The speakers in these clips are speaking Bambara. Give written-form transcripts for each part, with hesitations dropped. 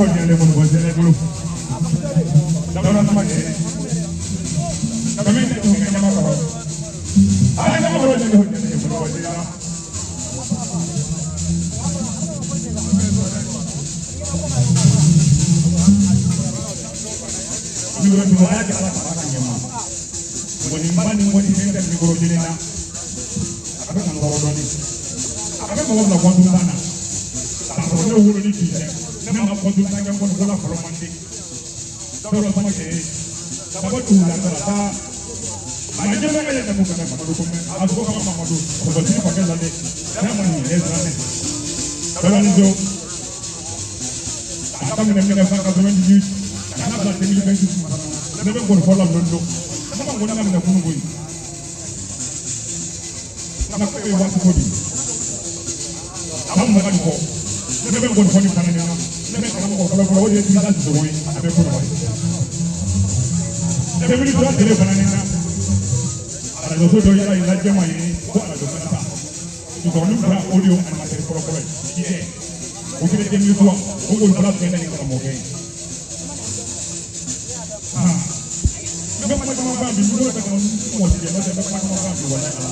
Yɔrɔ jɛlen kɔni bɔ jɛlen bolo. Dawuda Samakɛ. Kami ne tun ka ɲama kɔrɔ. A ɲama kɔrɔ jɛlen ko jɛlen bolo bɔ jɛlen na. Mikoro tun a y'a kɛ Ala ka ala ka ɲɛma. Ŋɔniba ni ŋɔni fɛn tɛ mikoro kelen na. A bɛ ka n tɔɔrɔ dɔɔnin. A bɛ mɔgɔ bila kɔntu tan na. K'a sɔrɔ ne wolo ni bi tɛ. Ne ma kɔntu tan kɛ kɔni ko la fɔlɔ man di. Dawuda Samakɛ. Dabɔ t'u la ka taa. Maa jɛmɛ ka yɛlɛ mun kana Mamadu ko mɛ. A sogo kama Mamadu. Kɔkɔtigi fakɛ la dɛ. Ne ma nin yɛrɛ siran dɛ. Dawuda ni jo. A daminɛ 1998 ka na bila 2026 ne bɛ ngɔni fɔ la lon don. Ne ma ngɔni daminɛ kunun koyi. Nka ko ye waati ko de ye. San 20 ni kɔ. Ne bɛ ngɔni fɔ nin fana ɲɛna. Ne bɛ karamɔgɔ fɔlɔ fɔlɔ o de ye Dirisa Sisoko ye a bɛ ko nɔgɔya. 2003 tile fana ɲɛna. Arajoso dɔ yɛrɛ yira jɛma ye ko arajo Malita. Musokɔrɔnin fila o de y'o animateur fɔlɔ fɔlɔ ye. Jijɛ. O kɛra 2003 o ngɔni fɔla tun ye ne ni karamɔgɔkɛ ye. N bɛ kuma caman fɔ yan bi n bolo bɛ ka mɔgɔ tigɛ n'o tɛ n bɛ kuma caman fɔ yan bi walayi ala.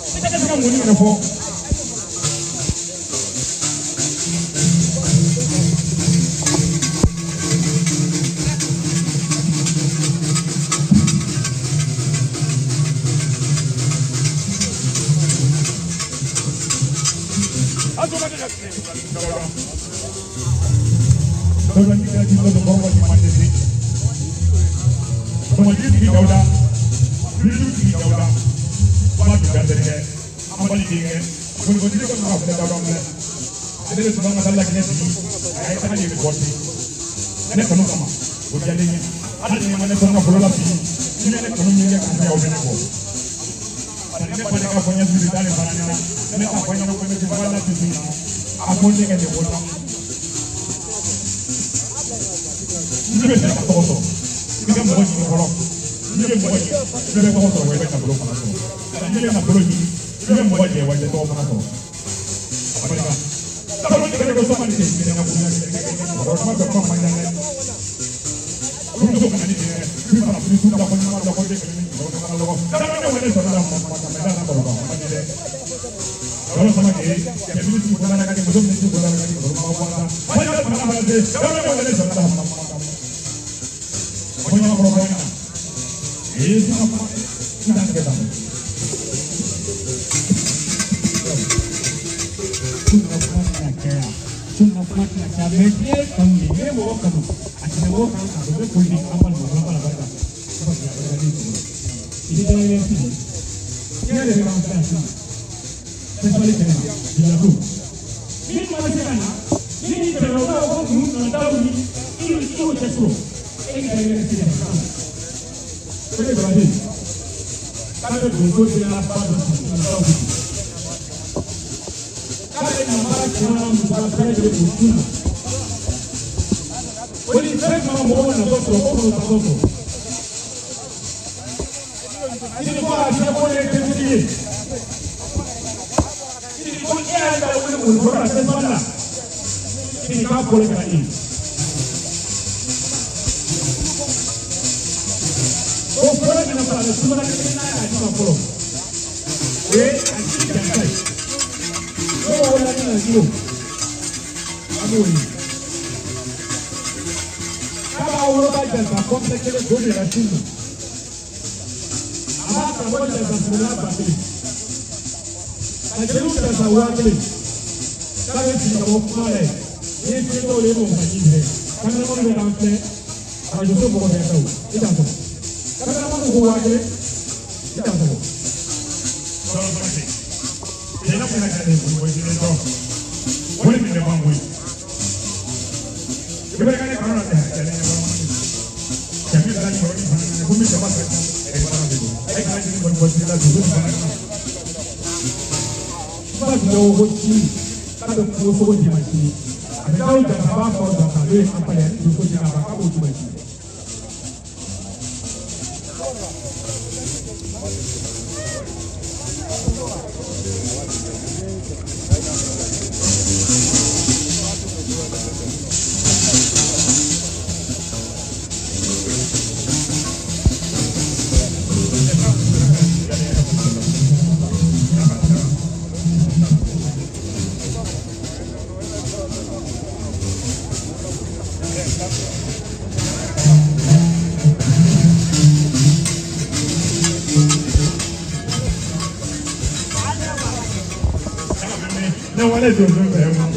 I tɛ se ka ngɔni yɛrɛ fɔ. Dawuda ni ka ji dɔ kɔrɔ ni man tɛ se. Tɔmɔji tigi Dawuda, Bilidu tigi Dawuda, ba tun ka terikɛ, an bali denkɛ, ngɔnigɔntigi kɔni ka filɛ Dawuda filɛ. Ale de tun b'an ka taa Laginɛ sigi, a ye taga de bɔsi. Ne kanu kama, o diyalen ye. Hali ni ma ne sɔn nafolo la bi, ni ne kanu min kɛ k'an tɛ aw bɛ ne kɔ. Bari ne ba de ka fɔ n ye sigi d'ale fana ɲɛna, ne t'a fɔ ɲɛna ko ne tɛ fɔ ala tɛ sigi. A ko ne kɛ nin ko la. N'i bɛ fɛ ka tɔgɔ sɔrɔ, i ka mɔgɔ ɲini fɔlɔ. N'i ye mɔgɔ ɲini, i bɛ tɔgɔ sɔrɔ wa i bɛ nafolo fana sɔrɔ. N'i ye nafolo ɲini, i bɛ mɔgɔ jɛ wa i bɛ tɔgɔ fana sɔrɔ. A barika. Dawuda ni kɛlɛ ko sɔma ni tɛ minɛ ka bonya kɛ kuma bɛɛ kuma man jan dɛ. Furumuso kana ni dɛ. Bi fana furu su da ko ɲuman da ko den kelen ni mɔgɔ fana lɔgɔ. Dawuda ne wele sɔrɔ la mɔgɔ ma da la kɔrɔ ma di dɛ. Dawuda Samakɛ cɛ minisiri ko la ka di muso minisiri ko la ka di kɔrɔ ma bɔ la. Wali fana fana tɛ Dawuda ne wele sɔrɔ la mɔgɔ ma. Ko ɲɔgɔn kɔrɔ kɔrɔ ɲɛna. Ee sisan kuma n t'an tigɛ tan. Sunna kuma tɛna caya, sunna kuma tɛna caya, mais n'i ye kanu de, n'i ye mɔgɔ kanu, a tɛmɛ mɔgɔ kan kan, o bɛ foli di an balima an bala barika parce que a barika den sɔrɔ i tɛ dɔwɛrɛ ye sini i yɛrɛ de bɛ k'an fɛ yan sisan festival kɛnɛ kan bilato min mana se ka na ni nin tɛmɛna u b'a fɔ ko ninnu nana daw ni i ni i y'o cɛ sɔrɔ e k'i dɛmɛ sini o de baraji k'a bɛ donso den ba dɔ sigi ka daw sigi k'a bɛ namara cɛ n'a muso bɛɛ lajɛlen don sun na o ni fɛn fana mɔgɔw natɔ sɔrɔ ko kɔnɔ tatɔ sɔrɔ sini ko a fiyɛ ko ne ye tentigi ye sini ko e y'a da wuli o la festival la sini k'a fɔlɔ kɛra e ye. O fɔlɔ min na fɔlɔ a bɛ sumala kelen n'a y'a di ma fɔlɔ o ye a ci jansa ye n'o wolola ni na jiro an b'o ye k'a b'a woloba jansa kɔnpilɛ kelen k'o de la sin na a b'a karamɔgɔ jansa sɛbɛnna 1000 ka jeliw jansa 1000 k'a bɛ sigi ka bɔ kuma la yen n'i ye fiɲɛ dɔw ye e m'o ka ji minɛ kameramani bɛ k'an filɛ arajo so mɔgɔ bɛɛ ta o i t'a sɔrɔ kameramani ko 1000 i t'a sɔrɔ. Dawuda Samakɛ. Cɛ na ka ne bolo bɔ jɛlen dɔn. Wari min bɛ ban koyi. I bɛ ka ne kanu na dɛ. Cɛ ne ɲɛ bɔ cɛ min bila nin yɔrɔnin fana na ko min jama ka ca ɛ fana de don. E kana jigin kɔni bɔ la dugu fana na. Ba tun bɛ ko sini k'a bɛ kungo sogo d'i ma sini a bɛ taa o jansa b'a fɔ jansa n'o ye an pale ani donso jɛnɛ a k'a b'o d'i ma sini. Ne wale donso fɛ ma.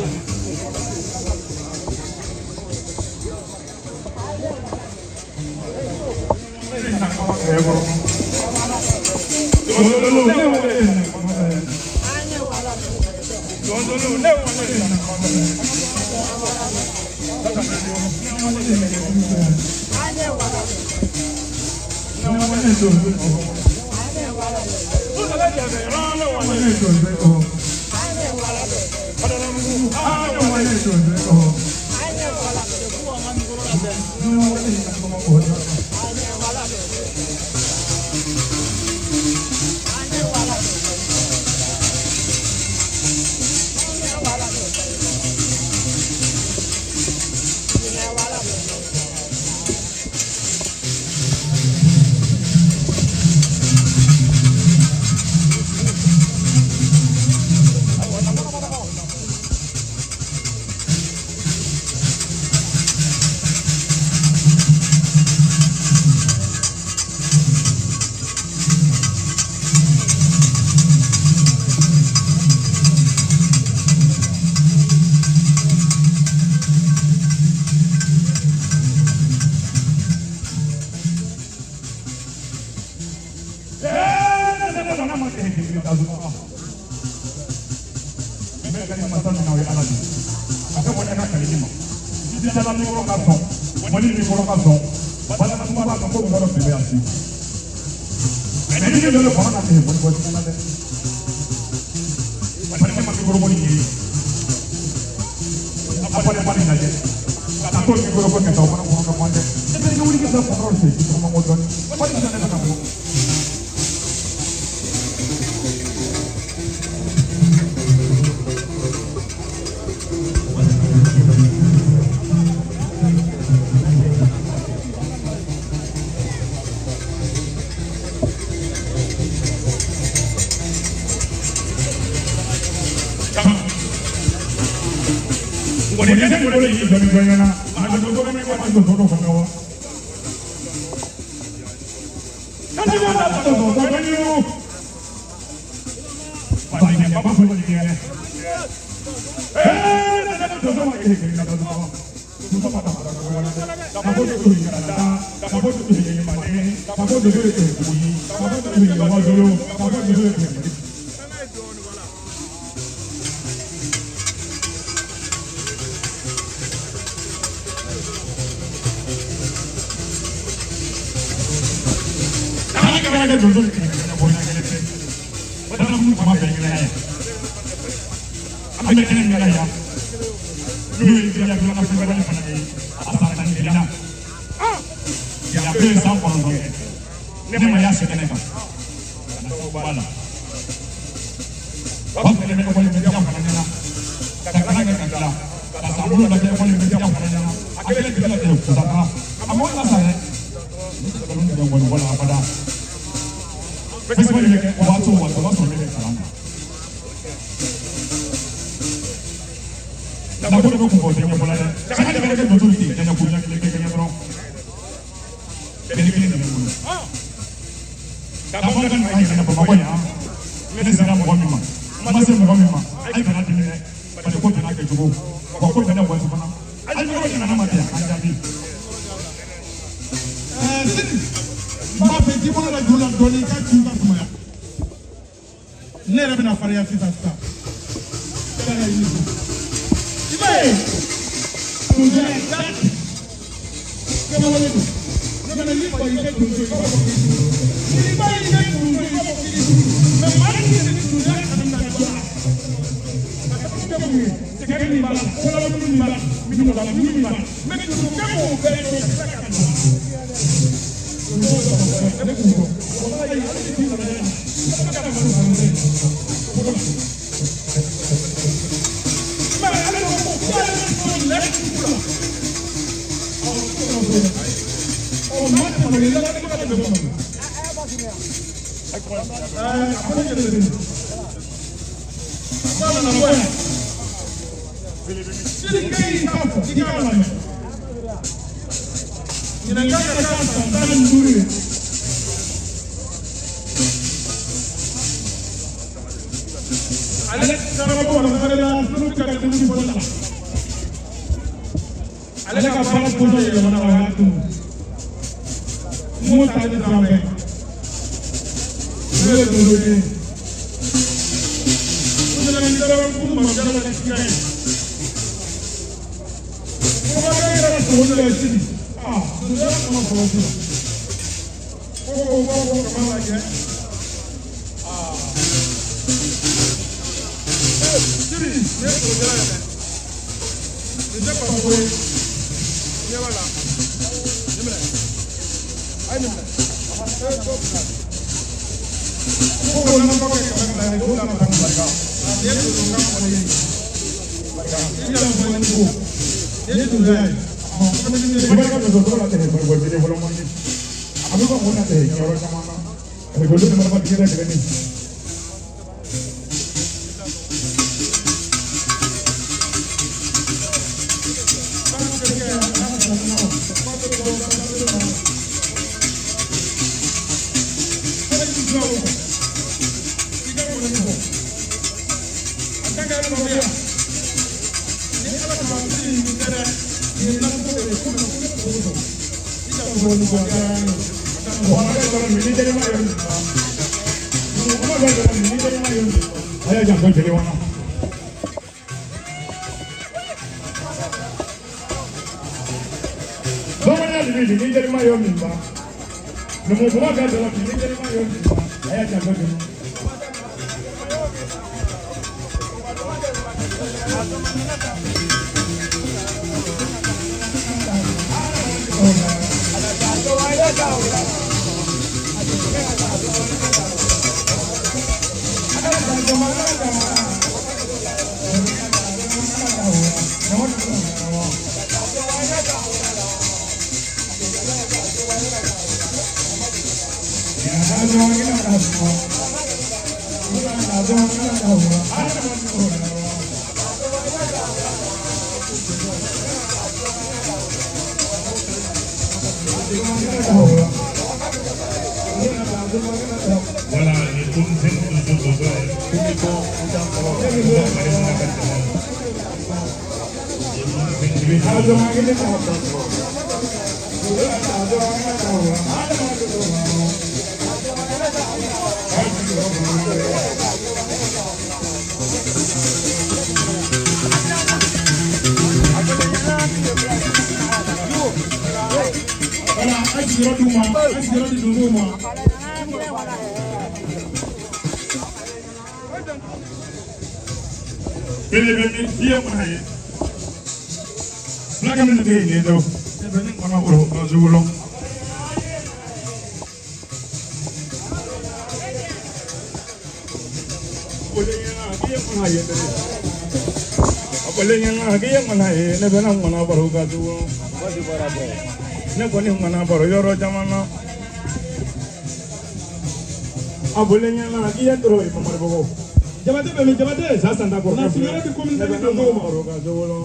Ale karamɔgɔ wala fana la sunu ka denmisɛnnin fɔlɔ la. Ale ka baara kɔnɔ yɛlɛmana o y'a tunu. Mun ta ni sanfɛ. Ne ye donso ye. O de la ni dara kun ma dara ni tiga ye. Mɔgɔ bɛ yɛrɛ sogo de la sini. Aa donsoya kɔnɔ fɔlɔ sisan. Ko ko ko ko kama lajɛ. Aa. Ee Sidi, nin ye sogojala ye dɛ. Nin tɛ papa ko ye. Ɲɛ b'a la. Nin minɛ. A ye nin minɛ. Ee ko bila. Ko ko nafa kɛ 200 ye, ko bila ka taa barika. Nin ye donsokan kɔni ye. Barika. I janto ni ko. Nin ye donsoya ye. Barika donso tɔgɔ la tɛ bɔ fɔlɔ man di. A bɛ ka mun na tɛ yɔrɔ caman na. A bɛ olu fana ba tigɛ kelen. Voilà, les commissaires de Voilà, an sigiyɔrɔ d'u ma, an sigiyɔrɔ di donsow ma. Belebele i ye mana ye. Fulakɛ min tɛ yen nin ye ne bɛ ne kɔnɔ o ka sugu lɔ. A ɲɛna k'i ye mana ye ne bɛ na ŋɔnɔ baro ka sugu lɔ. Ne kɔni ŋɔnɔ baro yɔrɔ caman na. A bɔlen ɲɛna k'i ye toro ye Mamaribugu. Jabate bɛ min Jabate? Sa san ta kɔrɔ. Na sigiyɔrɔ di communauté Ne bɛ na donsow ma. baro ka sugu lɔ.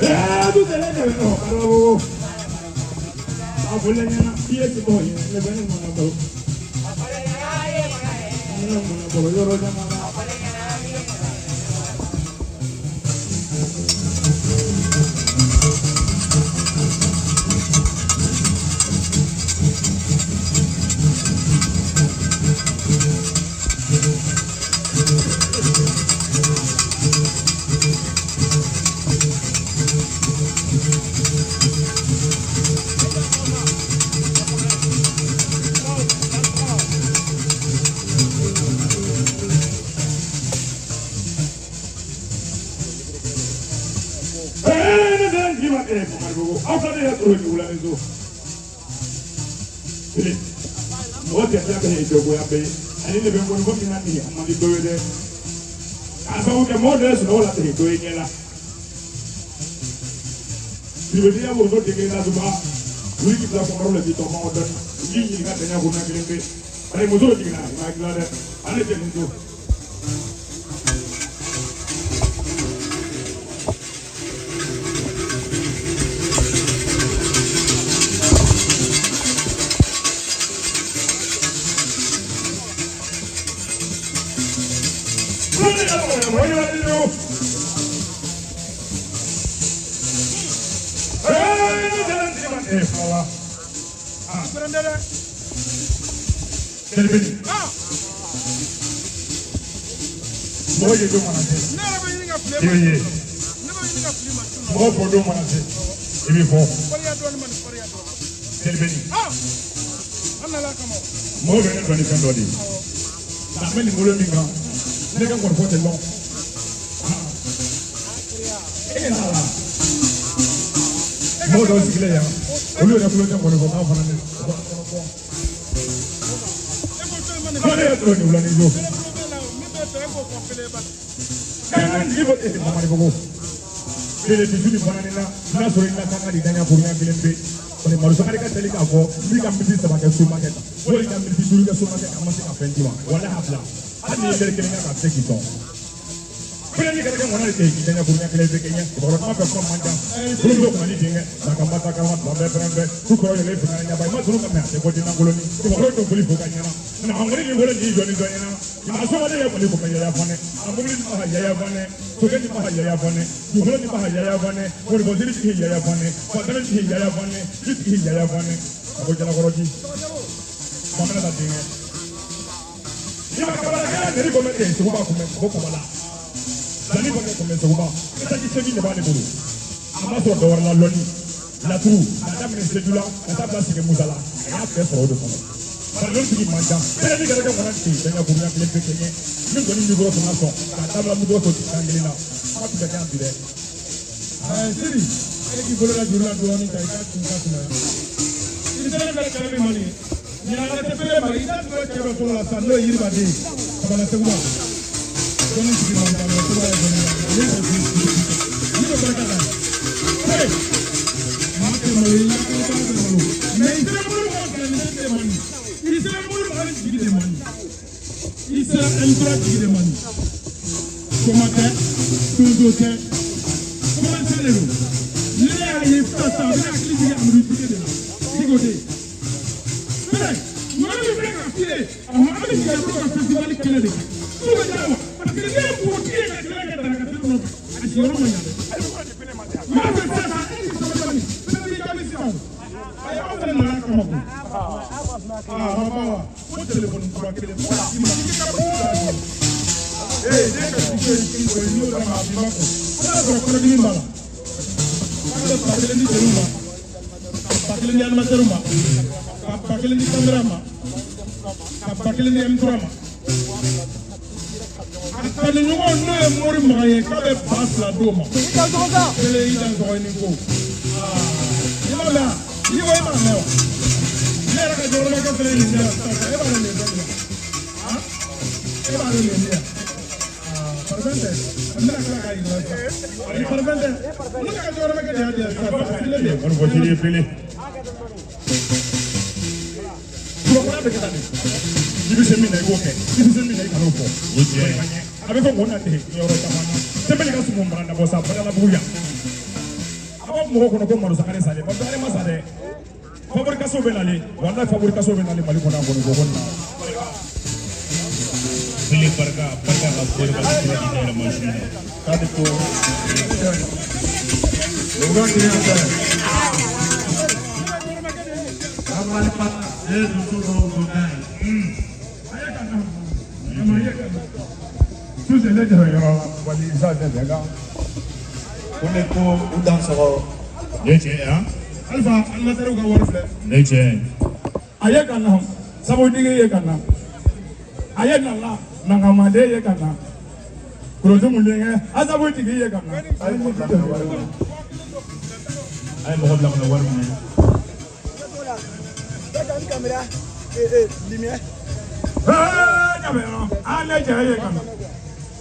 Ee du tɛlɛ de bɛ nɔ Kadɔrɔbugu. A bɔlen ɲɛna k'i ye toro ye ne bɛ ne ŋɔnɔ baro. Ne bɛ ŋɔnɔ baro yɔrɔ caman na. Ne bɛ n ma kɛ Mamaribugu. Aw ka ne yɛrɛ toro ye wula ni so. Mɔgɔ tɛ tila ka jagoya bɛɛ ye. Ale de bɛ n kɔni ko min na nin a man di dɔ ye dɛ. K'a sababu kɛ mɔgɔ dɔ ye sunɔgɔ la ten dɔ ye ɲɛ la. Sidibe n'i y'a woroso dege la suba wuli k'i bila kɔnɔrɔ la k'i tɔ kɔngɔ dɔɔni. U k'i ɲininka dɛɲɛ ko na kelen pe. Bari muso jiginna i ma dilan dɛ. Ale tɛ nin to. Mɔgɔ ye don mana se i bɛ ye, mɔgɔ bɔ don mana se i bɛ fɔ. Telibeni mɔgɔ bɛ ne dɔn ni fɛn dɔ de ye, nka n bɛ nin bolo min kan, ne ka kɔrɔfɔ tɛ lɔn. E ɲɛ t'a la, mɔgɔ dɔw sigilen yan, olu yɛrɛ kulo tɛ kɔrɔfɔ kan fana ne. Ne yɛrɛ tolo nin wula ni jo. Kɛnɛ jigi bɔ e mamari bogo. Kele dusu ni fana ni na n'a sɔrɔ i la kan ka di daɲa kuruɲa kelen pe. Bari Madu Sangare ka teli k'a fɔ n b'i ka miniti 3 kɛ somakɛ kan, walima i ka miniti 5 kɛ somakɛ kan, an ma se ka fɛn d'i ma. Walahi a bila. Hali n'i ye lɛri kelen kɛ k'a bɛ se k'i sɔn. Fɛnɛ ni kɛra kɛ ŋɔnɔ de kɛ k'i daɲa kuruɲa kelen pe kɛ ɲɛ. Kibaruya kuma fɛ kuma man ca. Bolo bɛ kunna ni denkɛ. Nakamba ta kama tuma bɛɛ fɛnɛ fɛ. Su kɔrɔ yɛlɛ fana ɲaba. I ma sɔrɔ ka mɛn a tɛ bɔ dennankolonin. Kibaruya dɔ boli fo ka ɲɛna. Na an kɔni ni wolo ni jɔ ni dɔ ɲɛna. A sɔgɔlen ye kɔni ko ka yaya fana. A mobili ni ma ka yaya fana. Sokɛ ni ma ka yaya fana. Dugukolo ni ma ka yaya fana. Moribɔsiri tigi yaya fana. Fatana tigi yaya fana. Ji tigi yaya fana. A ko jalakɔrɔ ji. Bamanan la denkɛ. I ma kabalakɛla nɛri ko mɛ ten Seguba kun bɛ ko kabala. Danni kɔni kun bɛ Seguba. Etaji seegin de b'ale bolo. A ma sɔrɔ dɔwɛrɛ la lɔnni. Laturu k'a daminɛ Seju la ka taa bila Sege Musa la. A y'a bɛɛ sɔrɔ o de kɔnɔ. Bari tigi man ca. Bɛɛ ni kɛra kɛ kɔnɔ ten daɲa kuruɲa kelen pe kɛ ɲɛ. Min kɔni mikoro fana sɔn k'a dabila mikoro sɔn kan kelen na. Kuma tun bɛ kɛ yan bi dɛ. Siri, e k'i bolo da juru la dɔɔnin ka i ka kun ka kunna. I selen filɛ kɛlɛ min ma nin ye. Ɲinan an tɛ pele ma, i da tun bɛ cɛ dɔ tɔgɔ la sisan n'o ye Yiribaden ye. Kabala Seguba. Dɔnni tigi man ca, mɛ Seguba ye dɔnni ye. Ne bɛ ne bɛ barika da. Hey! Maa tɛ malo, i ka baara tɛ malo. Mɛ i sera bolo ma filɛ nin tɛ man ɲi. I sera bolo ma jigi de man ɲi. I sera M3 jigi de man ɲi. Koma tɛ, tonso tɛ, commencé de don. Ne y'a ye sisan sisan, a bɛna hakili jigin Amadu Jige de la. Jigo de. Fɛnɛ, mɔgɔ min filɛ ka f'i ye, ɔhɔn, an bɛ jigin a bolo ka festival kɛnɛ de kan. N'o bɛ d'a ma, parce que n'i ye npogotigi ye ka kɛlɛ kɛ Darakasiri nɔfɛ, a sigiyɔrɔ ma ɲa dɛ. Maa fɛ sisan sisan, e ni sabali bani, fɛnɛ b'i jaabi sisan o. Ayi, aw fɛnɛ nana a kama koyi. Aa, ma ban wa? Ko telefɔni kura kelen fo k'a d'i ma, k'i ka bɔ bila a kɔnɔ. Ee, den ka jigi ye kini o ye, n'i y'o d'a ma, a b'i ma kɔ. Fo n'a sɔrɔ kɔnɔdimi b'a la. K'a bɛ 1000 di jeliw ma, ka 1000 di animateur ma, ka 1000 di caméra ma, ka 1000 di M3 ma. A kanuɲɔgɔn n'o ye Mori Magan ye, k'a bɛ 2000 d'o ma. Kelen i dan sɔgɔ i ni ko. I m'a mɛn wa? I ko i m'a mɛn wa? Ne yɛrɛ ka jɔyɔrɔmakɛ fɛnɛ ye nin di yan sisan, e b'a dɔn nin ye fɛn min ye? Han? E b'a dɔn nin ye min ye? Parfum tɛ, n bɛna tila k'a yir'i la sisan. Ayi, parfum tɛ. Ne ka jɔyɔrɔmakɛ de y'a di yan sisan, a sigilen bɛ. Kɔni fɔ sini ye pele. Tubabuya bɛ kɛ tan de. I bɛ se min na i b'o kɛ, i bɛ se min na i kan'o fɔ. O tiɲɛ ye. A bɛ fɔ mun na ten yɔrɔ caman na. Sɛbɛnni ka sumun mara dabɔ sa Badalabugu yan. A b'a fɔ mɔgɔw kɔnɔ ko Madu Sangare salen, Madu Sangare ma sa dɛ. Fabrication bɛ nalen, walahi fabrication bɛ nalen Mali kɔnɔ yan kɔni ko ko nin na. Pele barika barika ka fɔli ka kura di ne yɛrɛ ma su in na. K'a bɛ to. Su ne jara yɔrɔ la, wali isa tɛ bɛn kan. Ko ne ko u dan sɔgɔ. Ne tiɲɛ ye han? Alpha, animateur ka wari filɛ. Ne tiɲɛ ye. A ye ka na, sabutigi ye ka na. A ye na la, nankamaden ye ka na. Kurutu mun denkɛ, asabutigi ye ka na. A ye mɔgɔ bila ka na wari minɛ. A ye mɔgɔ bila ka na wari minɛ. Ee, jabɛrɔ, an ne cɛ ye ka na.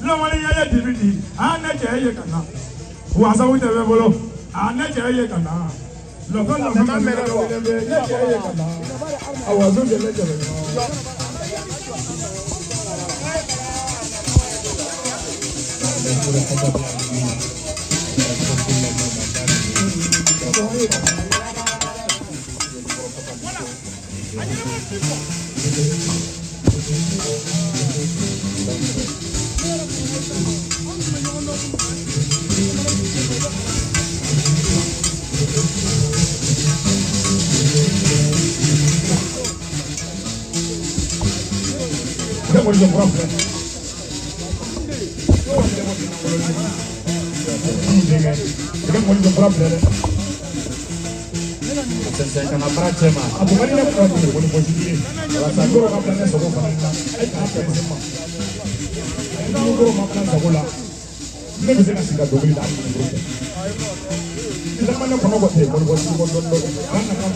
Lɔmɔni ye dibi di, an ne cɛ ye ka na. Wasabu tɛ bɛ bolo, an ne cɛ ye ka na. Lɔkɔ lɔkɔ ka mɛnɛ ne cɛ ye ka na. A waso tɛ ne jabɛrɔ. mɔni jɔ kura filɛ. I bɛ mɔni jɔ kura filɛ dɛ. Sɛnsɛn kana baara cɛ ma. A kun ka di ne kɔrɔ de ye bɔ sigi ye. Walasa koro ka bila ne sago fana na. E k'a fɛn se ma. Ni koro ma bila n sago la, ne bɛ se ka sigi ka dɔnkili da hali ni koro tɛ. Sisan ma ne kɔnɔ kɔ ten mɔni bɔ sigi kɔ dɔɔni dɔɔni. An nana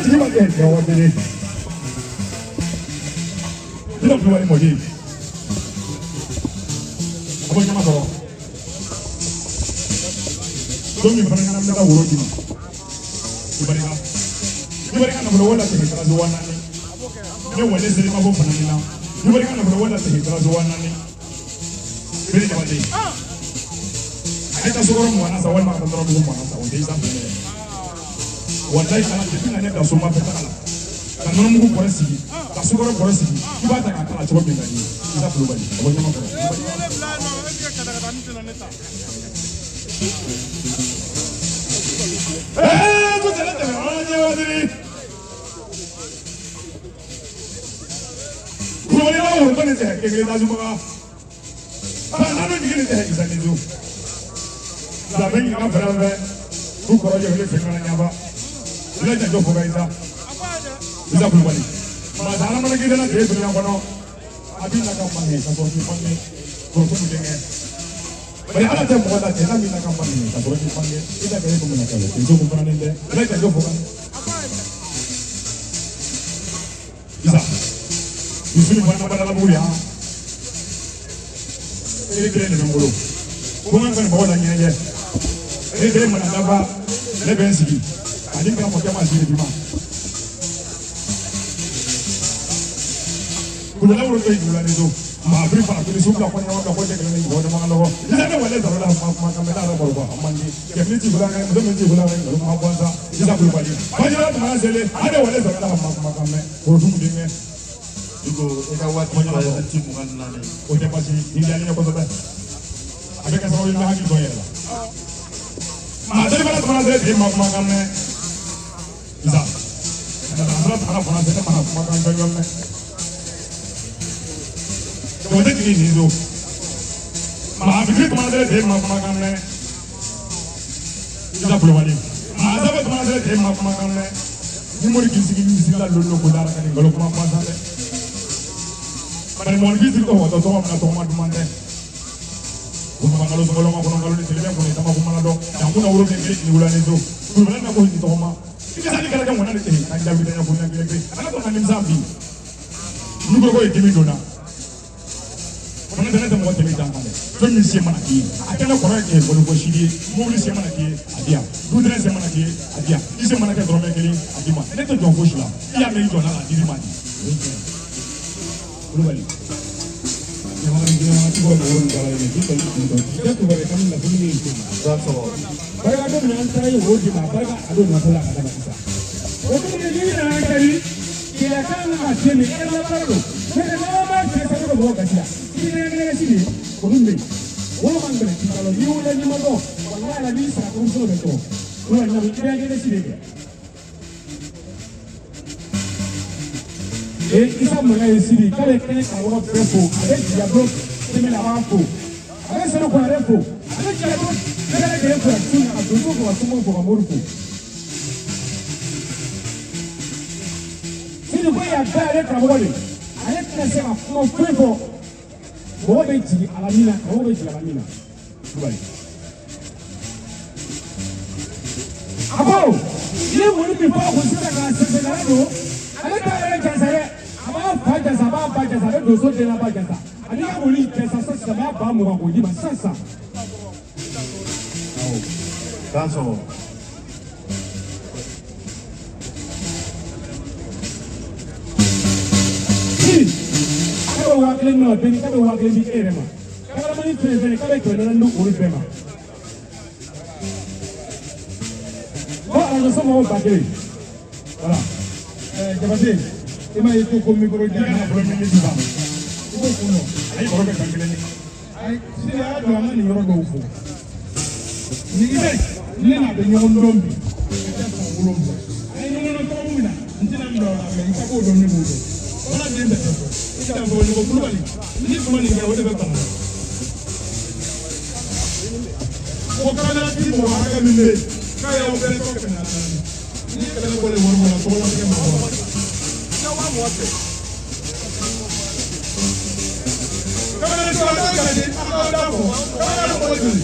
tigi ma kɛ ɲɔgɔn kelen. Bitɔn Kulubali mɔden. A bɔ ɲama sɔrɔ. Don min fana ɲɛna n bɛ taa woro d'i ma. Ibarika. Ibarika nafolo wala tɛmɛ kalasi 4000. Ne wale seli ma bɔ fana min na. Ibarika nafolo wala tɛmɛ kalasi 4000. Bere Jabate. A ye taa sokɔrɔ 20 na san walima ka taa nɔnɔmugu 20 na san, o tɛ Isa filɛ dɛ. Walayi ala, depuis ka ne bila somafɛ taga la, ka nɔnɔmugu bɔrɛ sigi, ka sukaro bɔrɛ sigi, i b'a ta k'a kala cogo min ka di ye. Isa Kulubali, a bɔ ɲama kɔrɔ. Ɛɛ, ko tɛnɛ tɛmɛ, an ɲɛ waatiri. Kulubali b'a woro nin tɛ kekele tasumaga. Ba naani jigi nin tɛ Isa ni zo. Zabɛ ɲininka fɛrɛ fɛ, k'u kɔrɔ jɛ wele fɛn kana ɲaba. Ila janjo fo ka Isa. Isa Kulubali. Masa ala mana k'i dala tile dunuya kɔnɔ, a b'i la ka bange ka sɔrɔ k'i bange kɔrɔtɔ mu denkɛ. Bari ala tɛ mɔgɔ da cɛ n'a m'i la ka bange ka sɔrɔ k'i bange, i ta kɛ e ko mina kɛlɛ. Muso kun fana tɛ. Ila janjo fo ka Isa. Muso min fana badalabugu yan. Ere kelen de bɛ n bolo. Ko n ka mɔgɔw la ɲɛnajɛ. Ere kelen mana dafa, ne bɛ n sigi. Ani n ka mɔkɛ ma sigi bi ma. Kulubali wolo bɛ jula ni so. Maa bi fana kuli su bila ko ɲɔgɔn kan ko cɛ kelen ni mɔgɔ dama lɔgɔ. Isa ne wale sɔrɔ la kuma kuma kan mɛ n'a yɛrɛ baro bɔ a man di. Cɛ min ti bula kan muso min ti bula kan nkalon kuma gansan. Isa Kulubali. Bajira tuma sele a de wale sɔrɔ la kuma kuma kan mɛ. Korotumu denkɛ. Diko e ka waati tɔ ye miniti 24. O tɛ baasi ye, ni diyara n ye kosɛbɛ. A bɛ kɛ sababu ye n bɛ hakili to n yɛrɛ la. Maa selifana tuma sele den ma kumakan mɛn. Isa. Nasara tuma fana sele ma kumakan jɔnjɔn mɛn. O tɛ jigin nin so. Maa fitiri tuma sele den ma kumakan mɛn. Isa Kulubali. Maa saba tuma sele den ma kumakan mɛn. Ni mori k'i sigi misiri la lolo ko dara ka nin nkalon kuma gansan dɛ. Bari mɔgɔninfin sigi tɔgɔ tɔ tɔgɔ min na tɔgɔma duman tɛ. Kunuma nkalon sɔgɔlɔ ma kɔnɔ nkalon ni tele bɛ kɔnɔ i tama kuma la dɔn. Jankun na woro kelen kelen wula ni so. Kulubali na ko ni tɔgɔma. I ka sani kɛlɛ kɛ ŋɔnɛ de tɛ ka jaabi da ɲɛ ko ɲɛ kelen pe. Ala to ka nimisa bi. N'u ko ko ye dimi donna. Fana tɛ ne tɛ mɔgɔ tɛmɛ dan kan dɛ. Fɛn min se mana k'i ye, a kɛnɛ kɔrɔ ye boloko sidi ye, mobili se mana k'i ye, a di yan. Dutɛrɛn se mana k'i ye, a di yan. I se mana kɛ dɔrɔmɛ kelen, a d'i ma. Ne tɛ jɔn fosi la. I y'a mɛn i jɔnna a dir'i ma de. O ye tiɲɛ ye. Kulubali. Ɲamakala tigiw ka woro dala ye, k'i kɔni k'i dɔn. I tɛ Kulubali kan nafolo min ye. Dan sɔgɔ. Barika don min na an taara i woro d'i ma, a barika a don nafolo la ka d'a ma sisan. O tuma n'i nana kari, keleya kan ka se min, e la baara don. N'o tɛ n'an b'a cɛ sa, ne bɛ mɔgɔ gasi la. I bɛ nɛgɛ si de ye, olu bɛ yen. Wolo man gɛlɛn k'i balo, n'i wolola n'i ma dɔn, walahi la n'i sara kɔrɔmuso bɛ tɔɔrɔ. Kulubali na i bɛ nɛgɛ si de kɛ. Ee Isa mankan ye sini k'ale kɛnɛ karamɔgɔ bɛɛ fo, a bɛ jigiyabulon tɛmɛ la a b'a fo, a bɛ sanu konare fo, a bɛ jigiyabulon bɛɛ lajɛlen fo yan su in na, ka donso fo, ka somɔgɔw fo, ka mori fo. Sini ko yan bɛɛ ale karamɔgɔ de, ale tɛna se ka kuma foyi fɔ mɔgɔ bɛ jigin a la min na, karamɔgɔ bɛ jigin a la min na. Kulubali. A ko i ye mɔni min fɔ a kun sisan k'a sɛnsɛn don, ale t'a yɛrɛ jansa dɛ, a b'a fa jansa, a b'a ba jansa, a bɛ donso den n'a ba jansa, a n'i ka mɔni jansa sisan sisan, a b'a ba 20 k'o d'i ma sisan sisan. Dan sɔgɔ. Si k'a bɛ 1000 minɛ o denni, k'a bɛ 1000 di e yɛrɛ ma, kameramani fɛn fɛn k'a bɛ 400 di olu bɛɛ ma. Ko arajo so mɔgɔw 1000. Voilà. Jabate, i m'a ye ko micro I ka nafolo min sisan. ko kun dɔn. A ye baro kɛ kan kelen ye. Ayi, Sidi, a y'a dɔn an ka nin yɔrɔ dɔw fɔ. Ni i bɛ ne n'a bɛ ɲɔgɔn dɔn bi, ka taa san 7. An ye ɲɔgɔn dɔn sababu min na, n tɛna n bila o la, mɛ i ka k'o dɔn, ne b'o dɔn. Wala den bɛɛ tɛ fɔ. I t'a fɔ ɲɔgɔn Kulubali, ni tun ma nin kɛ, o de bɛ bana. Ko kamera ti mɔgɔ hakɛ min bɛ yen, k'a y'aw bɛɛ tɔgɔ 400. Ni kɛlɛ bɔlen wari bɔ la, tɔgɔlatigɛ ma bɔ. Kamera ti a ka gadi, a k'aw da fɔ. Kamera mɔgɔ joli?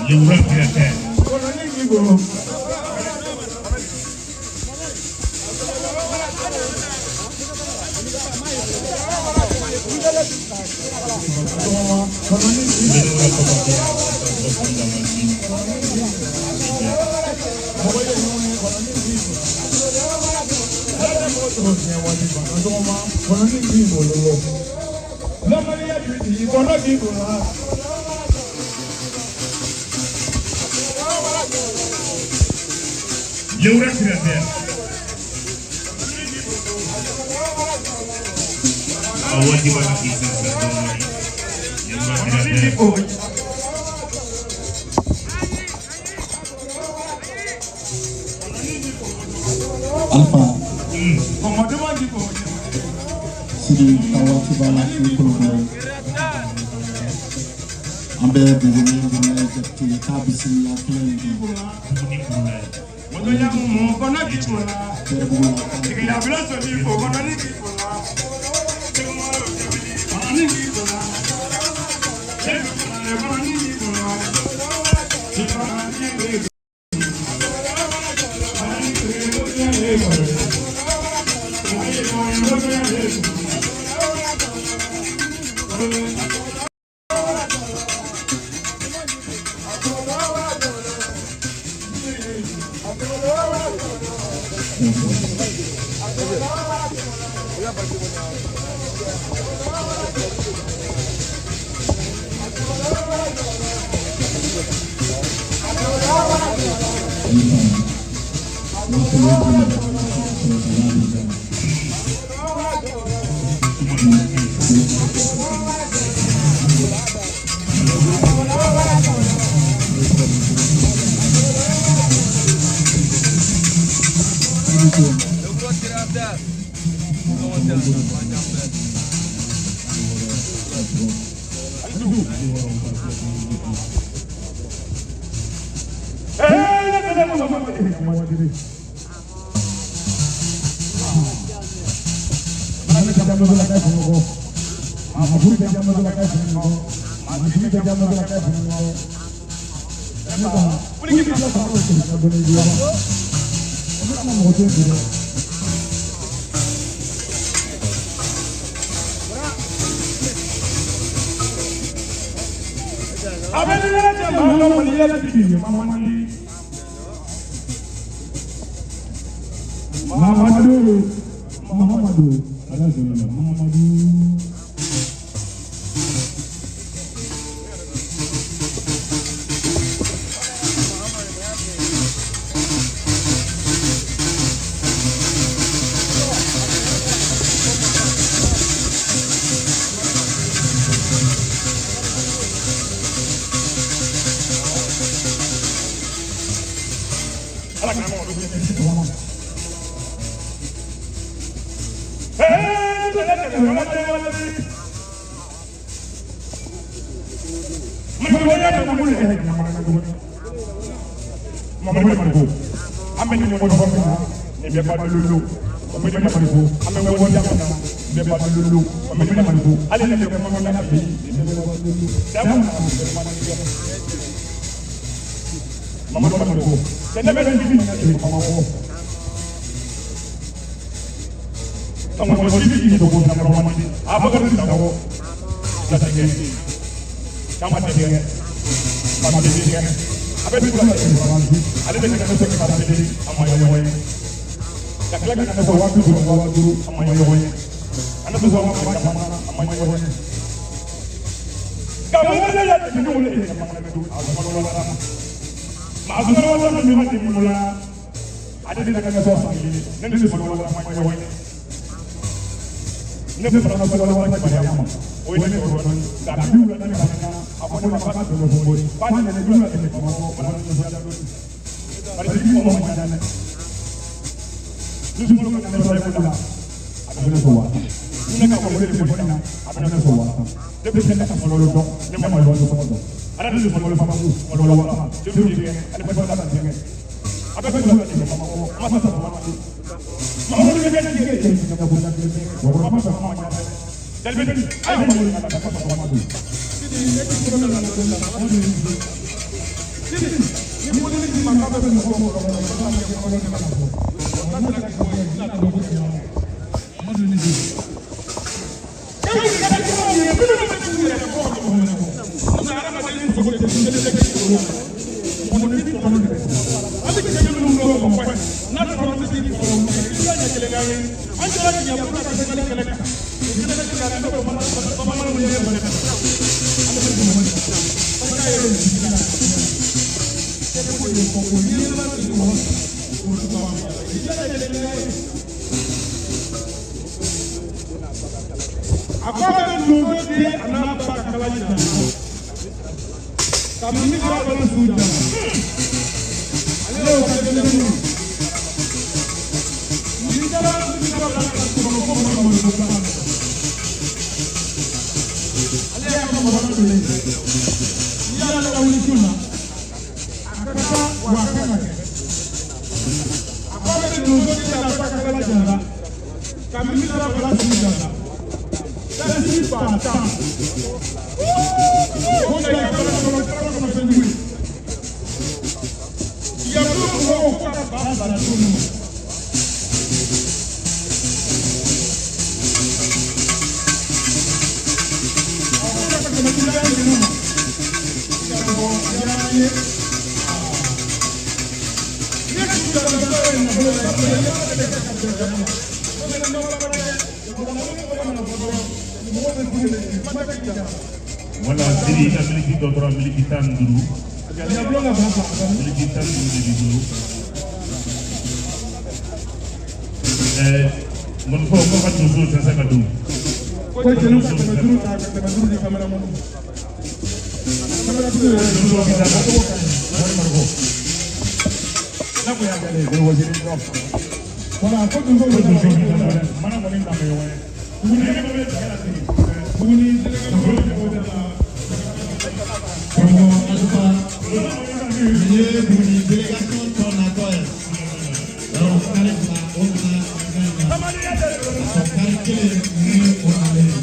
Lewura Piratɛ. Lewura kɔkɔtɛ a ka bɔ fɛn dama si. Lewura Piratɛ. A waati b'a la k'i sɛgɛn dɔɔnin. Lewura Piratɛ. Alpha Sidi ka waati b'a la k'i kolokolo. An bɛ Buguni Buguni Jakite k'a bisimila kɛnɛ in kan. Buguni Kurula. Bɛrɛbugu la Mamadou, Mamadou, Mamadou. Wala siri ka miliki dɔ dɔrɔn miliki 15. Miliki 15 de b'i bolo. Mɔnifɔ ko ka donso tɛ se ka don. Ko jeliw ka 500 ta ka 500 di caméraman ma. Donso b'i ta. Voilà, ko donso Ko donso b'i ta. Mana kɔni ta bɛ ɲɔgɔn ye. Buguni bɛ tigɛ la sigi. Buguni délégation bɛ la. Karamɔgɔ Asufa, nin ye Buguni délégation tɔ natɔ ye. Donc kari 2 o nana nin kan in na. A tɔ kari 1 ni o nalen ye.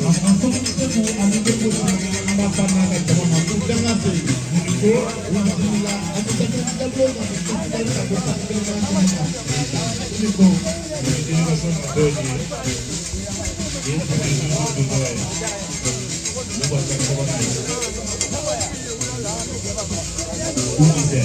Karamɔgɔ Segu ani Deko an b'a fɔ n'a ka jama ma ko bɛɛ ka segin. Ko waati la an bɛ se ka bulon ka festival ka bɔ san kelen kan kɛnɛ kan. I ni ko. Délégation natɔ ye nin ye. Nin ye Buguni donso dontɔ ye. U ka kari sabanan ye. K'u ni tɛ.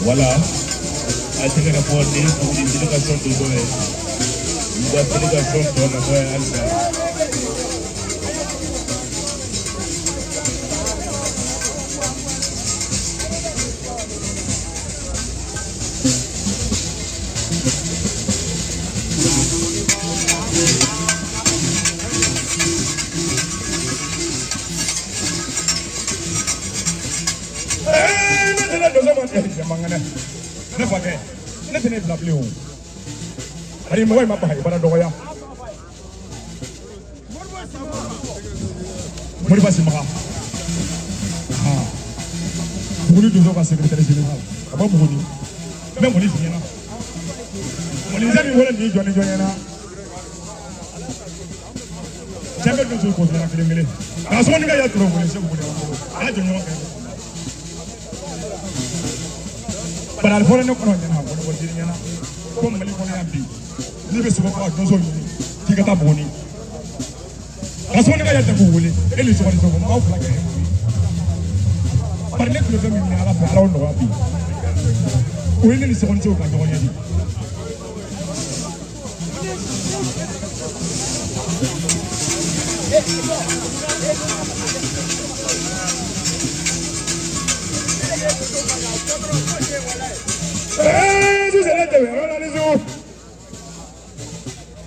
Voilà, a tɛgɛ fɔ nin ye Buguni délégation dontɔ ye, u ka délégation tɔ natɔ ye halisa. Ne tɛna donso ma cɛ man kɛnɛ, ne fakɛ, ne tɛ ne bila bilen o. Ari mɔgɔ in ma baga i bara dɔgɔya. Moriba Simaga, Buguni donso ka secrétaire général ka bɔ Buguni, n bɛ mɔni f'i ɲɛna. Mɔnisɛ min wele nin jɔn ni jɔn ɲɛna. Cɛ bɛ donso ko f'i ɲɛna kelen kelen. K'a sɔgɔni ka ya toro wele se Buguni ma. A jɔ ɲɔgɔn kɛrɛfɛ. Bari a fɔra ne kɔnɔ ɲɛna, a fɔra jiri ɲɛna ko Mali kɔnɔ yan bi, n'i bɛ sogo faga donso ɲini k'i ka taa Buguni. Ka sɔgɔni ka ya tɛ k'u wele e ni sɔgɔni tɛ ko m'aw fila kɛ. Bari ne tun bɛ fɛn min ɲini Ala fɛ, Ala y'o nɔgɔya bi. O ye ne ni sɔgɔni cɛw ka ɲɔgɔn ye de. Sisan ne tɛmɛ yɔrɔ la ni so.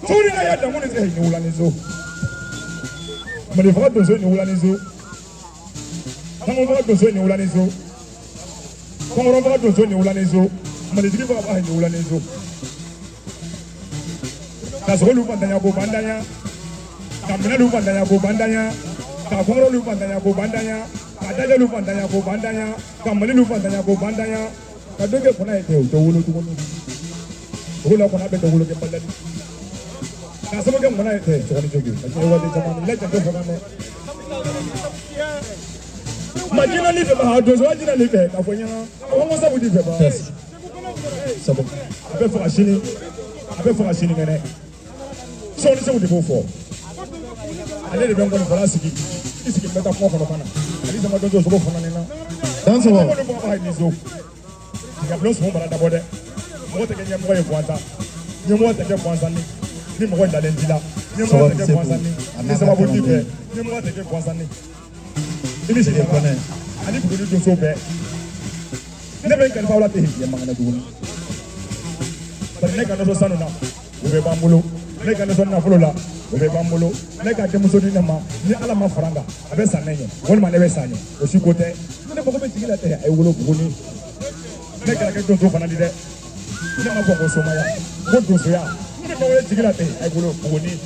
Sɔgɔni ka ya damu ni se ni wula ni so. Mali faga donso ni wula ni so. Sango faga donso ni wula ni so. Kɔngɔrɔ faga donso ni wula ni so. Malitigi faga ba ni wula ni so. Ka sɔgɔlu fantanya ko bandanya. Ka minɛlu fantanya ko bandanya. Ka kɔngɔrɔlu fantanya ko bandanya. Ka dajɛlu fantanya ko bandanya. Ka malilu fantanya ko bandanya. Ka dɔ kɛ kɔnɔ ye tɛ o tɛ wolo tuguni. O la kɔnɔ bɛ tɛ wolo kɛ balani. Ka sababu kɛ mɔnɛ ye tɛ sɔgɔni jogi. Ka diɲɛ waati caman i la janto fana dɛ. Ma jinɛ ni fɛ ba donso jinɛ ni fɛ k'a fɔ ɲɛna a ko sabu di fɛ ba. Sabu a bɛ faga sini, a bɛ faga sini kɛnɛ. Sɔgɔni segu de b'o fɔ. Ale de bɛ n kɔni fara sigi. I sigi n bɛ taa kungo kɔnɔ ka na. Ale sama donso sogo fana ni na. Dansɔgɔ. Ne kɔni bɔ ba ni so. Tigabulon sɔngɔ bara dabɔ dɛ. Mɔgɔ tɛ kɛ ɲɛmɔgɔ ye gansan. Ɲɛmɔgɔ tɛ kɛ gansan ni ni mɔgɔ dalen t'i la. Ɲɛmɔgɔ tɛ kɛ gansan ni ni sababu t'i fɛ. Ɲɛmɔgɔ tɛ kɛ gansan ni. I ni sigi Kɔnɛ. Ani Buguni donso bɛɛ. Ne bɛ n kalifa aw la ten yen man kɛnɛ tuguni. Bari ne ka nisɔn sanu na, o bɛɛ b'an bolo. Ne ka nisɔn nafolo la, o bɛɛ b'an bolo. Ne ka denmuso di ne ma, ni Ala ma fara n kan, a bɛ san ne ɲɛ, walima ne bɛ san ɲɛ. O si ko tɛ. Ne mago bɛ jigi la tɛ, a ye wolo Buguni. Ne kɛra kɛ donso fana di dɛ. Ne ma fɔ ko somaya, ko donsoya. Ne mago bɛ jigi la tɛ, a ye wolo Buguni.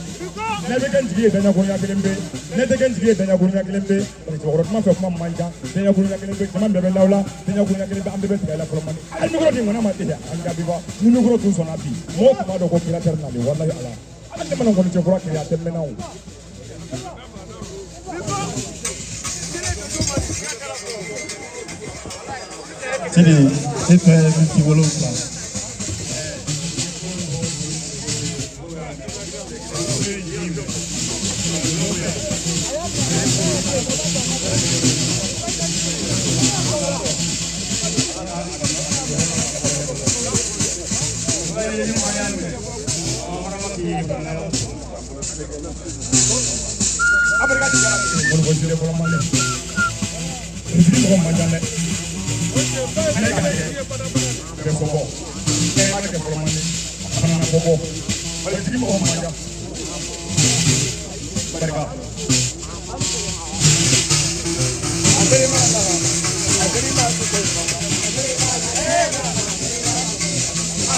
Ne bɛ kɛ n jigi ye daɲakurunya kelen pe. Ne tɛ kɛ n jigi ye daɲakurunya kelen pe. Bari cɛkɔrɔba kuma fɛ kuma man ca. Daɲakurunya kelen pe, jama bɛɛ bɛ law la. Daɲakurunya kelen pe, an bɛɛ bɛ tigɛ la fɔlɔ man di. Hali mikoro di ŋɔnɛ ma tɛ, an jaabi ba. Ni mikoro tun sɔnna bi, mɔgɔw tun b'a dɔn ko créateur nalen, walahi Ala. Hali ne mana nkɔni cɛ kura kɛ, a tɛ mɛnna o. Sidi, e fɛ miniti 7. Moribo jire fɔlɔ man dɛ. Misiri mɔgɔ man ca dɛ. Ale kana kɛ bɛ kɔbɔ. Ɛ mana kɛ fɔlɔ man dɛ. A fana na kɔbɔ. Misiri mɔgɔ man ca. Barika.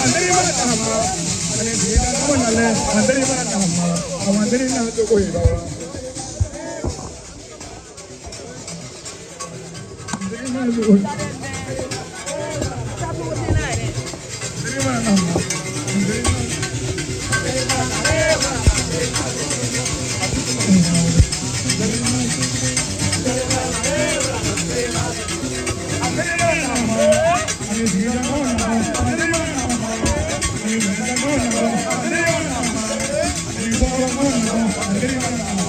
Andiri mana tahama, ani sigida kama nale, andiri mana tahama, awandiri na jogo hibawa. Andiri mana jogo. Andiri mana tahama, andiri mana. Ani sigida kama nale, andiri mana tahama, ani sigida kama nale, andiri mana tahama, ani sigida kama nale, andiri mana tahama, andiri mana tahama.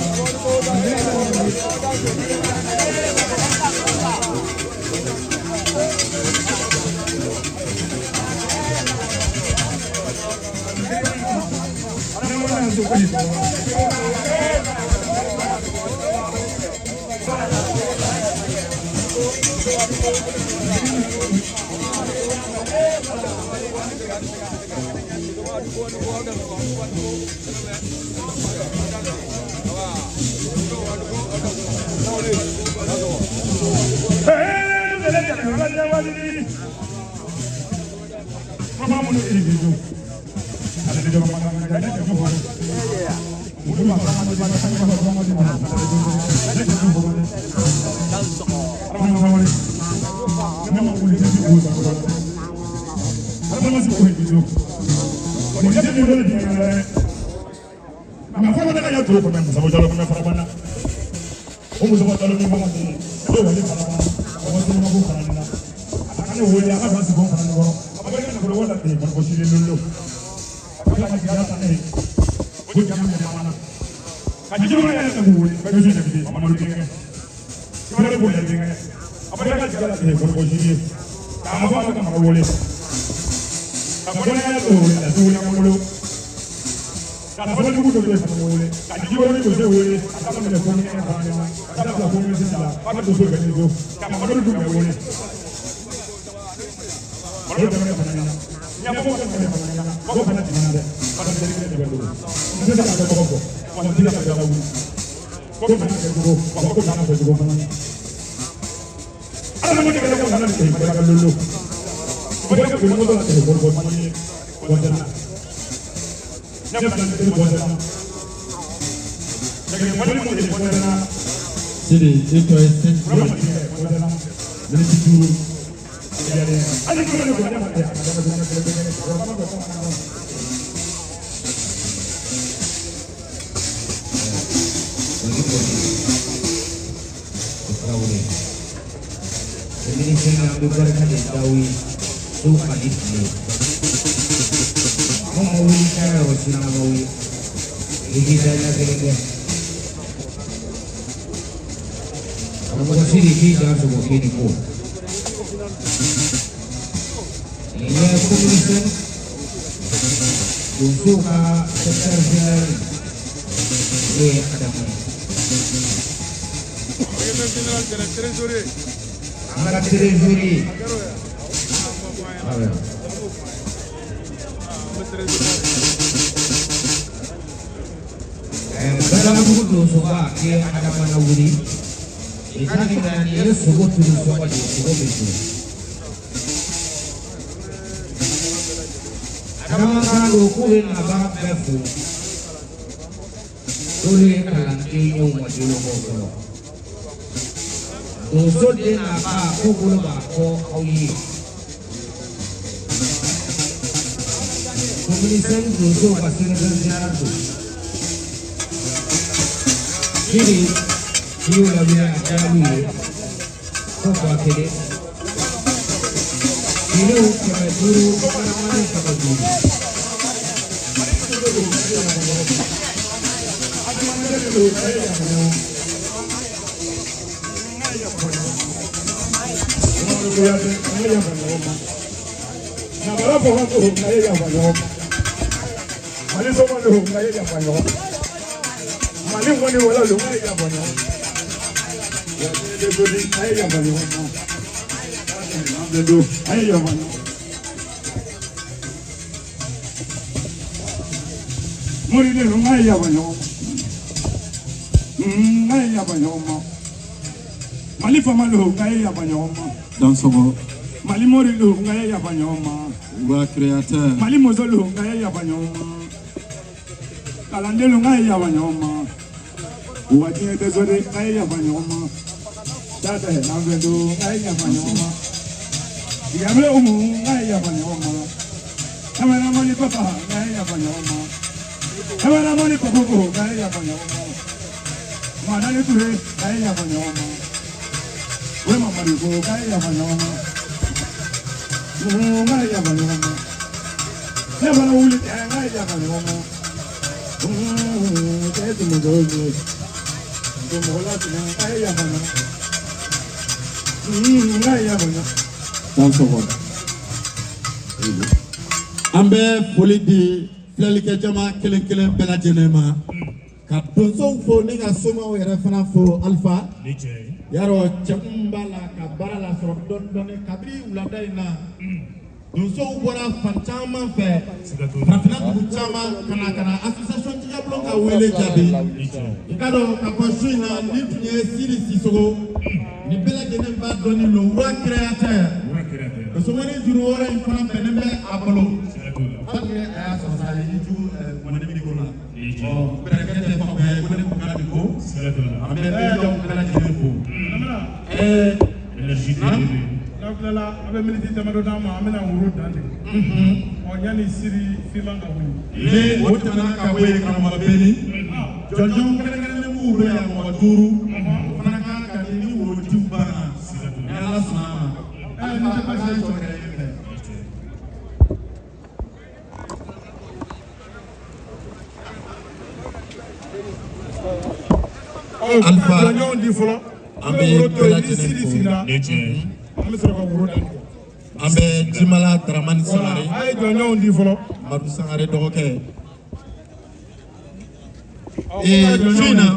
Sidi, e tɔ ye 5 miniti 5. Denmisɛnnin an bɛ barika de d'aw ye su ani tile. Anw ma wuli k'a yɔrɔ si n'an ma wuli. I k'i da ɲɛ kelen kɛ. Karamɔgɔ Sidi k'i dansogo k'i ni ko. Nin ye commune 5 donsow ka secrétaire général n'o ye Adamu ye. An ka trésorier. Awɔ. Badalabugu donsoba k'i ye Adama lawuli. I hakili la nin ye sogo tulu sɔngɔ de ye, sogo bɛ dun. Adama kan don k'u bɛ nabaga bɛɛ fo. Olu ye kalanden ye u ma denw bɔ fɔlɔ. Donso den n'a ba k'u bolo b'a kɔ aw ye. Commune 5 donsow ka secrétaire général don. Sidi n'i y'o lawuli a diyara n'u ye ko 1000. Kilo 500 manamani 500. Mali faama lo nka ye yafa ɲɔgɔn ma. Dansɔgɔ. Mali mori lo nka ye yafa ɲɔgɔn ma. Roi créateur. Mali muso lo nka ye yafa ɲɔgɔn ma. Kalanden lo nka ye yafa ɲɔgɔn ma. Wa diɲɛ tɛ so de nka ye yafa ɲɔgɔn ma. Tata n'an fɛ do nka ye yafa ɲɔgɔn ma. Yabile umu nka ye yafa ɲɔgɔn ma. Kameramani papa nka ye yafa ɲɔgɔn ma. Kameramani papa nka ye yafa ɲɔgɔn ma. Madani Ture nka ye yafa ɲɔgɔn ma. Wema Mariko nka ye yafa ɲɔgɔn ma. Nka ye yafa ɲɔgɔn ma. Ne fana wuli nka ye yafa ɲɔgɔn ma. Cɛ tun bɛ dɔw ye. Mɔgɔ la tun nka ye yafa ɲɔgɔn ma. Nka ye yafa ɲɔgɔn ma. Dansɔgɔ. An bɛ foli di Filɛlikɛ jama kelen kelen bɛɛ lajɛlen ma, ka donsow fo ne ka somaw yɛrɛ fana fo. Alifa, yarɔ cɛ mun b'a la ka baara lasɔrɔ dɔɔni dɔɔni kabini wulada in na, donsow bɔra fan caman fɛ, farafinna dugu caman, ka na association Jigabulon ka wele jaabi. I ka dɔn k'a fɔ su in na, nin tun ye Sidi Sisoko, ni bɛɛ lajɛlen b'a dɔn ni le roi créateur. Donsomɔni juru wɔɔrɔ in fana bɛnnen bɛ a bolo, hali ni a y'a sɔrɔ sa i ju mɔni micro la. Ɔ bɛrɛkɛ tɛ fan bɛɛ ko ne ko k'a ko an bɛ médiaw bɛɛ lajɛlen fo. N'aw tilala, a bɛ miniti damadɔ d'an ma, an bɛna woro dan tigɛ. Ɔ yanni siri finman ka wuli. Ni o tɛmɛna ka bɔ yen, karamɔgɔ Beni, jɔnjɔn kɛrɛnkɛrɛnnen b'u bolo yan, mɔgɔ duuru, o fana kan ka di ni worodiw banna, ni Ala sɔnna a ma. Alifa, a ka sɔrɔ kɛrɛ fɛ. Alifa, jɔnjɔnw di fɔlɔ. An bɛ woro to bɛɛ yen ni lajɛlen siri fo. sigira, an bɛ sɔrɔ ka woro dan tigɛ. An bɛ Jimala Daramani Sangare. A ye jɔnjɔnw di fɔlɔ. Madu Sangare dɔgɔkɛ. Su in na,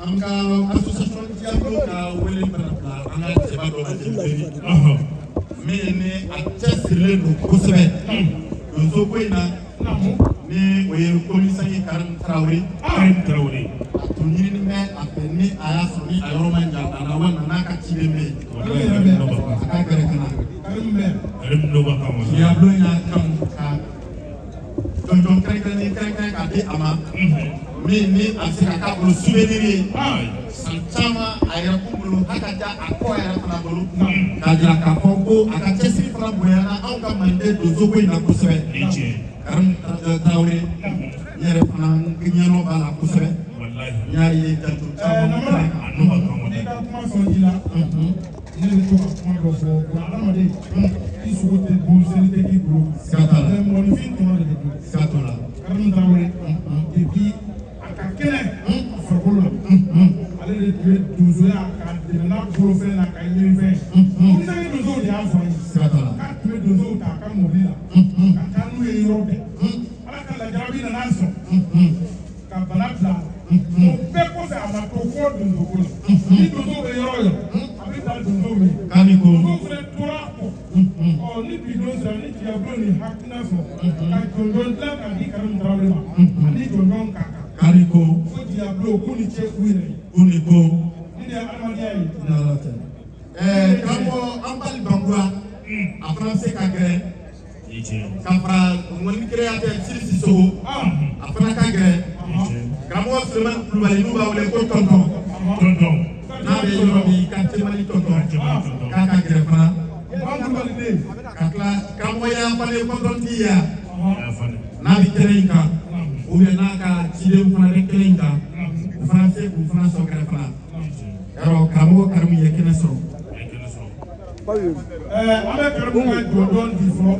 an ka association Diablo ka wele fana bila an ka cɛba dɔ ma, Jelibeni, min ni a cɛsirilen don kosɛbɛ donso ko in na, ni o ye komisɛri Karim Tarawele. Karim Tarawele. A tun ɲinini bɛ a fɛ, ni a y'a sɔrɔ ni a yɔrɔ man jan, a na walima n'a ka ciden bɛ yen, a ka gɛrɛ ka na. Karim Noba kama. Diablo y'a kanu ka jɔnjɔn kɛrɛnkɛrɛnnen kɛrɛnkɛrɛn k'a di a ma, min ni a bɛ se ka k'a bolo souvenir ye san caman, a yɛrɛ kun bolo, hali ka ja a kɔ yɛrɛ fana bolo, k'a jira k'a fɔ ko a ka cɛsiri fana bonyana anw ka Manden donso ko in na kosɛbɛ. Karim Tarawele, n yɛrɛ fana n ɲɛnɔ b'a la kosɛbɛ, n y'a ye janto caman bɛ kɛnɛ kan. N'i ka kuma sɔn ji la, ne bɛ to ka kuma dɔ fɔ ko adamaden i sogo tɛ dun, seli tɛ k'i bolo. Siga t'a la. Mais mɔgɔninfin tɔnɔ de bɛ dun. Siga t'o la. Karimu Tarawele, depuis a ka kɛnɛ a farikolo la, ale de tun bɛ donsoya ka dɛmɛ n'a bolofɛn n'a ka ɲinifɛn. Komisɛri donsow de y'a fɔ an ye. Siga t'a la. K'a tun bɛ donsow ta a ka mobili la ka taa n'u ye yɔrɔ bɛɛ. Ala ka lajarabi nana sɔrɔ ka bana bila a la. O bɛɛ kɔfɛ, a ma to fɔ donsoko la. Ni donsow bɛ yɔrɔ o yɔrɔ, a bɛ taa donsow ye. K'ani ko. Donsow fana tora a kɔ. Ɔ ni bi don sera, ni Diablo ni hakilina sɔrɔ ka jɔnjɔn dilan k'a di Karimu Tarawele ma, ani jɔnjɔn ka kan. K'ani ko. Ko Diablo k'u ni ce k'u yɛrɛ ye. K'u ni ko. Ni de ye adamadenya ye. Ni Ala cɛ. Karamɔgɔ, an bali Bankura, a fana bɛ se ka gɛrɛ ka fara ŋɔni créateur Sidi Sisoko, a fana ka gɛrɛ. Karamɔgɔ Sulemani Kulubali, n'u b'a wele ko Tɔntɔn. Tɔntɔn. N'a bɛ yɔrɔ min, ka Cɛmani Tɔntɔn, k'a ka gɛrɛ fana. Ka tila karamɔgɔ y'a falen kɔntɔntigi ye yan, n'a bɛ kɛnɛ in kan, ou bien n'a ka ciden fana bɛ kɛnɛ in kan, o fana bɛ se k'u fana sɔn kɛrɛ fana. Yarɔ karamɔgɔ Karimu ye kɛnɛ sɔrɔ. An bɛ Karimu ka jɔnjɔn di fɔlɔ.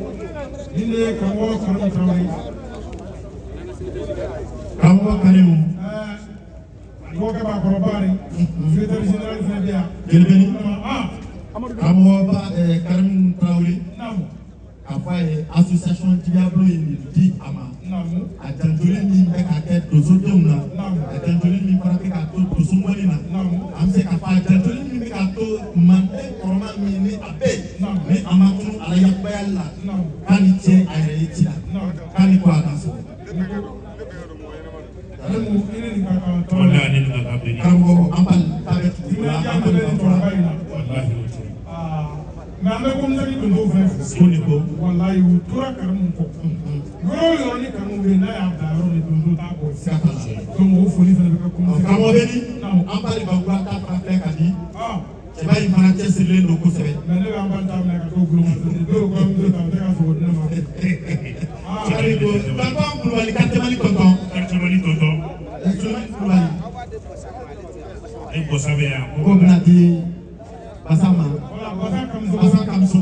Ni ne ye karamɔgɔ Karimu Tarawele. Karamɔgɔ Karimu. Dɔgɔkɛ b'a kɔrɔ Bari. Secrétaire général fana bɛ yan. Jelibeni. Karamɔgɔ ba Karimu Tarawele. K'a fɔ a ye, association Diablo ye nin di a ma. A janjoli min bɛ ka kɛ donsodenw na, a janjoli min fana bɛ ka to donsomɔni na, an bɛ se k'a fɔ a janjoli min bɛ ka to Manden kɔrɔma min ni a bɛ yen, ni a ma tunu a la yakubayali la, k'a ni ce a yɛrɛ ye ci la, k'a ni ko a ka sɔrɔ. Karamɔgɔ, an bali ta bɛ tugu la, an bali Bankura. Mais an bɛ komisɛri donsow fana fo. Ko ni ko. Walayi, u tora Karimu kɔ. Yɔrɔ o yɔrɔ ni Karimu bɛ yen, n'a y'a bila yɔrɔ min, donso t'a bɔ. Siga t'a la. Donc o foli fana bɛ kɛ komisɛri. Karamɔgɔ bɛ ni an bali Bankura ta fana filɛ ka di. Cɛba in fana cɛsirilen don kosɛbɛ. Mais ne bɛ an bali ta minɛ ka t'o bolo ma, dɔw ka muso ta, a bɛ se ka sogo di ne ma. Kari ko Tɔntɔn Kulubali ka Cɛmani Tɔntɔn. Ka Cɛmani Tɔntɔn. Sulemani Kulubali. Ni Bɔsa bɛ yan. K'o bɛna di Basa ma. Basa Kamiso.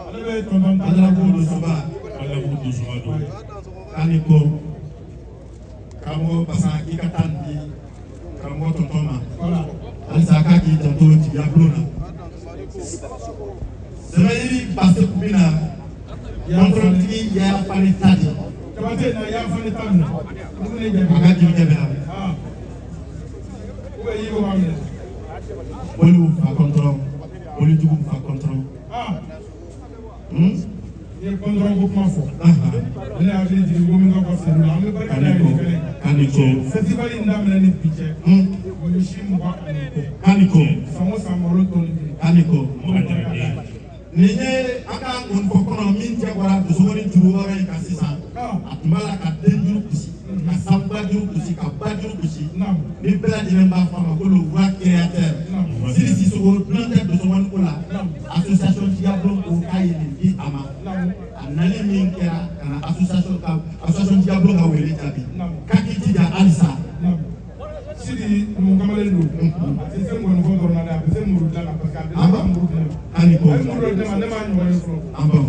Ale bɛ tɔntɔn ta. Badalabugu Donsoba. Badalabugu Donsoba don. K'ale ko karamɔgɔ Basa, k'i ka taa nin di karamɔgɔ Tɔntɔn ma. Halisa k'a k'i janto jigiya bulon na. Sɛbɛyiri base kun bɛ na kɔntɔntigi y'a falen ta di. Jabate na yan fana ta minɛ. Olu ne jaabi. A ka jelikɛ bɛ yan. Ah. Ou bien i y'o b'a minɛ. Boliw fa kɔntɔrɔn, bolijuguw fa kɔntɔrɔn. Ah. Hmm? N'i ye kɔntɔrɔn ko kuma fɔ. Ahan. Ne hakili jigin ko min ka bɔ sɛnɛ la, an bɛ barika da K'ani ko, nin kɛnɛ kan. k'ani ko. Festival in daminɛ ni bi cɛ. Hmm? Misi 20 ani kɔ. K'ani ko, San o san malo tɔni kelen. k'ani ko. Mɔgɔ jarabi. Nin ye an ka nkɔnifɔ kɔnɔ min cɛ bɔra dusukun juru wɔɔrɔ in kan sisan. Ah. A tun b'a la ka den juru gosi, ka sanba juru gosi, ka ba juru gosi. Naamu. Ni bɛɛ lajɛlen b'a fɔ a ma ko le roi créateur. Naamu. Sidi Sisoko dunan tɛ dosomani ko la. Naamu. Association Diablo ko k'a ye nin di a ma. Naamu. A nali min kɛra ka na association ka association Diablo ka wele jaabi. Naamu. K'a k'i jija halisa. Naamu. Sidi numu kamalen don. A tɛ se nkɔnifɔ dɔrɔn na dɛ, a bɛ se muru dilan na parce que a delila ka muru di ne ma. K'ani ko. A ye muru dɔ di ne ma, ne m'a ɲɔgɔn ye fɔlɔ. An baw.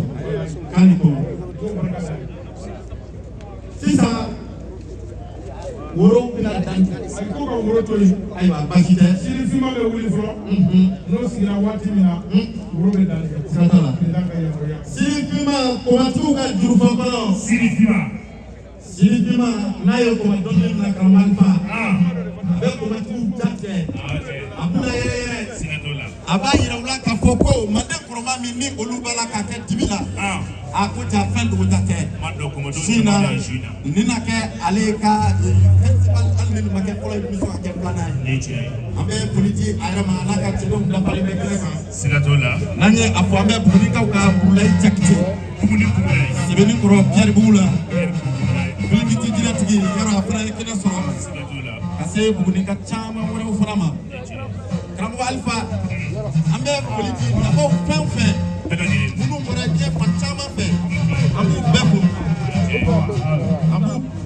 K'ani ko. T'o barika da ye. Sisan woro bɛna dan. A ko ka woro to yen. Ayiwa baasi tɛ. Sidi finman bɛ wuli fɔlɔ. N'o sigira waati min na, woro bɛ danni kɛ. Sira t'a la. Président ka yamaruya. Sidi finman komatigiw ka jurufɔ kɔnɔ. Sidi Fima. Sidi finman n'a ye koma dɔɔnin minɛ karamɔgɔ Alifa. Ah. A bɛ komatigiw ja tigɛ. Ah, cɛ. A bɛna yɛrɛ yɛrɛ. Siga t'o la. A b'a yira u la k'a fɔ ko manden kɔrɔma min ni olu b'a la k'a kɛ dibi la. Ah. A ko ja fɛn dogota tɛ. Ma dɔn kɔmɔdenw Su in na caman bɛ yan su in na. nin na kɛ ale ka festival hali ni nin ma kɛ fɔlɔ ye nin bɛ sɔn ka kɛ filanan ye. Ni cɛ. An bɛ foli di a yɛrɛ ma a n'a ka cɛdenw dafalen bɛ kɛnɛ kan. Siga t'o la. N'an ye a fɔ an bɛ Bugunikaw ka Burulayi Jakite. Buguni Burulayi. Sebenikɔrɔ Pierre Bugu la. Pierre Burulayi. Bilikiti jinɛtigi yɔrɔ a fana ye kɛnɛ sɔrɔ. Siga t'o la. Ka se Bugunika caman wɛrɛw fana ma. Ni cɛ. Karamɔgɔ Alifa an bɛ foli di mɔgɔw fɛn o fɛn Bɛɛ lajɛlen. minnu bɔra diɲɛ fan caman fɛ an b'u bɛɛ fo. Cɛ.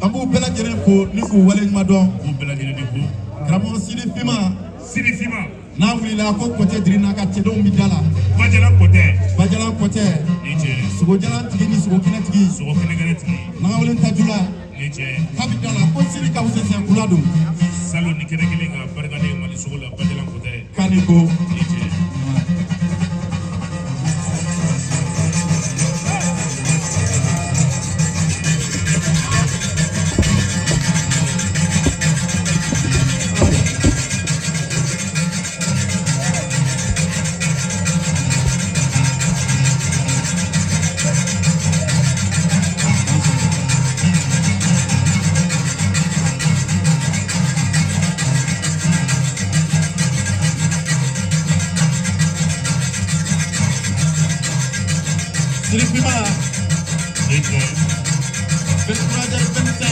An b'u bɛɛ lajɛlen fo ni k'u waleɲuman dɔn. K'u bɛɛ lajɛlen de fo. Karamɔgɔ Sidi Finman Sidi Fima. n'a wulila ko Kɔtɛ Diri n'a ka cɛdenw bɛ da la. Bajalan Kɔtɛ. Bajalan Kɔtɛ. Ni cɛ. Sogojalan tigi ni sogo kɛnɛ tigi. Sogo kɛnɛ kɛnɛ tigi. Nagawelen Tajula. Ni cɛ. K'a bɛ da la ko Sidi ka wusa kula don. Salon ni kɛnɛ kelen ka barikaden Mali sogo la Bajalan Kɔtɛ. K'ale ko. Ni cɛ. Sidi Finman Ni cɛ. 23h25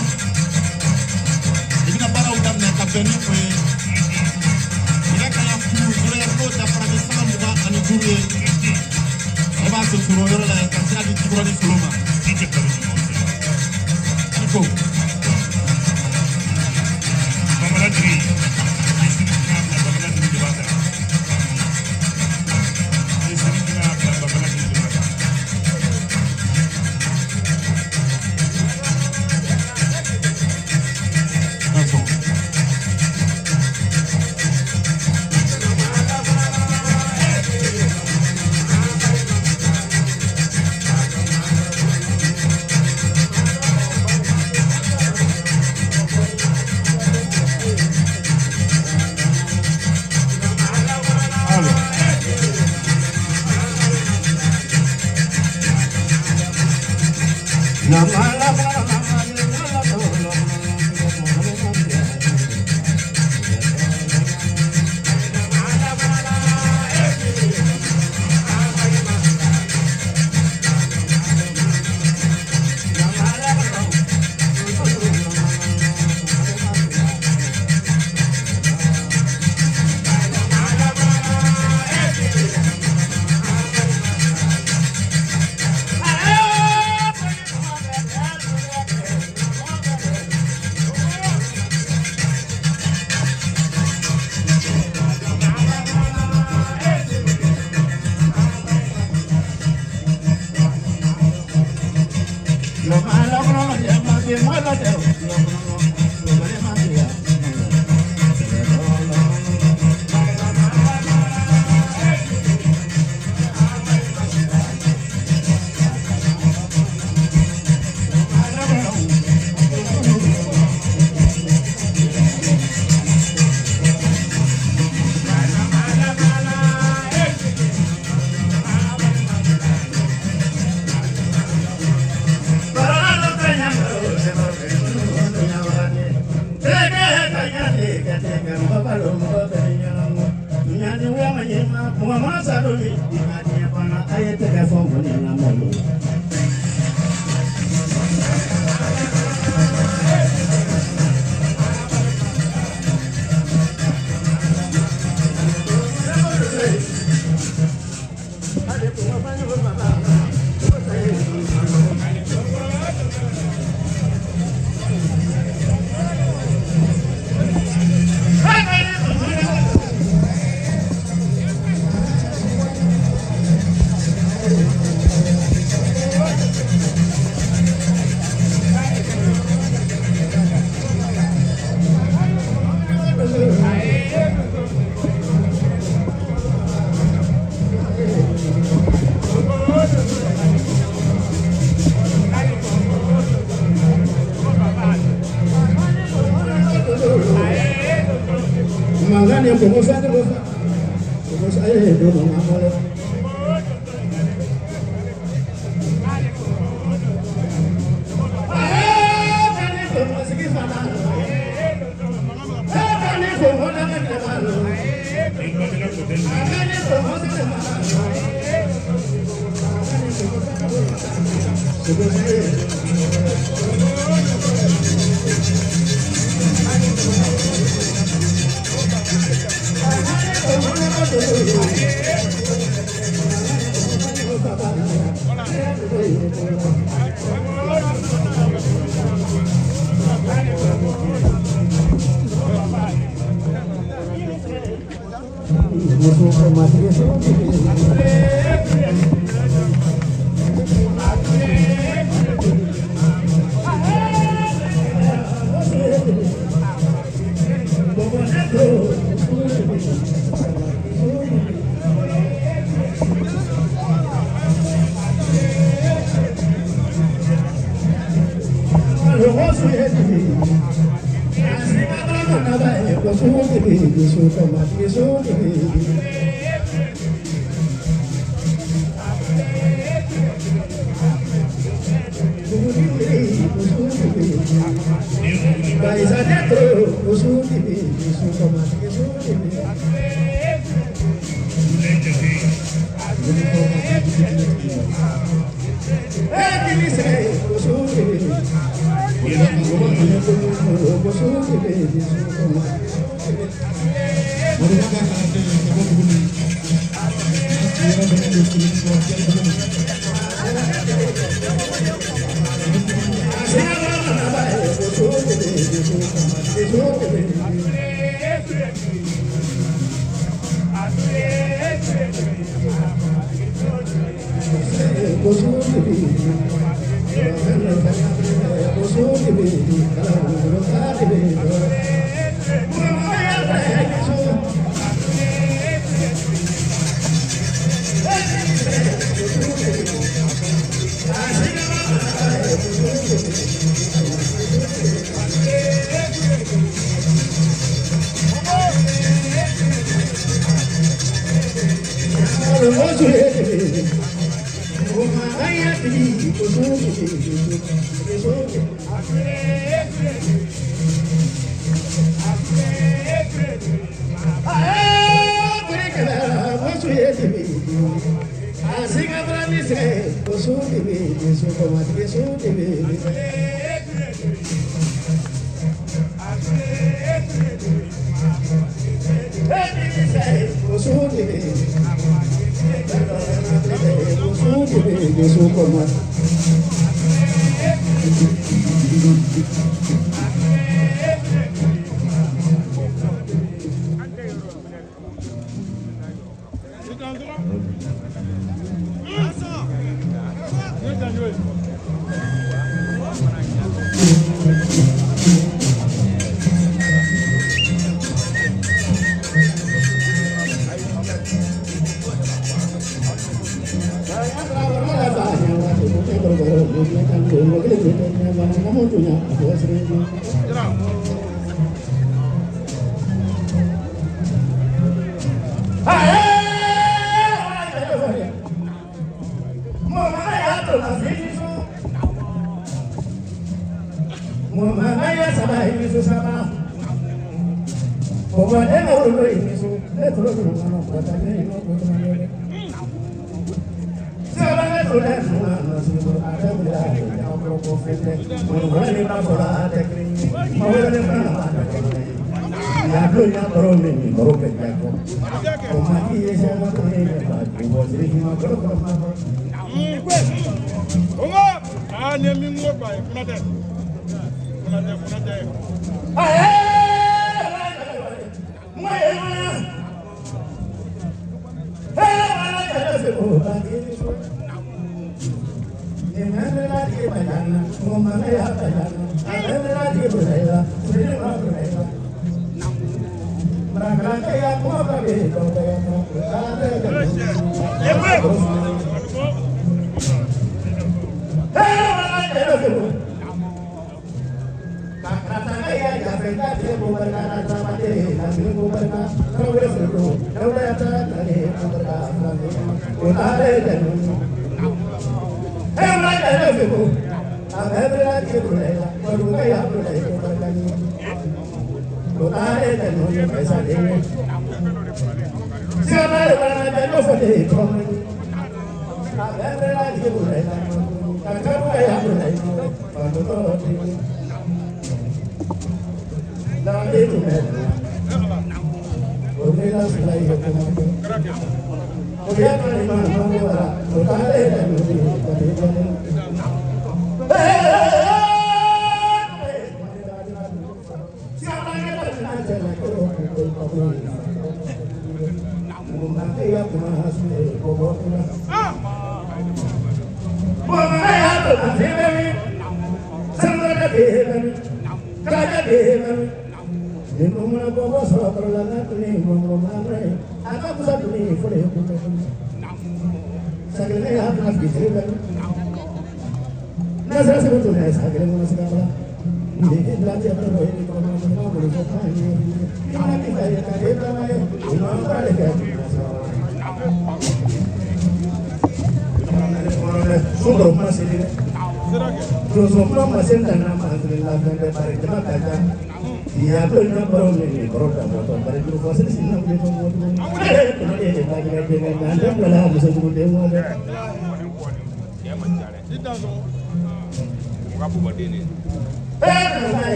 i bɛna baaraw daminɛ ka bɛn ni o ye. Nɛgɛ kanɲɛ fu zéro n'o dafara ni sanga 25 ye. E b'a sɔrɔ o yɔrɔ la yen ka sira di Jikɔrɔni Solo ma. Ni cɛ kalo ɲumanw cɛ. I ko. Bamala Diri. Ni Sidi Fima y'a bila Bamala Diri de b'a ta. Ni Sidi Fima y'a bila Bamala Diri de b'a ta. D'accord.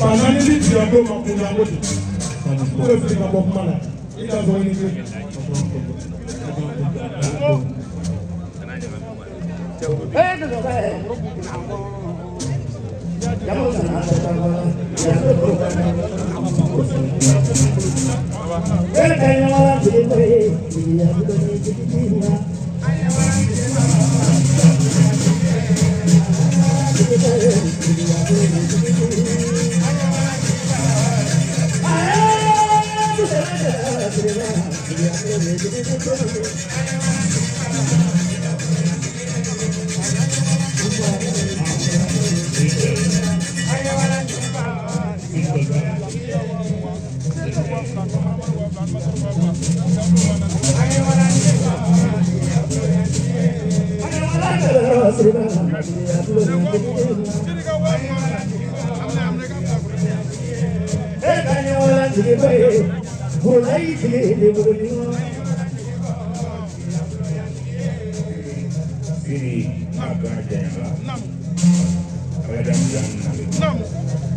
Ba naani di tiɲɛ don ma kun ko ten. I bɛ fili ka bɔ kuma la. I ka sɔrɔ i ni ce. Sini n'a gan janyara ala da dan nale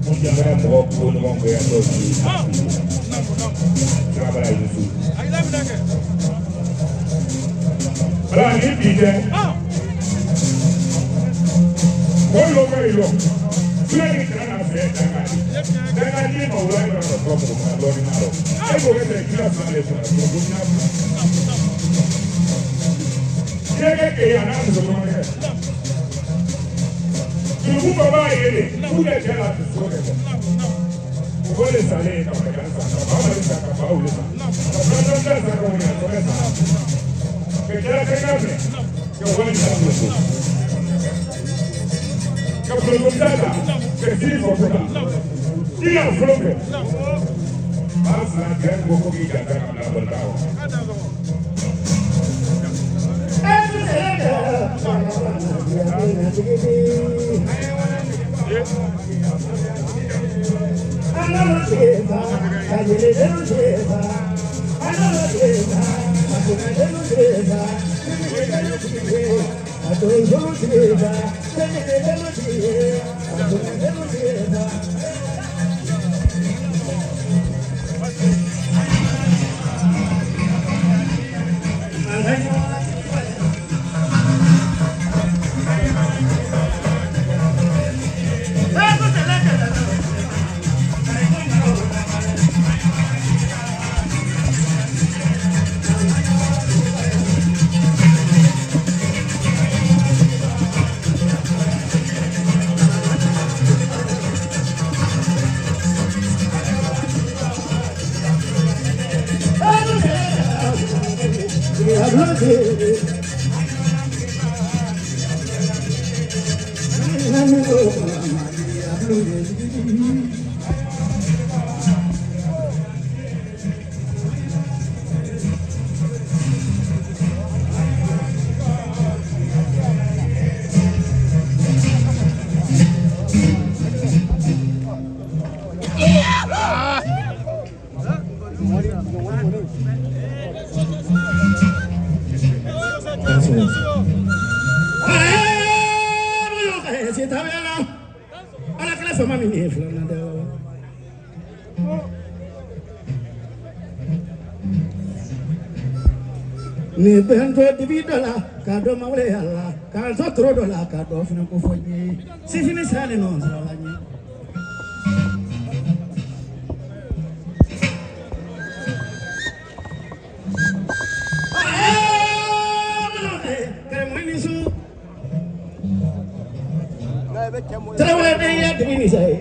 mun jamana mɔgɔ ko ɲɔgɔn kɛ yan dɔw bi Sirabala Yusu ala ni bi tɛ mɔgɔ dɔw bɛ yen nɔ fila ni kana na fɛ danga danga di ma wula yɔrɔ dɔ fɔ mɔgɔ ma lɔɔni n'a rɔ e b'o kɛ kila fila de kunna ko n'a fila jɛgɛ kɛ yan n'a muso kɔnɔ kɛ dugu baba ye de k'u bɛ cɛ la so kɛ o ko de salen ka kan san ka ba mali san ka ba wuli san ka filanan san ka wuli ka sɔrɔ san ka jala kɛnɛ minɛ ka wali san muso ka boloko ta ka siri fɔ ko ta i y'a fɔlɔ kɛ ba fila kɛ ko ko k'i janto ka bila bɔlita kɔ. Ni bento dibi dɔ la k'a dɔn mawle ala k'a tɔ toro dɔ la k'a dɔn fana ko fɔ n ye sifini salen nɔ sɔrɔ la n ye. Tarawele den ye dibi ni sa ye.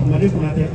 Mali Konatɛ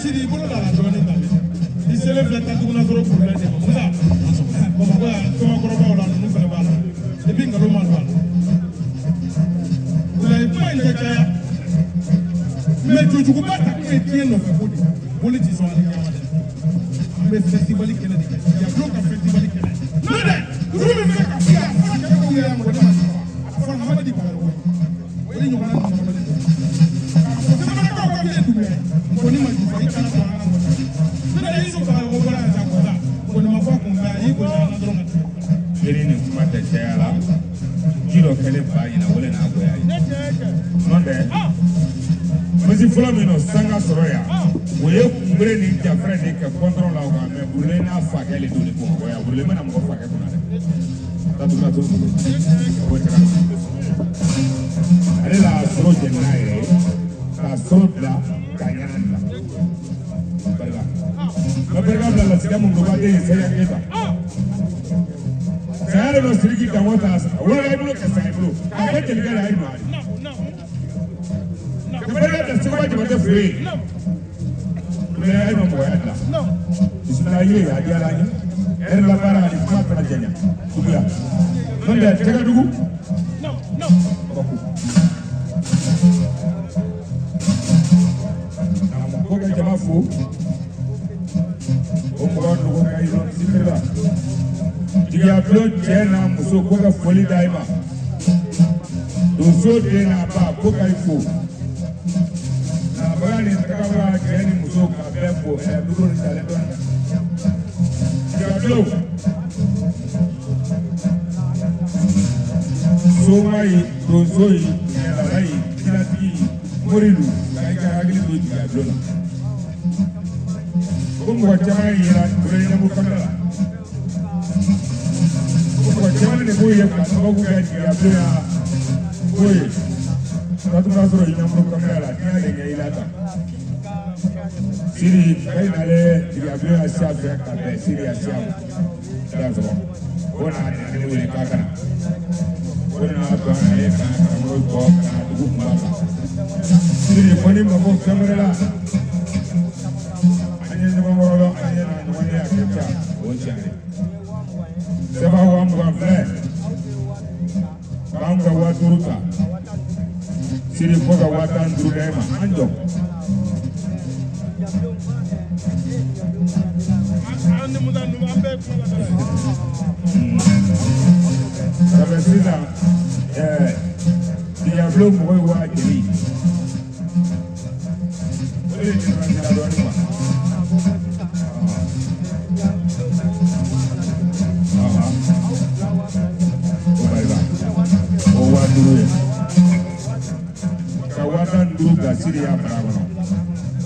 Sidi bolo la dɔɔni ta i selen filɛ tatuguna sɔrɔ problème de ma Musa Bamakɔ yan tɔgɔkɔrɔbaw la ninnu fana b'a la et puis nkalon ma don a la o la kuma in tɛ caya mais jojuguba ta kun ye diɲɛ nɔfɛ ko de boli ti sɔn ale kama dɛ an bɛ festival kɛnɛ de kɛ Diablo ka festival kɛnɛ n'o tɛ kuru min bɛ ka fiyɛ a fɔra kɛlɛ ko yɛrɛ mɔgɔ ne ma se a fɔra Hamadi Bagayogo o ye ɲɔgɔnna ninnu caman de k'a fɔ sɛbɛnnikɛlaw ka kɛ Dunbuya ye nkɔni ma jufa i kana sɔn an ka mɔgɔ n'o tɛ i sɔn Bagayogo bɔra yan sa kɔsa nkɔni ma fɔ a kun fɛ a y'i gosi an na dɔrɔn ka tɛmɛ. Jeli ni kuma tɛ caya la ji dɔ kɛlen ba ɲɛna o de n'a goya ye n'o tɛ misi fɔlɔ min nɔ sanga sɔrɔ yan o ye kunbere ni jafɛrɛ de kɛ kɔntɔrɔn la o kan mɛ burulen n'a fakɛ le don Bamakɔ yan burulen mana mɔgɔ fakɛ kunna dɛ datugula to o tɛ ale la sɔrɔ jɛni n'a yɛrɛ ye k'a sɔrɔ bila k'a ɲɛna bila barika nka barika bila lasigɛ mun don den ye sɛgɛ keta saya de nɔ Sidiki danko ta wari i bolo ka sa i bolo k'a kɛ jelikɛ la a ye nɔ a ye ka barika da Seguba Jabatɛ fɛ yen mɛ a ye ma mɔgɔya dilan bisimila ye a diyara an ye hɛrɛ la baara ani kuma kana janya duguya n'o tɛ tɛgɛ dugu kabako ko ka jama fo o mɔgɔ nugu ka yi sibiri la jigiya bulon cɛ n'a muso ko ka foli d'a ma donso den n'a ba ko ka i fo nabaga ni tagabaga cɛ ni muso ka bɛɛ fo ɛ dugu ni jalen dɔɔnin jigiya bulon soma ye donso ye ɲɛdala ye jilatigi ye morilu ka i ka hakili to jigiya bulon na ko mɔgɔ caman yera bolo ɲɛnabɔ kabila la ko mɔgɔ caman Caman de b'o ye ka sababu kɛ jigiyabilen ko ye. Datugula sɔrɔ i ɲɛmɔgɔ kamera la, n'i y'ale ɲɛ i la tan. Siri ka nale jigiyabilen ya siya fɛ ka bɛn Siri ya siya ma. Dansɔgɔ. O na ne wele k'a ka na. O nana to an ye ka karamɔgɔ bɔ ka na dugu kuma kan. Siri ko ni mako fɛn wɛrɛ la. An ye ɲɔgɔn wɔrɔ lɔ, an ye na ɲɔgɔn ye a kɛ ca, o ye tiɲɛ ye. Sɛba 20,000 filɛ. K'an ka 5000 ta. Siri fo ka 15,000 d'e ma, an jɔ. Sabu sisan jigiyabilen mɔgɔ ye waa joli. O de ye différence dɔɔnin quoi. O barika. O 5000 ye. Ka 15,000 bila Siri y'a bara kɔnɔ.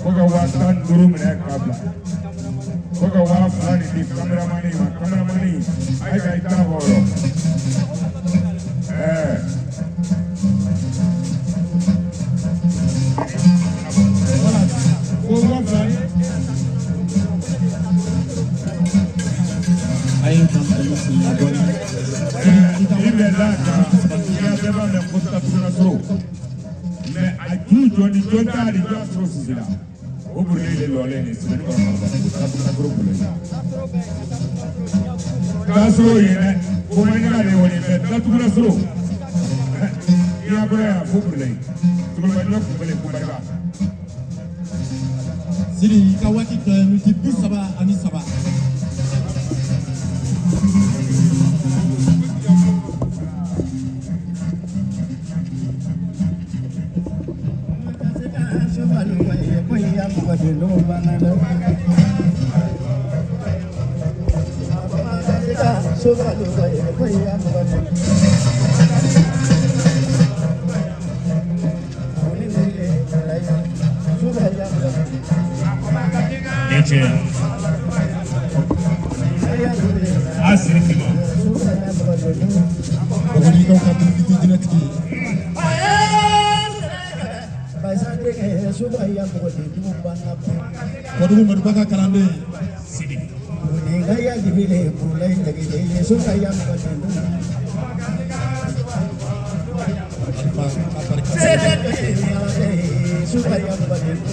Ko ka 15,000 minɛ k'a bila. Ko ka 2000 nin di kameramani ma. Kameramani, a ye ka i ta bɔ o rɔ. Ko 2000 ye. A ye kan tɛmɛ sigi dɔɔni. I bɛ da kan, i y'a bɛɛ b'a mɛn ko datugula sɔrɔ. Mais a ju jɔ ni jɔn t'a di jɔn sɔrɔ sisi la. O burule de lɔlen nin sɛbɛnni kɔnɔ ka ban datugula sɔrɔ burule. K'a sɔrɔ yen dɛ, ko maɲininka de wele mɛ datugula sɔrɔ. I y'a kɔrɔ yan fo burule. Tugulabajɔ kunbɛlen ko barika. Siri, i ka waati tɔ ye miniti 33. Ni ce. A siri kima. Bugunikaw ka birikiti jinɛtigi. Kɔdugu Madiba ka kalanden. Sidi. Alifa a barika.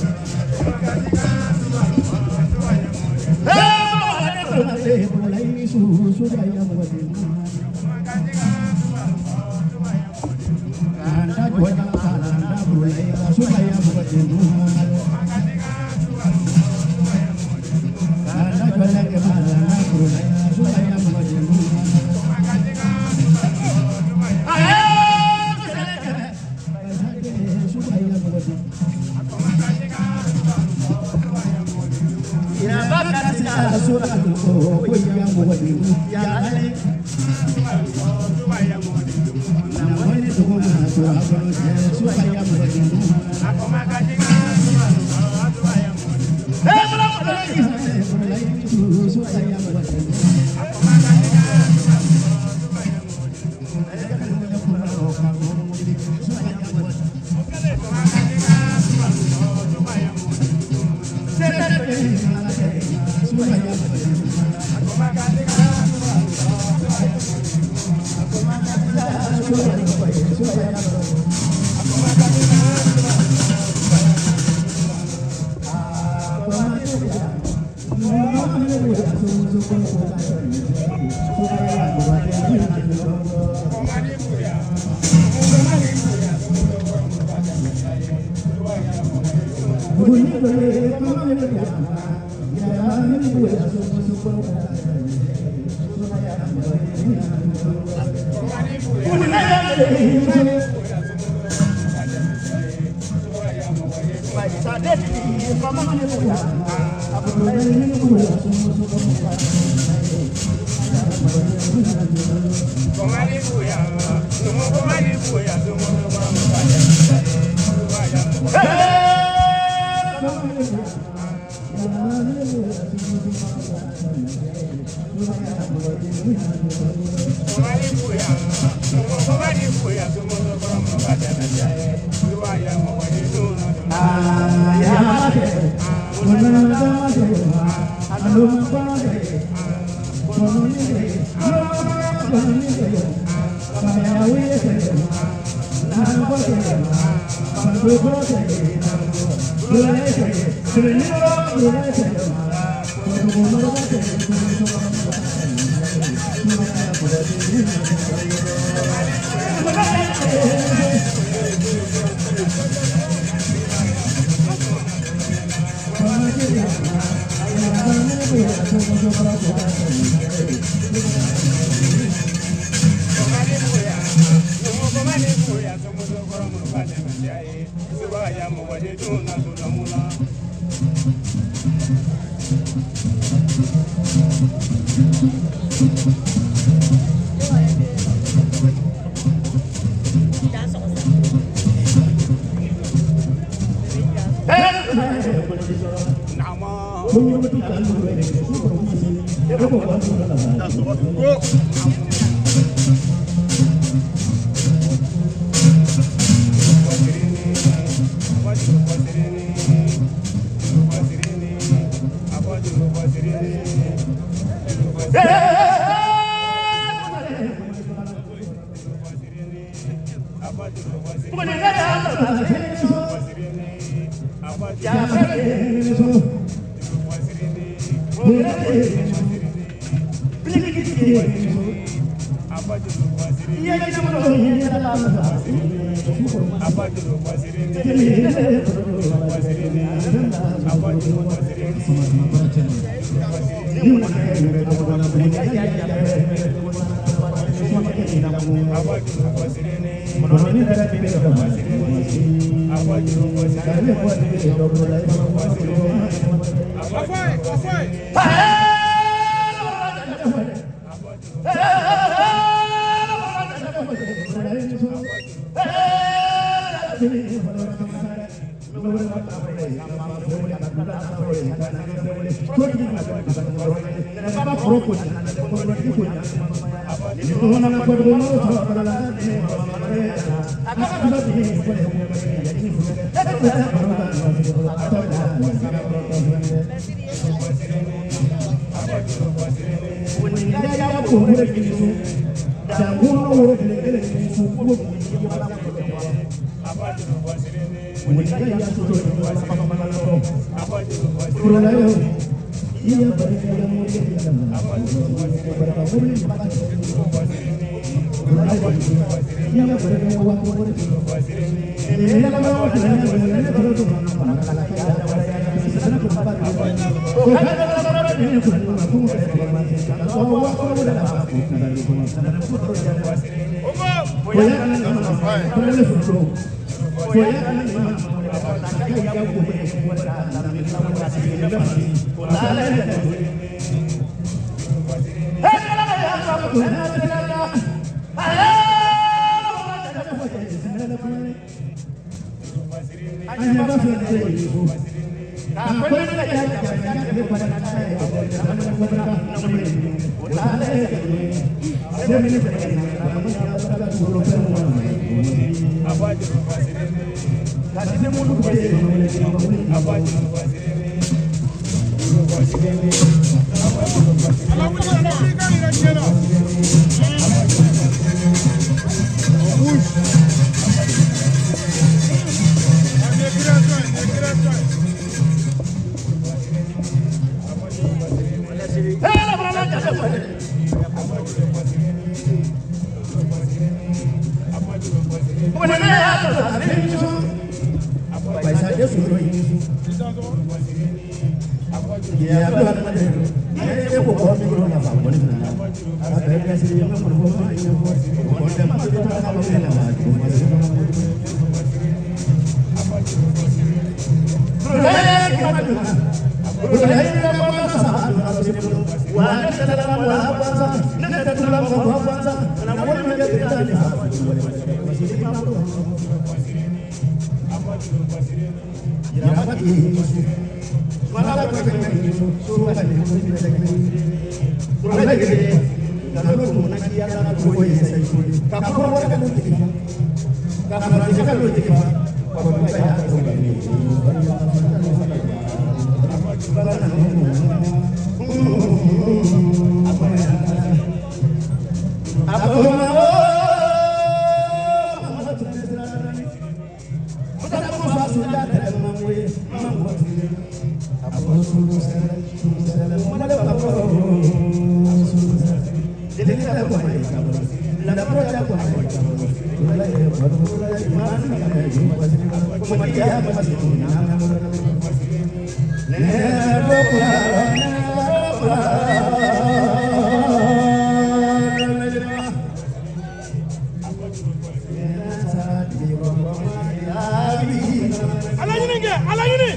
Ala ɲini kɛ, ala ɲini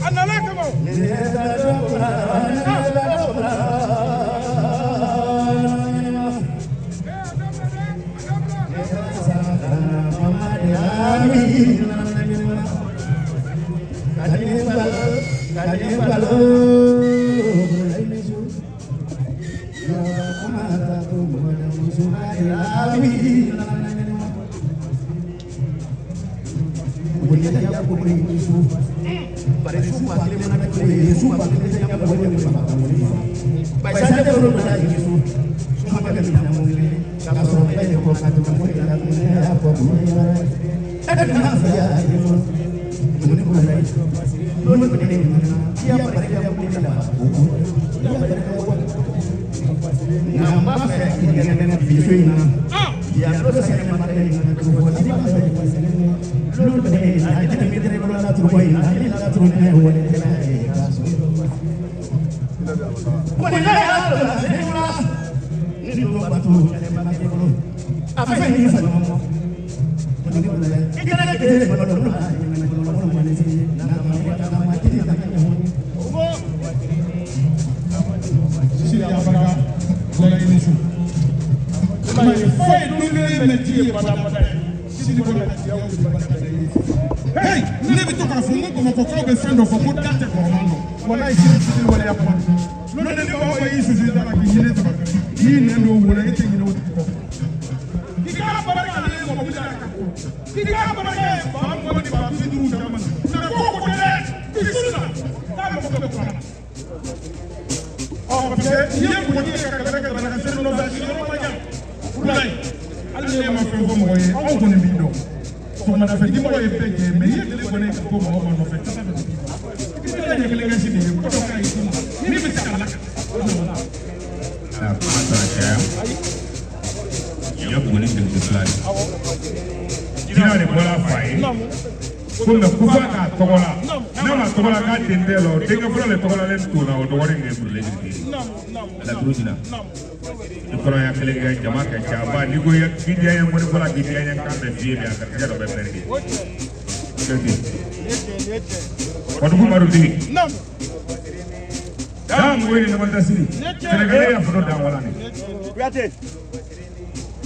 a nana kama. Sidi Abaraka, Bolayi ni su. I m'a ye foyi dun kelen ye mɛ ji ye badabada ye. Sidi bɔra ka diyaw de badabada ye. Hey, ne bɛ to k'a fɔ n ko Bamakɔkaw bɛ fɛn dɔ fɔ ko da tɛ kɔrɔman dɔn. Walayi Sidi Sidi waleya kuma don. N'o tɛ ni mɔgɔ mɔgɔ y'i susu i da la k'i ɲinɛ saba k'i nɛn don wo la e tɛ ɲinɛ o tigi kɔ. K'i k'a barika de ye mɔgɔ da ka ko. K'i k'a barika ye 20,000 ni 50,000 caman na. Nka ko ko tɛ dɛ. K'i su na k'a mago bɛ kuran na. Ɔ parce que i ye mɔgɔ ye ka kɛlɛ kɛ ka se nɔfɛ a sigiyɔrɔ ma jan. Wulayi hali ni e ma fɛn fɔ mɔgɔ ye anw kɔni b'i dɔn. Sɔgɔmadafɛ dimɔgɔ ye bɛɛ jɛ mɛ i ye tile kɔni ka to mɔgɔ ma nɔfɛ tasa bɛ d'i ma. I bɛ ɲɛ kelen kɛ si de ye ko dɔ ka ɲi i ma min bɛ se ka lakana. A kuma tɛna caya. Nin ye Buguni depite fila de ye. Jina de bɔra a fa ye. Ko mɛ ko f'a k'a tɔgɔ la. N'a ma tɔgɔ la k'a den tɛ la o denkɛ fɔlɔ de tɔgɔ lalen to la o dɔgɔnin de ye Burule Jirite ye. Laturu jina. Ni kɔnɔya kelen kɛ jama kɛ ca ba n'i ko k'i diya ye ŋɔni fɔla k'i diya ye kan bɛɛ f'i ye bi a garijɛgɛ dɔ bɛ pɛrɛdi. Kɔdugu Marutigi. Daa mɔgɔ ye ni ɲɔgɔn tɛ siri. Sɛnɛgalɛ y'a foto dan wala ni.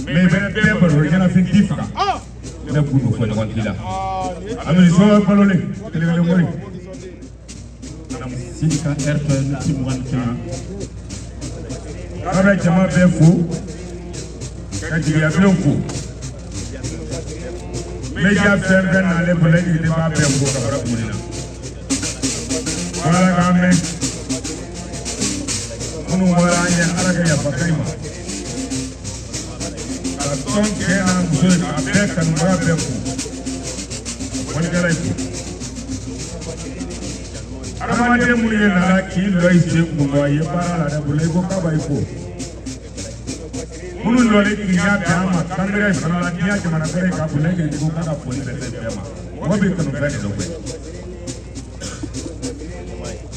Mɛ i bɛ bɛɛ baro ɲɛnafin t'i faga. Ne k'u don fɔ ɲɔgɔn t'i la. Amiri sɔ balolen kelen kelen mori. Sidi ka heure tɔ ye miniti 21. K'a bɛ jama bɛɛ fo ka jigiyabilenw fo. Media fɛn fɛn n'ale bolo e jigi b'a bɛɛ fo ka fara Buguni na. Ko Ala k'an mɛn. Minnu bɔra an ɲɛ Ala ka yafa kɛ i ma. Ka tɔn cɛ n'a muso ye k'a bɛɛ kanubaga bɛɛ fo. Fɔlikɛla ye fo. Adamaden minnu ye nana k'i lɔ i sen kun a ye baara la dɛ bolo i ko k'a b'a i fo. Minnu lɔlen k'i ɲɛ bɛn an ma kangɛrɛ fana la n'i y'a jamana fɛrɛ k'a bolo e k'i ko k'a ka foli bɛ se bɛɛ ma. Mɔgɔ b'i kanu fɛn de dɔ koyi.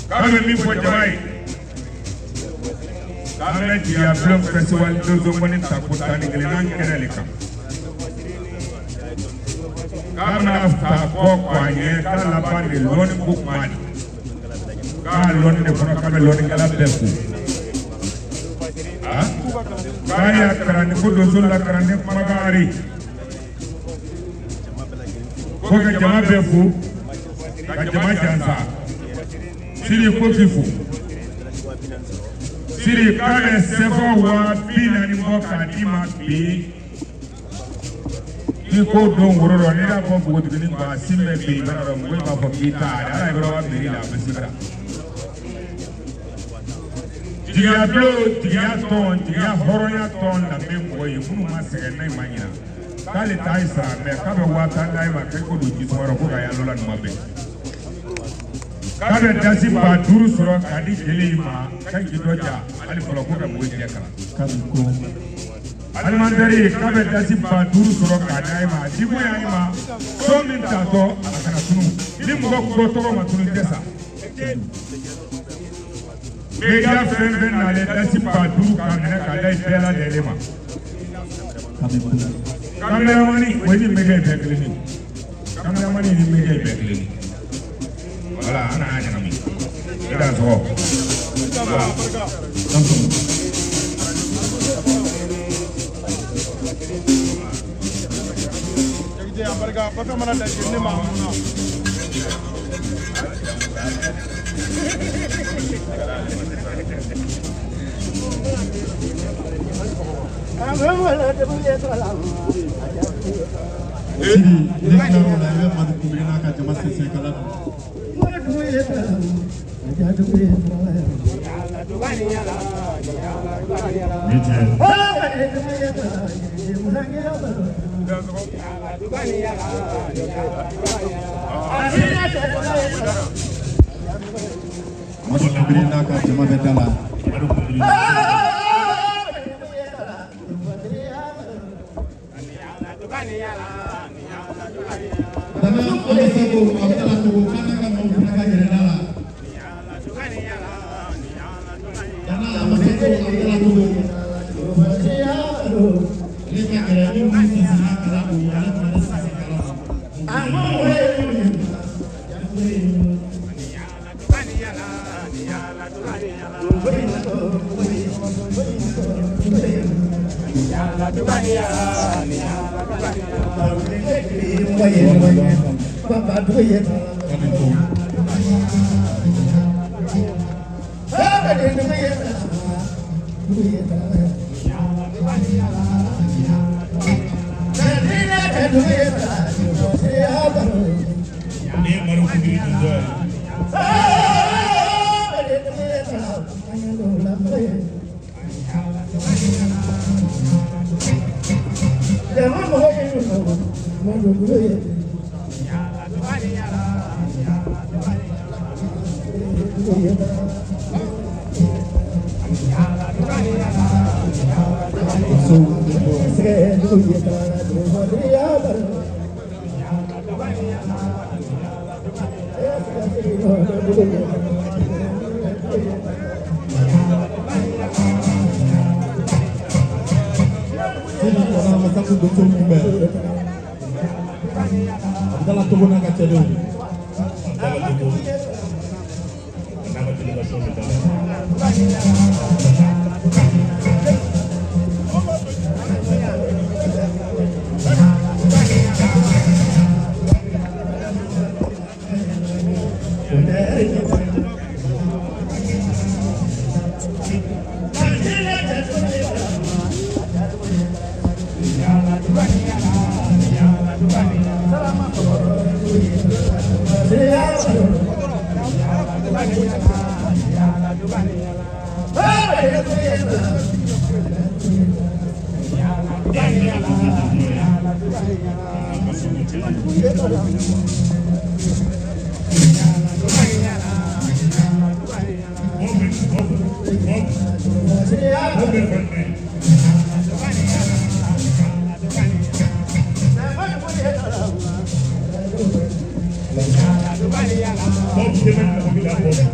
K'a bɛ min fɔ jama ye. K'an bɛ Jigiya Bulon festival donsonkɔni tako 11 nan kɛnɛ de kan. K'a bɛna ta kɔ kɔ a ɲɛ k'a laban de lɔnni ko kuma de. K'a lɔnni de kɔnɔ k'a bɛ lɔnnikɛla bɛɛ fo. K'a y'a kalan ko donso la kalanden kumakan ari. Ko ka jama bɛɛ fo ka jama jansa. Sidi ko k'i fo. Sidi k'a bɛ sɛfɔ 40,000 bɔ k'a d'i ma bi. K'i ko don woro rɔ n'i y'a fɔ npogotiginin ko a sin bɛ bin bara dɔ mɔgɔw b'a fɔ k'i ta ala ye yɔrɔ miiri la a bɛ sigira. Jigiya bulon jigiya tɔn jigiya hɔrɔnya tɔn danbe mɔgɔ ye minnu ma sɛgɛn n'a ma ɲina k'ale t'a ye sara mɛ k'a bɛ 10,000 d'a ma k'e ko don ji suma rɔ ko ka yala la nin ma bɛn. K'a bɛ dasi 5,000 sɔrɔ k'a di jeli in ma k'a k'i dɔ ja hali fɔlɔ ko ka mɔgɔ jɛ kalan. K'a bɛ ko Alimentaire k'a bɛ dasi 5000 sɔrɔ k'a d'a ma, a dikun y'an ma so min tatɔ a kana tunu, ni mɔgɔ ko tɔgɔ ma tunu tɛ sa. Média fɛn fɛn nalen dasi 5000 k'a minɛ k'a da bɛɛ lajɛlen ma. Caméraman o ni média ye bɛɛ kelen ye, caméraman ni média ye bɛɛ kelen ye. Voilà, an nana ɲagami. I dan sɔgɔ. Voilà. Sidi, ne tilar'o la, i bɛ Madu Kunbiri n'a ka jama sɛnsɛn ka ladon. Ni tiɲɛ. Madu Kunbiri n'a ka jama bɛ da la. Madu Kunbiri. Dana Amasago Abdala Togo k'a n'a ka maaw fana ka gɛrɛ da la. Dana Amasago Abdala Togo. Ale ka gɛrɛ ni mun sinsinna ka ladon, ale fana bɛ sinsin ka ladon. Ni ye Madu Kunbiri dontɔ ye. Sidi kɔnɔ Amasago donso kunbɛn. Abdala Togo n'a ka cɛdenw. Abdala Togo. A n'a ka délégation bɛ da la. Ni ye Abdala Togo dontɔ ye. A n'a ka sogo cɛdenw. Bob Bob Bob Bob bɛ fɛn jumɛn ye? Bob tɛmɛ mɔgɔ b'i la Bob.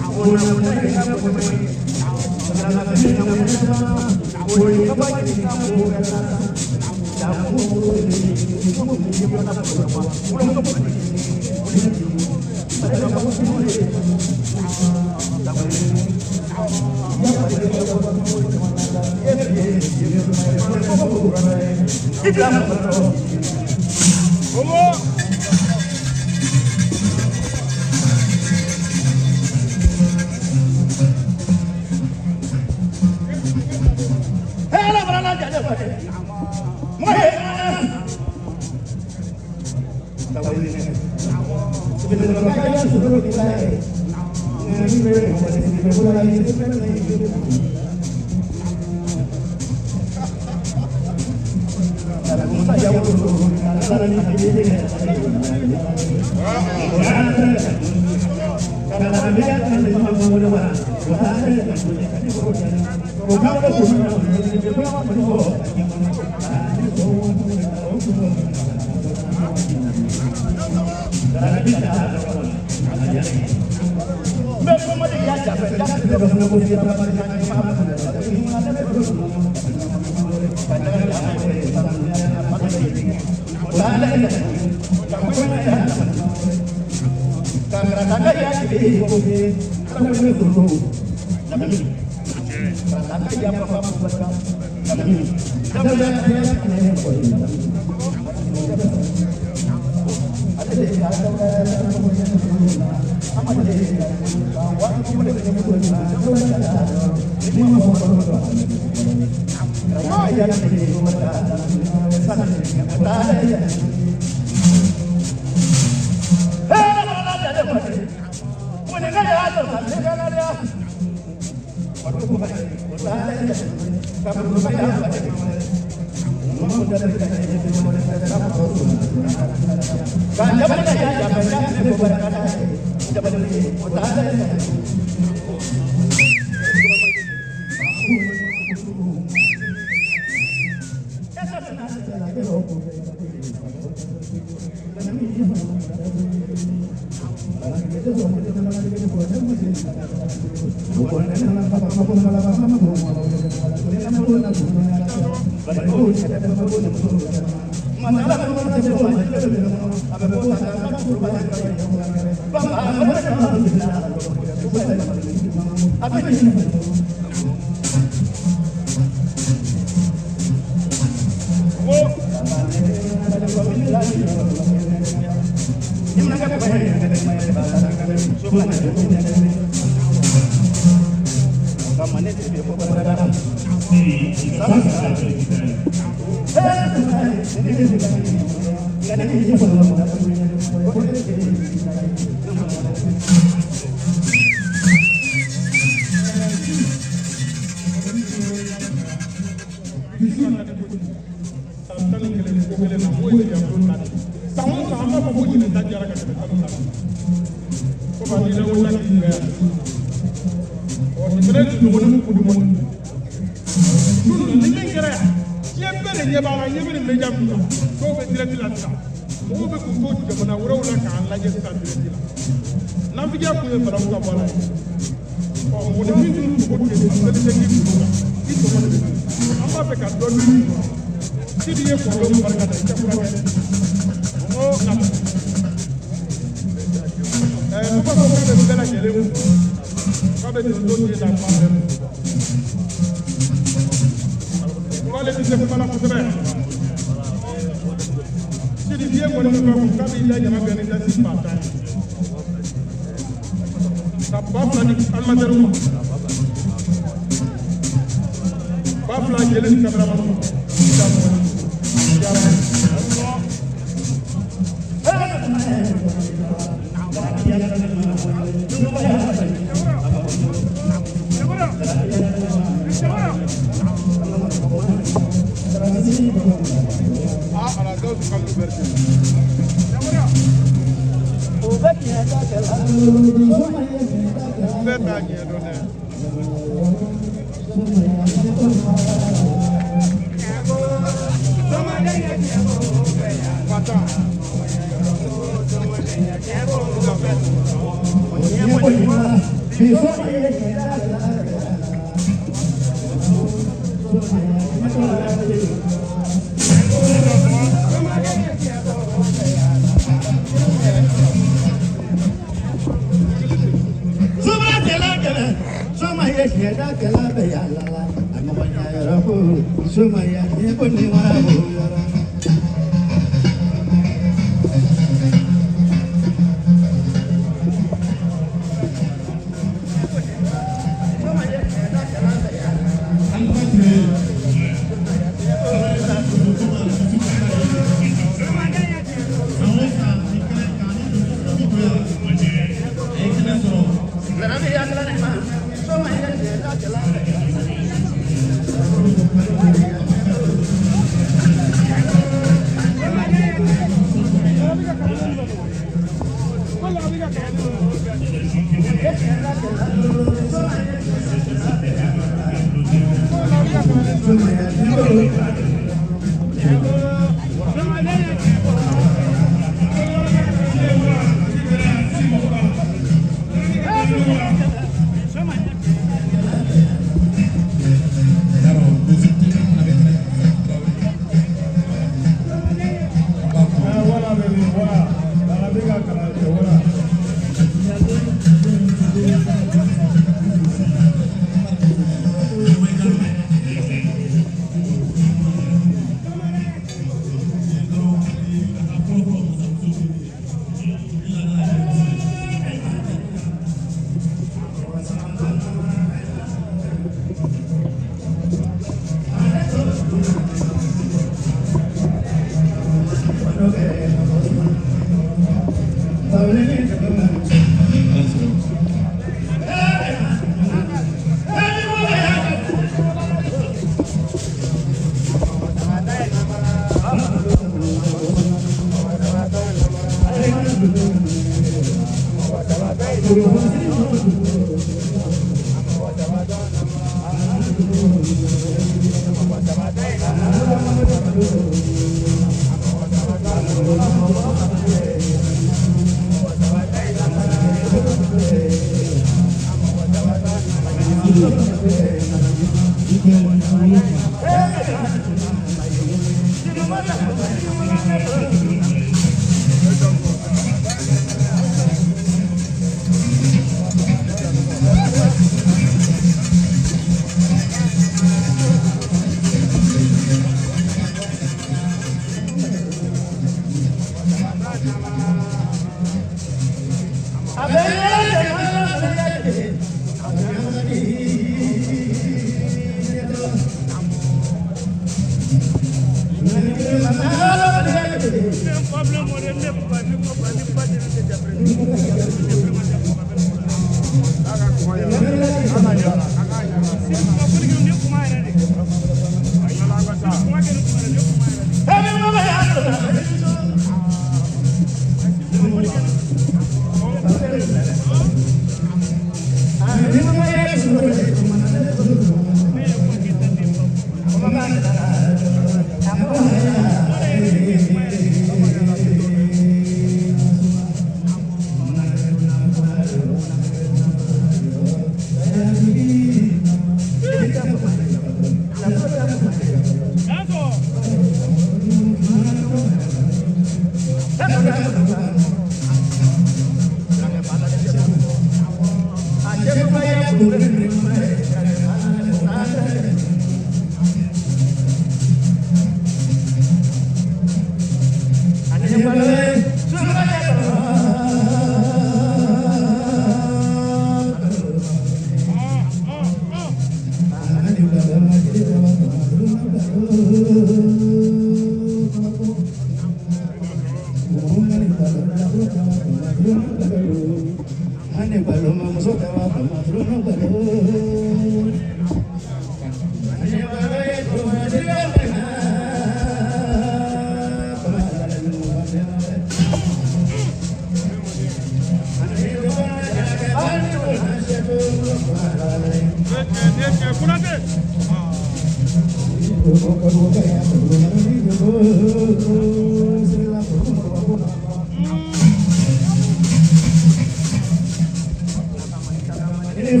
Sidi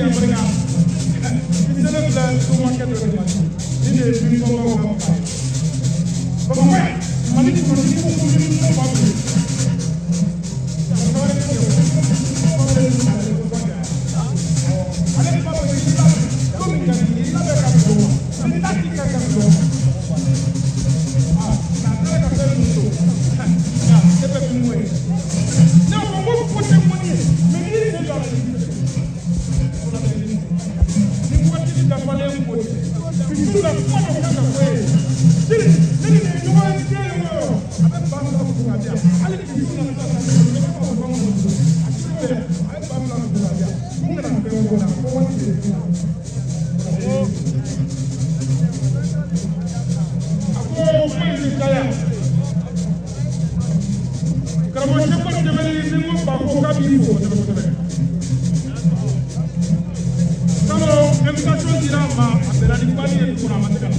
Amrika, i selen filɛ somakɛ dɔ de ma, ni de ye dumunitɔnbaw ka ba ye. Bamakɔ yan, Mali kɔnɔ, ni ko ko dumunitɔn b'a bolo. Ale b'a fɔ i labɛn don min ka di i ye, i labɛn ka bɛn o ma. Ni taa k'i ka bɛn o ma. Aa, nka a taara ka fɛn ninnu to. Nka e bɛ min ko ye. Ne ko ko ko tɛ mɔni ye, mɛ n'i sen don a la, i bɛ ni waati dafalen ko tɛ. Bisu la kuma dɔ kan ka fɔ e ye. Sini, ne ni nin ye ɲɔgɔn ye diɲɛ yɔrɔ o yɔrɔ, a bɛ 2000 kun ka di yan. Hali bisu na sisan sisan, ne b'a fɔ ko n ko a ti bɛn, a ye 2000 kun ka di yan. Ko n kana fɛn fɔ la, ko waati de ye sisan. A ko kuma in ti caya. Karamɔgɔ Sɛkumaru Tɛmɛni ni ko ba ko k'a b'i fo kosɛbɛ kosɛbɛ. Salon invitation dira a ma, a bɛnna ni banni ye dugu kɔnɔ, a ma se ka na.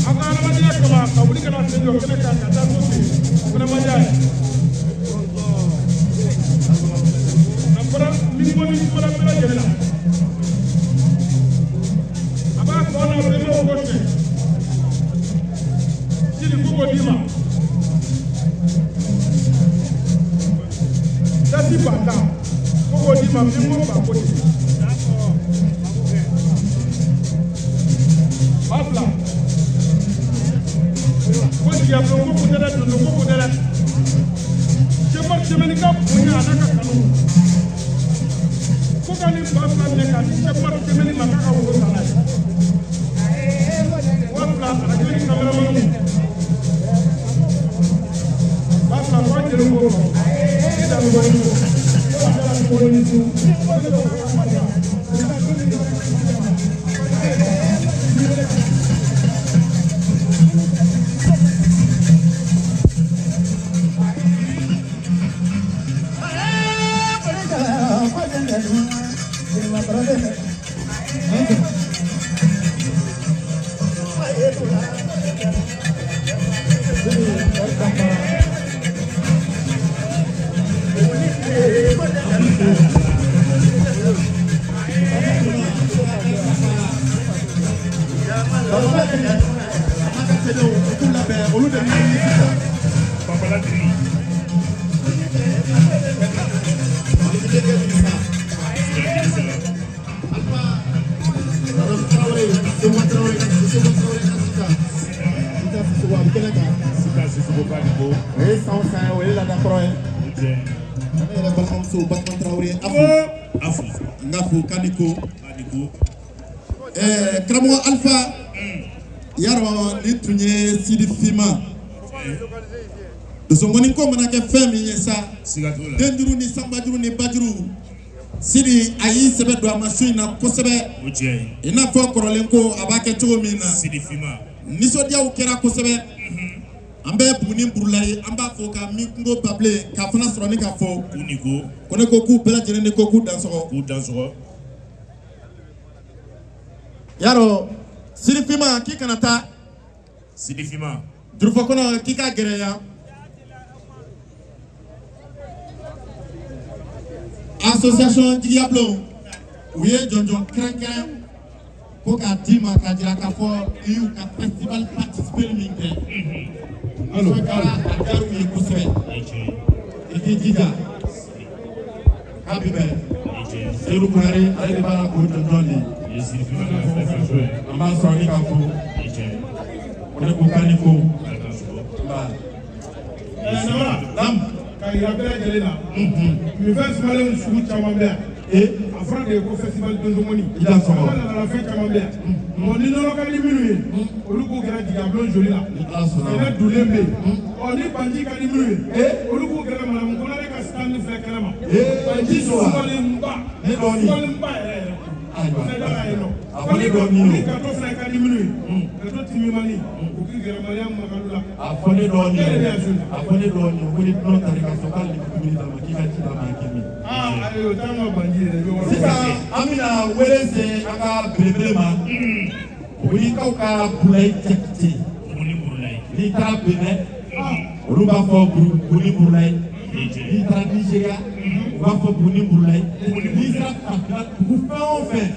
An ka adamadenya kama ka wuli ka na sen jɔ kɛnɛ kan ka taa to ten, o fana ma diya ye. A fɔra ni ko ni kumana bɛɛ lajɛlen la. A b'a tɔ n'a bɛnbaw ko tiɲɛ. Sidi ko k'o d'i ma. Dasi 10,000 ko k'o d'i ma, min ko ba ko ten. 2000. Ko jigiyabulon ko ko tɛ dɛ, dondo ko ko tɛ dɛ. Sɛkumaru Tɛmɛni ka bonya a n'a ka kanu. Ko ka nin 2000 minɛ k'a di Sɛkumaru Tɛmɛni ma k'a ka woro san n'a ye. 2000 arajo ni kameramaniw. 2000 ko an jeliw k'o fɔ. E da bɛ bɔ ni ko. Ko ni su. Olu de bɛ ɲini sisan. Babala Diri. Denkɛ Dirisa. Alpha Traoré, Seko Traoré, Seko Traoré ka Sita. Sita Sisoko a bɛ kɛnɛ kan. Sita Sisoko ka nin ko. O ye san o san ye, o ye laada kɔrɔ ye. O tiɲɛ. Ne yɛrɛ balimamuso Batuma Traoré afu. Afu. N ka fo k'a ni ko. K'a ni ko. Karamɔgɔ Alpha, yarɔ nin tun ye Sidi Fima. Dosongɔnni ko mana kɛ fɛn min ye sa. Siga t'o la. Denjuru ni sanbajuru ni bajuru. Sidi a y'i sɛbɛ don a ma su in na kosɛbɛ. O tiɲɛ ye. I n'a fɔ kɔrɔlen ko a b'a kɛ cogo min na. Sidi Fima. Nisɔndiyaw kɛra kosɛbɛ. An bɛ Buguni Burula ye, an b'a fɔ ka min kungo babilen k'a fana sɔrɔ ni ka fɔ. K'u ni ko. Ko ne ko k'u bɛɛ lajɛlen de ko k'u dansɔgɔ. K'u dansɔgɔ. Yarɔ Sidi Fima k'i kana taa. Sidi Fima. Jurufɔ kɔnɔ k'i ka gɛrɛ yan. Association Jigiyabulon u ye jɔnjɔn kɛrɛnkɛrɛn ko k'a d'i ma k'a jira k'a fɔ i y'u ka festival participer min kɛ. Nisɔndiyara a diyara u ye kosɛbɛ. I k'i jija k'a bi bɛn. Seydou Konare ale de b'a la k'o jɔnjɔn di. An b'a sɔrɔ ni k'a fo. Ko ne ko k'a ni ko. Nba. Samara. Naamu. Ka yira bɛɛ lajɛlen na. Nin fɛn sumalen sugu caman bɛ yan. A fɔra de ko festival donsongɔnni. I da sɔgɔ. An ka laadala fɛn caman bɛ yan. Ɔ ni nɔnɔ ka di minnu ye, olu k'u kɛra jigiyabulon joli la. Ni Ala sɔnna. Sɛnɛ dulen bɛ yen. Ɔ ni banji ka di minnu ye, olu k'u kɛra madame Konare ka stand filɛ kɛnɛ ma. Banji sɔrɔ. Sumalenba. Ne dɔɔnin. Sumalenba yɛrɛ yɛrɛ. Ayiwa. O fɛnɛ da la yen nɔ. A fɔ ne dɔɔnin o. Ni gato fana ka di minnu ye, gato timimani, o k'i gɛrɛ Mariam Magalu la. A fɔ ne dɔɔnin E de bɛ yan su in na. A fɔ ne dɔɔnin ko ni dunan taara i ka so k'ale de bɛ dumuni d'a ma k'i ka ji d'a ma a k'i min. Aa ayi. Sisan an bɛna wele se an ka belebele ma, Bugunikaw ka Bulayi Jakite. N'i taara Benin, olu b'a fɔ Buguni Burulayi. N'i taara Nizeriya, u b'a fɔ Buguni Burulayi. N'i sera farafinna dugu fɛn o fɛn,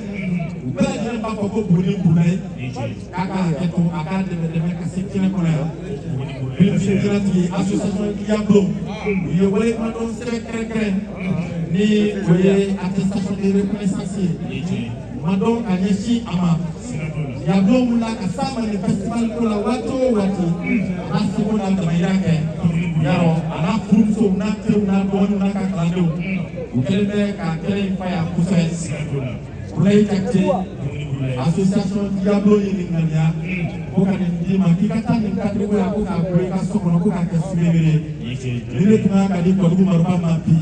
u bɛɛ lajɛlen b'a fɔ ko Buguni Burulayi. K'a ka hakɛ to, a k'a dɛmɛ dɛmɛ ka se kɛnɛ kɔnɔ yan. Belebele jɛnatigi association Diablo, u ye waleɲumandɔn sɛbɛn kɛrɛnkɛrɛn ni o ye attestation de reconnaissance ye, ma dɔn ka ɲɛsin a ma. Diablo wulila ka s'a ma nin festival ko la waati o waati, a b'a seko n'a damayira kɛ. Yarɔ, a n'a furumusow n'a teriw n'a dɔgɔninw n'a ka kalandenw, u kɛlen bɛ ka kɛnɛ in fa yan kosɛbɛ. Bulayi Jakite, association Diablo ye nin ŋaniya ko ka nin d'i ma k'i ka taa nin cadre ko yan, ko k'a bɔ i ka so kɔnɔ, ko k'a kɛ souvenir ye. Nin de tun kan ka di Kɔdugu Maruba ma bi.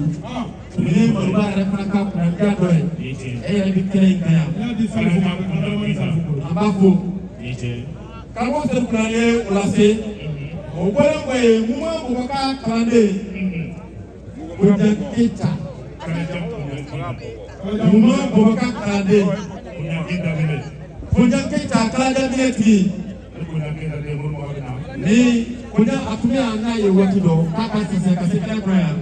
Nin ye Maruba yɛrɛ fana ka kunnadiya dɔ ye. E yɛrɛ bɛ kɛnɛ in kan yan, an b'a fo. Karamɔgɔ Sedu Kunna ye o lase. O bɔlen kɔ yen, Muma mɔgɔ ka kalanden Kojan Keyita, Muma mɔgɔ ka kalanden Kojan Keyita, kalajan tigi ni Kojan, a tun bɛ yan n'a ye waati dɔ k'a ka sɛsɛ ka se kɛnɛ kɔnɔ yan.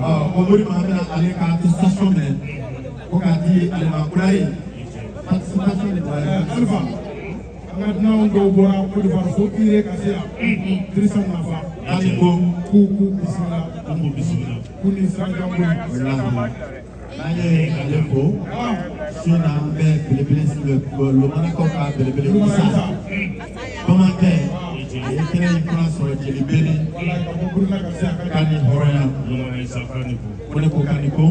Ɔ ko Mori ma bɛna ale ka attestation minɛ ko k'a di ale ma. Konare, participation de b'a la. Alpha, an ka dunanw dɔw bɔra Côte d'Ivoire fo Ire ka se yan. Dirisa Nafa. K'ale ko k'u bisimila. K'u ni sirajan boli. Walahi, n'an ye ale fo su na, an bɛ belebele Lomanakaw ka belebele Isa bamankɛ, a ye kɛnɛ in fana sɔrɔ jeli bere. Walahi, ka bɔ Burukina ka se yan. K'a ni hɔrɔnya ko ne ko k'a ni ko.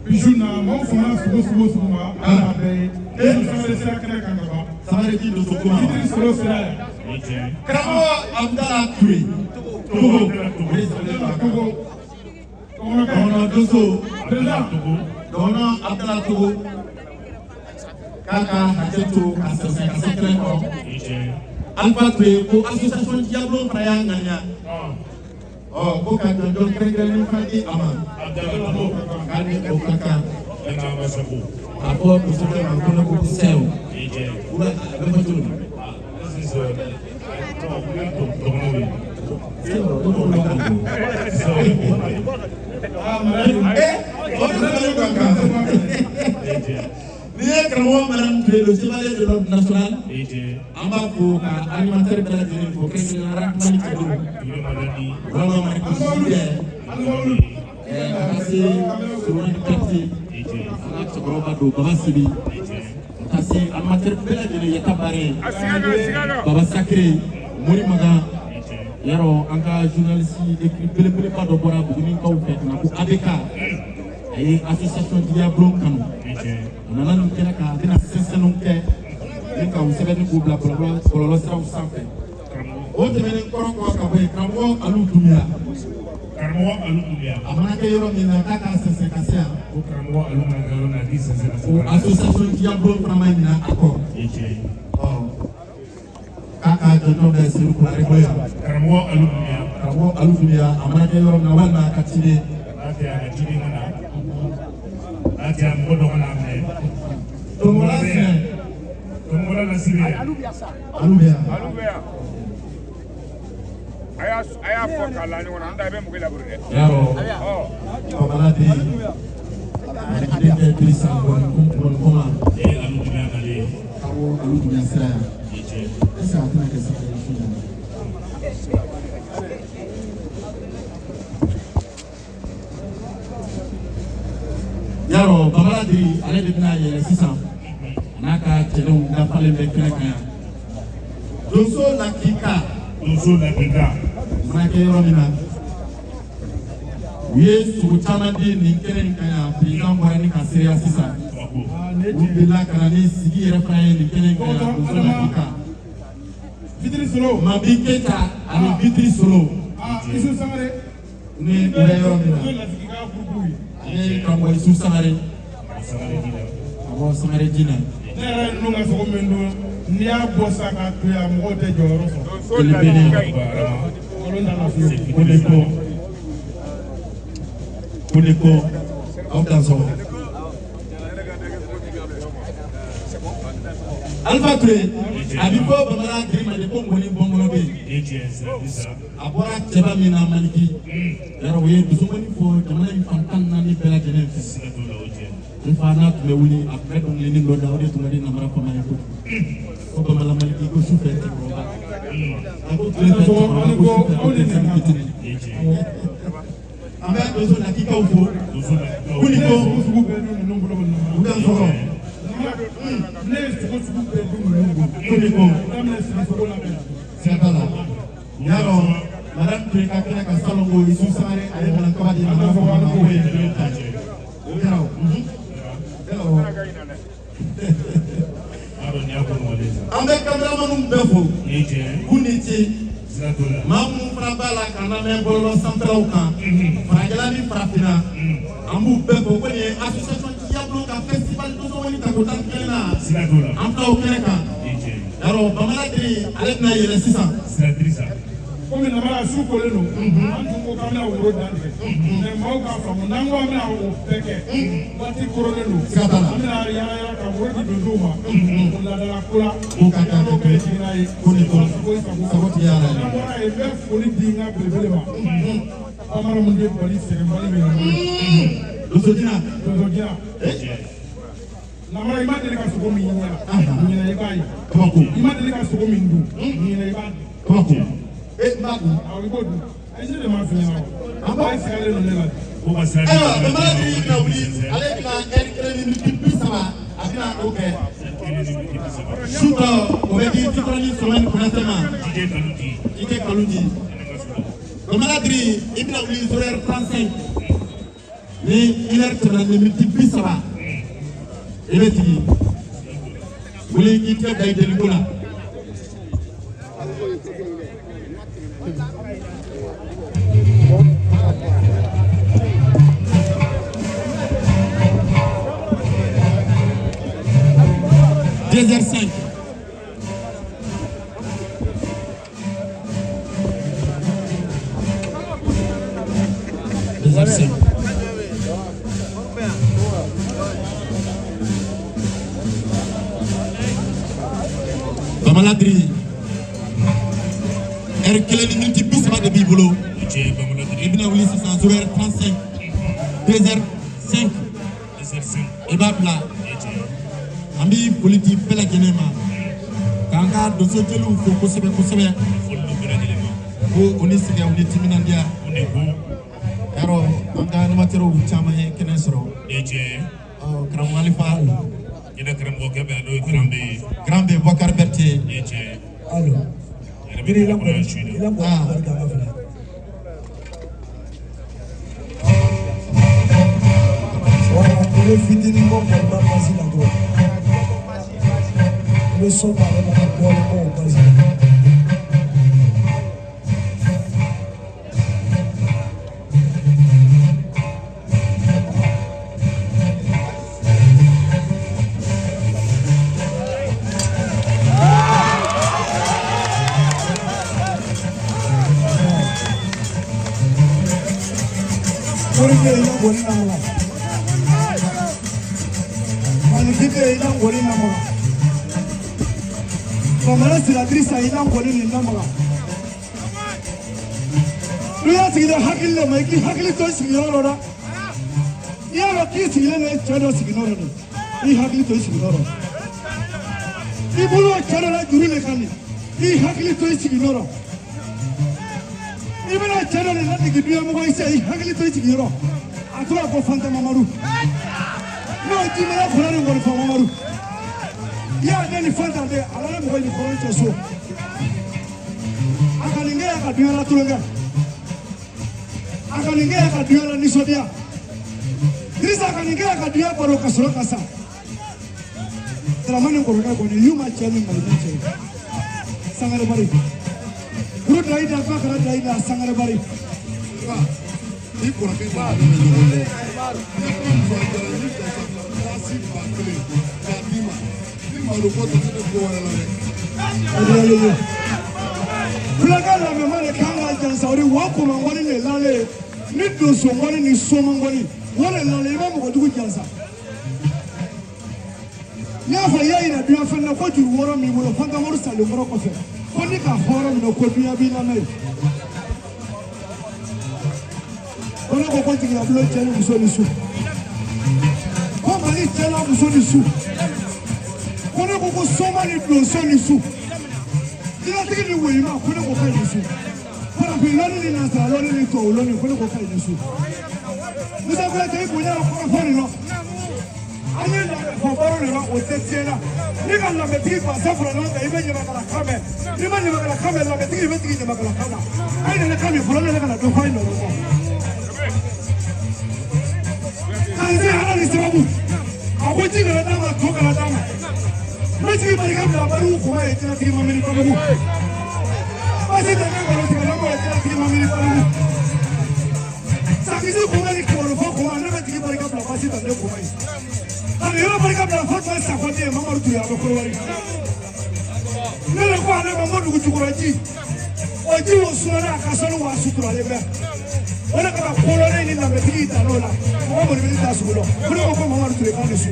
Bijou na maaw fana sugu sugu sugu ma, ala b'a bɛɛ ye. E Sangare sera kɛnɛ kan ka ban. Sangare ji donso kuma. Fitiri sɔrɔ sera yan. Karamɔgɔ Abudala Ture Togo, o de sigilen don a kan. Togo. Tɔgɔnɔkɛ. Dɔgɔnɔ donso. Président. Dɔgɔnɔ Abudala Togo, k'a ka hakɛ to ka sɛsɛ ka se kɛnɛ kɔrɔ. Alpha Ture ko association Diablo fana y'a ŋaniya ɔ ko ka jɔnjɔn kɛrɛnkɛrɛnnen fana di a ma, k'a ni o ka kan. A fɔ donsokɛ ma ko ne ko sɛw u bɛ a bɛ fɔ cogo di? Sɛw o t'olu kan ko o de sɛbɛnnen kan kan. N'i ye karamɔgɔ Madame Ture, le chevalier de l'ordre national, an b'a fo ka animateur bɛɛ lajɛlen fo, kɛrɛnkɛrɛnnenya la Rahmani Cɛdu, vraiment Mali ko si bɛɛ ka taa se Solomani Berete, an ka cɛkɔrɔba don Baba Sibi, ka taa se animateur bɛɛ lajɛlen, Yata Bare, Baba Sakire, Mori Magan. Yarɔ, an ka journaliste écrit belebeleba dɔ bɔra Bugunikaw fɛ ka na ko ABK, a ye association Diablo kanu, a nana nin kɛnɛ kan, a bɛna sɛnsɛnniw kɛ ni ka u sɛbɛnni k'u bila bɔlɔlɔ siraw sanfɛ. O tɛmɛnen kɔrɔ kɔ ka bɔ yen, karamɔgɔ Alu Dunbiya. Karamɔgɔ Alu Dunbiya. A mana kɛ yɔrɔ min na, k'a k'a sɛnsɛn ka se yan. Ko karamɔgɔ Alu mana kɛ yɔrɔ min na, k'i sɛnsɛn ka se. Ko association Diablo fana ma ɲinɛ a kɔ. Ɔ k'a ka jɔnjɔn bɛ Sedu Konare bolo yan. Karamɔgɔ Alu Dunbiya. Karamɔgɔ Alu Dunbiya, a mana kɛ yɔrɔ min na, walima a ka ciden. N'a tɛ a ka ciden ka na, n'a tɛ a mɔgɔ dɔ ka n'a minɛ. Donkola sinɛ. Donkola Lasi bɛ yan. Alu bɛ yan. A y'a fɔ k'a la ɲɔgɔn na, an ta i bɛ mugu laburu dɛ. Yarɔ, Babala de Malikiden kɛ Dirisa Ngɔni Kɔma. E ye Alu Dunbiya nalen ye. Karamɔgɔ Alu Dunbiya sera yan. Est ce que a tɛna kɛ sira ye su in na? Yarɔ, Babala Diri, ale de bɛna yɛlɛ sisan, a n'a ka cɛdenw dafalen bɛ kɛnɛ kan yan. Donso lakika. Donso lakika. Mana kɛ yɔrɔ min na, u ye sogo caman di nin kɛnɛ in kan yan. Président bɔra ni ka seereya sisan, u delila ka na ni sigi yɛrɛ fana ye nin kɛnɛ in kan yan. Donso lakika. Fitiri Solo. Mabi Keyita ani Fitiri Solo. Isu Sangare. Ni u bɛ yɔrɔ min na. Lasigi ka groupe ye. Ale karamɔgɔ Isu Sangare. Ka bɔ Sangare Jinɛ. Ne yɛrɛ ye ninnu ka sogo min dun, n'i y'a bɔ sisan k'a to yan, mɔgɔw tɛ jɔyɔrɔ sɔrɔ. Belebele. Nkalon t'a la fiyewu. O de ko. Ko ni ko aw dan sɔgɔ. Alpha Touré, a bɛ fɔ Bamala Girima de ko ngɔni bɔnbɔnɔ bɛ yen. A bɔra cɛba min na Maliki, yarɔ o ye dusukɔni fɔ jamana in fan 14 bɛɛ lajɛlen fɛ. N fa n'a tun bɛ wuli, a tun bɛ dɔnkilinin dɔ da, o de tun ka di namara fama ye kojugu. Ko Bamala Maliki ko sufɛ cɛkɔrɔba. A ko tile fɛ cɛkɔrɔba, ko sufɛ ko denmisɛnnin fitinin. An bɛ donso lakikaw fo. Kuni ko Sugu bɛɛ dun ninnu bolo u dan sɔgɔ. Ne ye sogo sugu bɛɛ dun ninnu bolo. Kuni ko Daminɛ sigi sogo la bɛɛ la. Siga t'a la. Yarɔ Madame Touré ka kɛnɛ kan salon ko Isu Sangare a ye balankaba di namara fama ma k'o ye kelen ta. O kɛra o. Kɛra o. An bɛ caméramanw bɛɛ fo. K'u ni ce. Maa minnu fana b'a la k'an lamɛn bɔlɔlɔ sanfɛlaw kan. Farajɛla ni farafinna. An b'u bɛɛ fo ko nin ye association Diablo ka festival Dosowani tako 11 na. An filɛ o kɛnɛ kan. Yarɔ Bamala Diri ale bɛna yɛlɛ sisan. Komi namara su kolen don, an tun ko k'an bɛna woro dantigɛ, mais maaw k'a faamu n'an ko an bɛna o bɛɛ kɛ, waati koronnen don. Siga t'a la. An bɛna yala yala ka woro di donsow ma o laadala ko la. Ko ka kɛ N'o bɛɛ jiginna ye. Ko ni ko. Sago i sago. Sago tigi y'a la ye. N'an bɔra yen, n bɛ foli di n ka belebele ma. Bamanan minnu bɛ bali sɛgɛn bali bɛ ɲɔgɔn bolo. Dosojina. Donsojina. Namara, i ma deli ka sogo min ɲɛ la, ɲinɛ i b'a ye. Kabako. I ma deli ka sogo min dun, ɲinɛ i b'a dun. Kabako. E n b'a dun. Awɔ, i b'o dun. Ayi, ne de m'a f'i ɲɛna o. An b'a sigalen don ne la. Ayiwa Bamala Diri bɛna wuli, ale bɛna ɛri kelen ni miniti 30, a bɛna o kɛ. Su tɔ o bɛ di Jikɔrɔni Sɔmɛni Konatɛ ma. DJ Kaludi. Bamala Diri i bɛna wuli 0h35 ni une heure tɛmɛna ni miniti 30, i bɛ jigin. Wuli k'i tigɛ da i deliko la. 2h05. 2h05. Bamala Diri, ɛri kelen ni miniti 30 de b'i bolo. I bɛna wuli sisan 0h35, 2h05 i b'a bila. An bɛ foli di bɛɛ lajɛlen ma k'an ka donso jeliw fo kosɛbɛ kosɛbɛ, ko u ni sɛgɛn, u ni timinandiya. Yarɔ an ka animateurs caman ye kɛnɛ sɔrɔ. Ɔ karamɔgɔ Alifa. Grand B Boubacar Berté. Allo. Biri i la kɔni i la kɔni barika ka filɛ. Voilà, i bɛ fitinin bɔ kɔniba basi la dɔrɔn. I bɛ so b'ale la ka dɔɔnin bɔ o basi la. Morike i la ngɔni lamaga. Malikite i la ngɔni lamaga. Bamala Sira Dirisa i la ngɔni nin lamaga. N'i y'a sigi dɛ hakili de ma, i k'i hakili to i sigiyɔrɔ dɔ la. I y'a dɔn k'i sigilen don cɛ dɔ sigiyɔrɔ dɔ i hakili to i sigiyɔrɔ dɔ. I bolo cɛ dɔ la juru de kan nin, i hakili to i sigiyɔrɔ. I bɛna cɛ dɔ de ladege duyamɔgɔ i se, i hakili to i sigiyɔrɔ. A tora ko Fanta Mamadu. N'o jimala kɔnɔ ni ngɔnifɔ Mamadu. I y'a den ni Fanta de, a la mɔgɔ ni kɔrɔ cɛ so. A ka nin kɛ a ka dunya la tulonkɛ. A ka nin kɛ a ka dunya la nisɔndiya. Dirisa ka nin kɛ a ka dunya baro ka sɔrɔ ka sa. Dramani kɔrɔkɛ kɔni y'u ma cɛ ni Mali cɛ. Sangare bari. Kuru da i da fa kana da i da sangare bari. I kɔrɔkɛ ni ale bɛ ɲɔgɔn dɔn. N'i ye kuma min fɔ a jara ni karisa kilasi 1000 k'a d'i ma, ni malo ko tɛ ne ko wɛrɛ la dɛ. Fulakɛ lamɛnma de kan ka jansawuri wa kɔmɔngɔni de lalen. Ni donso ŋɔni ni soma ŋɔni wala lala i ma mɔgɔ jugu jansa. N y'a fɔ i y'a yira duɲa fɛn na ko juru wɔɔrɔ b'i bolo fantamori salen kɔrɔ kɔfɛ ko ni ka hɔrɔn minɛ ko duɲa b'i lamɛn. Ko ne ko ko jigiyabulon cɛ ni muso ni su. Ko Mali cɛ n'a muso ni su. Ko ne ko ko soma ni donso ni su. Jinɛtigi ni woyima ko ne ko k'a ni su. Farafin lɔnni ni nansara lɔnni ni tubabu lɔnni ko ne ko k'a ni su. Musa Kuyate i bonya kɔrɔfɔ nin nɔ. An ye lamɛn fɔ baro de la o tɛ tiɲɛ na. Ni ka lamɛntigi gansan fara ɲɔgɔn kan i bɛ ɲamakala kan mɛn. N'i ma ɲamakala kan mɛn lamɛntigi i bɛ jigin ɲamakala kan na. A ye nana kan min fɔlɔ ne yɛrɛ ka na dɔ fɔ a ye nɔ kɔ. K'an se ala ni sababu. A ko ji kana d'a ma to kana d'a ma. N bɛ sigi barika bila bariw kuma ye jinɛtigi ma miiri babugu. Basi tɛ ne kɔrɔ tigɛ la mɔgɔ jinɛtigi ma miiri babugu. Sakisi kuma ni kibarufɔ kuma ne bɛ jigi barika bila basi tɛ ne kuma ye. A bɛ yɔrɔ barika bila Fatuma Sakɔ den Mamadu Ture a bɛ Kɔrɔwari. Ne de ko ale ma ko dugu jukɔrɔ ji. O ji o sumana a ka sanu wa suturalen bɛ. O de kama kolɔnnen ni lamɛntigi dan'o la. Mɔgɔ mɔnibili t'a sugu dɔn. Ko ne ko ko Mamadu Ture k'a ni su.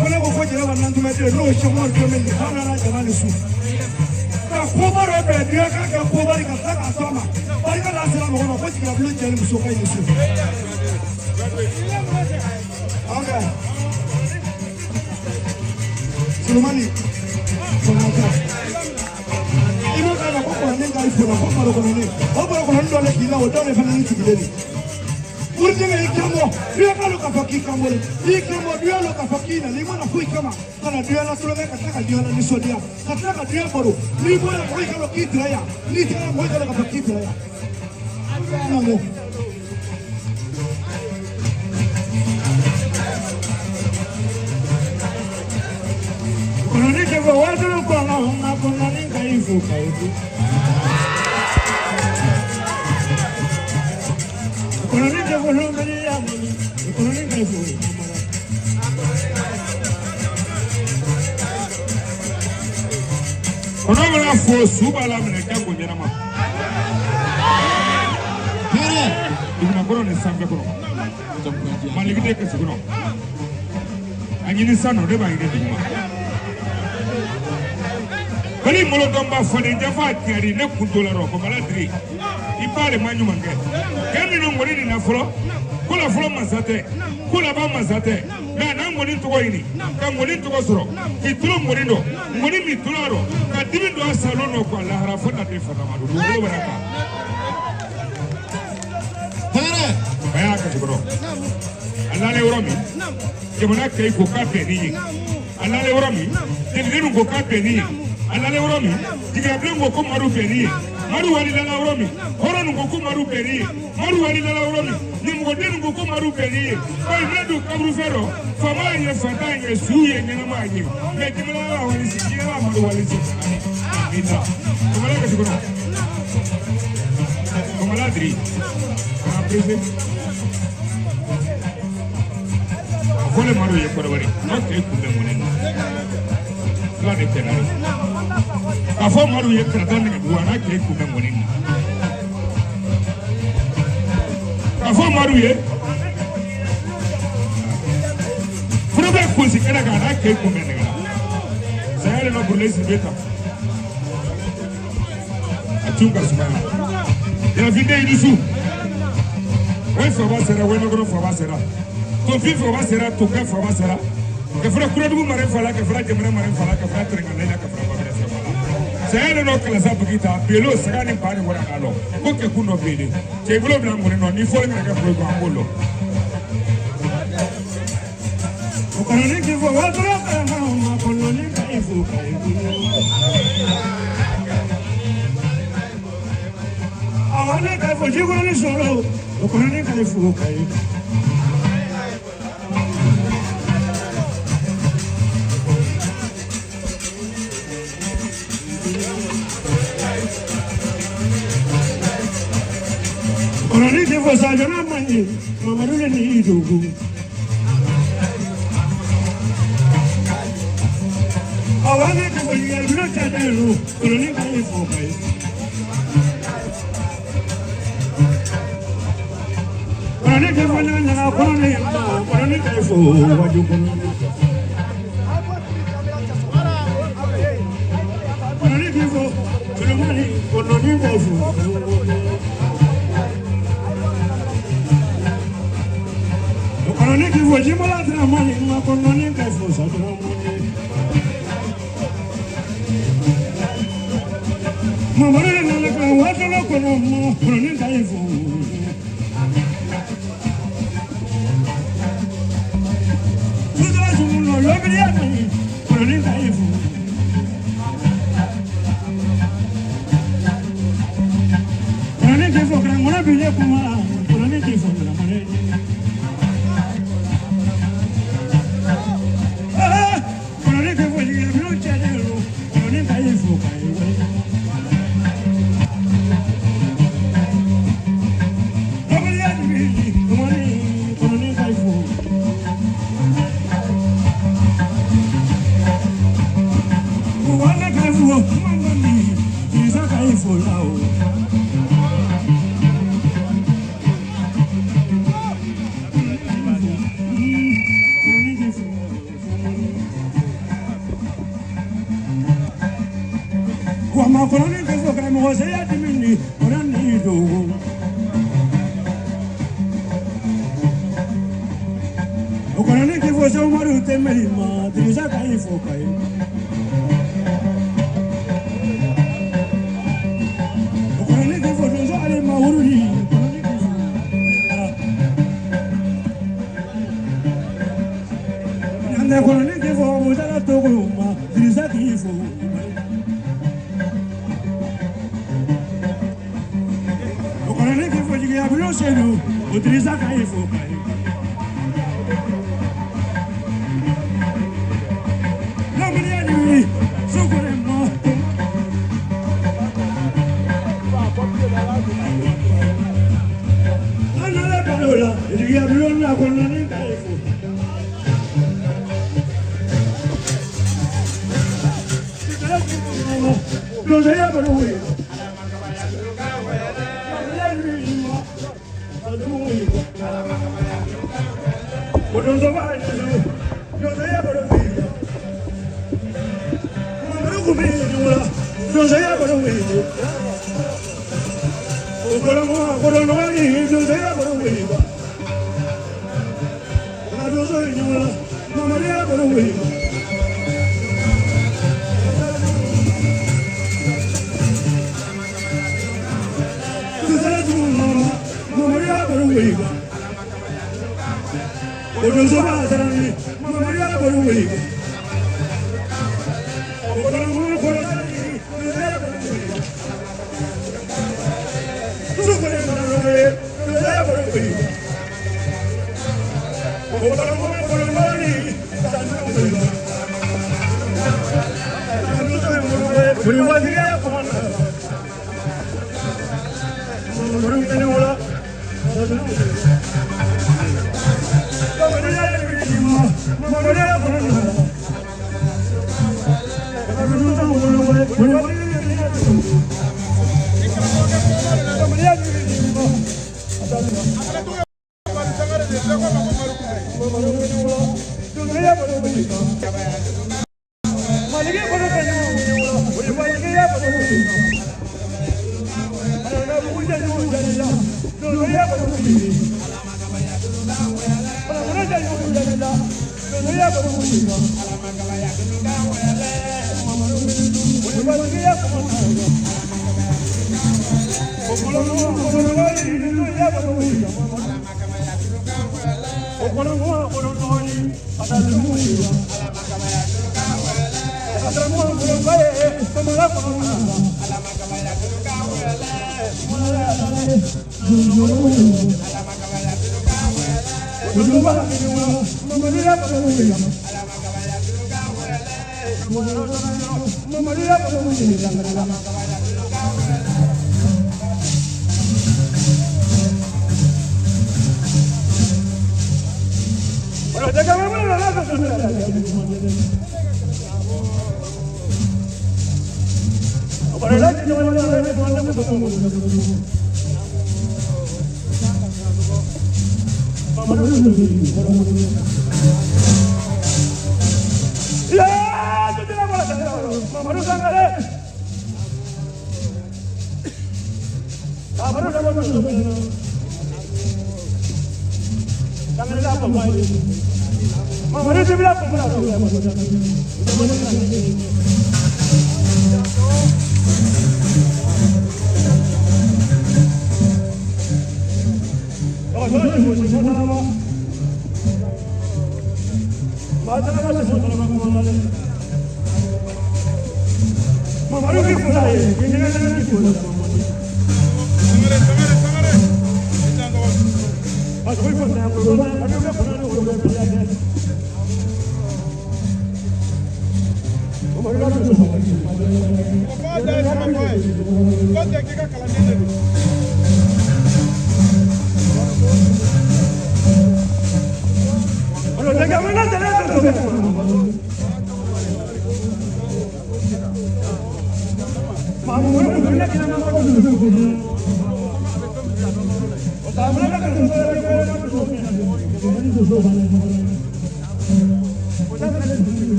Ko ne ko ko Jɛnɛba Nantumɛ den n'o ye Sɛki Umaru Dɔnbeli ye k'a nana jama ni su. Ka koba dɔ bɛn duɲa k'a kɛ koba de ka tila k'a to a ma. Barika la sera mɔgɔ ma ko jigiyabulon cɛ ni muso ka ɲi su. Ok. Solomani, Solomani. I b'o k'a la ko kɔnɔni ka i fo la ko malo kɔnɔni. O malo kɔnɔni dɔ le k'i la o dɔ de fana ni sigilen de. Burudingɛ i kan bɔ, duya ka lɔn k'a fɔ k'i kan bɔ i kan bɔ duya lɔn k'a fɔ k'i nana i mana foyi kama ka na duya la tulonkɛ ka tila ka duya la nisɔndiya ka tila ka duya baro n'i bɔra mɔgɔ i ka lɔn k'i tɛrɛ yan n'i taara mɔgɔ i ka lɔn k'a fɔ k'i tɛrɛ yan. Namo. Kɔnɔni tɛ fɔ waatolo kɔnɔ nka kɔnɔni ka i fo ka i fo. Kɔnɔni tɛ fɔ lɔnbali ya mɔni kɔnɔni ka i fo i mara. Kɔnɔ mana fo su b'a la minɛ jago ɲɛnama. Hɛrɛ. Dugumakɔrɔ ni sanfɛ kɔnɔ. Maligiden kasi kɔnɔ. A ɲini san nɔ ne b'a ɲini duguma. Bali molodɔnba falen jafa tiɲɛri ne kun t'o la rɔ kɔmala diri. I ba de ma ɲuman kɛ. Kɛ minnu ŋɔni nin na fɔlɔ. Ko la fɔlɔ masa tɛ. Ko laban masa tɛ. Mɛ a n'a ŋɔni tɔgɔ ɲini. Ka ŋɔni tɔgɔ sɔrɔ. K'i tulo ŋɔni dɔn. Ŋɔni min tulo dɔn. Ka dimi don a salon nɔ ko a lahara fo na den fatama don. Dugukolo bɛ kan. Hɛrɛ. A y'a kasi kɔrɔ. A lalen yɔrɔ min. Jamana kɛ ko k'a bɛn ni ye. A lalen yɔrɔ min. Jelidenw ko k'a bɛn ni ye. A lalen yɔrɔ min. Jigilabilen ko ko Madu bɛn ni ye. Madu wali lala yɔrɔ min. Hɔrɔn ko ko Madu bɛn ni ye. Madu wali lala yɔrɔ min. Ɲɛmɔgɔden ko ko Madu bɛn ni ye. Bayi ne dun kaburu fɛ dɔ. Faama ye fantan ye su ye ɲɛnama ye. Mɛ jamana la wali si diɲɛ la Madu wali si. Ani ta. Kɔmala kasi kɔnɔ. Kɔmala diri. Kana perese. A fɔlen Madu ye kɔrɔbɔrɔ. N'o kɛ kun bɛ mun na. Fila de tɛmɛ. K'a fɔ Madu ye karata nɛgɛdugu a n'a kɛ kun bɛ ŋɔni na. K'a fɔ Madu ye furu bɛ kunsi kɛnɛ kan a n'a kɛ kun bɛ nɛgɛ la. Saya de ma burulen siribe ta. A tun ka sumaya. Jarafinden i ni su. O faba sera, wɛnɛkɔrɔ faba sera. Tofin faba sera, tokɛ faba sera. Ka fara kuradugu mare fa la, ka fara jamana mare fa la, ka fara tɛrɛngana la, ka fara babɛrɛ fa la. Saya de nɔ kalasa bugi ta, belo saga ni ba ni wara k'a lɔ. Ko kɛ kun dɔ bele. Cɛ i bolo bila ŋɔni nɔ, ni fɔli kana kɛ bolo kan, an b'o lɔ. Kɔnɔni tɛ fɔ waatolo kɔnɔ nka kɔnɔni ka i fo ka i fo. Awɔ ne ka fɔ jikɔrɔni sɔrɔ o kɔnɔni ka i fo ka i fo. Kɔnɔni tɛ fɔ sajɔna man ɲi Mamadu le ni i dogo. Awɔ ne tɛ fɔ yɛrɛ tɛ tɛ lu kɔnɔni ka i fo ka i fo. Kɔnɔni k'i fo ɲaga kɔnɔni kɔnɔni k'i fo waju kɔnɔni. Kɔnɔni k'i fo tulumani kɔnɔni k'i fo. Kɔnɔni k'i fo jimola tiramani ma kɔnɔni k'i fo saturamani. Mamadu nana ka waatolo kɔnɔ ma kɔnɔni k'i fo. Sutara sumuno lobiriya kani kɔnɔni k'i fo. Kɔnɔni k'i fo karamɔgɔ bile kuma kɔnɔni k'i fo karamɔgɔ. Kɔnɔni k'i fo jigin minnu cɛlen don kɔnɔni k'i fo k'a ye wale. Lobiriya jigin kumani kɔnɔni k'i fo. Wale k'i fo mamani Isa k'i fo la o. Kɔnɔni k'i fo. Wama kɔnɔni k'i fo karamɔgɔ seya dimini kɔnɔni dogo. O kɔnɔni k'i fo Sewumaru tɛmɛli ma Dirisa k'i fo kayi. O kɔnɔni k'i fo Donso Ali Mahuruni kɔnɔni k'i fo. Nande kɔnɔni k'i fo Musala Togo ma Dirisa k'i fo. O kɔnɔni k'i fo Jigiya Bulon Sedu o Dirisa k'i fo kayi. Laminiya ni sukure ma. Anala balola Jigiya Bulon na kɔnɔni k'i fo. Donsoya balo wuli. Donsoya balo wuli. Donsoya balo wuli. Donsoya balo wuli.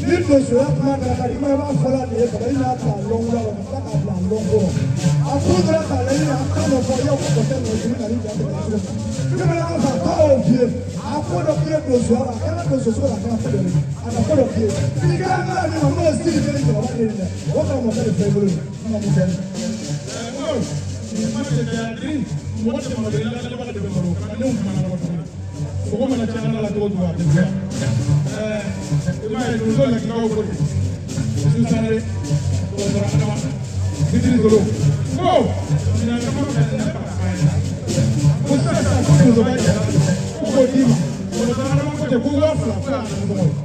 Ni donsoya kuma da ka di ma i b'a fɔla nin ye kaban i n'a ta lɔn wula y'aw kɔkɛ nɔ jiri ka ni ja tɛmɛ cogo min na. Ne bɛ an fa tɔgɔ y'o f'i ye a ko dɔ k'i ye donsoya la a kɛra donso la a kɛra ko dɔ ye a ka ko dɔ k'i ye n'i kɛra n ka min ma n'o ye siri kelen cɛkɔrɔba de ye dɛ o karamɔgɔkɛ de filɛ i bolo nin ye n ka mun fɛ. Mɔgɔ tɛ malo i lajɛbaga de bɛ malo kalandenw fana na bɔ tuguni sogo mana caya la cogo o cogo a tɛ diya i m'a ye donso lakikaw ko ten sisan dɛ dɔgɔtɔrɔ adama fitiri solo ko ɲinan kama fɛ ne ka ko sisan sisan ko donso bɛ jara ko k'o d'i ma dɔgɔtɔrɔ adama ko ten ko 2000 ko y'a nasɔngɔ ye.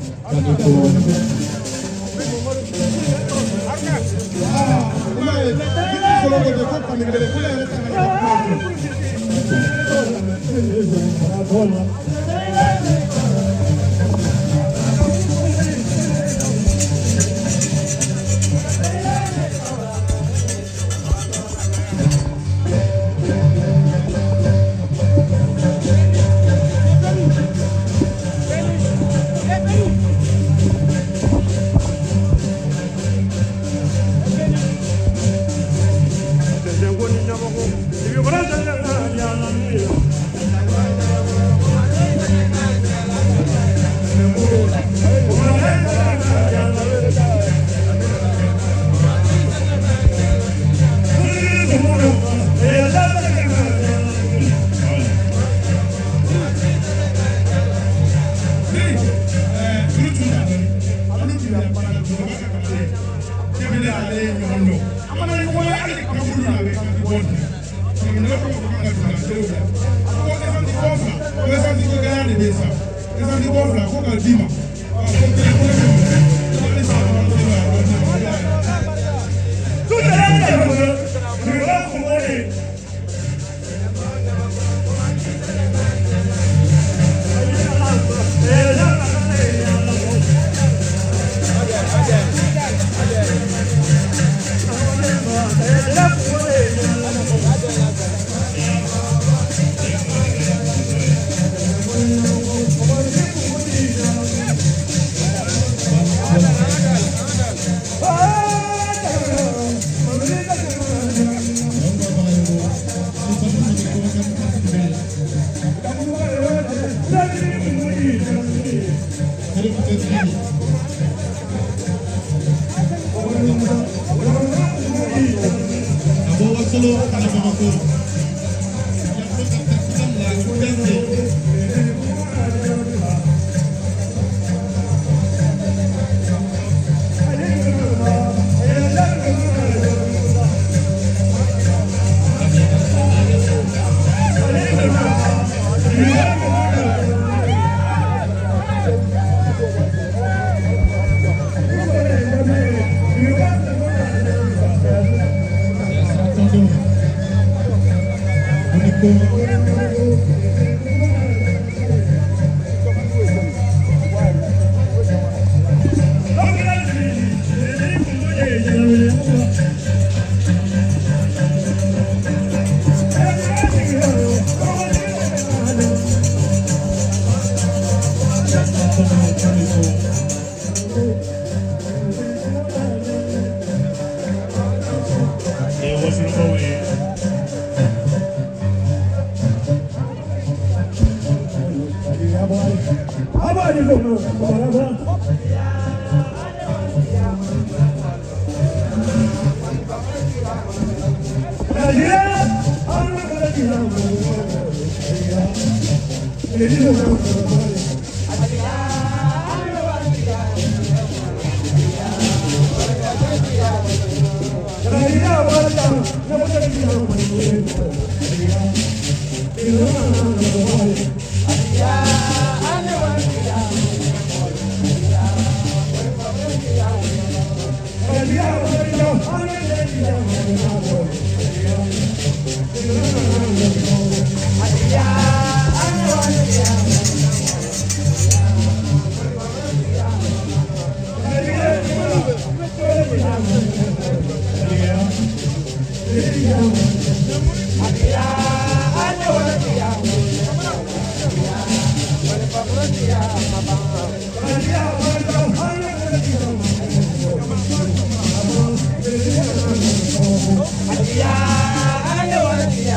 I m'a ye fitiri solo ko ten ko kami kelen ko ne yɛrɛ ta ka kuma bolo.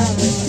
Yeah.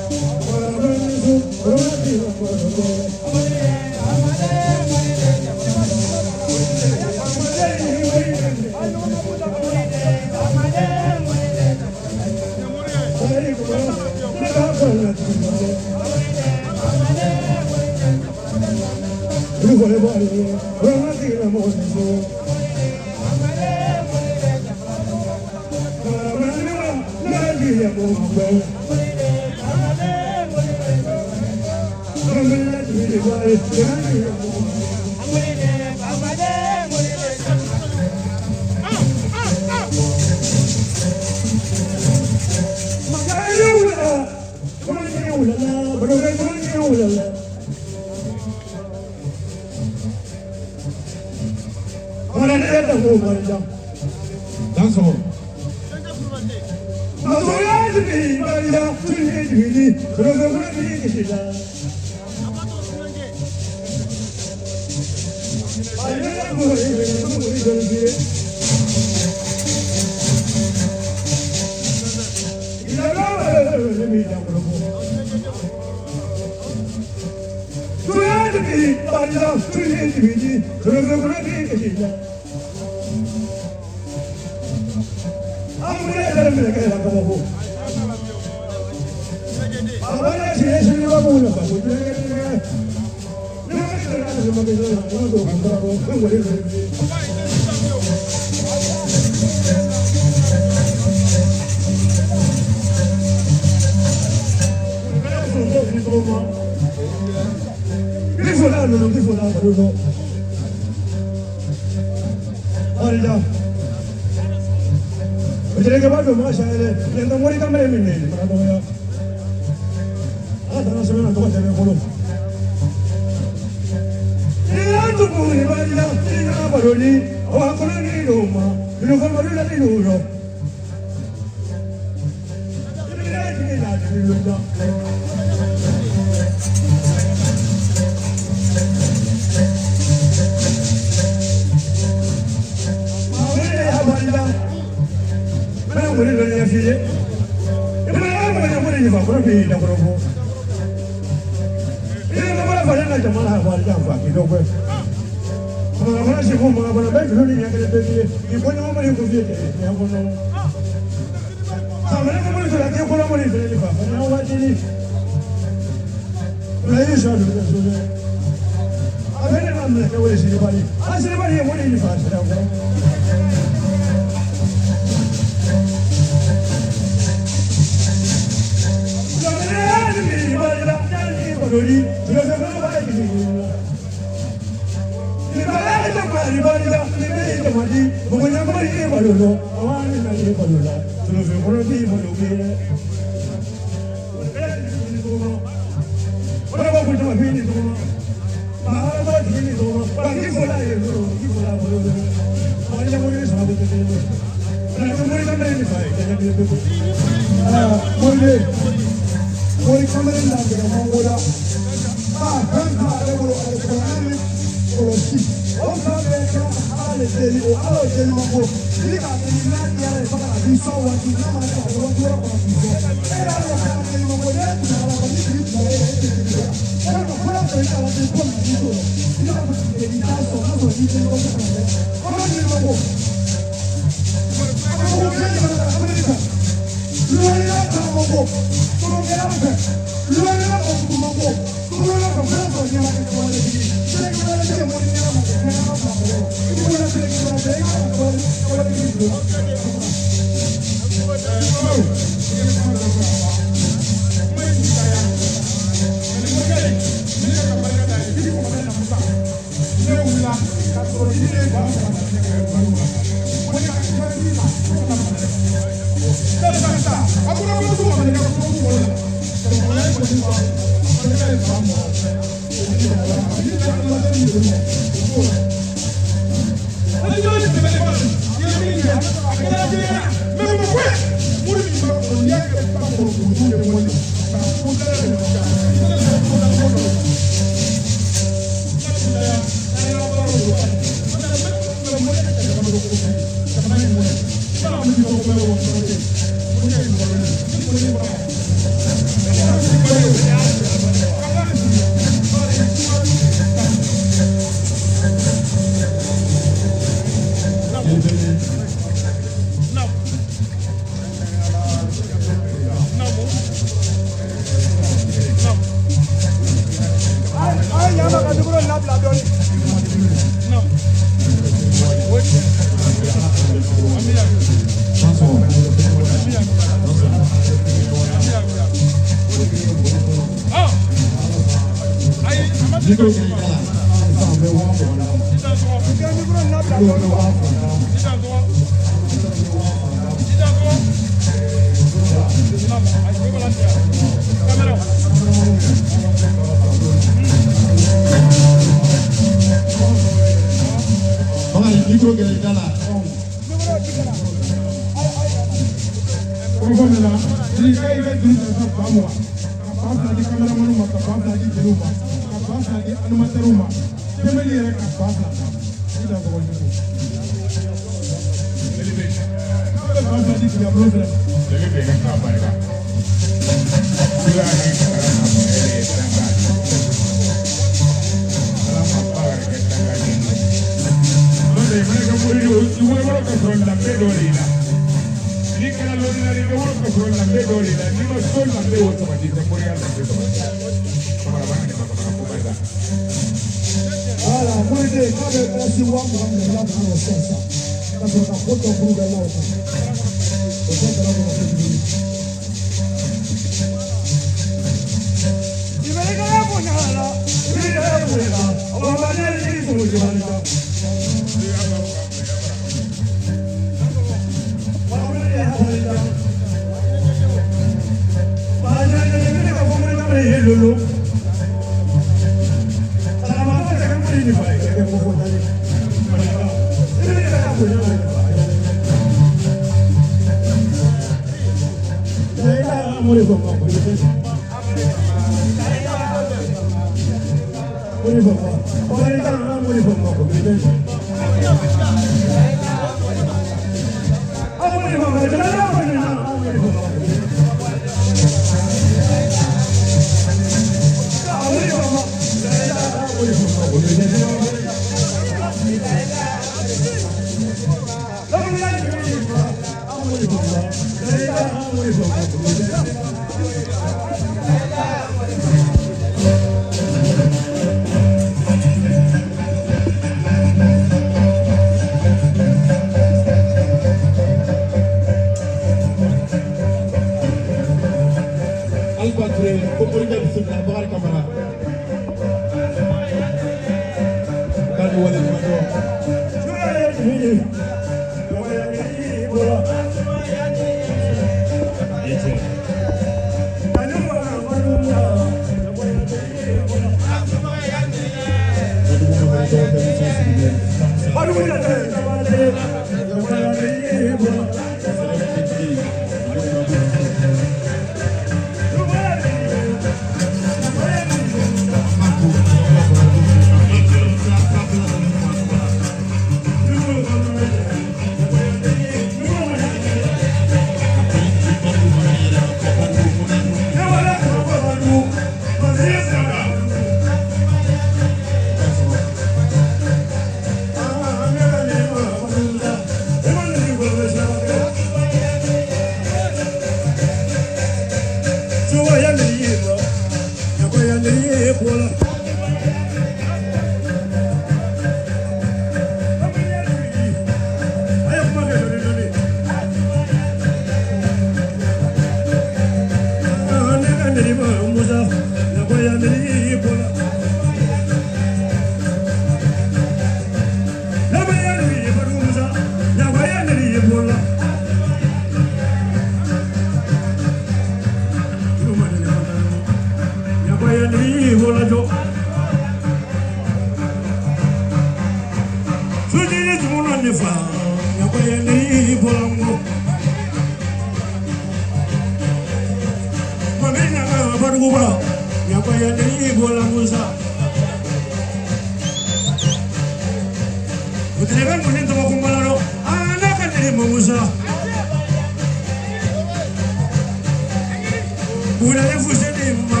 Wulale fuseni ma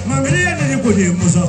mamiri ya nini kuni musa.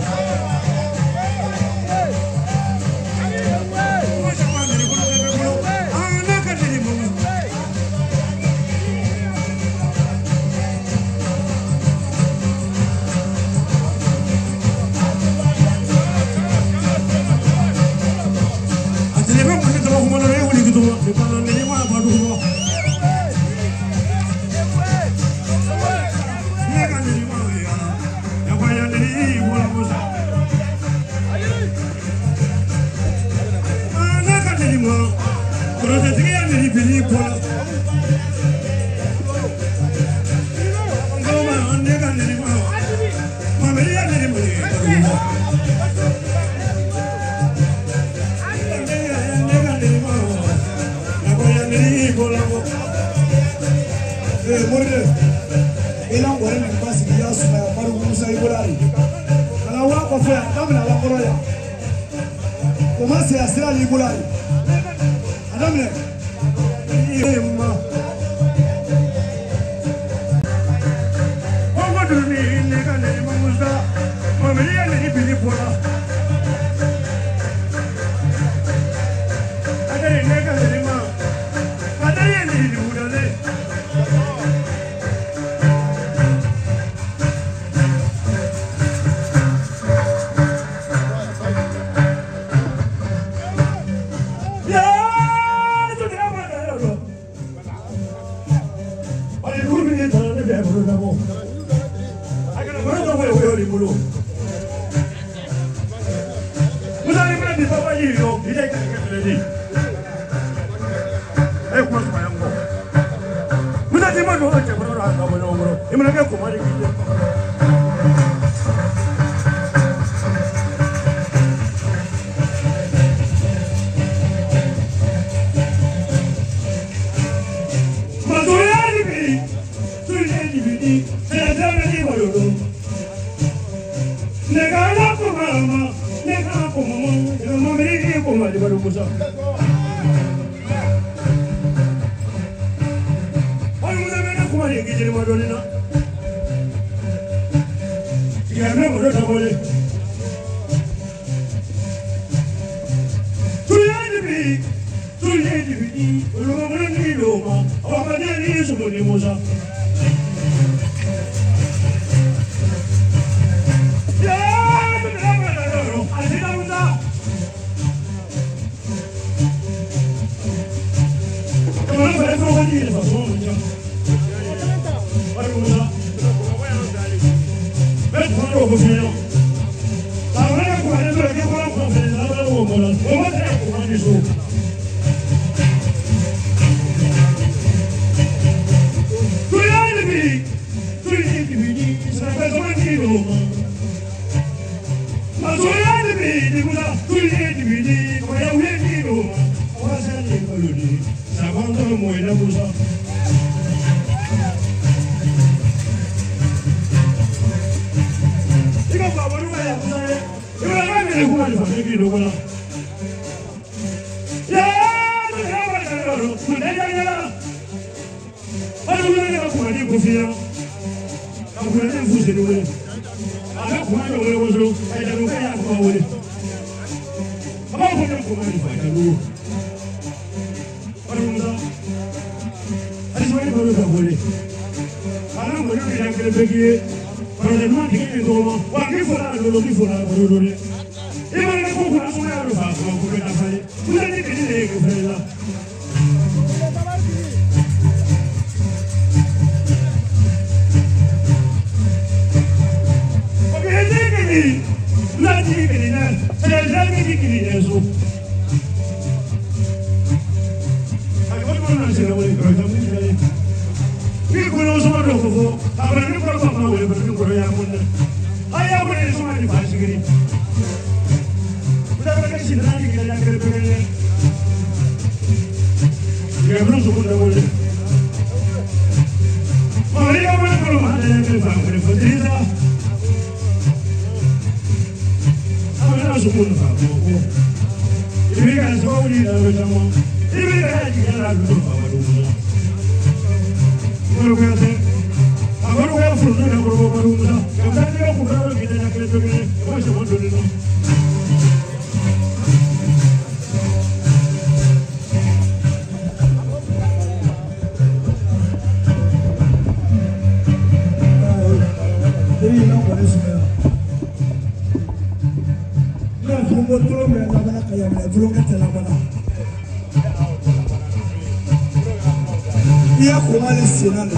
I y'a koma le senna de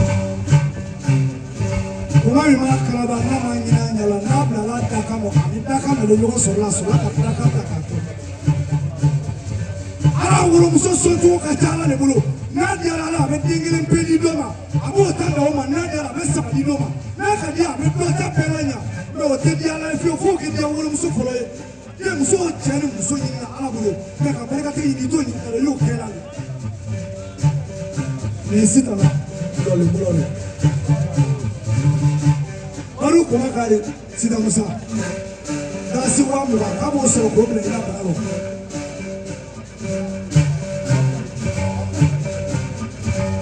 koma min mana kalaba n'a ma ɲinɛ a ɲɛ la n'a bilala dakan mɔ ani dakan de bɛ ɲɔgɔn sɔrɔ la sɔrɔ ka dakan ta k'a kɛ ala wolomuso sɔncogo ka ca ala de bolo n'a diyara ala a bɛ den kelen pe di dɔ ma a b'o ta da o ma n'a diyara a bɛ saba di dɔ ma n'a ka di a bɛ dɔ ta bɛɛ la ɲa mɛ o tɛ di ala ye fiyewu f'o kɛ diya wolomuso fɔlɔ ye den muso cɛ ni muso ɲinina ala bolo mɛ ka barikatigi ɲini i t'o ɲininka dɛ i y'o kɛ la de nin sitan na dɔɔnin bolo de baro kɔnɔ ka de sitan musa dalasi 20,000 k'a b'o sɔrɔ k'o bila i la bana rɔ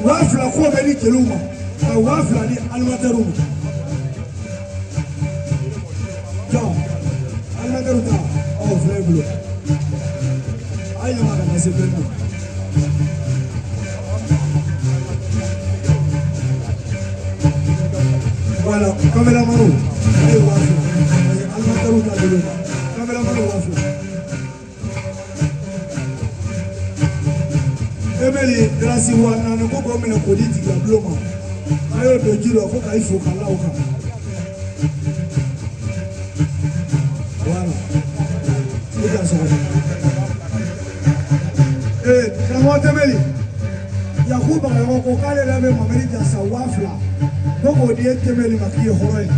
2,000 k'o bɛ di jeliw ma ka 2,000 di alimatɛriw ma jɔn alimatɛriw ta ɔ filɛ i bolo a ye yɛlɛma ka na se bɛɛ ma. Voilà, caméraman, allez voir ça. Alimatɛriw ta bolo ma caméraman 2,000. Emeli dalasi 4,000 ko k'o minɛ k'o di jigila ma a y'o don ji la ko ka i fo ka la o kan. Voilà, i ka so kɔnɔ. Ee karamɔgɔ Tɛmɛli Yakuba Bagayogo ko k'ale yɛrɛ bɛ Mamadi Jasa 2,000 ko k'o di e Tɛmɛli ma k'i ye hɔrɔn ye.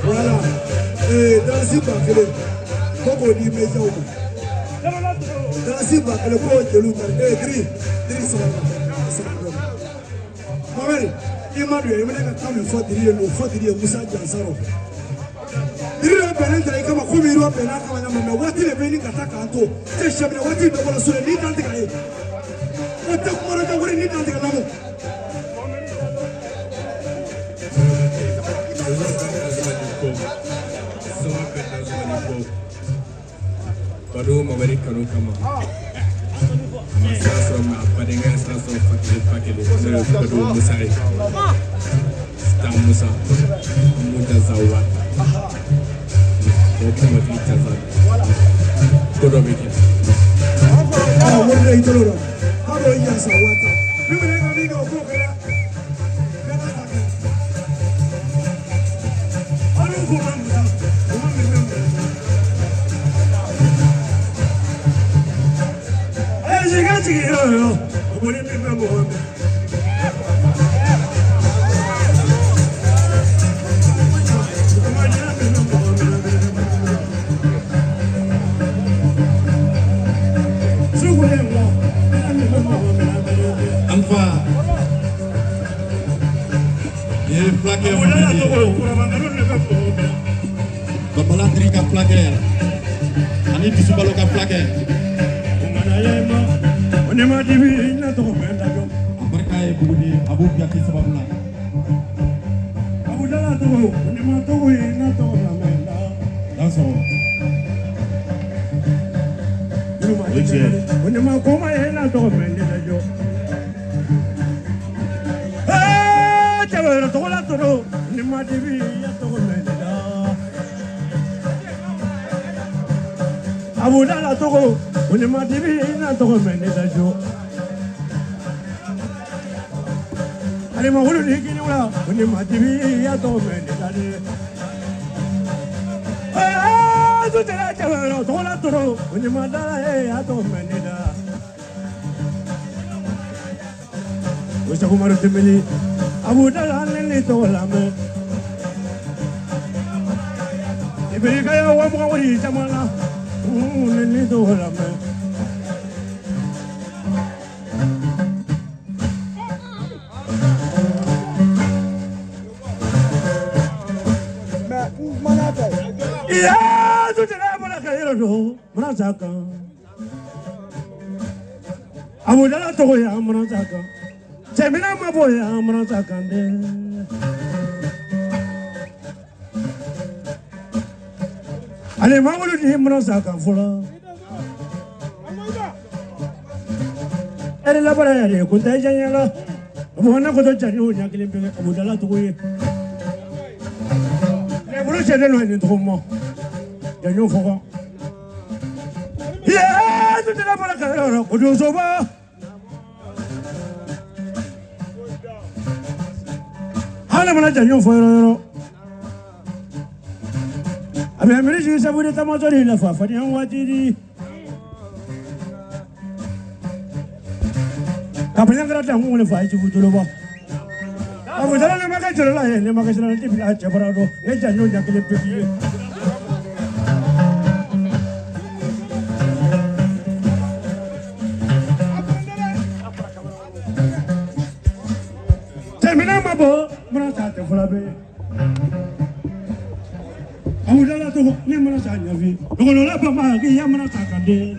Voilà. Dalasi 1,000 ko k'o di médiaw ma. Dalasi 1,000 k'o jeliw ta. Diri Diri sabali sabali. Mamadi i ma don i bɛ ne ka kan min fɔ Diri ye n'o fɔ Diri ye Musa Jansarɔ. Diri dɔ bɛnnen ta i kama komi yɔrɔ bɛnn'a kama ɲama mɛ waati de bɛ ɲini ka taa k'an to. Cɛ sɛminɛ waati dɔ bɔra so de n'i dan tigɛ ye. O tɛ kuma dɔ wari n'i dan tigɛ lamɔ. Mamari kanu kama a ma sira sɔrɔ mɛ a badenkɛ ye sira sɔrɔ fa kelen ba kelen n'o ye Badu Musa ye Star Musa Mujaza wa o kumatigi jaza ko dɔ bɛ kɛ. Ɔ wari de y'i tolo dɔn k'a bɛ yasa waati min bɛ ka min kɛ o k'o kɛra bɛɛ n'a ta kɛ hali ko ma musa o ma min bɛ ɛ sigi sigi yɔrɔ yɔrɔ o kɔni min bɛ mɔgɔ min. Alpha nin ye fulakɛ Mɔmɛdi ye Bamala Diri ka fulakɛ ani Dusubalo ka fulakɛ. A barika ye Buguni Abu Jate sababu la. Dansɔgɔ. O tiɲɛ. Abudala tɔgɔ o ni ma dibi na tɔgɔ mɛ ne da jɔ alima wulu ni kini wula o ni ma dibi ya tɔgɔ mɛ ne da de ee tutela cɛwɛrɛ tɔgɔ la tɔrɔ o ni ma dala ye ya tɔgɔ mɛ ne da o sakumaru tɛmɛli Abudala ne ni tɔgɔ lamɛn ibirika ya wa mugan wari caman na ne ni tɔgɔ lamɛn. Iya, tutela bɔra ka yɔrɔ dɔn mana kan. Abudala tɔgɔ ye mana kan. Cɛmina ma bɔ ye mana kan dɛ. Ale mangolo di mana kan fɔlɔ. Ɛri labara yɛrɛ ko tɛ diya la. Mɔgɔ ne ko to jani o ɲɛ kelen bɛɛ Abudala tɔgɔ ye. Ne bolo cɛ de nɔ nin tɔgɔ ma. Janyo fɔ kan. Iya, tutela bɔra ka yɔrɔ ko donsoba. Hali mana janyo fɔ yɔrɔ yɔrɔ. A bɛ miiri sigi sabu de tamatɔ de la fa fadenya waati di. Ka bɛn kɛra dan kun fa ye jugu joloba. Abudala ne ma kɛ jɔlɔ la ye ne ma kɛ sira ne bila cɛ bara dɔn ne janyo ɲɛ kelen pe ye. Cɛminɛ ma bɔ mana sa tɛ fɔlɔ bɛ ye. Abudala tɔgɔ ne mana sa ɲɛfi. Dɔgɔnɔla bama k'i ya mana sa ka den.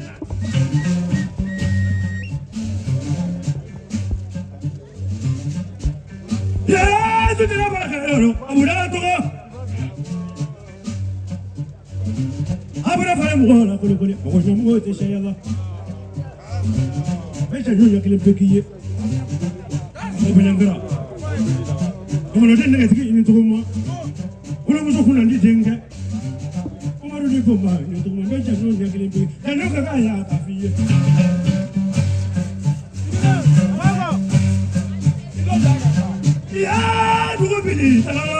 Yee tutela bɔra ka yɔrɔ Abudala tɔgɔ. A bɔra fara mɔgɔw la kolikoli mɔgɔ ɲɛmɔgɔ tɛ sɛya la. Bɛ janjo ɲɛ kelen pe k'i ye. O bɛ ɲangara. Jamanaden nɛgɛtigi i ni tɔgɔ ma. Wolomuso kunna di denkɛ. Umaru ni ko ma ni tɔgɔ ma bɛ janjo ɲɛ kelen pe. Janjo ka k'a ya k'a f'i ye. Ya dugu bili talala.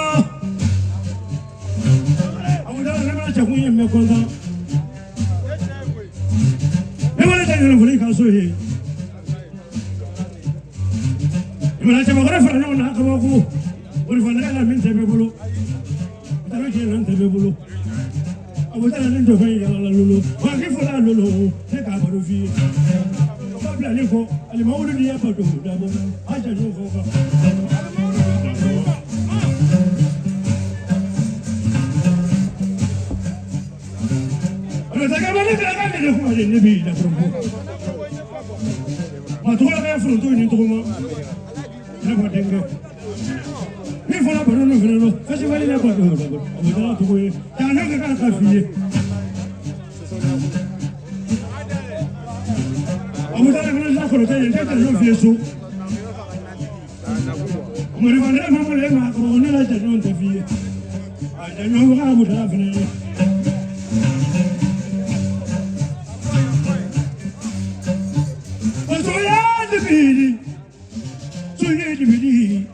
Abudala ne mana cɛkun ye n bɛ kɔntan. Ne mana taa ɲɛnafoli ka so ye. I mana cɛbakɔrɔ fara ɲɔgɔn kan kabako. Bolifɛn la min tɛ bɛɛ bolo. Taro tiɲɛ na tɛ bɛɛ bolo. Abudala ni dɔ fɛn yalala lolo. Wa k'i fɔla lolo ne k'a baro f'i ye. Ba bilalen kɔ alimawulu ni ya ba don dabɔ. A janjo fɔ kan. Ne kuma de ne b'i dakɔrɔ. Ma tɔgɔ la kɛ foronto ni tɔgɔ ma. Ne bɔ denkɛ. Min fɔra baro ninnu fana nɔ festival la ba don dabɔ. Abudala tɔgɔ ye. Janjo ka kan ka f'i ye. Abudala fana la kɔrɔkɛ ye, n tɛ jɛɲɔgɔn f'i ye so. Mɔrifa ne ma mɔlɛ ma kɔrɔ ne la jɛɲɔgɔn tɛ f'i ye. A jɛɲɔgɔn ka Abudala fana ye. Musoya dibidi, suye dibidi,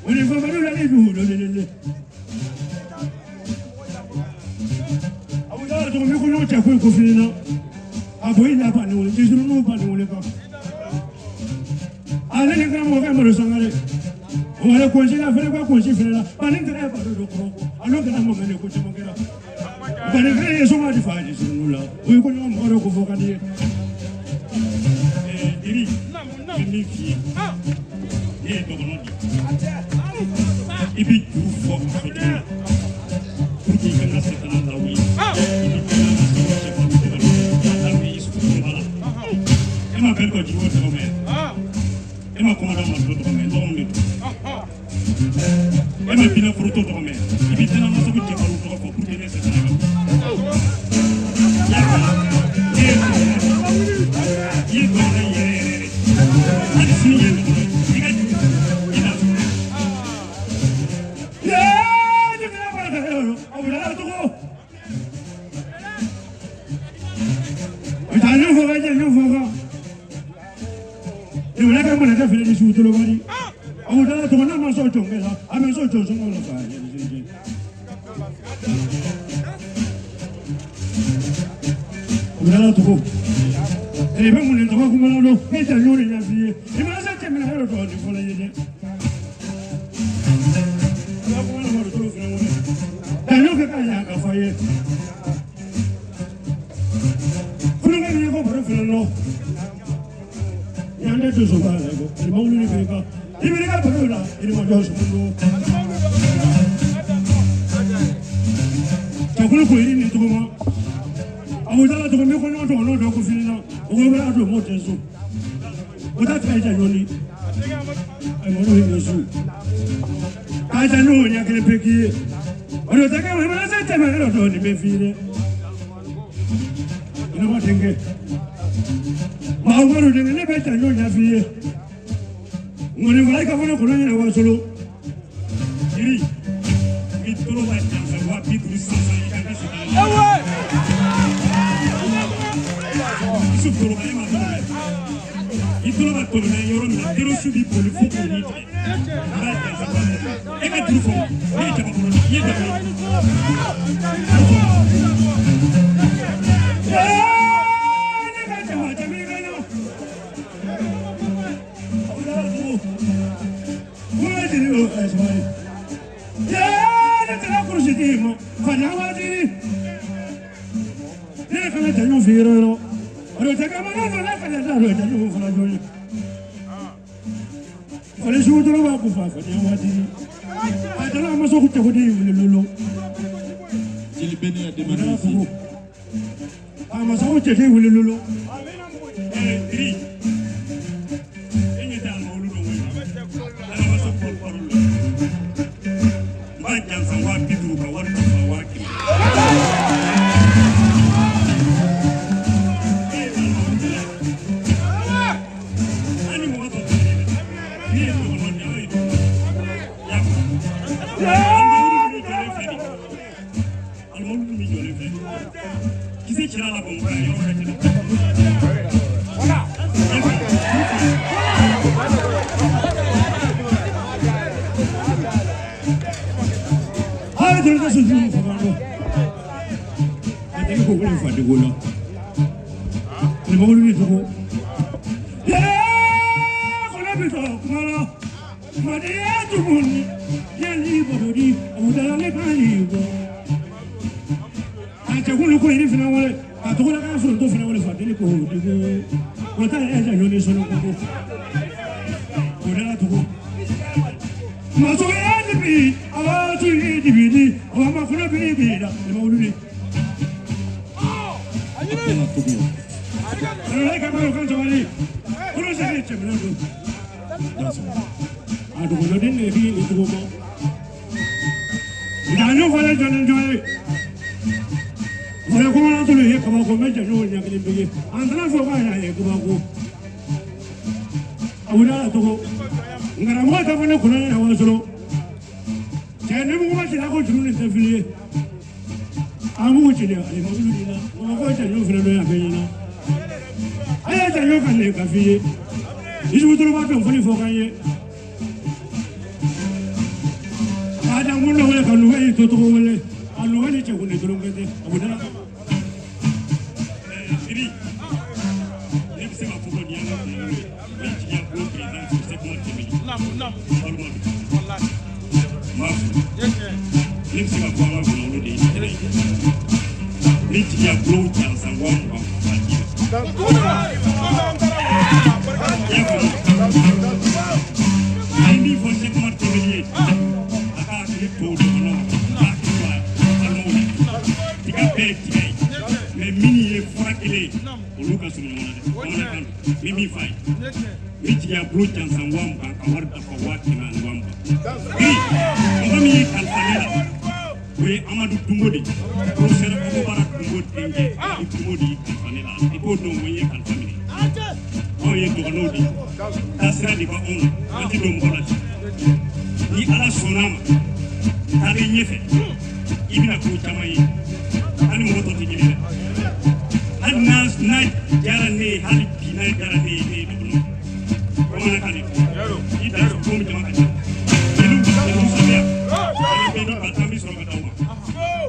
wani famadu la ni du lo le le. Abudala tɔgɔ mi ko ɲɔgɔn cɛ ko ko fini na. A bo i la ba ni wele, jisuru n'u ba ni wele kan. Ale ni karamɔgɔ kɛ Madu Sangare. O wale kɔnsi la fɛnɛ ka kɔnsi fɛnɛ la. Bani kɛra ba dɔ kɔrɔ ko. A n'o kɛra mɔgɔ de ko caman kɛra. Bani kɛra ye sɔngɔ di fa jisuru la. O ye ko ɲɔgɔn mɔgɔ dɔ ko fɔ ka di ye. Diri, n bɛ min f'i ye, ne ye dɔgɔnɔ de ye. I bɛ juru fɔ a fɔ cogo la pour que i ka na se ka na lawuli. I bɛ tɛmɛ an ka segu cɛ fan bɛɛ la. Hali bi Isufu tɔgɔ la. E ma bɛɛ kɔ jiri tɔgɔ mɛn. E ma kɔmɔdɔ ma tɔgɔ mɛn, dɔgɔnin de don. E ma binna foroto tɔgɔ mɛn. I bɛ tɛmɛ an ka segu cɛ fan tɔgɔ fɔ pour que ne se ka na lawuli. I y'a faamu? Ne ye dɔgɔnɔ de ye. I ye dɔgɔnɔ yɛrɛ yɛrɛ de. Hali sini ye dɔgɔnɔ ye. I ka juru i na. Yee, ne kɛra barika ye o, Abudala tɔgɔ. Jɛɲɔgɔn fɔ ka jɛɲɔgɔn fɔ kan. Jamana ka mɔnɛ tɛ fɛnɛ ni su tolobali. Abudala tɔgɔ n'a ma sɔn jɔnkɛ la, a bɛ sɔn jɔn sɔngɔ la fa. Abudala tɔgɔ. I bɛ mun de tɔgɔ kuma la dɔn, ne jɛɲɔgɔn de ɲɛ f'i ye. I ma se cɛ minɛ yɔrɔ dɔ ni fɔlɔ ye dɛ. Ala kuma la malo tolo fɛnɛ wele. Jɛɲɔgɔn kɛ ka yan ka fɔ ye. Kulonkɛ min ye ko baro fɛnɛ lɔ. Yan tɛ donso ba la ko, i ma wuli ni bɛ kan. I bɛ ka baro la, i ma jɔ sogo don. Cɛkulu ko yiri ni tɔgɔma. Abudala tɔgɔ mi ko ɲɔgɔn tɔgɔ n'o dɔ ko fini na. O ko bɛ don m'o tɛ so. O ta tigɛ jɛ ɲɔni. Ayi mɔgɔ bɛ su. K'a jɛ n'o ɲɛ kelen pe k'i ye. O de tɛ kɛ mɛ se tɛmɛ yɔrɔ dɔ nin bɛ f'i ye dɛ. Ɲɛnama denkɛ. Maa wɛrɛ denkɛ ne bɛ jɛ ɲɔgɔn ɲɛ f'i ye. Ŋɔni fana i ka fɔ ne kɔnɔ ɲɛna wasolo. Jiri, i tolo b'a janfa 50,000 sisan i ka n ka segin. Yusuf Toloba e ma tɔgɔ mɛn. I tolo b'a tolo mɛ yɔrɔ min na, terroristes b'i boli fo k'o ni tigɛ. N b'a janfa 50,000. E ka juru fɔ, ne ye jabakɔrɔ de ye, i ye jaba ye. Juru fɔ. Ne ka jama jama i ka ɲa. Abudala tɔgɔ. Kuma jeli o ɛ sabali. Yee, ne tɛna kurusi d'i ma. Fadenya waati. Ne kana jɛɲɔgɔn f'i yɔrɔ yɔrɔ. O de tɛ kɛ ma ne ne kana da don jɛɲɔgɔn fana jɔ ye. Fali sugu dɔrɔn b'a ko fa fadenya waati. A dala a ma sɔn ko cɛkoden wuli lolo. Jeli Bene a demandé Abudala ici. tɔgɔ. A ma sɔn ko cɛden wuli lolo. Diri, e ɲɛ tɛ alimawulu dɔn koyi. Ala ma sɔn ko baro la. N b'a janfa 50,000 ka wari janfa 100,000. E ye alimawulu dɔn ye. An ni mɔgɔ tɔ tɛ kelen ye dɛ. Ne ye dɔgɔnɔ de ye, aw ye dɔgɔnɔ de ye. I y'a faamu? Alimawulu min jɔlen filɛ nin ye. Alimawulu min jɔlen filɛ nin ye. Kisɛ cira la Bamakɔ yan yɔrɔ wɛrɛ tɛ dɛ. I y'a faamu? A ye joli ka soju faga dɔn. A tigi ko wele fadiko la. Alimawulu ni tɔgɔ. Yee, kɔnɔ bi tɔ kuma la. Fadenya tumuni, yali bɔdɔdi, Abudala ne kan y'i bɔ. A cɛkulu ko yiri fana wele, ka tɔgɔ la k'a foronto fana wele fadeli ko diko. O ta yɛrɛ jɛ ɲɔni sɔrɔ ko. Abudala tɔgɔ. Masoya dibi, awa tu yi dibi di, awa ma kɔnɔ bi bi la, alimawulu ni. Abdallah Togo. Alala ka baro kan sabali. Kolo sigi cɛminɛ don. A dɔgɔnɔden de bi i tɔgɔ ma. Janjo fana jɔlen jɔ ye. Fɔlɔ kɔnɔna tolo ye kabako, n bɛ janjo ɲɛ kelen pe ye. An tɛna fɔ k'a y'a ye kabako. Abudala Togo. Nkaramɔgɔ tɛ fɔ ne kɔnɔ ɲɛna wasolo. Cɛ ni mugu ma ci la ko juru ni tɛ fili ye. An mugu ci de ale ma wuli de la. Mɔgɔ ko cɛ ɲɔ fɛnɛ dɔ y'a bɛɛ ɲɛna. A y'a cɛ ɲɔ kan de ka f'i ye. Isufu Toloba dɔn fɔli fɔ kan ye. K'a dan kun dɔ wele ka nuga y'i to tɔgɔ wele. A nuga ni cɛ kun de dɔrɔn tɛ. Abudala. Siri, ne bɛ se k'a fɔ ko nin y'an ka kunkolo ye. N bɛ jigiya ko président fo Sɛki Umaru Tɛmɛni. Walima don. N b'a fo. Ne bɛ se k'a fɔ an ka kunkolo de ye tɛnɛ ye. N bɛ jigiya bulon jansan 20,000 k'a d'i ma. I y'a faamu? An ye min fɔ Sɛki Umaru Tɛmɛni ye, a ka hakili to dɔgɔnɔw la, a ka hakili to a balimaw la. Tiga bɛɛ ye tiga ye. Mais minnu ye fura kelen ye, olu ka surun ɲɔgɔn na dɛ. Bamanankan don. N bɛ min f'a ye. N bɛ jigiya bulon jansan 20,000 ka wari dafa 120,000. Bi mɔgɔ min y'i kalifa ne la, o ye Amadu Dunbo de ye. Professeur Abubara Dunbo denkɛ Amadu Dunbo de y'i kalifa ne la. I b'o dɔn ko n ye kalifa minɛ. Anw ye dɔgɔnɔw de ye. Taasira de b'anw na. An tɛ don mɔgɔ la ten. Ni Ala sɔnna a ma, taalen ɲɛfɛ, i bɛna ko caman ye. Hali mɔgɔ tɔ tɛ kelen dɛ. Hali n'a n'a diyara ne ye, hali bi n'a diyara ne ye, ne ye dɔgɔnɔ. Bamanankan de don. I dan komi jama ka ca. Jeliw jeliw sɛbɛn yan. Ani bɛɛ ni ba tan bɛ sɔrɔ ka d'aw ma.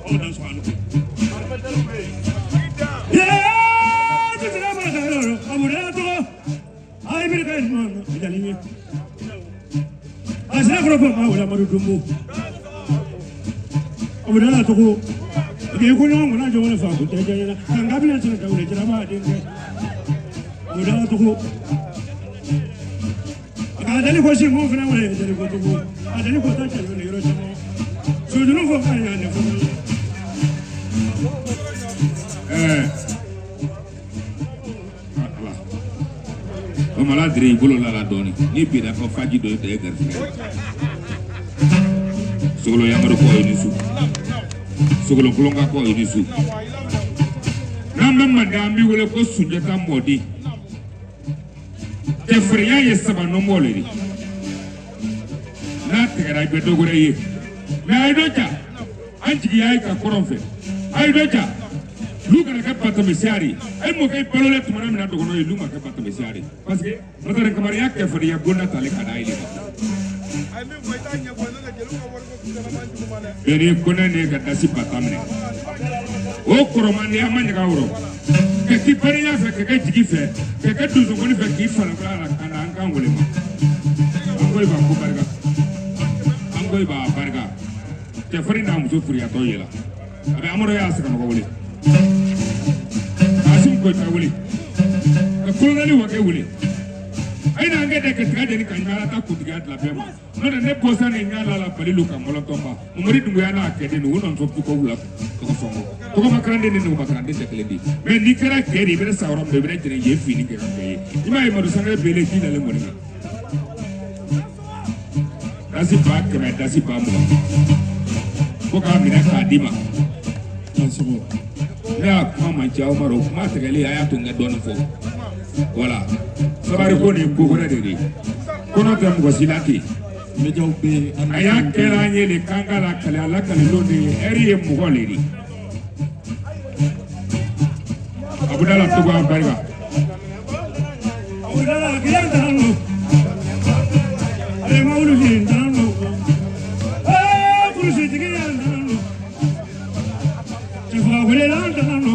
Aw dan sɔgɔ a ni ko. A sira kɔrɔ fɔ maa wele Amadu Dunbo. Abudala Togo. K'i ko ɲɔgɔn kɔnɔ jɔ wale fa ko tɛ diya ɲɛna. Ka n kabila sira ta wele jaraba denkɛ. Abudala Togo. A dali ko si mun fana wele dali ko Togo. A dali ko ta cɛ wele yɔrɔ caman. Sojuru fɔ ka ɲa ne fana. Ala. O mala dire i bolo la la dɔɔni n'i binna ko faji dɔ e garisɛgɛ ye. Sogolo yamaro kɔ i ni su. Sogolo kolonka kɔ i ni su. N'an bɛ manden an b'i wele ko Sunjata mɔden. Cɛfarinya ye saba nɔnbɔ le de. N'a tigɛra i bɛ dɔ wɛrɛ ye. Mais a ye dɔ ja. An jigi y'a ye ka kɔrɔn fɛ. A ye dɔ ja. Lu kana kɛ batamesiya de ye. E mɔkɛ i balolen tuma min na dɔgɔnɔ ye lu ma kɛ batamesiya de ye. Parce que Masare Kamara y'a kɛ farinya bonda tale ka d'a ye de ma. Bɛɛ ni kɔnɛ ne ka dasi ba tan minɛ. O kɔrɔma ni an ma ɲaga wɔrɔ. Ka k'i farinya fɛ, ka kɛ jigi fɛ, ka kɛ donsokɔni fɛ k'i falakura la ka na an kan wele ma. An ko i b'a ko barika. An ko i b'a barika. Cɛfarin n'a muso furuyatɔ yɛlɛ. A bɛ Amadu y'a sɛgɛnɔgɔ wele. Kasimu Koyita wele. Ka kolonɛli Wage wele. A ye n'an kɛ dɛ ka tiga jeni ka ɲala ta kuntigiya dilan bɛɛ ma. N'o tɛ ne bɔsa ni ɲala la balilu ka mɔlɔtɔnba. Mamadi Dunbuya n'a kɛ den o nana fɔ ko wula tɔgɔ fɔ n kɔ. Tɔgɔma kalanden ni nuguma kalanden tɛ kelen di. Mais n'i kɛra cɛ de ye i bɛ sa yɔrɔ min na i bɛ jɛnɛ yen fini kɛ ka kɛ ye. I m'a ye Madu Sangare bele k'i nalen mɔni kan. Dasi 100,000 dasi 20,000 ko k'a minɛ k'a d'i ma. Ne y'a kuma man ca aw ma o kuma tigɛlen a y'a to n ka dɔɔnin fɔ. Voilà. Sabari ko nin ko wɛrɛ de ye. Kɔnɔ tɛ mɔgɔ si la ten. A y'a kɛra an ye de k'an ka lakale a lakalelon de ye ɛri ye mɔgɔ le de. Abudala Togo a barika. Abudala k'i tanu. Ale ma wuli k'i tanu. Ee kurusitigi y'an tanu. Cɛfaga welela an tanu.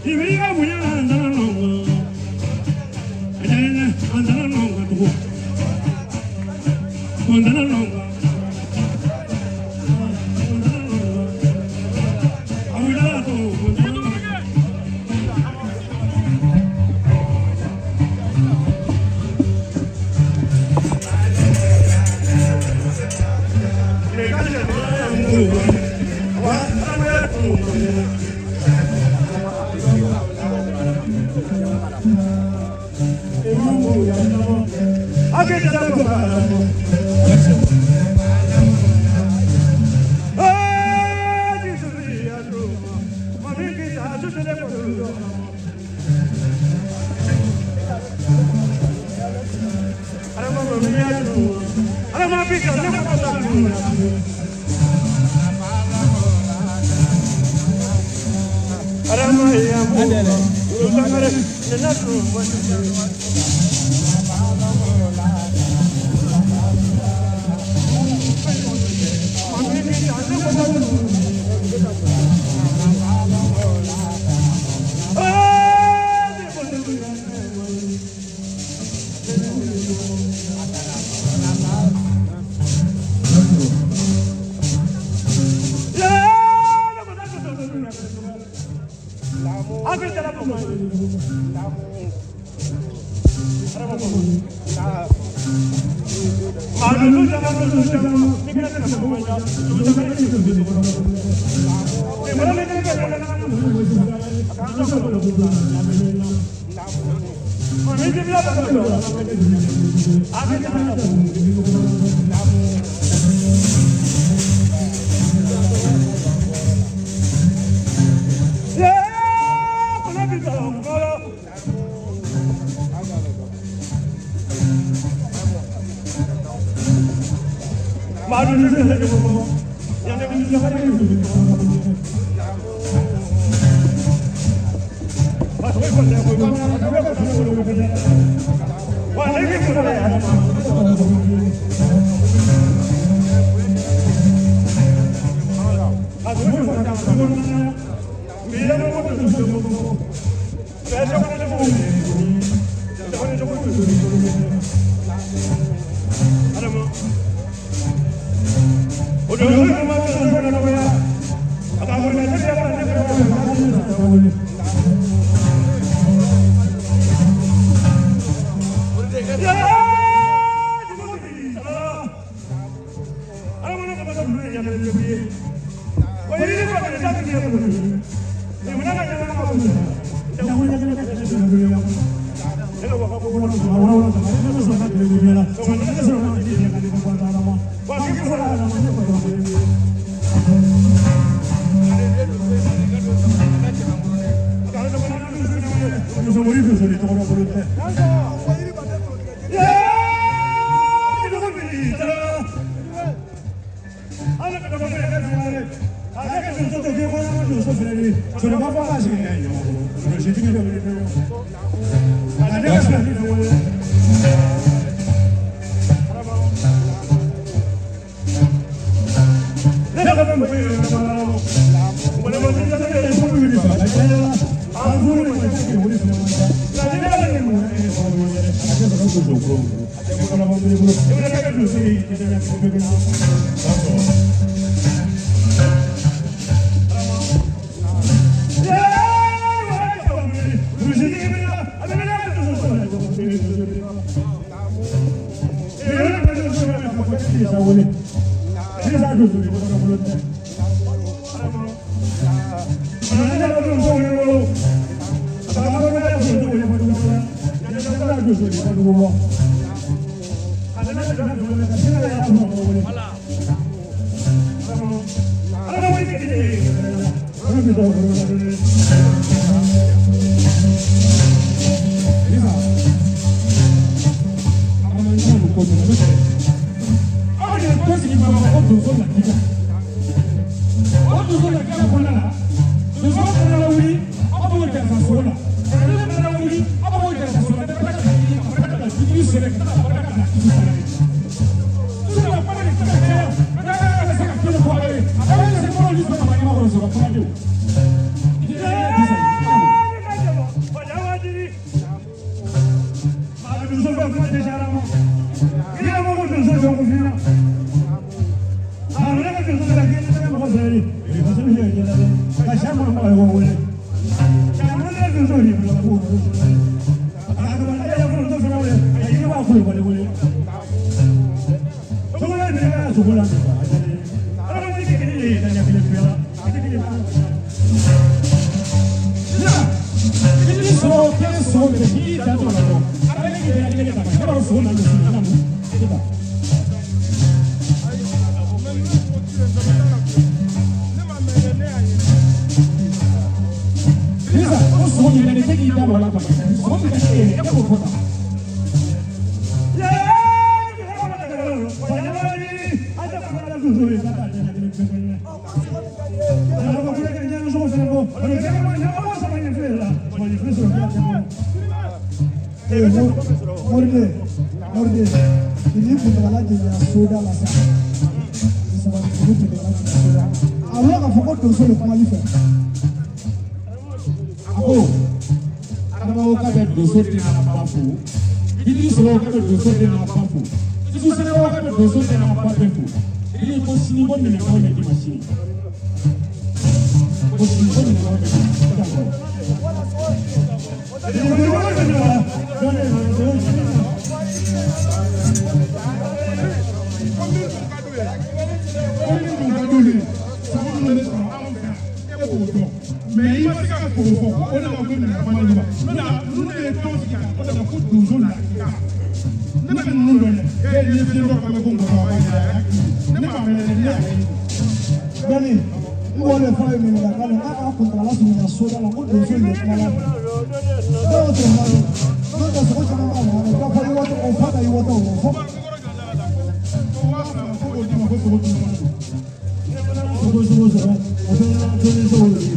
Ibiri ka bonya an tanu. Ɛdɛnɛ an tanu ka tugu. An tanu. Abudala Togo. Morde, i kuntagala janya soda la sa. Sabali i kuntagala janya soda. A bɛ k'a fɔ ko donso de kumali fɛ. A ko Adamaw ka bɛ donso den n'a ba fo, Idi sɔrɔ ka bɛ donso den n'a ba fo, Isu Sɛnɛbaw ka bɛ donso den n'a ba bɛɛ fo. Idi ko sini ko minɛkaw bɛ d'i ma sini. Ko sini ko minɛkaw bɛ d'i ma. Mais i ma se ka sogo fɔ o de la ko minɛ ka ma n'o tɛ ninnu de ye tɔn sigi a ko ko donso lakika ne bɛ ninnu dɔn dɛ e ye fiɲɛ dɔ kan mɛn ko ngɔlɔ b'a yira a y'a k'i ne m'a mɛn dɛ ne y'a kɛ. Bɛnni, n b'o de fɔ a ye ɲininka kan na k'a k'a kuntagala surunya soda la ko donso de kuma la fɛ. Dɔw y'o sɔrɔ n'o tɛ sogo caman b'a la dɔ fɔ i wɔtɔ o fɔ ka i wɔtɔ o fɔ. Ko k'o d'i ma ko sogo tun kɔnɔ. Sogo sogo sɔrɔ o fɛnɛ na toli sogo de ye.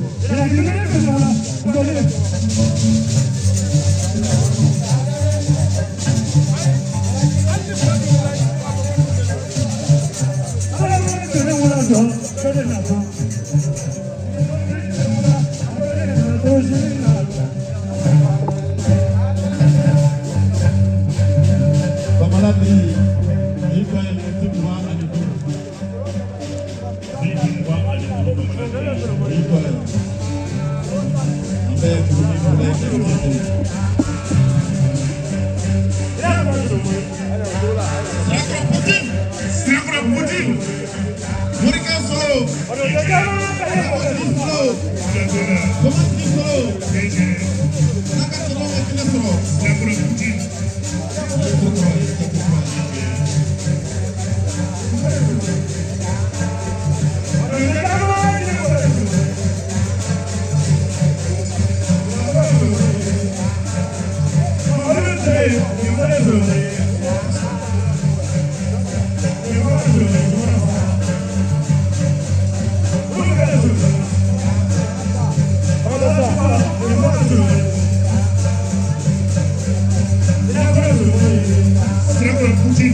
Bamala bi ni tɔ ye miniti 25. Miniti 25 bamala bi. Ni tɔ ye an bɛ Buguni Bulayi Jakite fo. Sirakɔrɔ Putin. Sirakɔrɔ Putin. Morikɛ Solo. Komatigi Solo. Komatigi Solo. N'a ka cɛbaw ye kɛnɛ sɔrɔ. Sirakɔrɔ Putin. I ye ko kɔrɔ ye, i tɛ ko kura ye. Sirakɔrɔ Putin.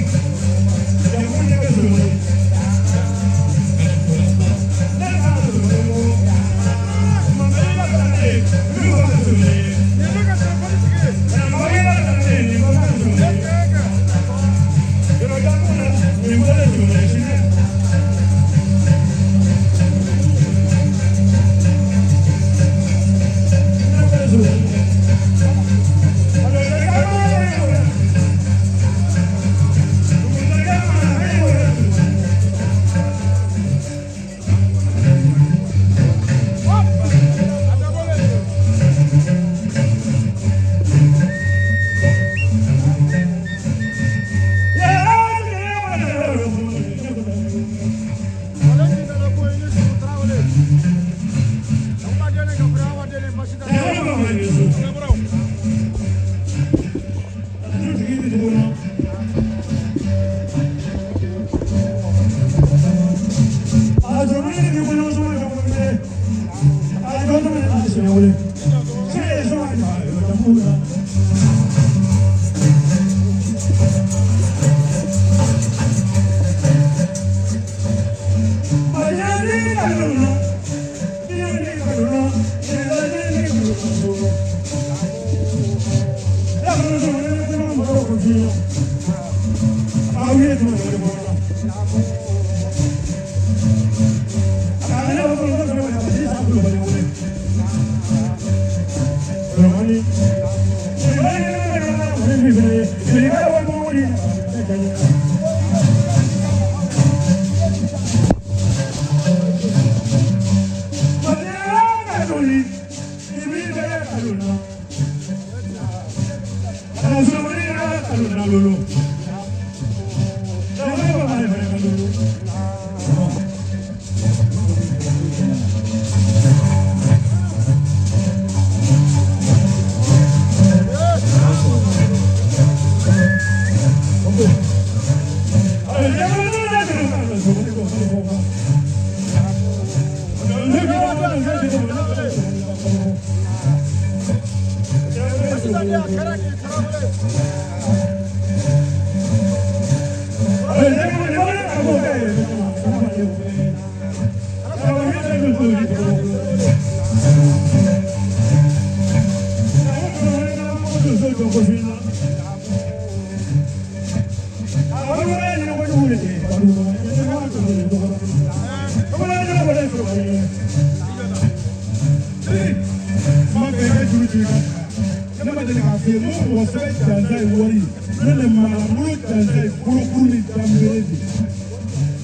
Ne ma deli k'a f'i ye n ko mɔgɔ sɛbɛn jansa ye wari ye ne de mara n bolo jansa ye bolokuru ni danbere de ye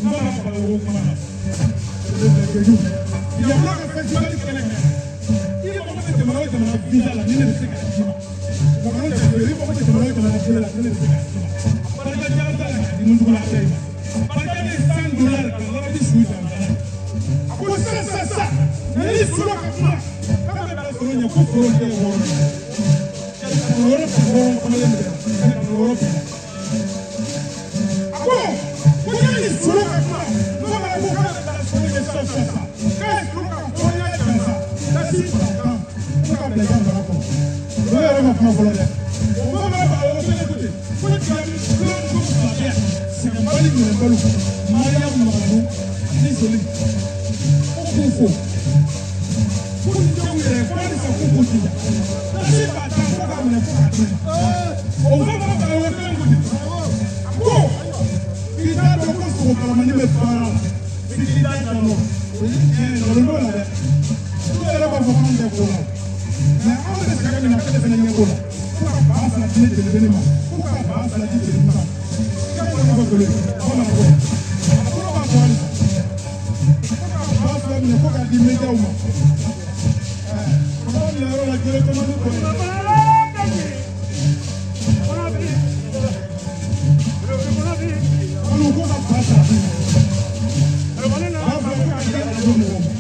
n b'a ka baloko kuma na yamuna ka festival kɛnɛ kan i mago bɛ jamana o jamana visa la ni ne bɛ se k'a d'i ma jamana o jamana i mago bɛ jamana o jamana visa la ni ne bɛ se k'a d'i ma barika jansa la k'a di mun la a ma barika de $100 ka lɔrɔti su jansa la a ko sisan sisan sisan ni solo ka kuma k'a bɛ bila solo ɲɛ ko solo tɛ wɔɔrɔ ye wɔɔrɔ wɔɔrɔ kamalen bɛ wɔɔrɔ a ko ko yanni solo ka kuma bamanan ko k'a bɛ bila solo ɲɛ sisan sisan sisan k'a ye solo ka hɔrɔnya jansa ka si kan ko ka bila i ka mara kɔnɔ o yɛrɛ ma kuma fɔlɔ dɛ o bamanan b'a o kelen ko ten ko ni tiga tulo muso fila bɛ yan sɛgɛnbali ɲinɛbali mariyamu mamadu ani zoli ko k'u fo ko ni denw yɛrɛ ko halisa k'u k'u jija tasi b'a ta ko k'a minɛ ko k'a d'u ma o bamanan b'a o kelen ko ten a ko k'i t'a dɔn ko sogo kalamani bɛ baara la f'i k'i da nɔ o ye tiɲɛ ye nkalon t'o la dɛ olu yɛrɛ b'a fɔ k'anw tɛ ko la mɛ anw bɛ sɛgɛn min na k'ale fana ɲɛ b'o la ko ka 2000 di ne jelibele ma ko ka 2000 di jelimusa ma i ka kɔrɔ fɔ golo ye bamanan ko a kɔrɔ b'a fɔ halisa ko ka 2000 minɛ ko k'a di mediaw ma ɛɛ minɛ yɔrɔ la jolo caman bɛ bɔ yen. Olu ko ka ba sara d'u ma 2000 ko k'a di arajo mɔgɔw ma.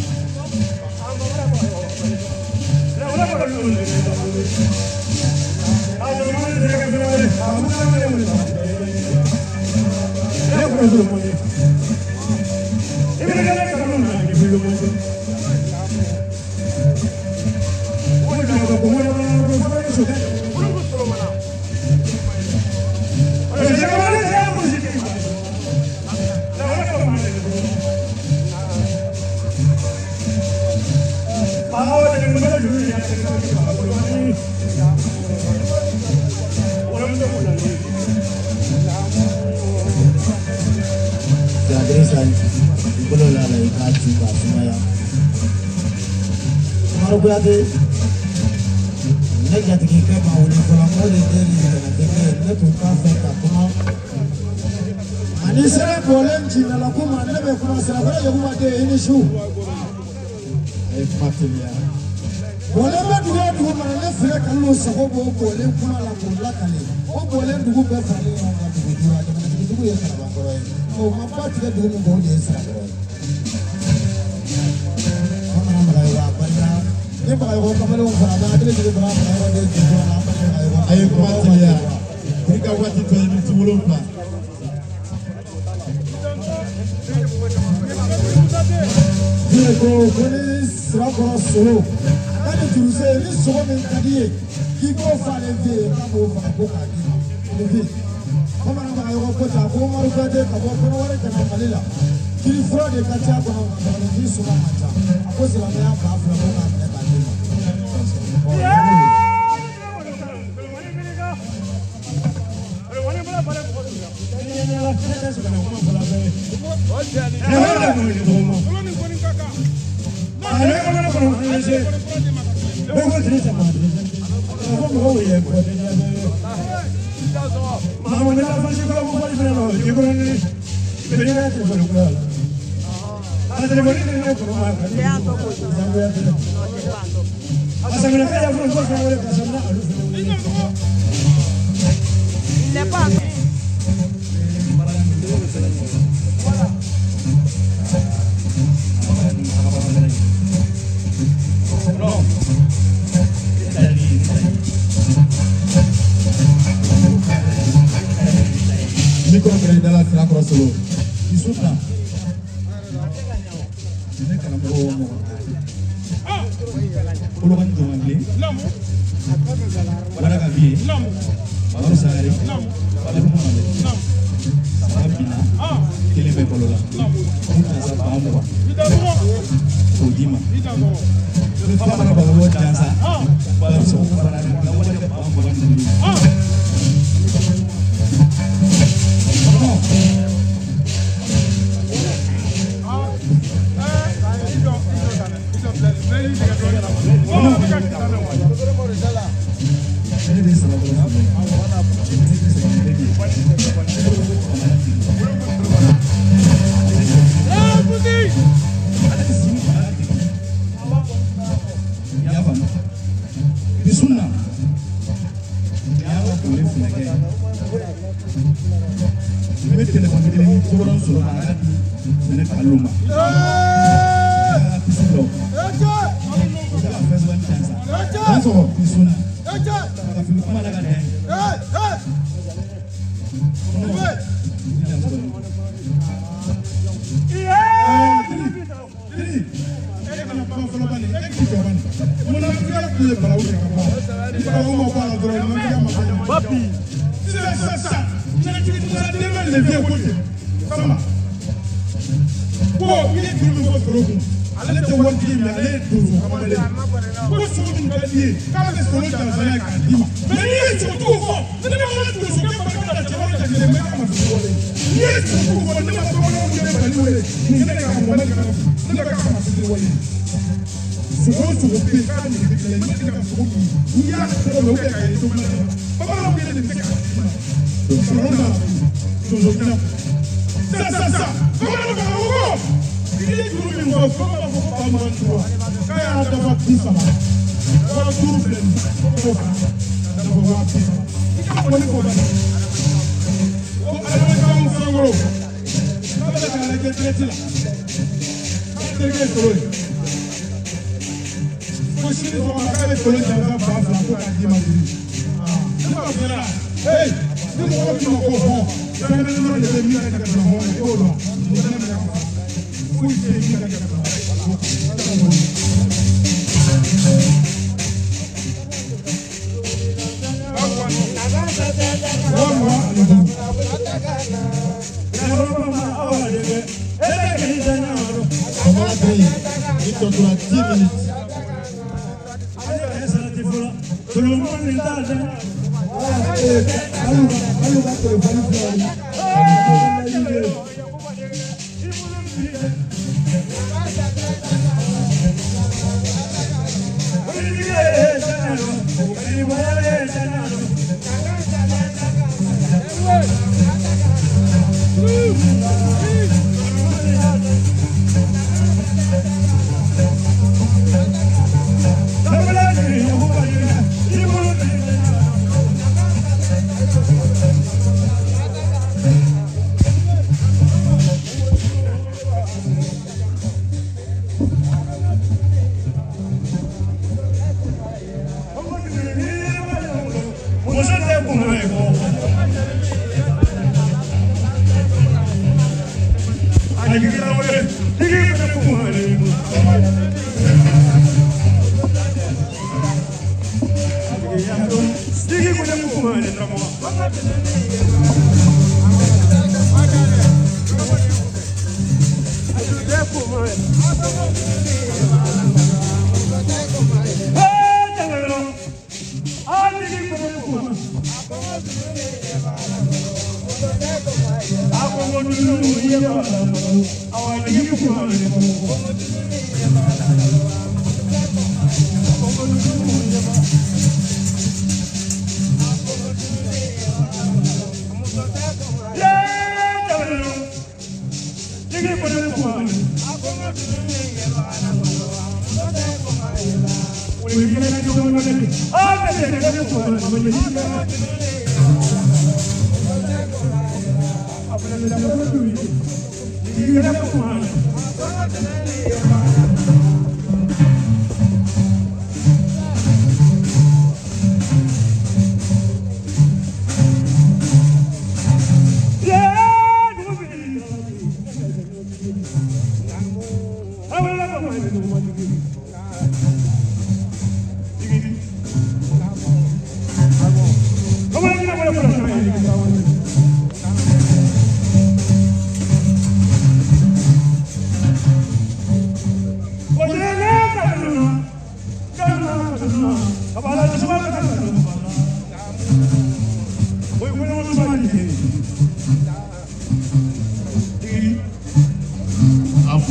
Adrisa i bolo la la i k'a ci k'a sumaya. Umaru Kuyate ne jatigikɛ ma wuli fɔlɔ n k'o de den ni kana denkɛ ye ne tun t'a fɛ ka kuma. Ani sira bɔlen ci la kuma ne bɛ kuma Sirakɔrɔ Yakuba den i ni su. A ye kuma teliya. Bɔlen bɛ dugu o dugu mana ne filɛ Kalilu sago b'o bɔlen kuma la k'o lakale. O bɔlen dugu bɛɛ faralen ɲɔgɔn kan dugu duuru a jamanatigi dugu ye Kalabankɔrɔ ye. O ma ba tigɛ dugu min kɔ o de ye Sirakɔrɔ ye. Bamanan Bagayɔgɔ a barika ni Bagayɔgɔ kamalenw fara bɛ hakili jigin Bara Bagayɔgɔ den jɔjɔ la an Bagayɔgɔ. A ye kuma teliya i ka waati tɔ ye miniti 7. Ne ko ko ni Sirakɔrɔ solo a ka ni juruse ni sogo min ka di ye k'i k'o fɔ ale fɛ yen k'a b'o faga ko k'a d'i ma o bɛ Bamanan Bagayɔgɔ ko ten a ko Umaru Kuyate ka bɔ Kɔnɔwari ka na Mali la jiri fura de ka ca kɔnɔ nka bagaji suma man ca a ko silamɛya 2000 ko k'a minɛ k'a d'i ma. Micro kɛra i da la Sirakɔrɔ Solo i su ta ne karamɔgɔ o mɔgɔ Kolokani Jɔnmabilen Wara ka bi ye Baro Sangare Baliku Mamadu saba binna kelen bɛ bɔ. balo la. N jansa 20,000 k'o d'i ma. N bɛ fila fana Bamakɔ jansa. Ba sogo fana ka wale kɛ 25,000 ye. Ne de ye sabakɔrɔ fɔlɔ ye. Ne tɛ sɛgɛn ne de ye. I y'a faamu? Bi sun na, nin y'an ka kole funɛkɛ ye. N bɛ telefɔni kelen ni sokɔrɔn sɔrɔ k'a ka di funɛ kalo ma. A ka pisi dɔ. I ka fɛn sɛbɛn can sa. An sɔgɔ bi sun na. Ka fili kuma la ka dan ye. E kana kuma fɔlɔ bani, e k'i jɔ bani. Munafigiya kun ye balawu de ka bɔ. Ni balawu ma bɔ a la dɔrɔn, munafigiya ma bɔ. Sisan sisan sisan, jɛnɛtigi Musa den bɛ levier ko ten. Sama. Ko i ye juru min fɔ sɔrɔ kun, ale tɛ waritigi ye, mais ale ye donso kamalen ye. Ko sogo min ka di ye, k'a bɛ sogo jansa ye k'a d'i ma. Mais n'i ye sogotigiw fɔ, ne ma wale donsokɛ barika da cɛkɔrɔba jate bɛ k'a ma fili wale. N'i ye sogotigiw fɔ, ne ma bamananw den bali wele, nin kɛnɛ kan mɔgɔ ne ka ne ka k'a ma fili wale. Sogo o sogo bɛ yen k'a nege bɛ kelen, ne ma deli ka sogo dun. N'i y'a tɔgɔ mɛn k'a ye cogo min na, bamananw kelen de bɛ se k'a d'i ma. Sɔrɔ t'a la, donso ɲɛna. Sisan sisan sisan, bamananw b'a fɔ ko i ye juru min fɔ, fo b'a fɔ ko 25,000, k'a y'a dafa 30. 5000 filɛ nin ye, k'o fara ka dafa 30,000. I ka mɔni fɔ bani. Ko adamadenw fɛnkɔrɔ, k'a bɛ k'a lajɛ direct la. K'a terikɛ ye sɔrɔ ye. Ko sini sɔgɔma k'a bɛ sɔrɔ jansa 2000 ko k'a d'i ma jiri. Ne b'a f'i ɲɛna, hey, ni mɔgɔ k'i ma ko hɔn, fɛn kelen dɔrɔn de bɛ min ka kɛ ka hɔn ye, i b'o dɔn. O fɛnɛ minɛ ka faga. Foyi tɛ yen min ka kɛ ka hɔn. 25,000. Bamara Tiri, i tɔ tora 10 minutes. Hali ka telefɔni filɛ nin ye. Muso tɛ kuma ye ko. A jiginna wele, jigi bɛ kuma ye ko. Jigi bɛ kuma ye karamɔgɔ. Ee jangalo, a jigi bɛ kuma. A ko ko dunu ye ba la, awa jigi kuma ye ko. Ee jangalo, jigi bɛ kuma ye.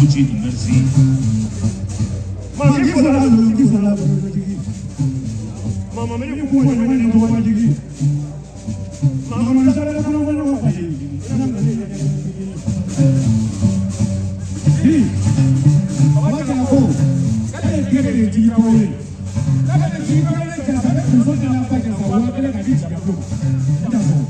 Poutine, merci. Magi fɔlɔ lolotigi fɔlɔ bolotigi. Mama ni ko ɲɔgɔn ni tɔgɔ jigi. Mama ni sara kɔnɔ kɔnɔ ka jigi. Bi, Baba Jara ko k'ale ye gere de jigi Tarawele. K'ale bɛ jigi Tarawele jansa, a bɛ muso dala ba jansa 1000 ka di jigi ma. I t'a sɔrɔ.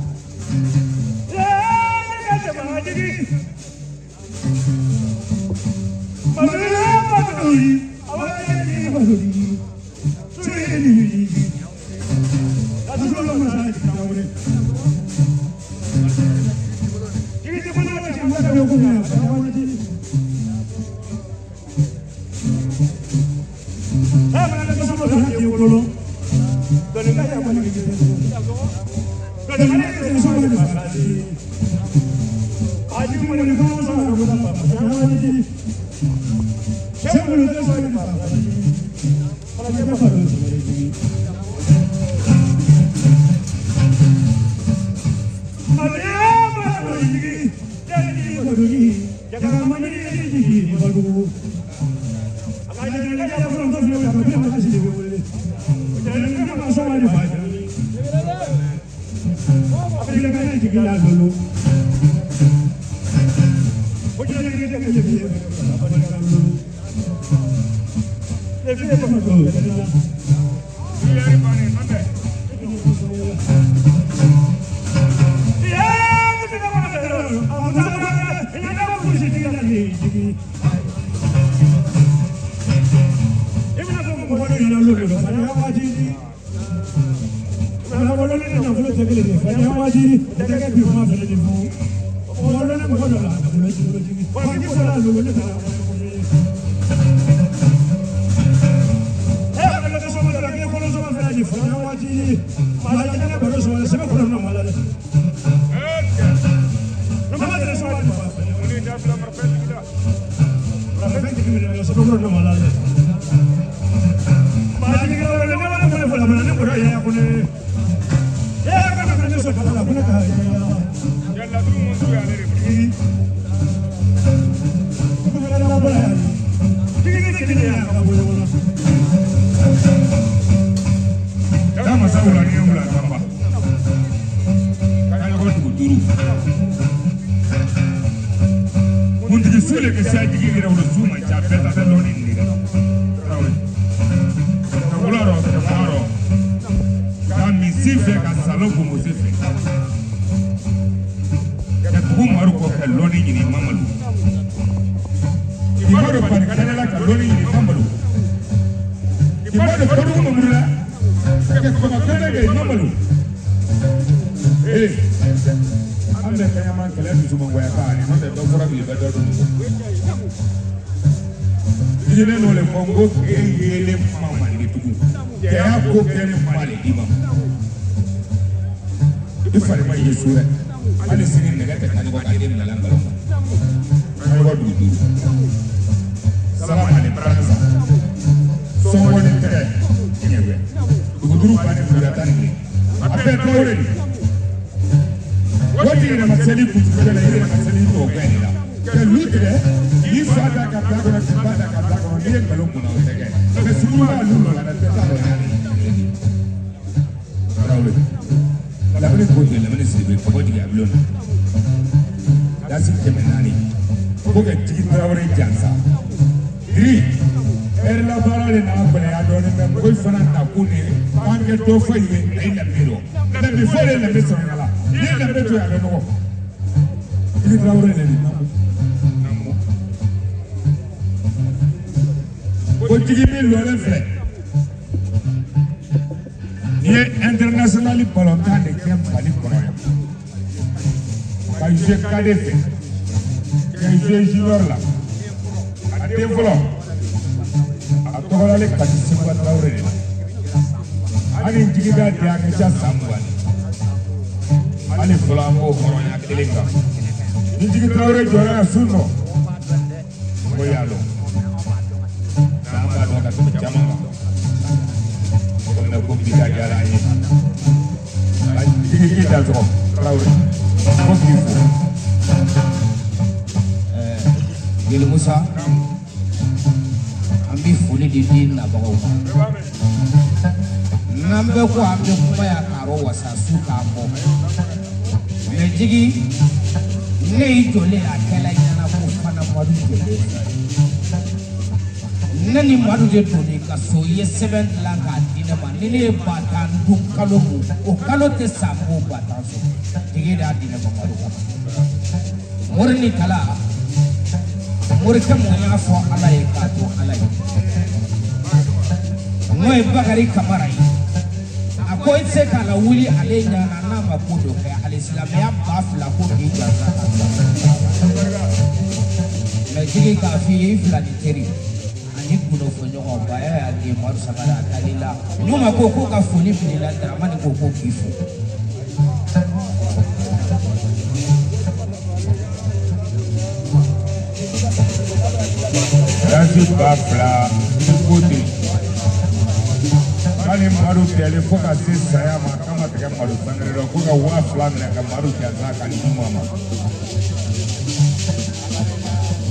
Taa masa wula ni wula tanba. Kaɲɔgɔn dugu duuru. Kuntigi su le bɛ se a jigi yɛrɛ wolo su man ca bɛɛ ta bɛ lɔnni nin de la. Tarawele. Ka wula rɔ ka fa rɔ. Ka misi fɛ ka salon bonbonsi fɛ. Ka dugu maru kɔ ka lɔnni ɲini Mamadu. K'i b'a dɔn bani kanɛ la ka lɔnni ɲini Mamadu. K'i b'a dɔn Kodugu Mamadu la. Ka kɔmɔ kɛnɛ kɛ Mamadu. Ee an bɛ kɛɲɛma kɛlɛ dusumangoya kan ani n'o tɛ dɔ fɔra bi bɛ dɔ dun. Jiginen n'o le fɔ n ko e yelen kuma man di tugun. Cɛya ko kɛ ni kuma le d'i ma. I fari ma ye su dɛ. Hali sini nɛgɛ tɛ kaɲɔgɔn kan den bila nkalon kan. Kaɲɔgɔn dugu duuru. Salama ni baransa. Sɔngɔ ni tɛgɛ. Tiɲɛ dugu duuru ba ni buguda 11. A bɛɛ Tarawele de. Waati yɛrɛ ma seli kutubu la yɛrɛ ma seli tɔ gɛn de la. Ka lu tigɛ k'i fa da ka bila kɔnɔ k'i ba da ka bila kɔnɔ n'i ye nkalon kunna o tɛ kɛ. Mɛ sugu b'a lu lɔ la dɛ bɛɛ t'a dɔn y'a Tarawele. Lamini ko ten Lamini Sidibe kɔkɔ jigin a bulon na. Dasi 400. Ko ka jigi Tarawele jansa. Diri ɛri la baara de n'a gɛlɛya dɔɔnin mɛ mɔgɔ fana nakun de k'an kɛ dɔ fɔ ye a ye lamɛn dɔn. Lamɛn fɔ de lamɛn sɔrɔ la. N'i ye lamɛn to yen a bɛ nɔgɔ. Jigi Tarawele de nin namu. Ko jigi min lɔlen filɛ. N'i ye international balontan de kɛ Mali kɔnɔ yan. Ka jouer cadet fɛ. Ka jouer junior la. A den fɔlɔ. A tɔgɔlalen Kati Seguba Tarawele de la. Hali jigi b'a di a ka ca san 20 ye. Hali fɔlɔ an b'o hɔrɔnya kelen kan. Ni Jigi Tarawele jɔra yan su nɔ. Mɔgɔ y'a dɔn. N'an b'a dɔn ka tɛmɛ caman kan. Ko mɛ ko bi ka diyara an ye. Ka jigi k'i dansɔgɔ Tarawele. Ko k'i fo. Jeli Musa, an bɛ foli di den nabagaw ma. N'an bɛɛ ko an bɛ kuma yan k'a rɔ wasa su k'an bɔ. Mɛ jigi, ne y'i jɔlen a kɛla ɲɛna ko fana Madu jɔlen. Ne ni Madu de donn'i ka so, i ye sɛbɛn dilan k'a di ne ma. Ni ne ye 10 000 dun kalo mun, o kalo tɛ sa n b'o 10 000 sɔrɔ. Jigi de y'a di ne ma Madu kama. Mori ni kala, morikɛ mun y'a fɔ Ala ye k'a to Ala ye. N'o ye Bakari Kamara ye. A ko i tɛ se k'a lawuli ale ɲana n'a ma ko dɔ kɛ ale silamɛya 2000 ko k'i jansa ka bila. Mɛ jigi k'a f'i ye i fila ni teri ani gundofɔɲɔgɔn baya y'a den Madu Sangare a taali la. N'u ma ko k'u ka foli bil'i la Daramani ko ko k'i fo. Dasi 2000 ko ten k'ale Madu kɛlɛ fo ka se saya ma k'a ma tigɛ Madu Sangare dɔn ko ka 2000 minɛ ka Madu jansa ka di ɲuman ma.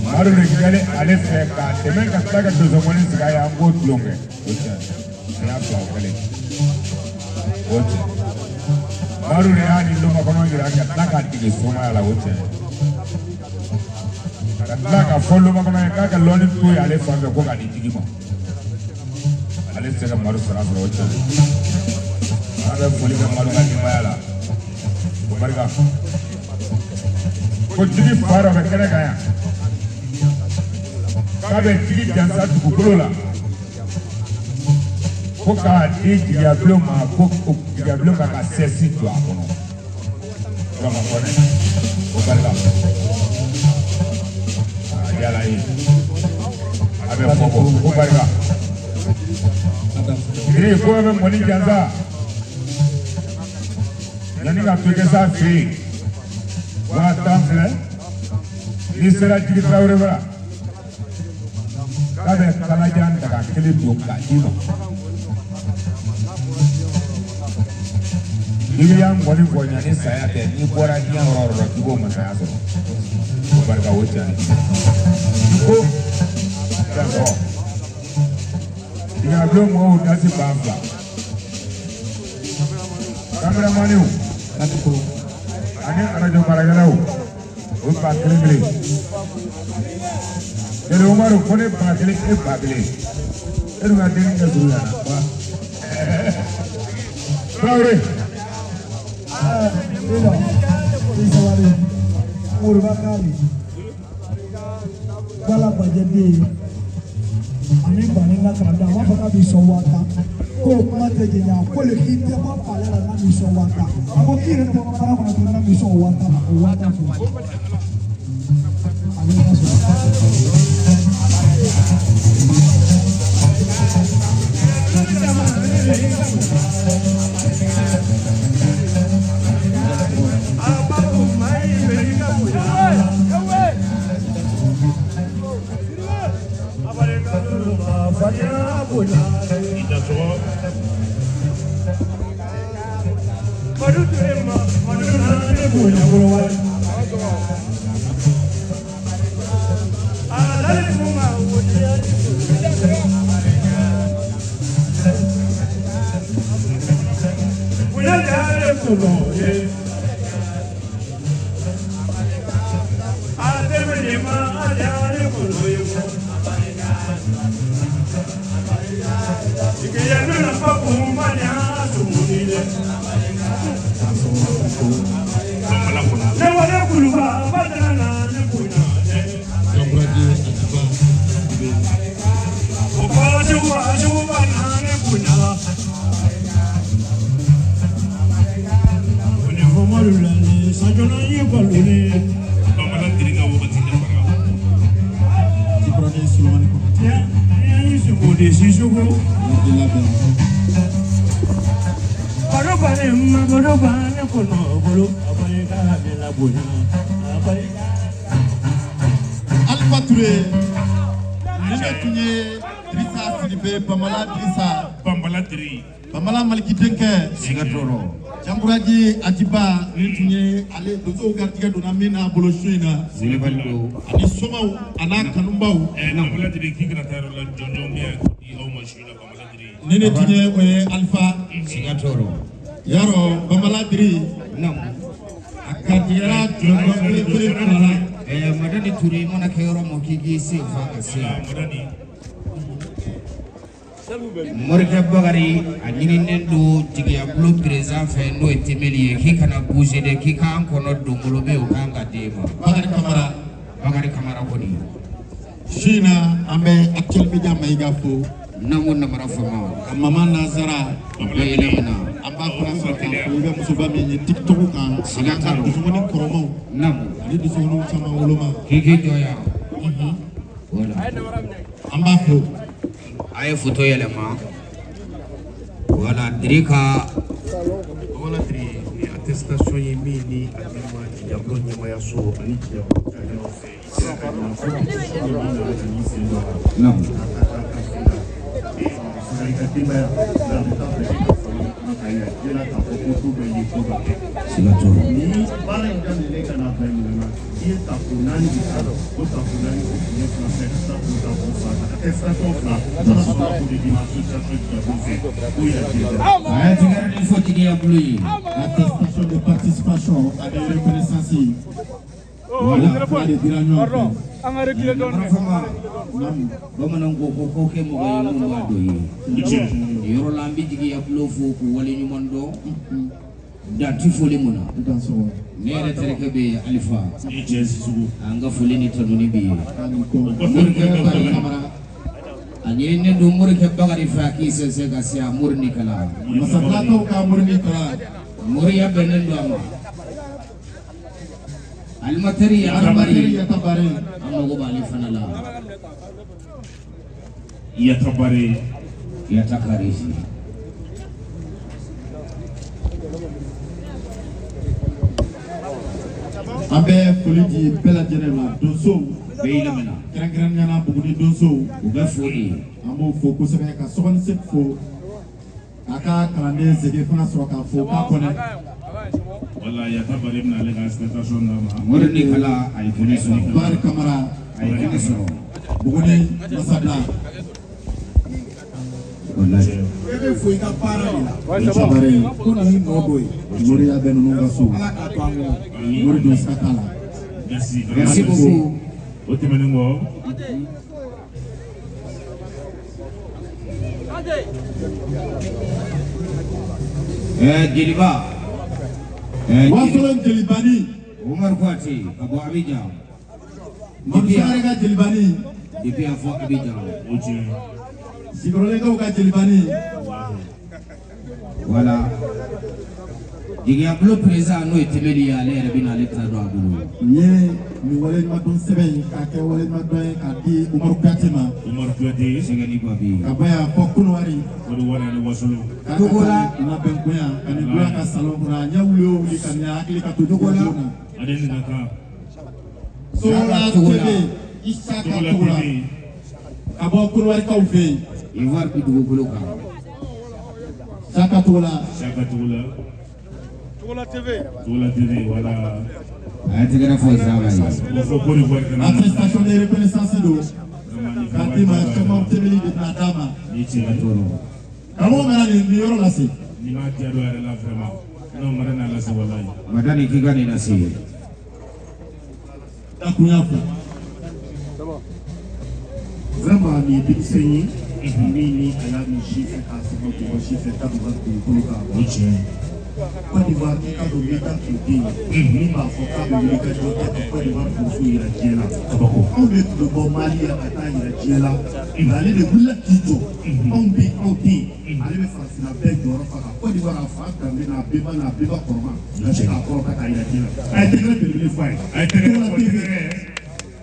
Madu de kɛlen ale fɛ k'a dɛmɛ ka tila ka donsokɔni sigi a ye an k'o tulon kɛ o tiɲɛ siɲɛ fila o kɛlen o tiɲɛ. Madu de y'a ni lomakɔnɔ jira ka tila k'a dege somaya la o tiɲɛ. Ka tila ka fɔ lomakɔnɔ ye k'a ka lɔnni to yen ale fan fɛ ko k'a di jigi ma. Ale tɛ se ka Madu sara sɔrɔ o tiɲɛ. An bɛ foli kɛ Madu ka denbaya la. O barika. Ko jigi fa dɔ bɛ kɛnɛ kan yan. K'a bɛ jigi jansa dugukolo la. Ko k'a di jigiyabulon ma ko jigiyabulon ka sɛsi don a kɔnɔ. Yɔrɔ ma fɔ dɛ. O barika. A diyara n ye. A bɛ fɔ bɔ. O barika. Ee ko a bɛ mɔni jansa. Yanni ka to kɛ s'a fɛ yen. 10 000 filɛ. N'i sera Jigi Tarawele bara. K'a bɛ kalajan daga kelen don k'a d'i ma. N'i bɛ y'an kɔni fɔ yanni saya tɛ n'i bɔra diɲɛ yɔrɔ o yɔrɔ k'i b'o masaya sɔrɔ. O barika o tiɲɛ. Ko d'accord. Jigiyabulon mɔgɔw dasi 2000. Kameramaniw ani arajo baarakɛlaw o 1000 kelen. Jeli Umaru ko ne 1000 e 1000. E dun ka denni kɛ surunya na. Traoré. I sabali Moriba Kari Bala Bajɛ den ani Bani ka kalanden a b'a fɔ k'a b'i sɔn 10 000 k'o kuma tɛ jɛnya ko le k'i tɛ bɔ palais la n'a m'i sɔn 10 000 a ko k'i yɛrɛ tɛ bɔ baara kɔnɔ tuguni n'a m'i sɔn o 10 000 la o 10 000 filɛ ale ka sɔrɔ. Alpha Touré ni ne tun ye Dirisa Sidibe Bamala Dirisa Bamala Diri Bamala Maliki denkɛ Siga t'o rɔ. Jankuraji Atiba nin tun ye ale donsow garijɛgɛ donna min n'a bolo su in na. Welebali don. Ani somaw a n'a kanubaw. Bamala Diri k'i kana taa yɔrɔ la jɔnjɔn bɛ yan k'o di aw ma su in na Bamala Diri. Ni ne tun ye o ye Alifa. Siga t'o rɔ. Yarɔ Bamala Diri. Naamu. A garijɛgɛra jɔnjɔn belebele fila la. Madani Ture i mana kɛ yɔrɔ min k'i k'i sen fa ka se yan. Madani. Morikɛ Bakari a ɲininen don jigiyabulon président fɛ n'o ye Temeli ye k'i kana bouger dɛ k'i k'an kɔnɔ donbolo bɛ yen o kan ka d'e ma. Bakari Kamara. Bakari Kamara kɔni. Su in na an bɛ Actuel Media Mayiga fo. N'an ko namara fama. Ka Mama Nazara. O bɛɛ yɛlɛmana. An b'a fana sɔrɔ k'a fo i bɛ musoba min ye TikTok kan. Siga t'a rɔ. Dusukuni kɔrɔmaw. Naamu. Ani dusukuniw caman woloma. K'i k'i jɔ yan. Voilà. An b'a fo. A ye photo yɛlɛma. Voilà Diri ka. Bamala Diri ni attestation ye min ni a d'i ma jigiyabulon ɲɛmayaso ani jigiyabulon cakɛlaw fɛ i sera ka ɲina compétition min nana ka n'i sen don a la. Naamu. K'a ta k'a ta sen na. Sanga i ka denbaya nka a bɛ taa fɛ e ka fara ɲɔgɔn kan k'a yira diɲɛ na k'a fɔ ko du bɛɛ ye ko dɔ kɛ. Siga t'o la. Ni baara in daminɛlen ka n'a bila ɲinan na i ye tako 4 de k'a la o tako 4 o tun ye fila fɛ ka tila k'o tako fila ta attestation fila ala sɔnna k'o de d'i ma association jigiyabulon fɛ k'o yira diɲɛ bɛɛ la. A ye tɛgɛrɛ ni fɔ jigiyabulon ye. Attestation de participation ani reconnaissance. Voilà. Fila de dira ɲɔgɔn fɛ. Namara fama. Bamananw ko ko ko kɛ mɔgɔ ye mun b'a dɔn ye. Nin yɔrɔ la an bɛ jigiyabulon fo k'u waleɲuman dɔn. Dan ti foli mun na. Ne yɛrɛ terikɛ bɛ yen Alifa. I cɛ Sisoko. An ka foli ni tanuni b'i ye. Morikɛ Bakari Kamara. A ɲininen don Morikɛ Bakari fɛ a k'i sɛnsɛn ka se a Mori ni kala. Masabilakaw ka Mori ni kala. Moriya bɛnnen don a ma. Alimatɛri Yatabari. Yatabari. An mago b'ale fana la. Yatabari. Yatakari. An bɛ foli di bɛɛ lajɛlen ma donsow. Bɛɛ y'i lamɛnna. Kɛrɛnkɛrɛnnenya la Buguni donsow. U bɛ fo de. An b'o fo kosɛbɛ ka Sɔgɔni fo. K'a ka kalanden Zege fana sɔrɔ k'a fo k'a kɔnɛ. Wala Yatabari bɛna ale ka attestation d'a ma. Mori ni kala a ye kɛnɛ sɔrɔ. Bakari Kamara. A ye kɛnɛ sɔrɔ. Buguni Masabila. Walayi. E bɛ fo i ka baara de la. Sabari. Ko nin y'i nɔ dɔ ye. Moriya bɛ ninnu ka so. Ala k'a to an kɔnɔ. Mori don sira t'a la. Merci. Merci beaucoup. O tɛmɛnen kɔ. Jeliba. Wasolon jelibani. Umar Kouyaté ka bɔ Abidjan. Madu Sangare ka jelibani. Depuis a fɔ Abidjan. O tiɲɛ. Sikɔrɔlenkaw ka jelibani. Voilà. Jigiyabulon président n'o ye Temeli ye ale yɛrɛ bɛ n'ale ta don a bolo. Nin ye nin waleɲumandɔn sɛbɛn in k'a kɛ waleɲumandɔn ye k'a di Umaru Kuyate ma. Umaru Kuyate. Sɛgɛni Babi. Ka bɔ yan fɔ Kɔnɔwari. Kɔnɔwari ani Wasolon. K'a ka taa labɛnkoya ka nin bila ka salon kɔnɔ a ɲɛ wuli o wuli ka nin hakili ka to Togola. Ale ni ka kan. Sola TV Isaka Togola. Ka bɔ Kɔnɔwarikaw fɛ yen. Ivoire bi dugukolo kan. Saka Togola. Saka Togola. Togola TV. Togola TV voilà. A ye tɛgɛrɛ fɔ Zaba ye. O fɔ Côte d'Ivoire kana. Attestation de reconnaissance don. K'a d'i ma Sɛkumaru Tebeli de bɛna d'a ma. Ni tiɲɛ. Karamɔgɔ mana nin yɔrɔ lase. Ni m'a diya dɔ yɛrɛ la vraiment. Non mara n'a lase walayi. Madani k'i ka nin lase. Dakurunya fila. Vraiment nin ye denmisɛn ye min ni a y'a min si fɛ k'a sɛgɛn bɔgɔ si fɛ k'a b'u ka dugukolo kan. O tiɲɛ. Côte d'Ivoire i ka dɔn milita tun tɛ yen min b'a fɔ k'a bɛ wuli ka jɔ kɛ ka Côte d'Ivoire donso yira diɲɛ la. Kabako. Anw de tun bɛ bɔ Mali yan ka taa yira diɲɛ la nka ale de wulila k'i jɔ anw bɛ anw tɛ yen ale bɛ farafinna bɛɛ jɔyɔrɔ fa ka Côte d'Ivoire a fa danbe n'a bɛnba n'a bɛnba kɔrɔma ka se k'a kɔrɔta k'a yira diɲɛ la. A ye tɛgɛrɛ belebele fɔ a ye. A ye tɛgɛrɛ fɔ tɛgɛrɛ.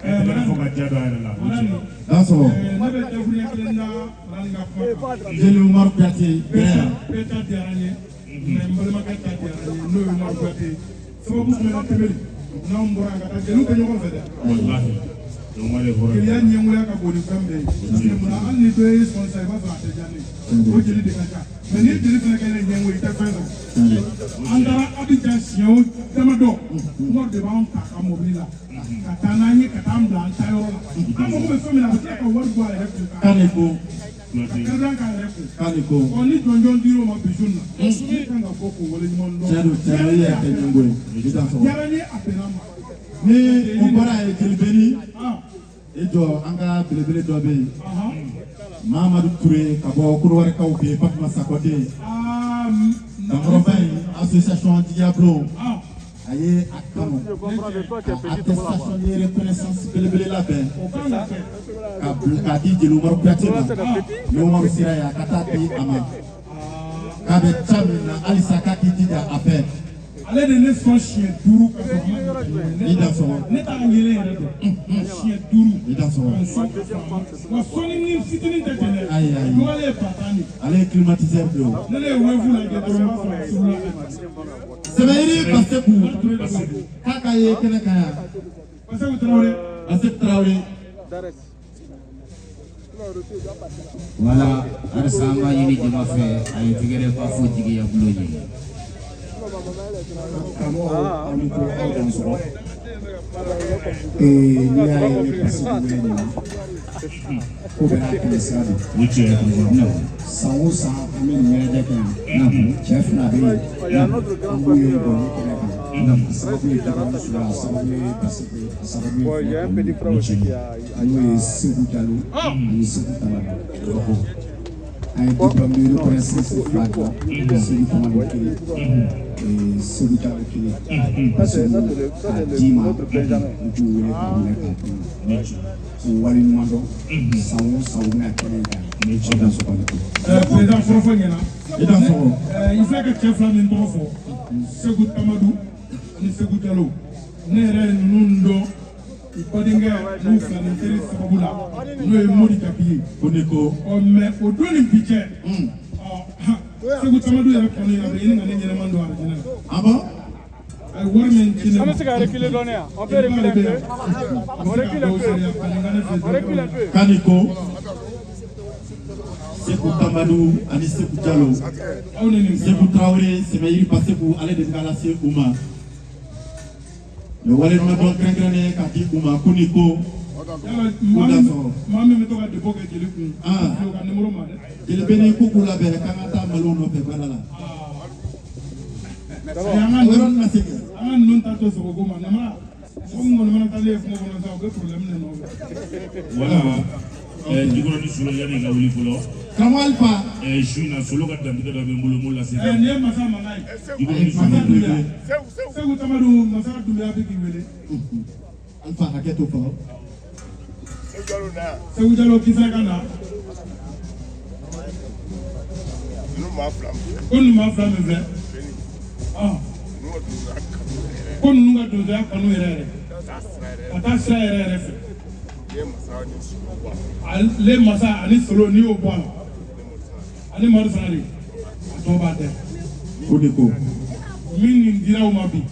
A ye tɛgɛrɛ fɔ ka diya dɔ a yɛrɛ la. O tiɲɛ. N'a sɔrɔ. Ne bɛ dakuruɲɛ kelen da Madani ka kuma kan. Jeli Umaru Kuyate bɛɛ. Bɛɛ ta diyara n ye. Mais n balimakɛ ta diyara n ye n'o ye Umaru Kuyate ye. Sababu jumɛn na Tebeli n'anw bɔra yan ka taa jeliw bɛ ɲɔgɔn fɛ dɛ. Walahi. Jeliya ɲɛngoya ka bon ni fɛn bɛɛ ye, parce que munna hali ni dɔ ye sɔn sisan, i b'a sɔrɔ a tɛ diya ne ye, o jeli de ka ca. Mais n'i ye jeli fana kɛ ne ɲɛngo ye, i tɛ fɛn sɔrɔ. An taara Abidjan siɲɛ o damadɔ, Umaru de b'an ta ka mobili la ka taa n'an ye, ka taa an bila an taayɔrɔ la. An mago bɛ fɛn min na, a bɛ tila ka wari bɔ a yɛrɛ kun K'ale ko ka karidan k'a yɛrɛ kun. K'ale ko. Ɔ, ni jɔnjɔn dir'o ma bi su in na, ne kan ka bɔ k'o waleɲuman dɔn. Tiɲɛ don, tiɲɛ don, i yɛrɛ tɛ ɲɛngo ye. I t'a sɔrɔ. Diyara n ye, a bɛnna n ma. Ni o bɔra yen, Jelibeni, i jɔ, an ka belebele dɔ bɛ yen, Mahamadu Ture ka bɔ Kodiwarikaw fɛ yen, Fatuma Sakɔden Dankɔrɔba in association Jigiya Bulon, a ye a kanu ka attestation de reconnaissance belebele labɛn ka bila k'a di Jeli Umaru Kuyate ma. Ni Umaru sera yen, a ka taa di a ma k'a bɛ ca min na halisa, k'a k'i jija a fɛ. Ale de ne sɔn siɲɛ 5 ka sɔrɔ a ma deli. I da sɔgɔ. Ne t'a yelen yɛrɛ dɔn, siɲɛ 5. I da sɔgɔ. Wa sɔnni ni fitinin tɛ ten dɛ. Ayi, ayi. Dɔgɔlen ye 10 000 de. Ale ye climatiseur de ye o. Ne ye wefu lajɛ dɔrɔn, n b'a sɔrɔ a sugula ka na. Sɛbɛyiri Baseku k'a ka ye kɛnɛ kan yan. Baseku Tarawele. Baseku Tarawele. Wala halisa an b'a ɲini jama fɛ, a ye tɛgɛrɛ ba fɔ Jigiya Bulon ye. Karamɔgɔ, aw ni ko aw dan sɔgɔ. N'i y'a ye ne Baseku wele nin na, ko bɛɛ n'a tɛmɛ sira don. O tiɲɛ ye. San o san an bɛ nin ɲɛnajɛ kɛ yan, cɛ fila bɛ yen, an b'u ye gɔni kɛnɛ kan. A sababu ye Jikɔrɔni Solo, a sababu ye Baseku ye, a sababu ye Fila, n'o ye Segu Jalo ani Segu Tamado. An ye diplôme de reconnaissance fila dilan, Segu Tamado kelen, Segu Jalo kelen. Baseku k'a d'i ma, n k'u wele k'a minɛ k'a d'i ma, k'u waleɲuman dɔn. San o san u bɛna kɛnɛ in kan yan. Aw dan sɔgɔ ni ko. Président, kɔrɔfɔ ɲɛna. I da sɔgɔ. I filɛ ka cɛ fila min tɔgɔ fɔ, Segu Tamadu ani Segu Jalo, ne yɛrɛ ye ninnu dɔn u badenkɛ n'u filanin teri sababu la, n'o ye Modi Jabi ye. Ko ne ko. Ɔ, mais o don ni bi cɛ, ɔ, Segu Tamadu yɛrɛ kɔni, a bɛ ɲini ka ne ɲɛnɛman don arijinɛ la. Ah bon? A ye wari min ci ne ma. An bɛ se ka reculer dɔɔnin yan. On peut reculer un peu. On recule un peu. On recule un peu. K'ale ko Seku Tamadu ani Seku Jalo. Aw ni nin. Seku Tarawele, Sɛmɛyiri Baseku, ale de bɛ ka lase u ma. Nin waleɲuman dɔn kɛrɛnkɛrɛnnen k'a di u ma ko ni ko. Yala maa min bɛ to ka dépôt kɛ jeli kun, o ka numéro ma dɛ. Jelibeni ko k'u labɛn k'an ka taa malo nɔfɛ baara la. An ka O yɔrɔnin na se kɛ. An ka ninnu ta to sogoko ma namara, mɔgɔ min kɔni mana taa ne ye kungo kɔnɔ sa, u bɛ problème de nɔfɛ. Wala Jikɔrɔni Solo, yanni ka wuli fɔlɔ. Karamɔgɔ Alifa. Su in na, Solo ka dantigɛ dɔ bɛ n bolo, n b'o lase. Nin ye masa mankan ye. Jikɔrɔni Solo. Masa Dunbiya, Segu Tamadu, masa Dunbiya bɛ k'i wele. Alifa, hakɛ to fɔlɔ. Segu Jalo kisɛ ka na. Ko ninnu maa fila min filɛ, ko ninnu ka donsoya kanu yɛrɛ yɛrɛ ka taa sira yɛrɛ yɛrɛ fɛ, ale masa ani Solo, n'i y'o bɔ a la, ani Madu Sangare, a tɔ b'a dɛ. O de ko. Min nin dira u ma bi,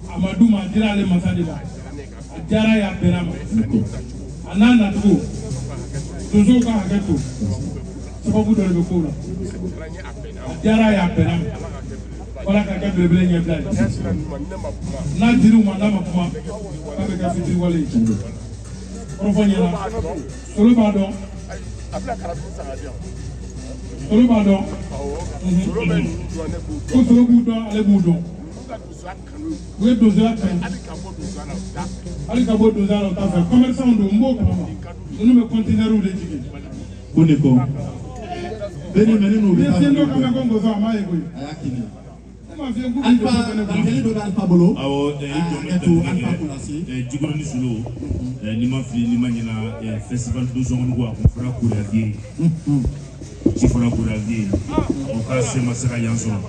a ma d'u ma, a dira ale masa de la, a diyara ye, a bɛnna ma, a n'a nacogo. Donsow ka hakɛ to, sababu dɔ de bɛ kow la. A diyara ye, a bɛnna ma, wala ka kɛ belebele ɲɛbila ye. N'a dir'u ma, n'a ma kuma, k'a bɛ kɛ fitiriwale ye. Kɔrɔfɔ ɲɛna, Solo b'a dɔn, Solo b'a dɔn ko Solo b'u dɔn, ale b'u dɔn. U ye donsoya kanu, hali ka bɔ donsoya la, u t'a fɛ. Commerçant don, n b'o kalama, ninnu bɛ conteneur de jigin. Ko ne ko. Beni mɛni n'u bɛ Ni ye taa. sen dɔ kan mɛn ko ngɔsɔ, a m'a ye koyi. A y'a kini. Ne m'a f'i ye k'u bɛ Alifa, dépôt kɛ ne kun. dantigɛli dɔ bɛ Alifa bolo. Awɔ, i jɔ, n bɛ Hakɛ to, dantigɛ Alifa kɛ. k'o lase. Jikɔrɔni Solo, n'i ma fili, n'i ma ɲina, festival Donsɔngɔni ko, a kun fɔra Koraviye ye. Ci fɔra Koraviye ye. O k'a se ma se ka yan sɔrɔ,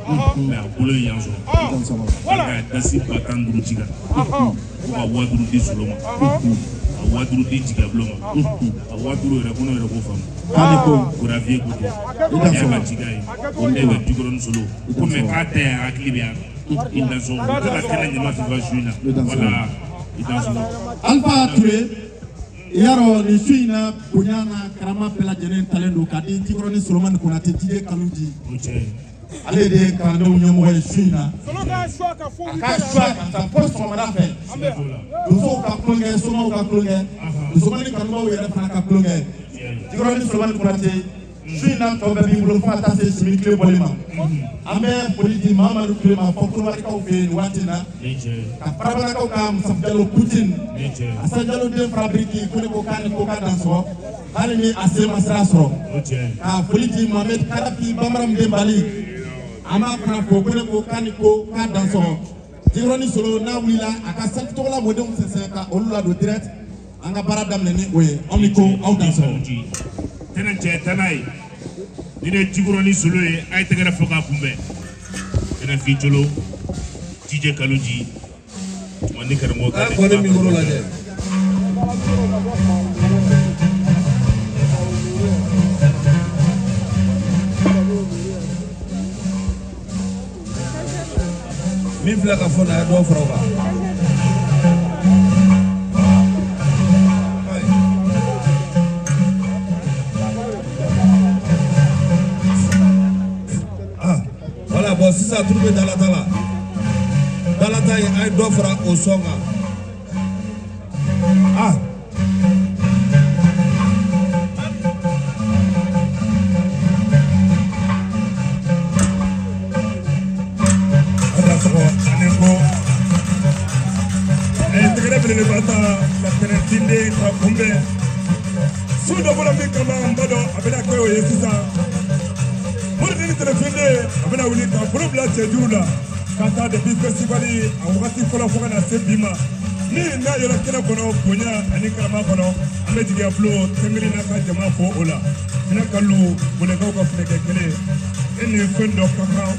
mais a bolo ye yan sɔrɔ. Ka dasi 15 000 ci ka na. Ko ka 5000 di Solo ma. Ka 5000 di Jigabulon ma. Ka 5000 yɛrɛ ko ne yɛrɛ k'o faamu. K'ale ko. Koraviye ko ten. Ne y'a ka cikan ye. Ne bɛ Jikɔrɔni Solo. Ko mais k'a tɛ yan, hakili bɛ yan. I dansɔgɔ. U tɛ ka kɛnɛ ɲama fifa su in na. Voilà. I dansɔgɔ. Alifa Ture. I y'a dɔn nin su in na bonya n'a karama bɛɛ lajɛlen talen don ka di Jikɔrɔni Solomani Konate Jije Kaluji. Ale de ye kalandenw ɲɛmɔgɔ ye su in na. A ka choix ka taa fo sɔgɔmada fɛ. Donsow ka tulonkɛ, somaw ka tulonkɛ, donsomani kanubaw yɛrɛ fana ka tulonkɛ. Jikɔrɔni Solomani Konate su in na tɔ bɛɛ b'i bolo fo ka taa se simi tile bɔli ma. An bɛ foli di Mamadu Ture ma fɔ Kolobarikaw fɛ yen nin waati in na. Ka Farabalakaw ka Musa Jalo Putin. Asa Jalo den Farabiriki ko ne ko k'a ni ko k'a dansɔgɔ. Hali ni a sen ma sira sɔrɔ. Ka foli di Mohamed Kadafi Bamaram den Bali. An b'a fana fo ko ne ko k'a ni ko k'a dansɔgɔ. Jikɔrɔni Solo n'a wulila a ka sati tɔgɔla mɔdenw sɛnsɛn ka olu ladon direct. An ka baara daminɛ ni o ye. Aw ni ko aw dansɔgɔ. Tɛnɛ cɛ taa n'a ye. Ni ne ye Jikɔrɔni Solo ye, a ye tɛgɛrɛ fɔ k'a kunbɛn. Tɛnɛ Fitolo, DJ Kaluji, tuma ni karamɔgɔ ka A kɔni micro lajɛ. Min filɛ ka fɔ nin ye, a ye dɔ fara o kan. Ah, voilà, bon sisan turu bɛ dalata la. Dalata in a ye dɔ fara o sɔn kan. Ah. Sɔgɔ ani ko a ye tɛgɛrɛ belebeleba ta ka tɛnɛ tinden ka kunbɛn. Su dɔ bɔra min kama, n b'a dɔn a bɛna kɛ o ye sisan. Moriden ni tɛnɛfinden a bɛna wuli ka bolo bila cɛjuru la ka taa depuis festival a wagati fɔlɔ fo ka na se bi ma. Ni n'a yɛrɛ kɛnɛ kɔnɔ bonya ani karama kɔnɔ, an bɛ jigiya bulo tɛnbiri n'a ka jama fo o la. Finɛ Kalilu Bɔnɛkaw ka finɛkɛ kelen, e ni fɛn dɔ ka kan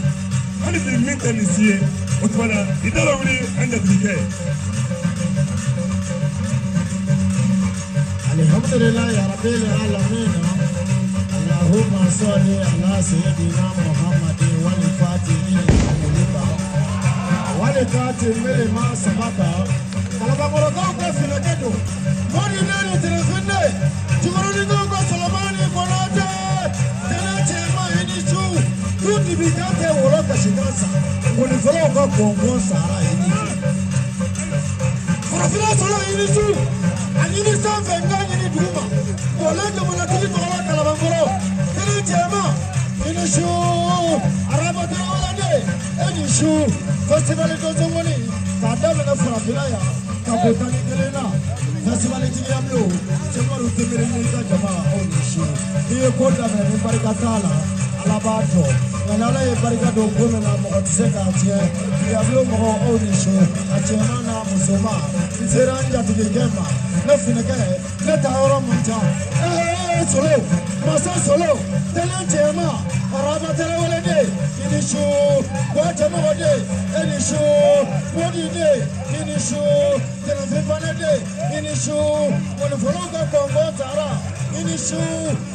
hali bi min tɛ nin si ye. O tuma na i da wuli an jatigikɛ. Alhamdulilayi rabbil alamin. Allahumma salli ala sayyidina Muhammadin wal fatihi lima wal katimi lima sabaka. Kalabankɔrɔkaw ka finɛkɛ don. Mɔdi ne ni Tɛnɛfinde. Jikɔrɔnikaw ka Solomani Konate. Tɛnɛ cɛma i ni su. Du dibikan tɛ wɔlɔ kasikan sa. Ngɔnifɔlaw ka gɔngɔn sara i ni su. Farafinna sɔrɔ i ni su. A ɲini sanfɛ n k'a ɲini duguma. Bɔlɛ jamanatigi tɔgɔ la Kalabankɔrɔ. Tɛnɛ cɛma i ni su. Araba Tarawele e ni su. Festival Donsongoni k'a daminɛ farafinna yan ka bɔ tan ni kelen na. Festival tigiya bulon Sɛkumaru Tembeli n'i ka jama aw ni su. N'i ye ko daminɛ ni barika t'a la, Ala b'a jɔ. Nka n'Ala ye barika don ko min na, mɔgɔ tɛ se k'a tiɲɛ. Tigiya bulon mɔgɔw aw ni su. A cɛman n'a musoman. N sera n jatigikɛ ma. Ne finɛkɛ, ne taa yɔrɔ man ca. Ee Solo, masa Solo, tɛnɛ cɛman, Araba Tarawele den, i ni su. Buwacɛmɔgɔ den, e ni su. Modi den, i ni su. Tɛnɛfin fana den, i ni su. Ngɔnifɔlaw ka gɔngɔn tara, i ni su.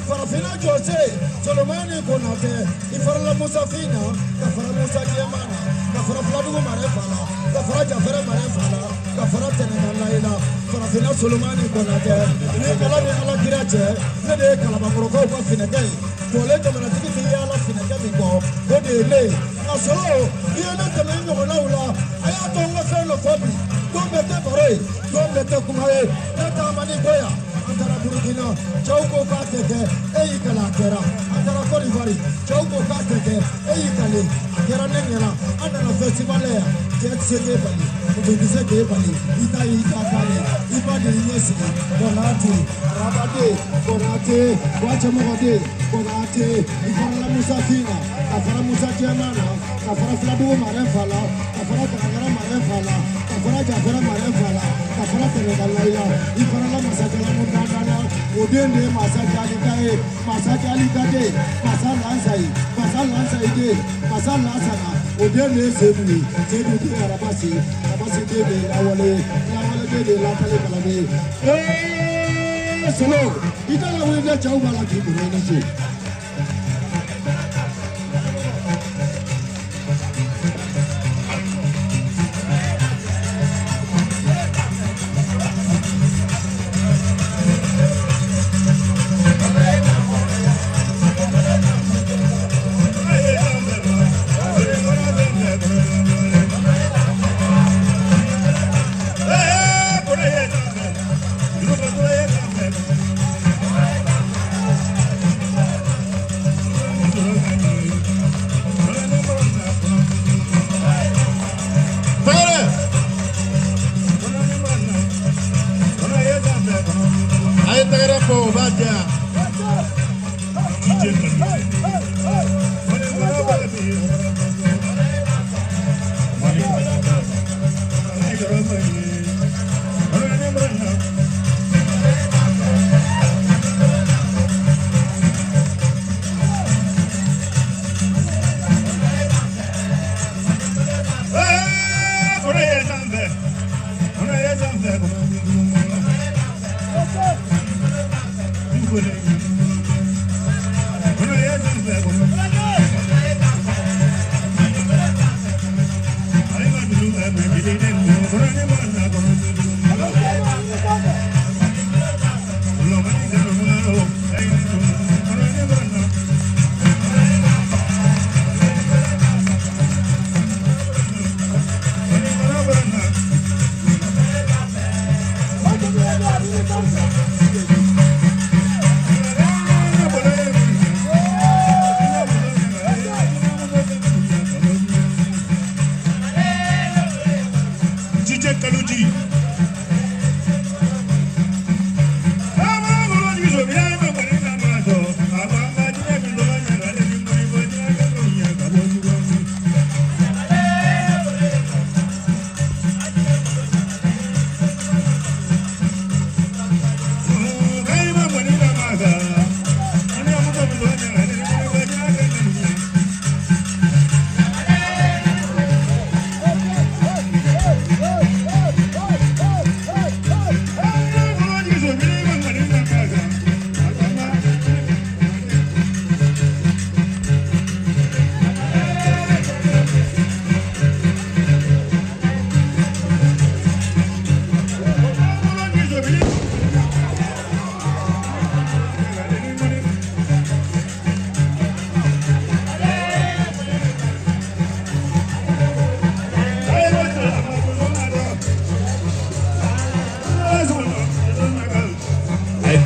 Farafinna jɔse, Solomani Konatɛ, i farala Musa Fin na, ka fara Musa Jɛman na, ka fara Filadugu Mare fa la, ka fara Jafɛrɛ Mare fa la, ka fara Tɛnɛkan Layi la. Farafinna Solomani Konatɛ, ni Ala ni Ala kira cɛ, ne de ye Kalabankɔrɔkaw ka finɛkɛ ye. Tɔlen jamanatigi tɛ yaala finɛkɛ min kɔ, o de ye ne ye. Nka Solo, i ye ne tɛmɛ n ɲɔgɔnnaw la, a y'a to n ka fɛn dɔ fɔ bi. Don bɛɛ tɛ baro ye, don bɛɛ tɛ kuma ye. Ne taamani ko yan, an taara Burukina, cɛw ko k'a tɛ kɛ, e y'i kale a kɛra. An taara Côte d'Ivoire, cɛw ko k'a tɛ kɛ, e y'i kale a kɛra ne ɲɛna. An nana festival la yan, cɛ tɛ se k'e bali, muso tɛ se k'e bali, i ta y'i ta ta de, i ba de y'i ɲɛ sigi. Konate, Arabaden, Konate, Buwacɛmɔgɔden, Konate, i farala Musa Fin na, ka fara Musa Jɛman na, ka fara Filadugu Mare fa la, ka fara Garagara Mare fa la, ka fara Jafɛrɛ Mare fa la, ka fara Tɛnɛka Layi la, i farala Masajalamu Dandana, o den de ye Masa Jalika ye, Masa Jalika den, Masa Lansayi, Masa Lansayi den, Masa Lasana, o den de ye Sedu ye, Sedu den Arabasi, Arabasi den de ye Lawale ye, Lawale den de ye Latale Kalabe ye. Ee Solo, i t'a lawuli dɛ, cɛw b'a la k'i bonya i ni ce.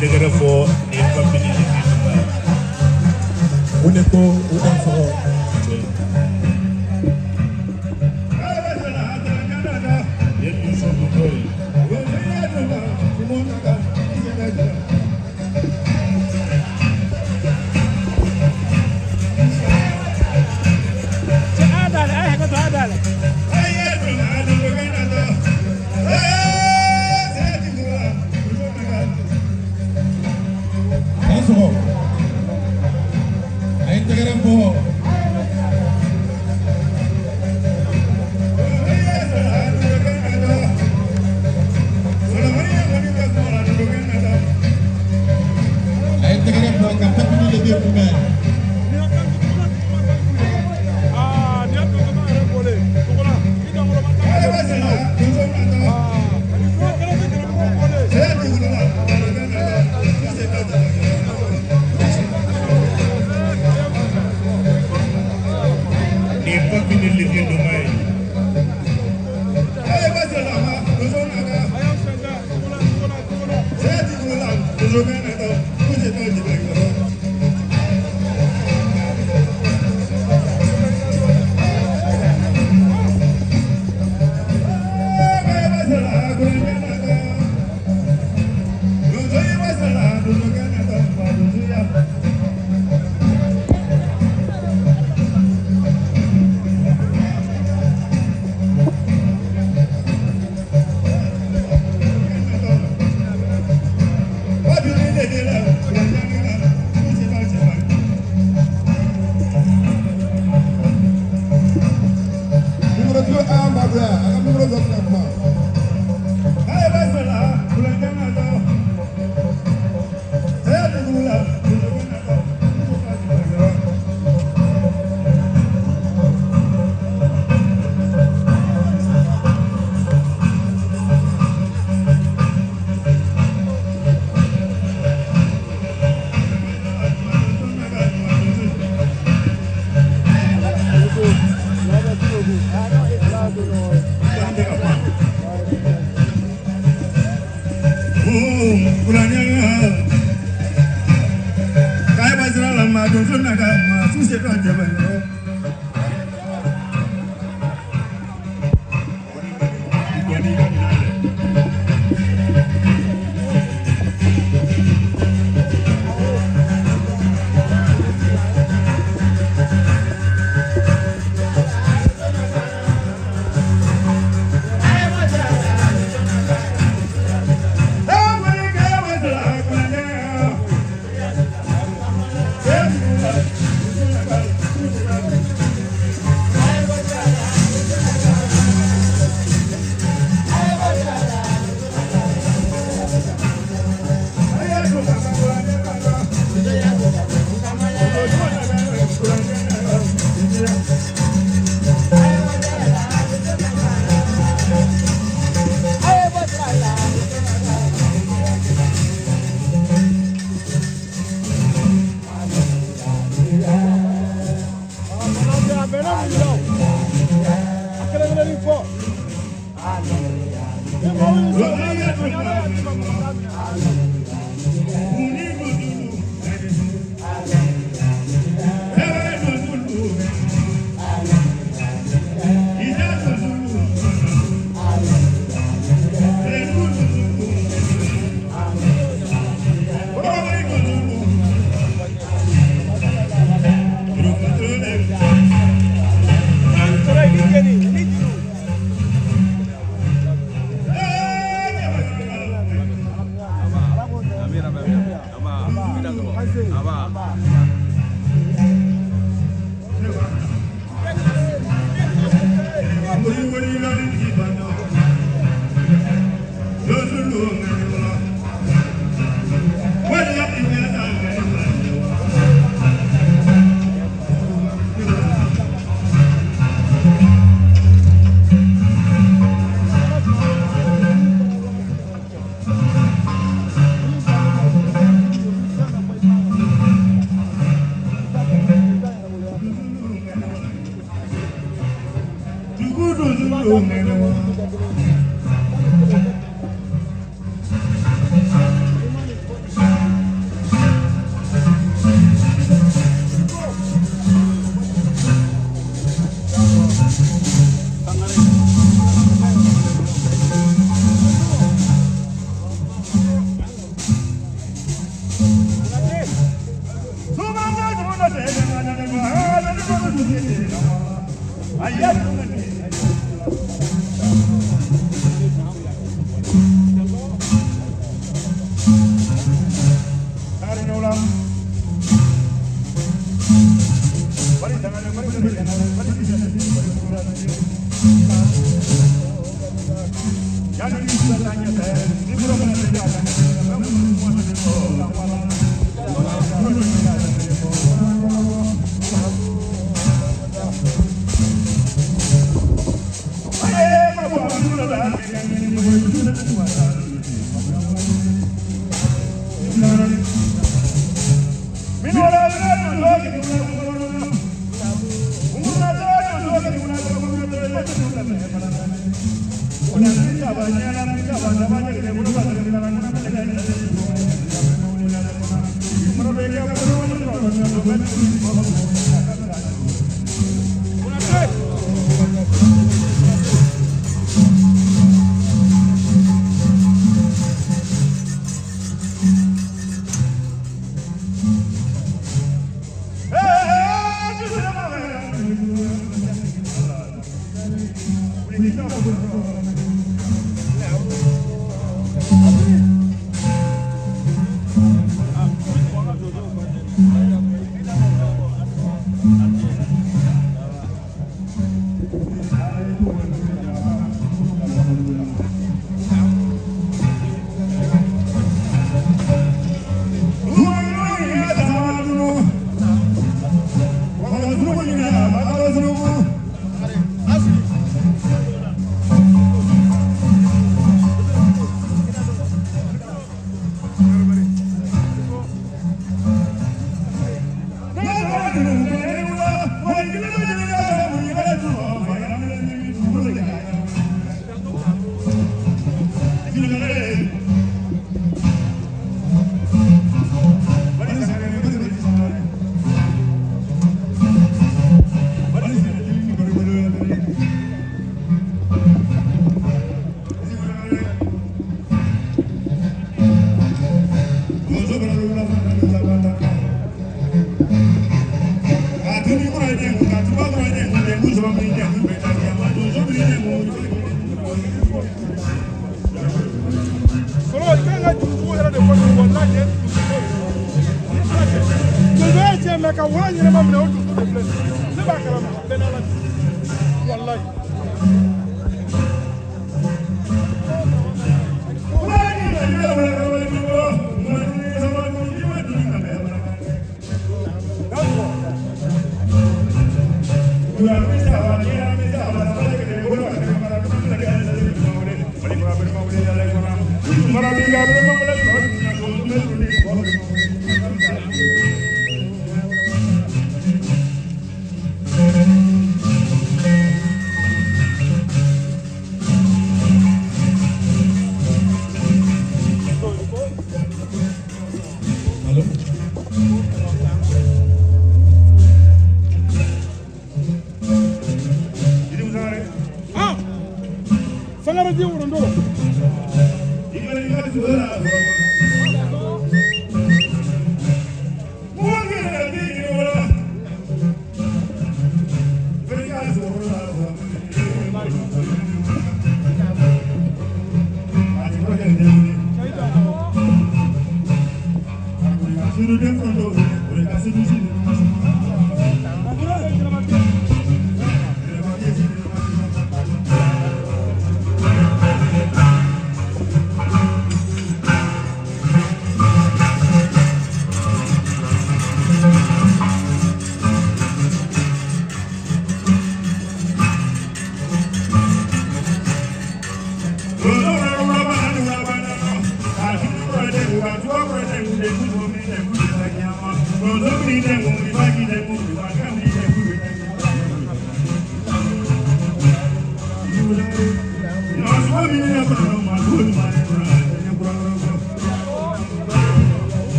Tɛgɛrɛ fɔ nin Papini Levi Duma ye. O de ko o da sɔrɔ. Nin ye donso dontɔ ye. A ye tɛgɛrɛ bɔ. A ye tɛgɛrɛ bɔ ka Papini Levi kunbɛn. Nin ye Papini Levi Duma ye. Numéro 2 a Magoya, a ka numéro dɔ bɛna kuma.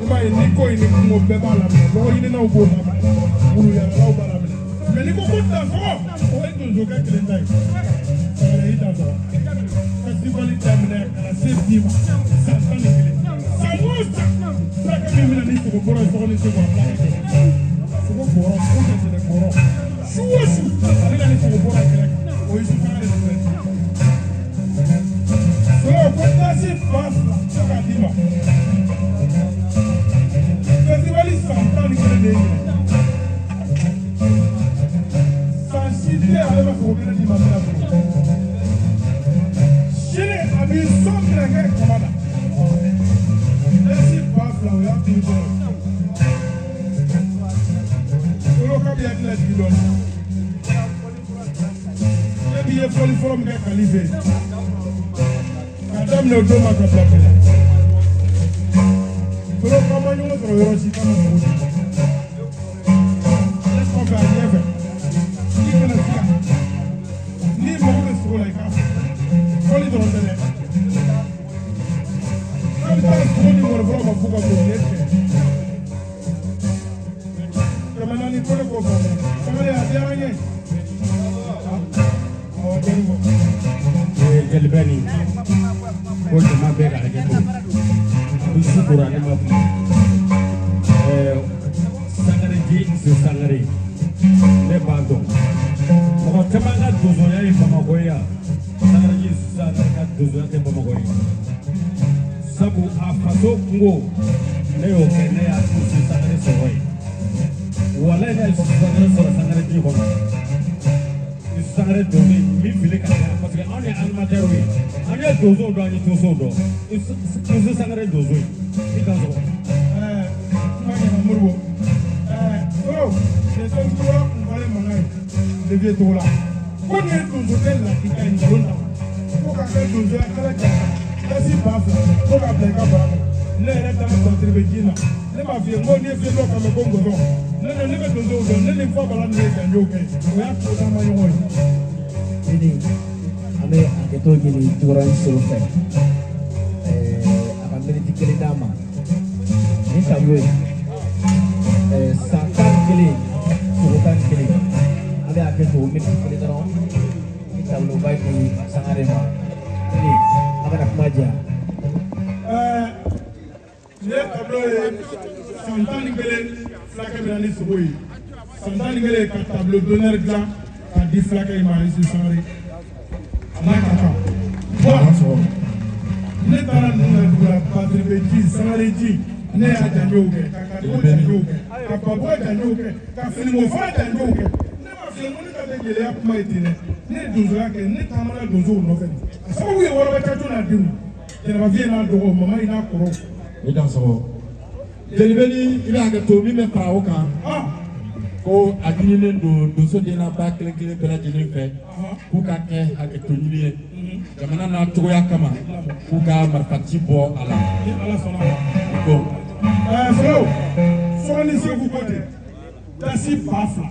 I b'a ye ni ko in ni kungo bɛɛ b'a la minɛ, lɔgɔ ɲininaw b'o la minɛ, wuluyalalaw b'a la minɛ, mɛ n'i ko ko dansɔgɔ, o ye donsokɛ kelen ta ye. Sangare i dansɔgɔ. Festival daminɛ ka na se bi ma, san 11, san o san fulakɛ min bɛna ni sogo bɔrɔ ye Sɔgɔni Segu, a fulakɛ kɛ sogo bɔrɔ, sogo jɛnsɛnɛ bɔrɔ, su o su a bɛ na ni sogo bɔrɔ ye kɛnɛ kan, o ye su sangare de filɛ. Sɔrɔ ko tasi 2000 fo k'a d'i ma. Festival san 11 de ye ɲinɛ. San si tɛ ale ma sogo kɛnɛ d'i ma min na sɔrɔ. Sini a b'i sɔn minɛ kɛ kaba la. Tasi 2000, o y'a bin dɔrɔn. Olu ka bi hakili lajigin dɔɔnin. E b'i ye fɔli fɔlɔ min kɛ Kali fɛ yen. K'a daminɛ o don ma ka bila bi la. Tolo k'an ma ɲɔgɔn sɔrɔ yɔrɔ si k'an ma sogo di. Ne kɔfɛ a ɲɛfɛ. I kana siga. N'i mago bɛ sogo la i k'a fɔ. Fɔli dɔrɔn tɛ dɛ. K'a bɛ taa sogo di mɔnifɔlaw ma f'u ka so nin ye tiɲɛ ye. 400 ko ne k'o faamuya. Sangare a diyara n ye. Awɔ dɔɔnin fɔ. Jelibɛni ko jama bɛɛ ka hakɛ to, ko su kora ne ma kuma. Sangare ji Isu Sangare, ne b'a dɔn mɔgɔ caman ka donsoya ye Bamakɔ ye yan. Sangare ji Isu Sangare ka donsoya tɛ Bamakɔ ye, sabu a faso kungo ne y'o kɛ, ne y'a Isu Sangare sɔrɔ yen. Walayi ne ye Isu Sangare sɔrɔ Sangare ji kɔnɔ. Isu Sangare donnen min fili ka caya, parce que anw ye animateurs ye, an ye donsow dɔn, an ye tonsow dɔn. Isu Sangare donso ye i kan sɔrɔ. Kuma ɲɛna Moribo. Toro, nin tɛ Togola kunfalen mankan ye. Levier Togola. Ko nin ye donsokɛ lakika ye nkalon ta. Ko k'a kɛ donsoya kala jara. Tasi 2000 ko k'a bila i ka bara kɔnɔ. Ne yɛrɛ taara batiri bɛ ji na. Ne b'a f'i ye n ko n'i ye fiyetɔ kan mɛn ko ngɔzɔn. Ne ne ne bɛ donsow dɔn, ne ni Fabala ninnu ye janjow kɛ. O y'a to n'an ma ɲɔgɔn ye. Sidi, an bɛ hakɛto ɲini Jikɔrɔni Solo fɛ. A ka miniti kelen d'a ma. Nin tableau in, san 11, sogo 11, an bɛ hakɛ to miniti kelen dɔrɔn. Ni tableau ba di Sangare ma. Sidi, an bɛna kuma diya. Nin ye tableau ye, san 11 fulakɛ bɛ na ni sogo ye. San 11 ka tableau d'honneur dilan k'a di fulakɛ in ma Isu Sangare. A n'a ka kan. Bon, ne taara ninnu ka dugu la, batiri bɛ ji, Sangare ji, ne y'a janjow kɛ, ka Katigo janjow kɛ, ka Babuwa janjow kɛ, ka finiko fara janjow kɛ. Ne b'a f'i ye n ko ne ta tɛ jeliya kuma ye ten dɛ. Ne ye donsoya kɛ, ne taamana donsow nɔfɛ de. A sababu ye Waraba Caco n'a denw ye. Jɛnɛba Fiye n'a dɔgɔw, mama in n'a kɔrɔw. I dansɔgɔ. Jelibɛni, i bɛ hakɛ to min bɛ fara o kan, ko a ɲininen don donso denaba kelen kelen bɛɛ lajɛlen fɛ k'u ka kɛ hakɛto ɲini ye jamana n'a cogoya kama, k'u ka marifaci bɔ a la. Ni Ala sɔnna a ma. Ko. Fɔlɔ, Sɔgɔni Segu ko ten, tasi 2000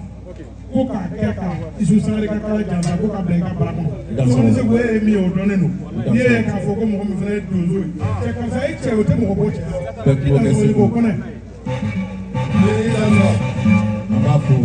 ko k'a kɛ ka Isu Sangare ka kala jansa ko k'a bila i ka bara kɔnɔ. Sɔgɔni Segu e ye min ye o dɔnnen don. N'i ye k'a fɔ ko mɔgɔ min fana ye donso ye, cɛ karisa ye cɛ ye, o tɛ mɔgɔ bɔ cɛ la. Bɛɛ kulo kɛ Segu. O kɔnɛ. An b'a fo.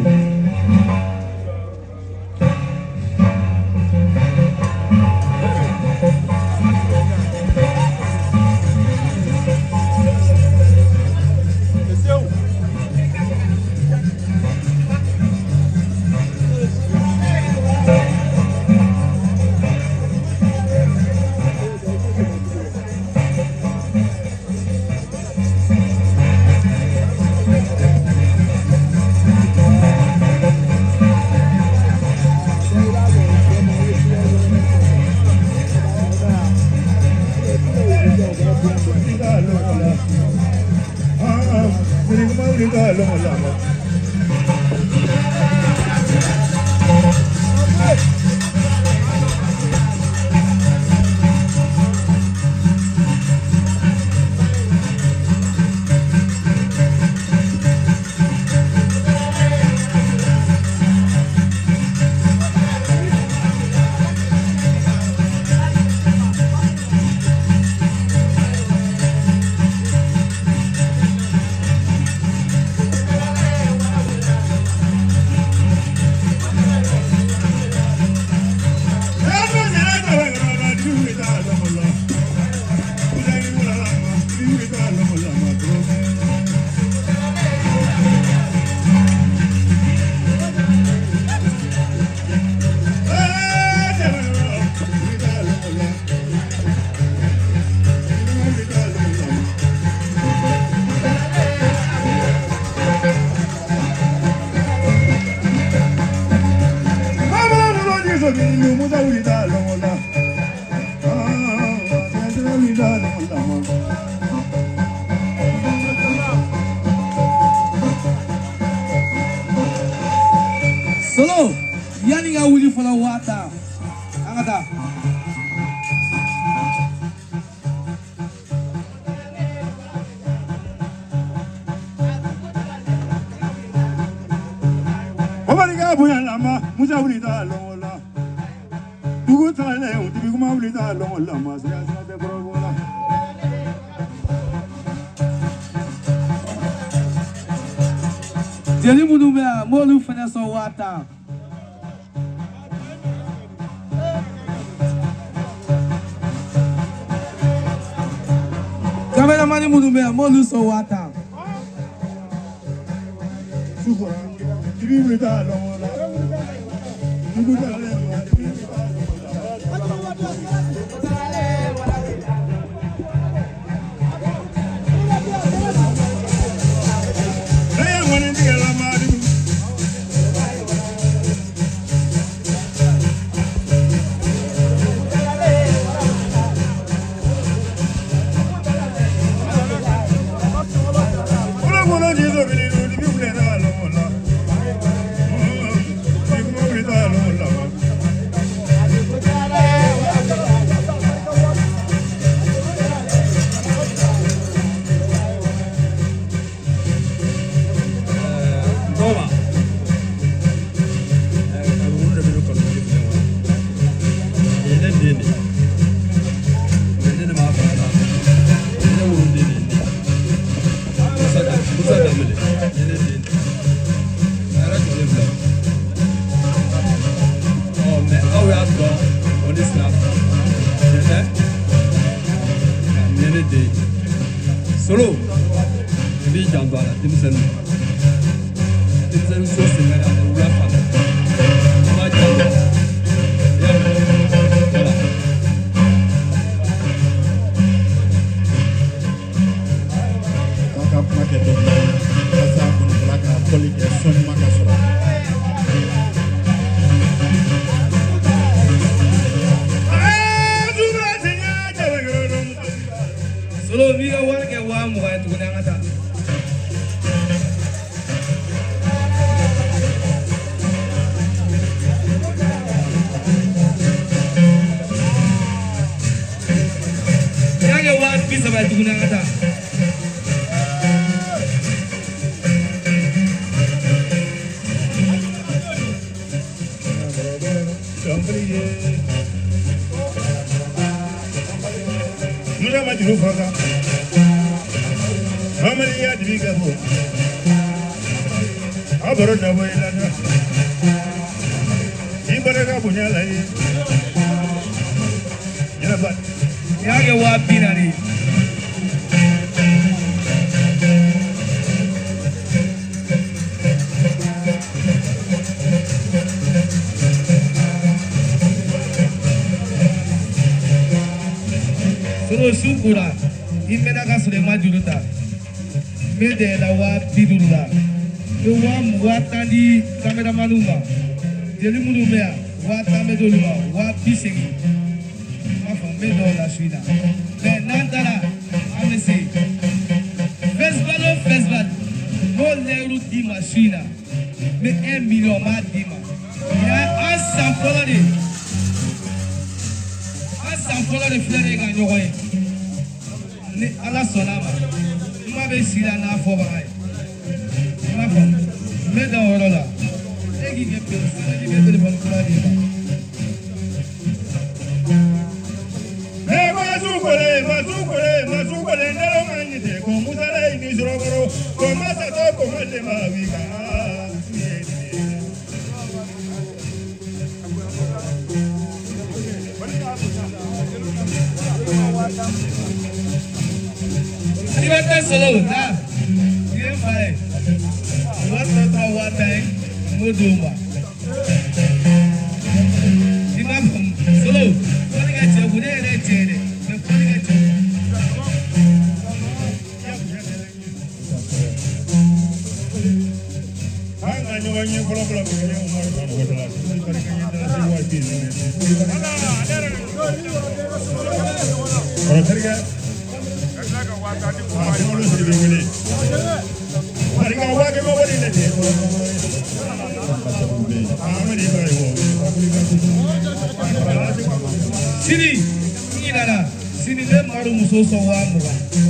Solo yanni ka wuli fɔlɔ 50,000 an ka taa. O barika bonya la ma Musa wuli t'a lɔngɔ la. Dugu tagalen o dibi kuma wuli t'a lɔngɔ la ma siga siga tɛ kɔrɔbɔ la. Jeli minnu bɛ yan n b'olu fɛnɛ sɔn 50,000. Kameramani minnu bɛ yan n b'olu sɔn 50,000. Su kora dibi wuli t'a lɔngɔ la. Dugu tagalen o dibi wuli t'a lɔngɔ la. Ne ye ŋɔni tigɛ la Madu. Kolo jizo bili du dibi wuli t'a lɔngɔ la. Dibi kuma wuli t'a lɔngɔ la. Tɔgɔma olu de bɛ ne kanu ne filɛ wa nin ye ne den de ye mɛ ne de m'a fara la nin ye ne woloden de ye Musa Musa Danbele nin ye ne den de ye a yɛrɛ jɔlen filɛ ɔ mɛ aw y'a dɔn o ni sira tiɲɛ tɛ nin ye ne den ye Solo i b'i janto a la denmisɛnnin denmisɛnnin so sen ka di a tɛ wula fan i b'a janto a la i y'a mɛn voilà. K'a ka kuma kɛ dɔ ye walasa kɔnɔkɛla ka fɔli kɛ sɔn ɲuman ka sɔrɔ. Solo n'i ka wari kɛ 20,000 ye tuguni an ka taa. N'i y'a kɛ 30,000 ye tuguni an ka taa. Musa ma juru fa kan. Mamadi y'a dibi ka bɔ. A baro dabɔ i la dɛ. I barika bonya la ye. Ɲɛnaba. N'i y'a kɛ 40,000 ye. Solo su kora i mɛnna ka sɔrɔ i ma juru ta n bɛ dɛmɛ la 50,000 la n bɛ 20,000 di kameramaniw ma jeli minnu bɛ yan 50,000 bɛ d'olu ma 80,000 n b'a fɔ n bɛ dɔw la su in na mɛ n'an taara an bɛ se festival o festival n b'o lɛriw d'i ma su in na n bɛ 1 million n b'a d'i ma nin y'an san fɔlɔ de ye an san fɔlɔ de filɛ nin ye ka ɲɔgɔn ye ni Ala sɔnna a ma kuma bɛ si la n'a fɔbaga ye i m'a faamu n bɛ dan o yɔrɔ la e k'i kɛ pewu sɛbɛnni bɛ telefɔni kura d'i ma. Ne ma su kole, ma su kole, ma su kole, ne lo ma ni te ko Musa la ni sɔrɔkɔrɔ, ko masa to ko ma le ma wi ka. Liberté Solo taa i ye n fa ye wari tɔ tora 50,000 ye n b'o d'o ma i m'a faamu Solo fɔli ka cɛ kun ne yɛrɛ ye cɛ ye dɛ mɛ fɔli ka cɛ kun. An ka ɲɔgɔn ye fɔlɔ fɔlɔ min kɛ Umaru Sanogo da la, ni barika ye da se waati ninnu ye. Kɔrɔ terikɛ. A Sumaworo Sidibe wele. Barika 500 wari de tɛ. Sini n ɲinɛna sini ne Madu muso sɔn 20,000.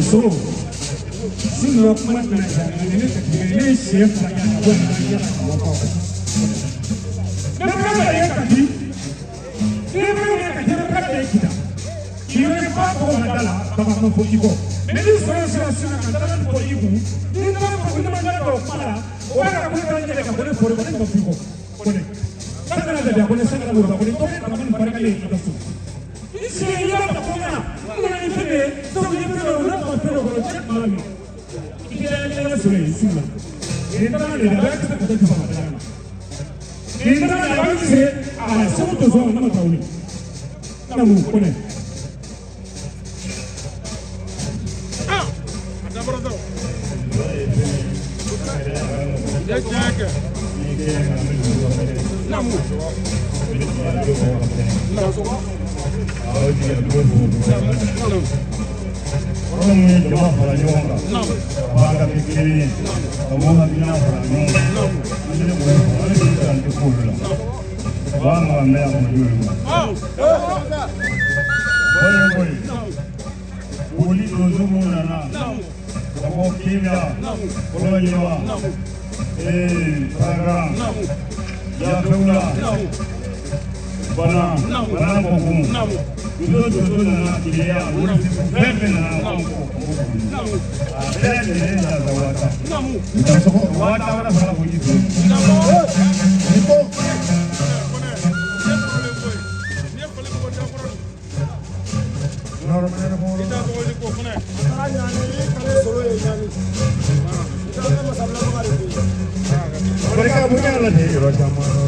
So, single kuma tɛna ja ne tɛ ne ye siɲɛ fila kɛ ka bɔ nin na yala ka bɔ ne bɛ ka ye Kati ne bɛ ye Kati ne bɛ ka ye Kita k'i yɛrɛ ba tɔgɔ ma da la bagan ma fɔ i kɔ mɛ ni sɔrɔ sera sisan ka dala fɔ i kun ni nana fɔ ne ma ɲɛ dɔn kuma la o bɛ ka kule ka ɲɛ ka ko ne fɔra ko ne ma fɔ i kɔ ko ne sakana da ko ne sakana woro ko ne tɔgɔ ka mun barika le ka so i sigi i yɛrɛ ka ko ɲɛna n nana ni fɛn de ye donc i bɛ fɛn dɔ ne ma fɛn dɔ kɔnɔ cɛ mara min i kɛra ala sɔrɔ yen su la nin taara de la a bɛ ka taa jɔ ka taa nin taara de a bɛ se a segu to sɔn ne ma taa wuli ne mun ko ne. Minnu ye jama fara ɲɔgɔn kan ka baara kɛ kelen ye ka mɔgɔw hakilina fara ɲɔgɔn kan an tɛ mɔgɔ ye an bɛ se an tɛ k'olu la u b'a nɔgɔ mɛ a ma di olu ma. Bɔlen kɔ yen boli donso minnu nana ka bɔ Kenya Kɔlɔnjɛba Farakan Jafewula Bana Bana Kɔkun donso nana Keleya fɛn fɛn nana anw kɔ a bɛɛ lajɛlen nana waata waata wɛrɛ fana ko ji don. Barika bonya la de yɔrɔ caman na.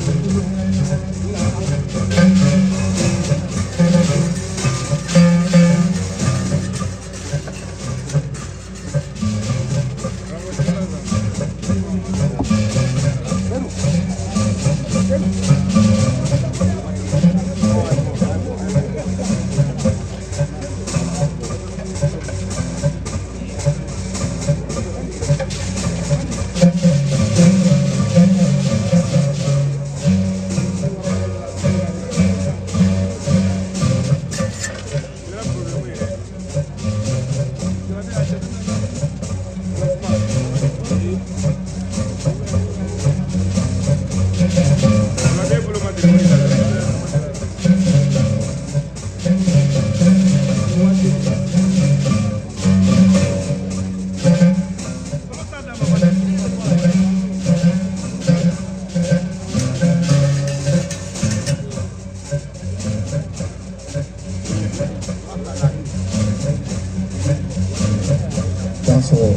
sɔgɔ.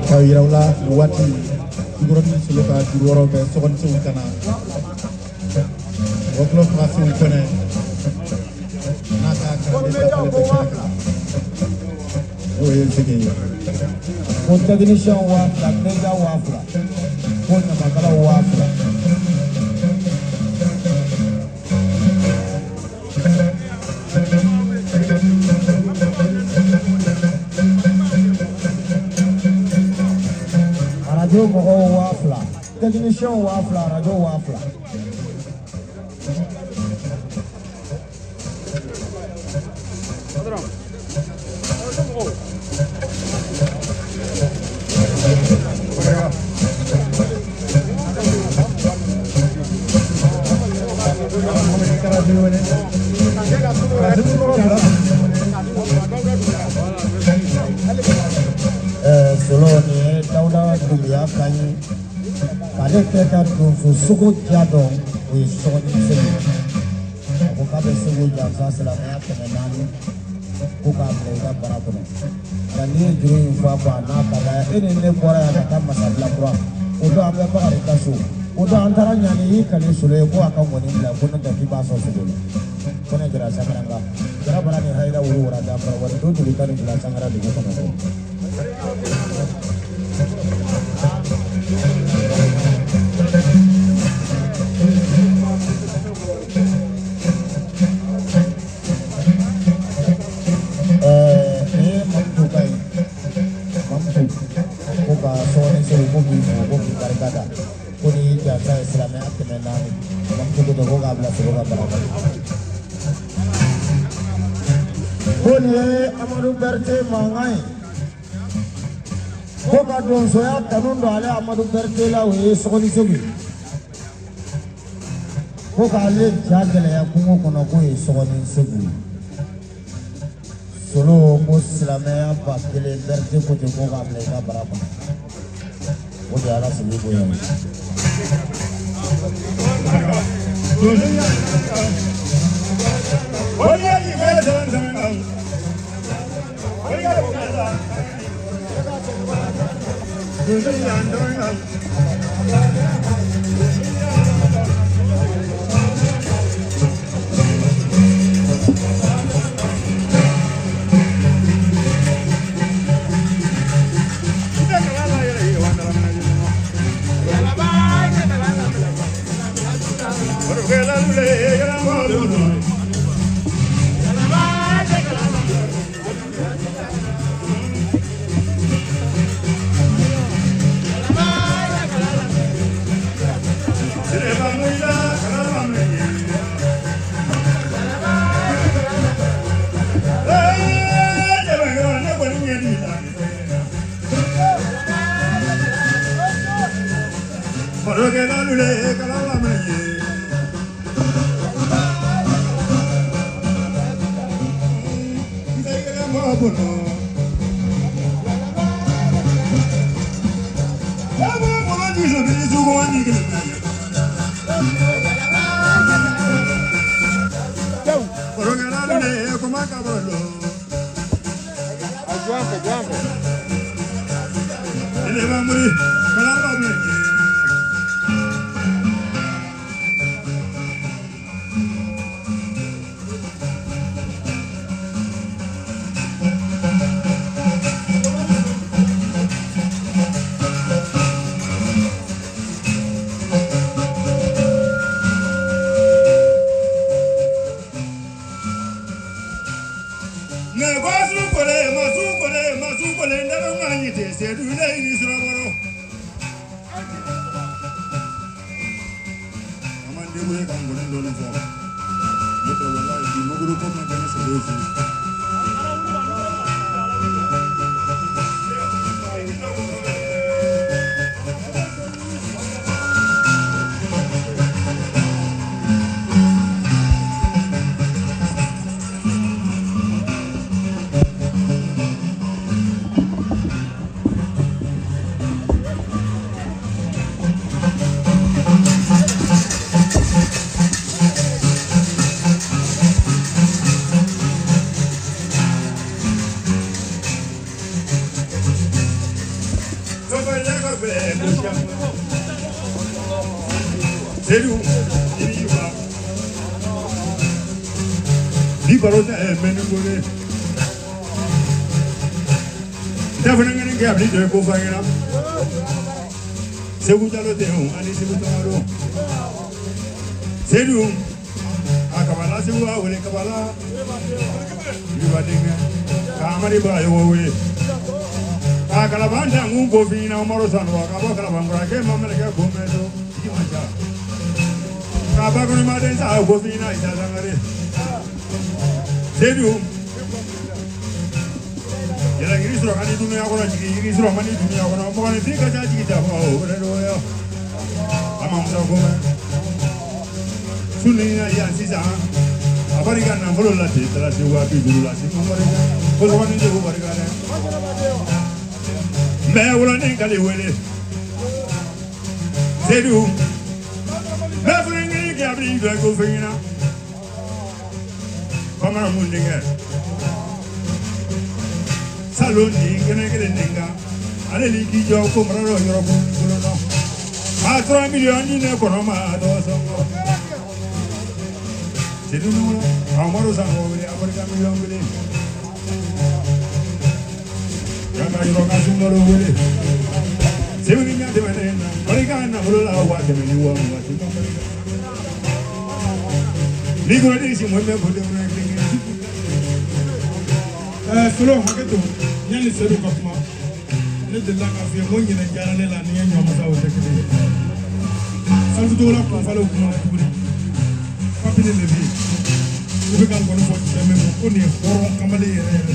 K'a yira u la nin waati Jikɔrɔni Solo ka juru wɔɔrɔ bɛ Sɔgɔni Segu ka na Wɔkulɔ faga Segu Kɔnɛ n'a ka kalanden dafalen bɛ kɛnɛ kan, n'o ye Zege ye. Ko technicien 2000, média 2000, ko ɲamakalaw 2000. Arajo mɔgɔw 2000, technicien 2000, arajo 2000. Solo nin ye Dawuda Dunbiya kan ye k'ale kɛ ka donso sogo diya dɔn, o ye Sɔgɔni Segu ye. A ko k'a bɛ Segu jansa silamɛya 400 ko k'a bila i ka bara kɔnɔ, nka n'i ye juru in fɔ a kɔ a n'a kabaya e ni ne bɔra yan ka taa Masabila kura, o don an bɛ Bakari ka so, o don an taara ɲani y'i kali Solo ye ko a ka ŋɔni bila ko n'o tɛ k'i b'a sɔn sogo la. Ko ne jara sankaranka jara bara ni hayira wuru wara danfara wari don dugu 12 sankara dugu kɔnɔ. Nin ye Mamutu ka ye, Mamutu ko ka Sɔgɔni Segu ko k'i fo ko k'i barika da ko n'i y'i jansa ye silamɛya 400, Mamutu ko ten ko k'a bila Solo ka bara kɔnɔ. Ko nin ye Amadu Berete mankan ye, ko ka donsoya kanu don ale Amadu Berete la, o ye Sɔgɔni Segu ye, ko k'ale ja gɛlɛya kungo kɔnɔ k'o ye Sɔgɔni Segu ye. Solo ko silamɛya 1000, Berete ko ten ko k'a bila i ka bara kɔnɔ, o de ye Ala sigi bonya ye. Sedu i ni Yuba bi baro tɛ mɛ ni ko de n tɛ fana kɛ a bɛ jɔ ko fɔ an ɲɛna Segu Jalo tɛ o ani Segu Tamaro Sedu a kabala Segu a wele kabala Yuba denkɛ ka Amadi Bagayogo wele ka kalaban dankun ko f'i ɲɛna Umaru Sanogo ka bɔ Kalabankura k'e ma mɛlɛkɛ ko mɛn so tigi man ca ka bakɔnɔma den sa ko f'i ɲɛna Isa Sangare Sedu yɛlɛ yiri sɔrɔ ka di dunuya kɔnɔ jigin yiri sɔrɔ man di dunuya kɔnɔ mɔgɔninfin ka ca jigi tɛ fɔ o bɛ dɔgɔya a ma musa ko mɛn su ni yan sisan a barika nafolo la ten taara se 50,000 la se ma barika ko sɔgɔnin tɛ ko barika dɛ n bɛ wolonin kali wele Sedu n bɛ furu kɛ a bɛ jɔ ko fɛn ɲɛna bamanan mun denkɛ salon nin kɛnɛ kelen nin kan ale ni k'i jɔ ko mara dɔ yɔrɔ ko bolo nɔ a tora miliyɔn di ne kɔnɔ ma dɔ sɔngɔ Sedu nɔgɔ a Umaru Sanogo wele a barika miliyɔn kelen yanga yɔrɔ ka sunkalo wele Segu ni ɲa tɛmɛnen na barika nafolo la 120,000 si ma barika ni ko ni si mo bɛ ko de ko kelen kelen. Solo hakɛ to yanni Sedu ka kuma ne delila k'a f'i ye n ko ɲinɛ diyara ne la ni n ye ɲɔmasa o tɛ kelen ye Salifu Togola kunfalew kumana tuguni Papi ni Levi u bɛ ka nkɔni fɔ cɛ min ma ko nin ye hɔrɔn kamalen yɛrɛ yɛrɛ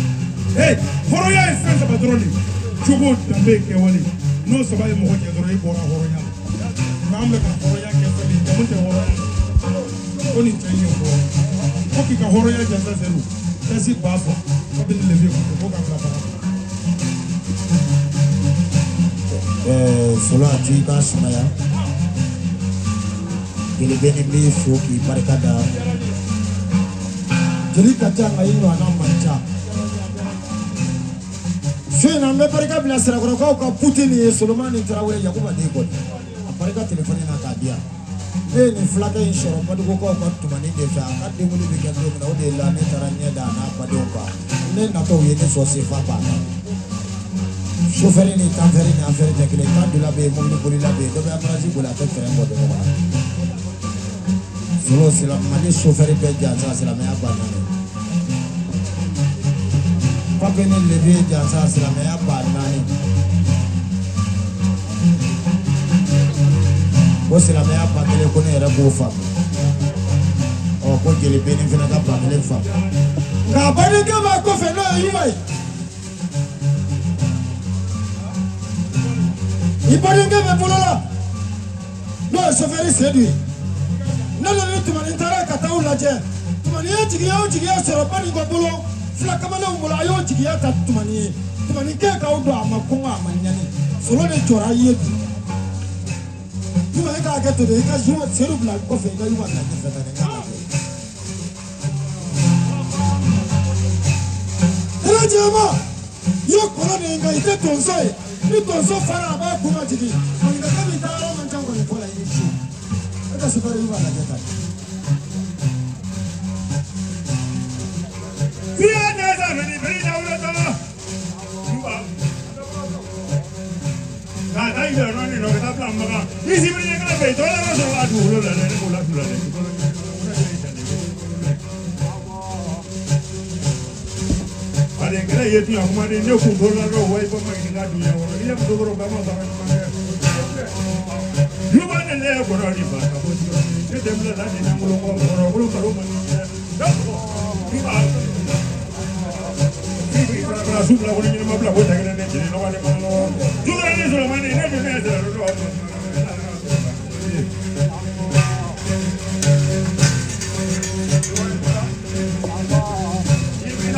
ee hɔrɔnya ye fɛn saba dɔrɔn de jogo danbe kɛwale n'o saba ye mɔgɔ jɛ dɔrɔn i bɔra hɔrɔnya la nka an bɛ ka hɔrɔnya kɛ fɛn min jamu tɛ hɔrɔnya ko nin cɛ in ye hɔrɔn ko k'i ka hɔrɔnya jansa Sedu tɛsi 2000 Papi ni Levi ko k'a bila baara la. Solo a t'i ka sumaya belebele b'i fo k'i barika da jeli ka ca nka i ɲɔgɔnna man ca su in na n bɛ barika bila Sirakɔrɔkaw ka Putini ye Solomani Tarawele Yakuba den kɔni a barika telefɔni na k'a di yan ne ye nin fulakɛ in sɔrɔ Madugukaw ka tumani de fɛ a ka denkundi bɛ kɛ don min na o de la ne taara ɲɛ da a n'a badenw kan ne natɔ u ye ne sɔn sefa ba tan sofɛri ni tanfɛri ni afɛri tɛ kelen tan dula bɛ yen mobili bolila bɛ yen dɔ bɛ embrayage boli a tɛ frein bɔ dɔ ɲɔgɔn na solo sila Mali sofɛri bɛɛ jansa silamɛya 4000 Pape ni Levi jansa silamɛya 4000 ko silamɛya 1000 ko ne yɛrɛ b'o faamu ɔ ko jeli Beni fana ka 1000 faamu nka badenkɛ b'a kɔfɛ n'o ye Yuba ye i badenkɛ bɛ bolo la n'o ye sofɛri Sedu ye ne de ni Tumani taara ka taa u lajɛ Tumani ye jigiya o jigiya sɔrɔ Banikɔ bolo fila kamalenw bolo a y'o jigiya ta Tumani ye Tumani kɛ k'aw don a ma kɔngɔ a ma ɲani Solo de jɔra i ye bi Yuba e k'a kɛ to de i ka Sedu bila kɔfɛ i ka Yuba bila ɲɛfɛ ka nin k'a lajɛ. Jɛma i ye kɔnɔ de ye nka i tɛ tonso ye ni tonso fara a b'a kun ka jigin maninkakɛ min taa yɔrɔ man ca kɔni fɔ la i ni su e ka sofɛri Yuba lajɛ tan. Fiya nɛsa fɛnɛ bɛri dawuda tɔ. Yuba. K'a ta jɔ nɔ ni nɔ ka taa bila Makan. Ni sibiri ɲɛ kala fɛ tɔ la sɔrɔ a dugukolo la dɛ ne b'o la tu la dɛ. Baden kɛlɛ ye tunya kuma de ne kun bolola dɔw wa i bɔ ma ɲininka dunya kɔnɔ n'i ye muso kɔrɔ ba ma baara ɲuman kɛ. Yuba ne ne kɔrɔ ni ba ka bɔ ne tɛ bila la ni lankolon kɔ kɔrɔ kolo baro man di dɛ. Yuba. Su bila ko ni ɲɛnama bila ko ta kelen ne jeli nɔgɔ ne ma nɔgɔ. Juguya ni Solomani ne dun ne sera dɔ.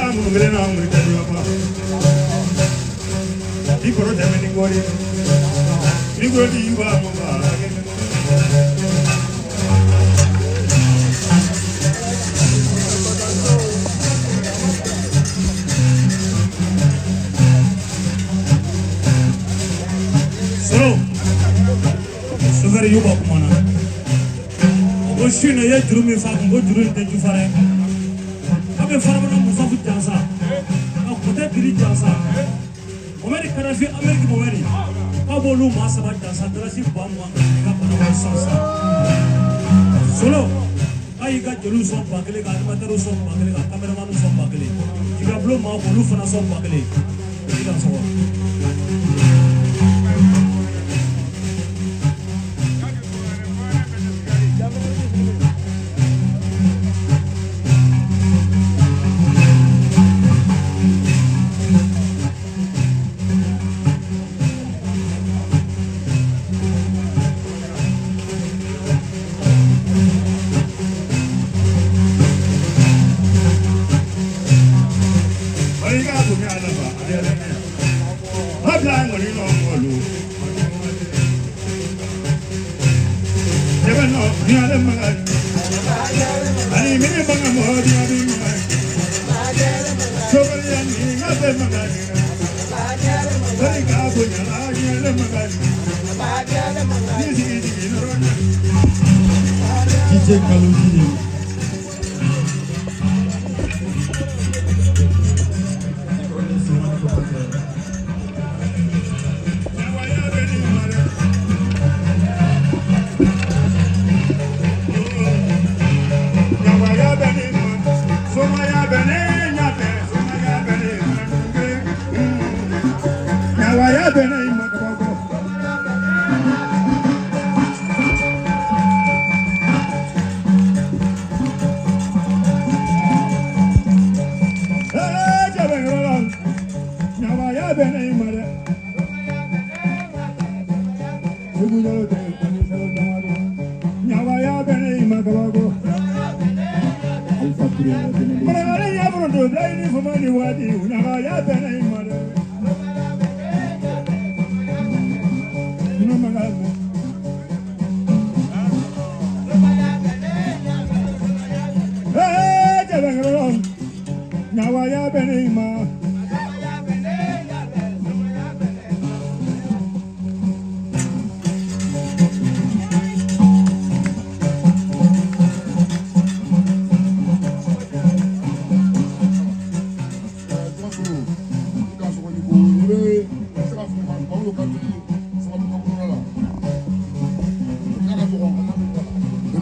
Minnu kelen na mun tɛ dɔ ba. I kɔrɔ tɛmɛ ni kɔri. Ni ko di ba mo ba. Solo sofɛri Yuba kumana. Ko su in na i ye juru min fa kun, ko juru in tɛ jufa dɛ. K'a bɛ farabana Musafu jansa, ka Kɔtɛ Biri jansa, Mohamɛdi Kadafi, Ameriki Mohamɛdi, k'a b'olu maa saba jansa dalasi 20,000 ka i ka bana wari san san. Solo k'a y'i ka jeliw sɔn 1000, ka animatɛriw sɔn 1000, ka kameramaniw sɔn 1000, Jigabulon maa k'olu fana sɔn 1000. I ka sɔgɔ. DJ Kalonji.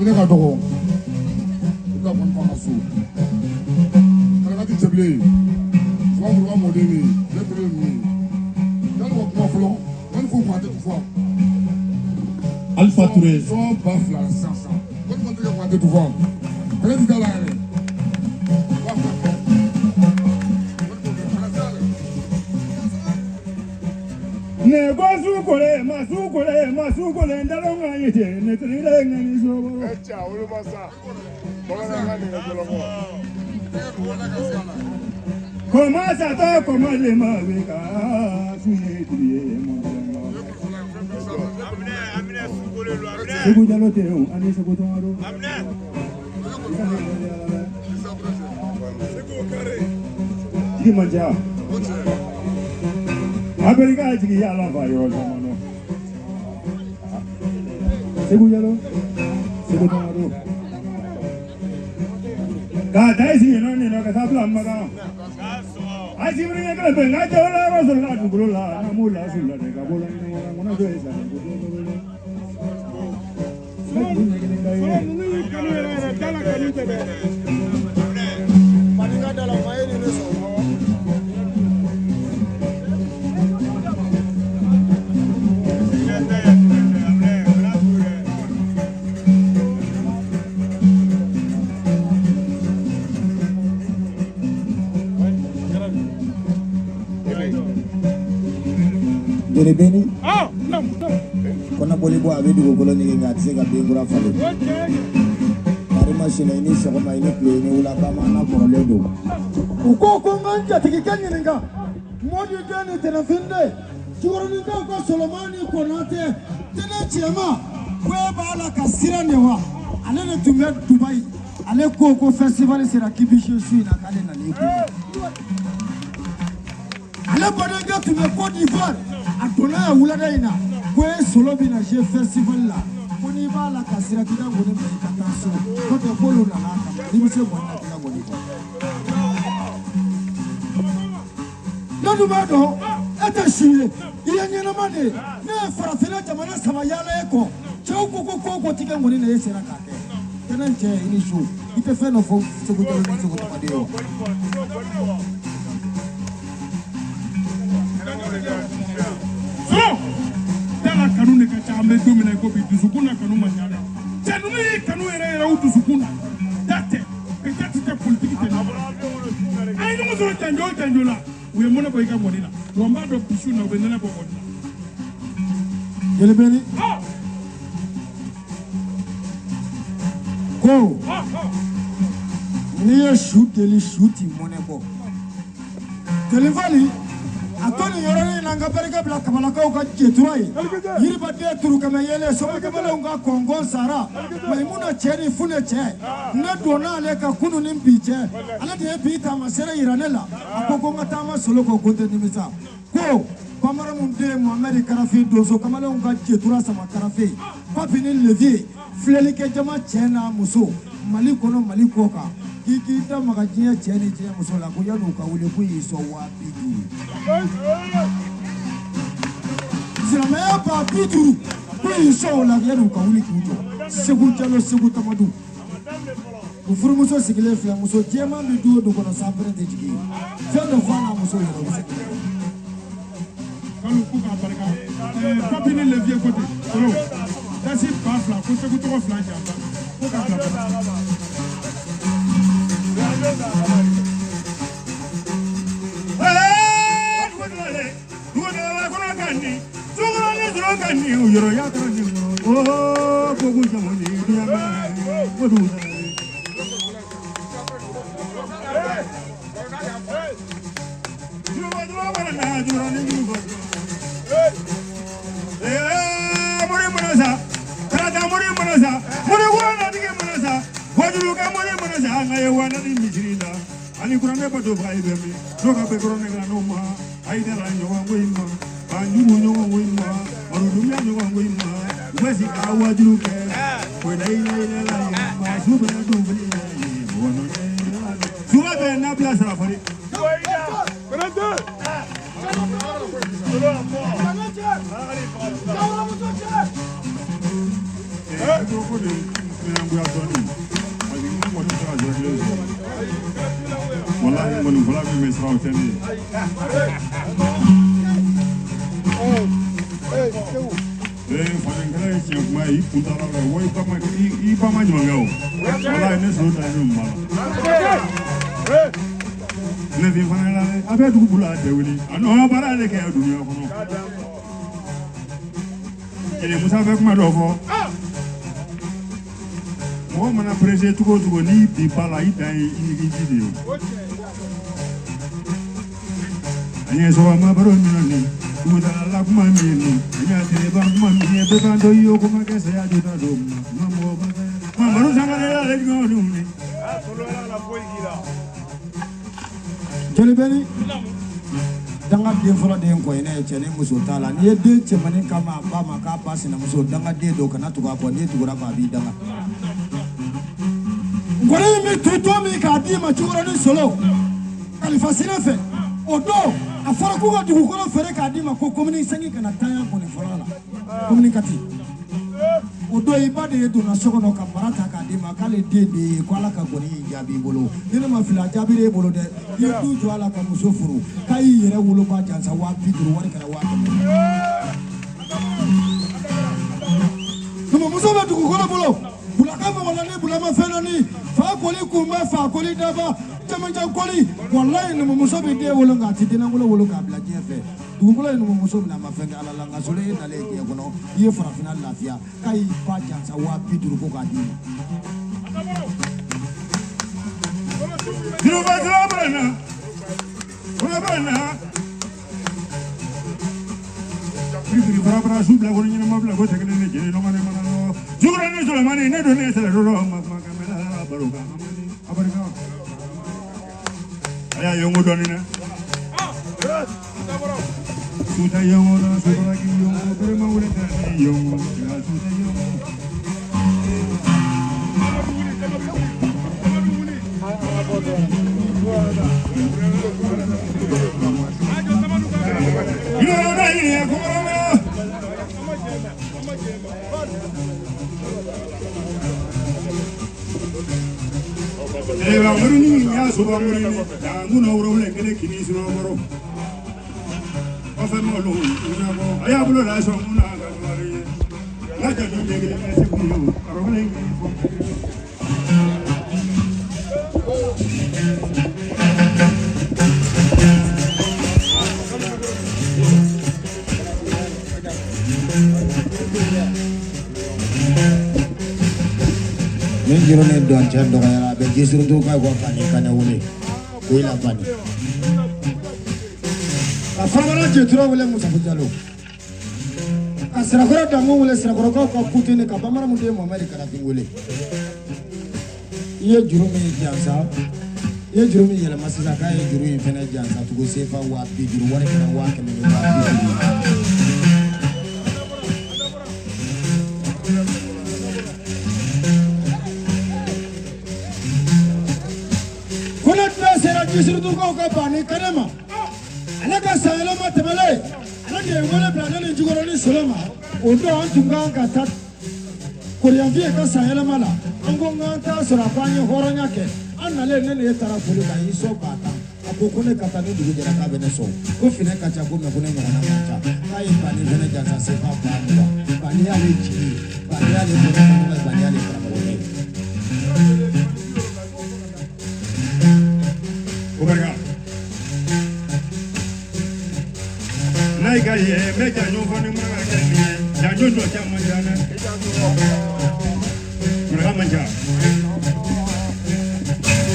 Ne ka dɔgɔ i ka kɔni ka so karakati cɛbilen fura mɔden min ne bere ninnu ye yanni ka kuma fɔlɔ yanni ko kuma tɛ fɔ Alpha Touré sɔn 2000 sisan sisan ko ni kɔni tɛ kuma tɛ fɔ kɛlɛ ti da la yɛrɛ 2000. Ne ko su kole ma su kole ma su kole ndalo nga yite ne trile nga ni so. E cɛ a wolo ma sa bamanankan de ka jɔlɔkɔ. Koma sa to koma le ma we ka su ye triye mo. Segu jalo te o ani segu to aro. Jigi manja. Amerika jigi ya la fa yɔrɔ caman nɔ. Segu jalo segu to aro. Ka da isi yen nɔ nin nɔ ka taa bila Makan. A sibiri ɲɛ kelen pe nka jɛ la yɔrɔ sɔrɔ la dugukolo la n'an m'o la sɔrɔ la dɛ ka bɔ la ɲɔgɔn na kɔnɔ jɔ ye sa. Solo ninnu y'i kanu yɛrɛ yɛrɛ da la kanu tɛ dɛ. Maninka da la o ma e ni ne sɔrɔ. Jerebeni kɔnɔboli bɔ a bɛ dugukolo ɲigin nka a tɛ se ka den kura falen. Karima sina i ni sɔgɔma i ni tile i ni wula bamanan kɔrɔlen don. U ko ko n ka n jatigikɛ ɲininka Modi den ni Tɛnɛfin den Cikɔrɔninkaw ka Solomani Konatɛ Tɛnɛ cɛma ko e b'a la ka siran de wa ale de tun bɛ Dubayi ale ko ko festival sera k'i bɛ jouer su in na k'ale nan'i kun. Ale badenkɛ tun bɛ Côte d'Ivoire a donna yan wulada in na ko e Solo bɛna jouer festival la Ko n'i b'a la ka sira k'i ka ŋɔni bila i ka taa so n'o tɛ k'olu nana a kama n'i bɛ se ŋɔni na k'i ka ŋɔni fɔ. Ne dun b'a dɔn e tɛ si ye i ye ɲɛnama de ye ne ye farafinna jamana saba yaala e kɔ cɛw ko ko ko o ko ti kɛ ŋɔni na e sera k'a kɛ kɛnɛ cɛ i ni su i tɛ fɛn dɔ fɔ Segu Jalo ni Segu Tamaden ye wa. Sɔrɔ da la kanu de ka ca an bɛ don min na i ko bi dusukun na kanu man ca dɛ cɛ ninnu y'i kanu yɛrɛ yɛrɛ u dusukun na da tɛ peut-être tɛ politiki tɛ an ye ɲɔgɔn sɔrɔ janjo o janjo la u ye mɔnɛ bɔ i ka ŋɔni na wa n b'a dɔn bi su in na u bɛ nɛnɛ bɔ ŋɔni na. Jelibeni ko n'i ye su deli su ti mɔnɛ bɔ telefɔni a to nin yɔrɔnin na n ka barika bila kabalakaw ka jetura ye yiribaden turukɛmɛ yɛlɛ sɔmɔkɛmɛlenw ka kɔnkɔn sara mayimuna cɛ ni funɛ cɛ ne donna ale ka kunu ni bi cɛ ale de ye bi taamasere yira ne la a ko ko n ka taama solo kɔ ko n tɛ nimisa ko bambara mun den mohamɛdi karafe donso kamalenw ka jetura sama karafe papi ni levier filɛlikɛ jama cɛ n'a muso mali kɔnɔ mali kɔ kan k'i k'i da maga diɲɛ cɛ ni diɲɛ muso la ko yan'u ka wuli k'u y'i sɔn 50,000 silamɛya 50,000 k'u y'i sɔn o la yan'u ka wuli k'u jɔ Segu Jalo Segu Tamadu u furumuso sigilen filɛ muso jɛman bɛ du o du kɔnɔ sanpɛrɛn tɛ jigin fɛn dɔ fɔ a n'a muso yɛrɛ u bɛ se k'i Kalo ko k'a barika papi ni levier ko ten solo dasi 2000 ko Segu tɔgɔ fila janfa ko k'a bila kɔnɔ. Ani kuranɛ bato ba ye bɛ min n'o ka bɛɛ kɔrɔ ne ka n'o ma ayidara ɲɔgɔn ko in ma banjugu ɲɔgɔn ko in ma marudunya ɲɔgɔn ko in ma u bɛ sigi ka wajulu kɛ ko la ilaha illallah ma su bɛ dun fili suba bɛ n'a bila sara fari. Ko de ɲɛngoya dɔɔnin parce que n kɔni tɛ se ka jɔ kelen sɔrɔ walahi ŋɔni fɔla min bɛ siran o tɛ ne ye. Ee fadenkɛla ye tiɲɛ kuma ye i kun taara la wa i ba ma i ba ma ɲuman kɛ o walahi ne sɔrɔ ta ye ne mun b'a la. Ne fin fana la dɛ a bɛ dugu bolo a tɛ wuli a nɔ baara de kɛ dunuya kɔnɔ. Jeli Musa bɛ kuma dɔ fɔ. Mɔgɔ mana pressé cogo o cogo n'i bin ba la i dan ye i ɲigin ji de ye o. An ye sɔgɔma baro min ni dugutagala kuma min ni an y'a tileba kuma min ye bɛɛ b'an dɔn i y'o kuma kɛ saya jota don ma mɔgɔ ba fɛ. Mamadu Sangare ale jumɛn ni. Jelibeni danga den fɔlɔ den kɔɲinɛ ye cɛ ni muso t'a la n'i ye den cɛmannin kama a ba ma k'a ba sinamuso danga den don kana tugu a kɔ n'i tugura kɔ a b'i danga nkɔni in bɛ tu don min k'a d'i ma Cukɔrɔni Solo kalifa sira fɛ o don a fɔra k'u ka dugukolo feere k'a d'i ma ko komini sɛnki kana tanya nkɔni fɔlɔ la komini kati o don i ba de ye donna so kɔnɔ ka mara ta k'a d'i ma k'ale den de ye ko ala ka gɔni y'i jaabi i bolo ni ne ma fili a jaabira e bolo dɛ i ye du jɔ a la ka muso furu k'a y'i yɛrɛ woloba jansa 50,000 wari kɛra 500,000 numumuso bɛ dugukolo bolo bulaka mɔgɔ la ni bulama fɛn dɔ ni fa koli kunba fa koli daba cɛmancɛ koli walayi numumuso bɛ den wolo nka a ti dennankolo wolo k'a bila diɲɛ fɛ dugukolo ye numumuso minɛ a ma fɛn kɛ ala la nka solo e nalen diɲɛ kɔnɔ i ye farafinna lafiya k'a y'i ba jansa 50,000 ko k'a d'i ma. Juruba juruba na, juruba na. Firifiri fara fara su bila kɔnɔ ɲɛnama bila ko tɛ kelen ne jeli nɔgɔ ne mana nɔgɔ. Jukura ni Solomani ne don ne sɛlɛ dɔ ma kuma kan mɛ la baro kan amani abarika. A y'a yongo dɔɔni dɛ. Suta yongo na suta ki yongo berema wule ta ni yongo ya suta yongo. Ni juru ni dɔncɛ dɔgɔyara a bɛ jisurutu ka ko bani ka ne wele ko i la bani ka farabara jɛtura wele Musafu Jalo ka Sirakɔrɔ Dango wele Sirakɔrɔkaw ka kutene ka bamanan mun den Mohamɛdi Kadafi wele i ye juru min jansa i ye juru min yɛlɛma sisan k'a ye juru in fɛnɛ jansa tugun sefa 50,000 wari kɛra 150,000. Ko ne tun sera jisurutukaw ka banni kɛnɛ ma ale ka sanyɛlɛma tɛmɛlen ale de ye wele bila ne ni Jikɔrɔni Solo ma o don an tun kan ka taa Koriyanfiye ka sanyɛlɛma la an ko k'an t'a sɔrɔ a ko an ye hɔrɔnya kɛ an nalen ne ni e taara foli la a y'i sɔn 10,000 a ko ko ne ka taa ni dugu jɛra k'a bɛ ne sɔn ko finɛ ka ca ko mɛ ko ne ɲɔgɔnna man ca k'a ye banni fɛnɛ jansa sefa 20,000 banni y'ale jigi ye banni y'ale bɔnɛ ye banni y'ale karamɔgɔ ye. O barika n'a y'i ka ye n bɛ janjo fɔ ni maraka kɛ min ye janjo dɔ cɛ man ca dɛ maraka man ca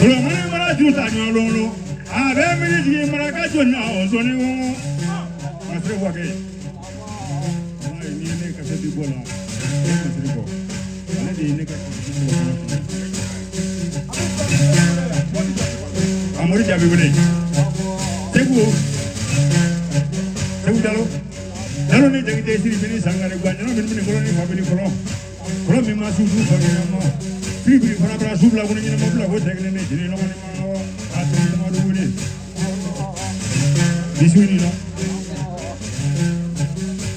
solomani mana ju ta ɲɔgɔn lolo a bɛ mini jigin maraka jɔ na o sɔnni wɔngɔ masiri wake walayi n'i ye ne kasɛti bɔ la i ye masiri bɔ ale de ye ne ka kasɛti bɔ fɔlɔ. Amori Jaabi wele Segu Segu Jalo Jalo ni Jakite siri bini sangare gwa ɲana bini bini kɔlɔ ni fa bini kɔlɔ kɔlɔ min ma su su fa ɲɛnama firifiri fana bara su bila ko ni ɲɛnama bila ko cɛ kelen ni jiri lɔgɔ ni ma a segu tamadu wele bisimila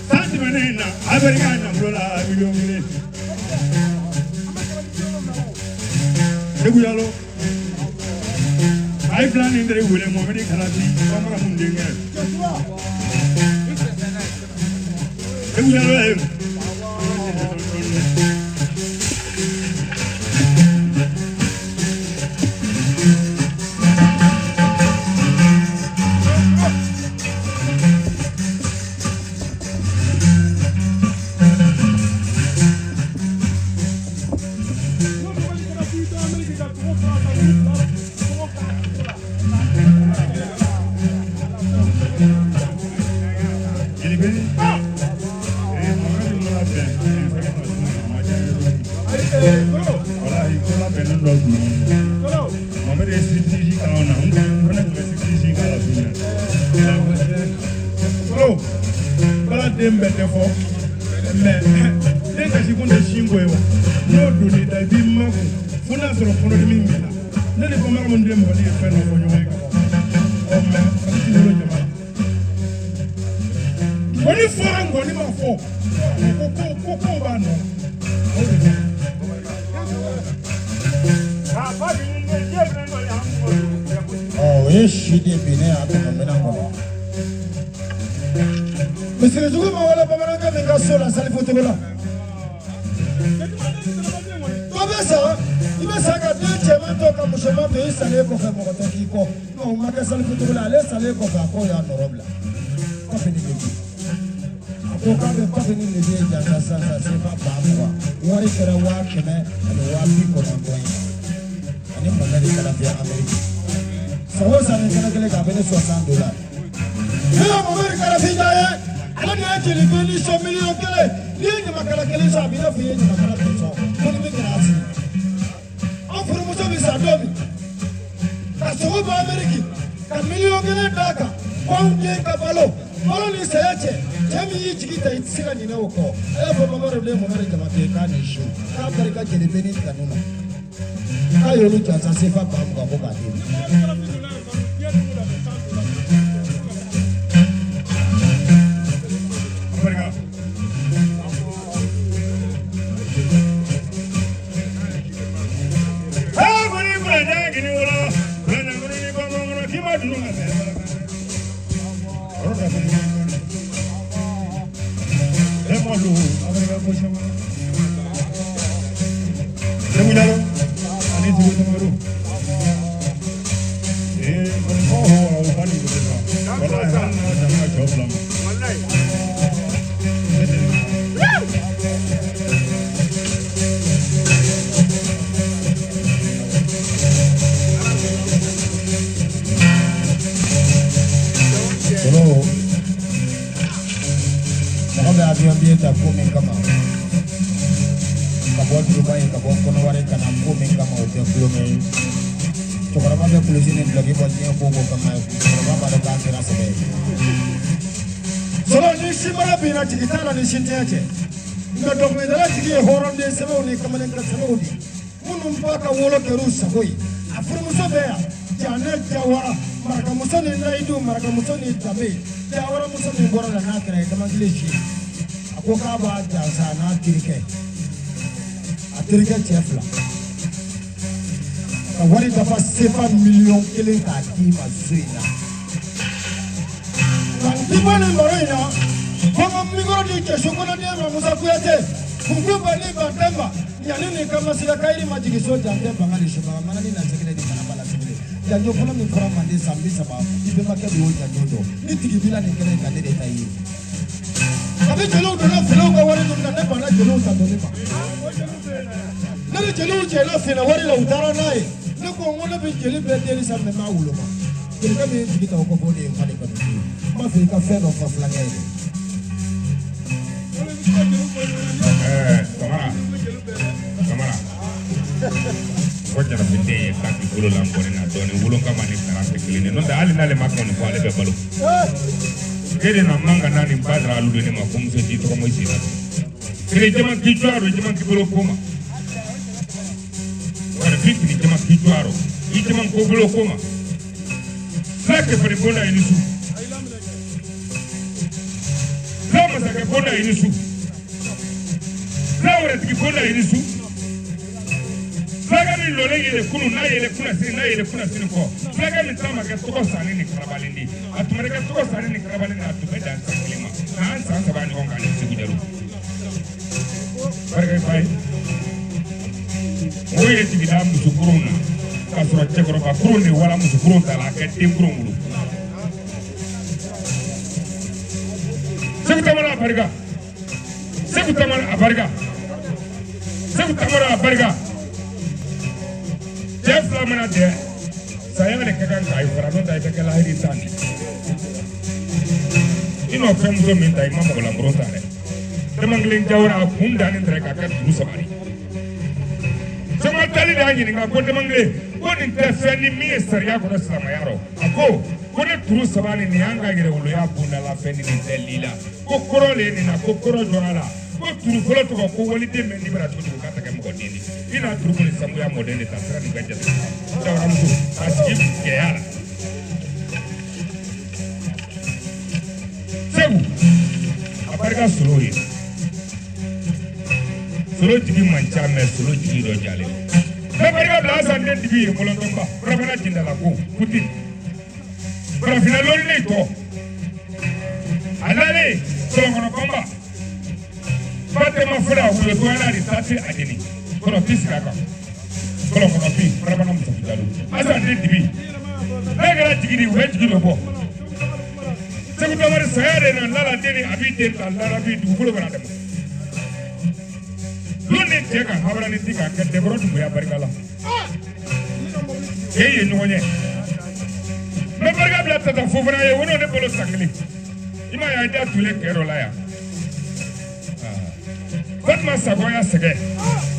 san tɛmɛnen na a bɛ ka nafolo la 1,000,000 Segu Jalo a ye fila ni teri wele Mohamɛdi Kadafi bamanan mun denkɛ Segu Jalo ye. Den bɛɛ tɛ fɔ mɛ den kasi kun tɛ sin ko ye wa n'o donn'i da i b'i makun fo n'a sɔrɔ kɔnɔdimi b'i la ne ni bamanan min den mɔgɔnin ye fɛn dɔ fɔ ɲɔgɔn ye ka ban ɔ mɛ a ti wolo jama la ngɔni fɔra ngɔni ma fɔ ko ko ko ko b'a nɔ la o de fɔ. Ɔ o ye si de binnen a tɔmɔ minɛn kɔnɔ. Misirijugu ma wele bamanankɛ min ka so la Salifu Togo la. Dɔ bɛ sa i bɛ sa ka den cɛman to ka musoman to i salen kɔfɛ mɔgɔ tɛ k'i kɔ. Nka o ma kɛ Salifu Togo la ale salen kɔfɛ a k'o y'a nɔrɔ bila. Papi ni Lebi. A ko k'a bɛ papi ni Lebi ye jansa sisan sefa 20,000 wari kɛra 190,000 ye. Ani Mohamɛdi Kadafi Ameriki. San o san ni kɛnɛ kelen kan a bɛ ne sɔn $100. Ne ye Mohamɛdi Kadafi ja ye ale de ye jeli ni sɔn 1,000,000 n'i ye ɲamakala kelen sɔn a b'i n'a fɔ i ye ɲamakala bɛɛ sɔn ko ni min kɛra a sigi. An furumuso bɛ sa don min ka sogo bɔ Ameriki ka 1,000,000 d'a kan ko anw den ka balo balo ni saya cɛ cɛ min y'i jigi ta i tɛ se ka ɲinɛ o kɔ. A y'a fɔ Mamadu den Mohamɛdi Jabate k'a ni su k'a barika jeli ni kanu na. K'a y'olu jansa sefa 20,000 ko k'a d'i ma. Solo mɔgɔ bɛ avion billet ta ko min kama ka bɔ Dubayi ka bɔ Kɔnɔwari ka na ko min kama o tɛ kulonkɛ ye. Cɛkɔrɔba bɛ kulusi ni dulɔki bɔ diɲɛ ko o ko kama cɛkɔrɔba b'a dɔn k'a kɛra sɛbɛ ye. Solo ni simara binna jigi t'a la ni sintiya cɛ nka dɔnkilidala jigi ye hɔrɔnden sɛbɛw ni kamalenka sɛbɛw de ye minnu ba ka wolo kɛr'u sago ye. A furumuso bɛ yan Janɛ Jawara marakamuso ni layidu marakamuso ni danbe Jawaramuso min bɔra la n'a kɛra ye damankelen si a ko k'a b'a jansa a n'a terikɛ a terikɛ cɛ fila ka wari dafa sefa 1,000,000 k'a d'i ma so in na. Nka n ti bɔ nin baro in na fo n ka mikoro di cɛso kɔnɔden ma Musa Kuyate kunkunba ni Bantɛnba yanni ni kamasira kayiri ma jigin so jan tɛ bangali subaga mana ni nasegere ni manaba lasegere janjo fɔlɔ min fɔra manden san 30 i bɛnbakɛ de y'o janjo dɔn ni tigi b'i la nin kɛnɛ in kan ne de ta ye. Kabi jeliw donna filaw ka wari dun na ne banna jeliw ta donni ma ne ni jeliw jɛna finɛ wari la u taara n'a ye ne ko n ko ne bɛ jeli bɛɛ deli sa mɛ n b'a woloma jelikɛ min ye jigi ta o kɔfɛ o de ye n fa de kanu ye n b'a fɛ i ka fɛn dɔ fɔ filakɛ ye dɛ. Kamara Kamara ko jarabiden ye k'a k'i bolo la nkɔni na dɔɔni wolon kama ni kalan tɛ kelen ye n'o tɛ hali n'ale ma kɔni fɔ ale bɛ balo e de na man ka na nin ba dara alu de ne ma ko muso ji tɔgɔ mo si la kiri jama k'i jɔ a rɔ jama k'i bolo ko ma wari bi kiri jama k'i jɔ a rɔ i jama ko bolo ko ma fila kɛfɛri bonda i ni su fila masakɛ bonda i ni su fila wɛrɛtigi bonda i ni su fulakɛ min lɔlen yɛlɛ kunu n'a yɛlɛ kunna sini n'a yɛlɛ kunna sini kɔ fulakɛ min ta ma kɛ tɔgɔ sanni ni karabalen di a tun bɛ kɛ tɔgɔ sanni ni karabalen di a tun bɛ dan san kelen ma k'an san saba ɲɔgɔn kan ni Segu Jalo barika ba ye mɔgɔ ye jigida musokurun na k'a sɔrɔ cɛkɔrɔba kurun de wala musokurun ta la a kɛ denkurun bolo Segu Tamara a barika Segu Tamara a barika Segu Tamara a barika cɛ fila mana dɛ saya de ka kan k'a fara n'o tɛ i bɛ kɛ lahiri tan de i n'o fɛn muso min ta i ma mɔgɔ lankolon ta dɛ damankelen jawara a kun dannen tɛrɛ k'a kɛ turu saba de sɛgɛma tali de y'a ɲininka ko damankelen ko nin tɛ fɛn ni min ye sariya kɔnɔ silamɛya rɔ a ko ko ne turu saba ni nin y'an ka yɛrɛwoloya bondala fɛn ni nin tɛ li la ko kɔrɔ le ye nin na ko kɔrɔ jɔra la ko turu fɔlɔ tɔgɔ ko waliden bɛ n'i bara cogo cogo k'a ta kɛ mɔgɔ den de i n'a turu kɔni sangoya mɔden de ta sira nin ka jate jawaramuso k'a sigi gɛlɛya la Segu a barika solo ye solo jigi man ca mɛ solo jigi dɔ jalen bɛɛ barika bila Asan den dibi ye mɔlɔntɔnba farafina jindala ko kuti farafinna lɔnni tɔ a nalen sɔlɔnkɔnɔ banba Fatema fila wuyo tɔyala de ta se a jeni kɔnɔ ti sigi a kan sɔlɔnkɔnɔ bi farafina muso jalo Asan den dibi n'a kɛra jigi di u bɛ jigi dɔ bɔ Segu Tamari saya de na lala den ni a b'i den ta lala bi dugukolo bɛna dɛmɛ don ni cɛ ka habarani ti k'a kɛ dɛkɔrɔ Dunbuya barika la cɛ ye ɲɔgɔn ye n bɛ barika bila Tata Fofana ye o n'o ne bolo san kelen i m'a ye a da tulen kɛ dɔ la yan Fatuma Sagoya sɛgɛ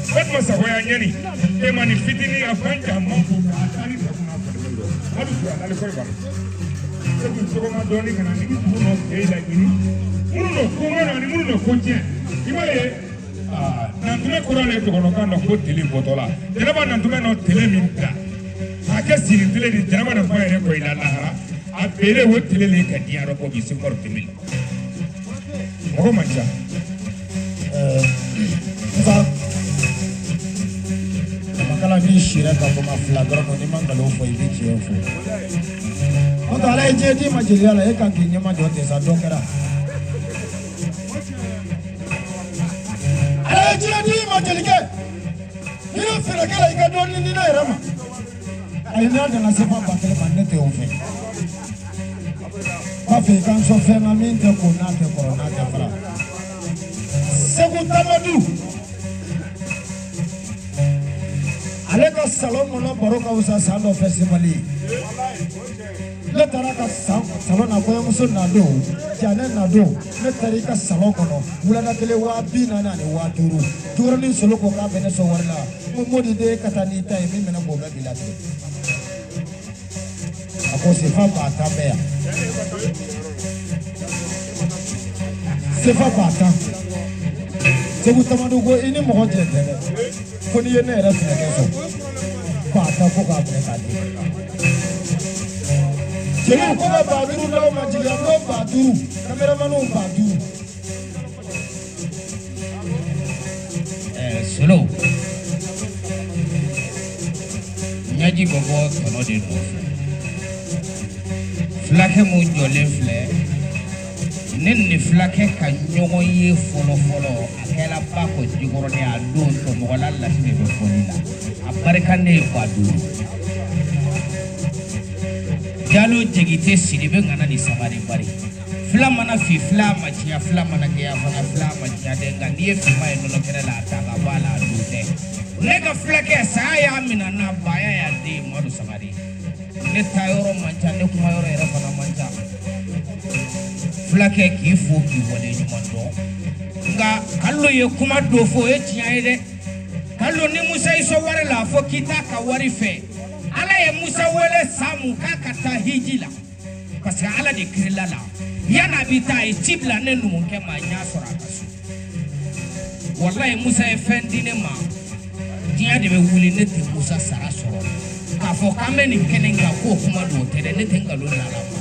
Fatuma Sagoya ɲɛni cɛmannin fitinin a fan caman ko k'a taa ni fɛ kunna fari dɔ hali su a dalen kɔrɔ b'a segu sɔgɔma dɔɔni ka na ni dugu nɔ kɛ la ɲini minnu nɔ ko ma ani minnu nɔ ko tiɲɛ i b'a ye. Nantumɛ kɔrɔ le dɔgɔnɔkan na ko tele bɔtɔ la jɛnɛba nantumɛ nɔ tele min bila k'a kɛ siri tele di jɛnɛba nantumɛ yɛrɛ kɔ i la lahara a bere o tele le ka diɲɛ yɔrɔ bɔ bi sekɔrɔ tele mɔgɔ man ca. Musa ɲamakala n'i sira ka bama fila dɔrɔn don n'i ma nkalon fɔ i bɛ tiɲɛ fɔ n'o tɛ ala ye diɲɛ d'i ma jeliya la e kan k'i ɲɛmajɔ ten sa dɔ kɛra. Ala ye diɲɛ d'i ma jelikɛ n'i ye fɛɛrɛ kɛ la i ka dɔ di ne yɛrɛ ma. Ayi n'a nana sefa 1000 ma ne tɛ o fɛ. N b'a fɛ i ka n sɔn fɛn na min tɛ ko n'a tɛ kɔrɔ n'a tɛ fara. Segu Tamadu ale ka salon kɔnɔ baro ka fisa san dɔ festival ye. Ne taara ka salon na kɔɲɔmuso na don janɛ na don ne taara i ka salon kɔnɔ wulada kelen 40,000 ani 5000 jukɔrɔnin solo ko k'a bɛ ne sɔn wari la n ko modi den ka taa n'i ta ye min minɛ k'o bɛɛ k'i latigɛ a ko sefa 10,000 bɛ yan sefa 10,000 Segu Tamadu ko i ni mɔgɔ jɛ tɛ dɛ ko n'i ye ne yɛrɛ finɛkɛ sɔn 10,000 ko k'a minɛ k'a di. Jeliw ko ka 5000 d'aw ma jigiya ko 5000 kameramaniw 5000. Solo ɲɛji bɛ bɔ tɔnɔ de nɔfɛ fulakɛ mun jɔlen filɛ ne ni fulakɛ ka ɲɔgɔn ye fɔlɔ fɔlɔ a kɛra ba kɔ jikɔrɔni a don tɔmɔgɔla lasi de bɛ fɔli la a barika ne ye 5000 jalo jegite sidibe ŋana ni sabari bari fila mana fi fila ma tiɲɛ fila mana kɛya fana fila ma tiɲɛ dɛ nka n'i ye finman ye nɔnɔ kɛnɛ la a ta ka bɔ a la a dun tɛ ne ka fulakɛ saya y'a minɛ n'a baya y'a den Madu Sangare ne taa yɔrɔ man ca ne kuma yɔrɔ yɛrɛ fana man ca fulakɛ k'i fo k'i wale ɲuman dɔn nka Kalo ye kuma dɔ fɔ o ye tiɲɛ ye dɛ Kalo ni Musa y'i sɔn wari la a fɔ k'i t'a ka wari fɛ Ala ye Musa wele san mun k'a ka taa hiji la parce que Ala de kirila la yan'a bɛ taa a ye ci bila ne numukɛ ma n y'a sɔrɔ a ka so walayi Musa ye fɛn di ne ma diɲɛ de bɛ wuli ne tɛ Musa sara sɔrɔ k'a fɔ k'an bɛ nin kɛnɛ kan k'o kuma don o tɛ dɛ ne tɛ nkalon da la ma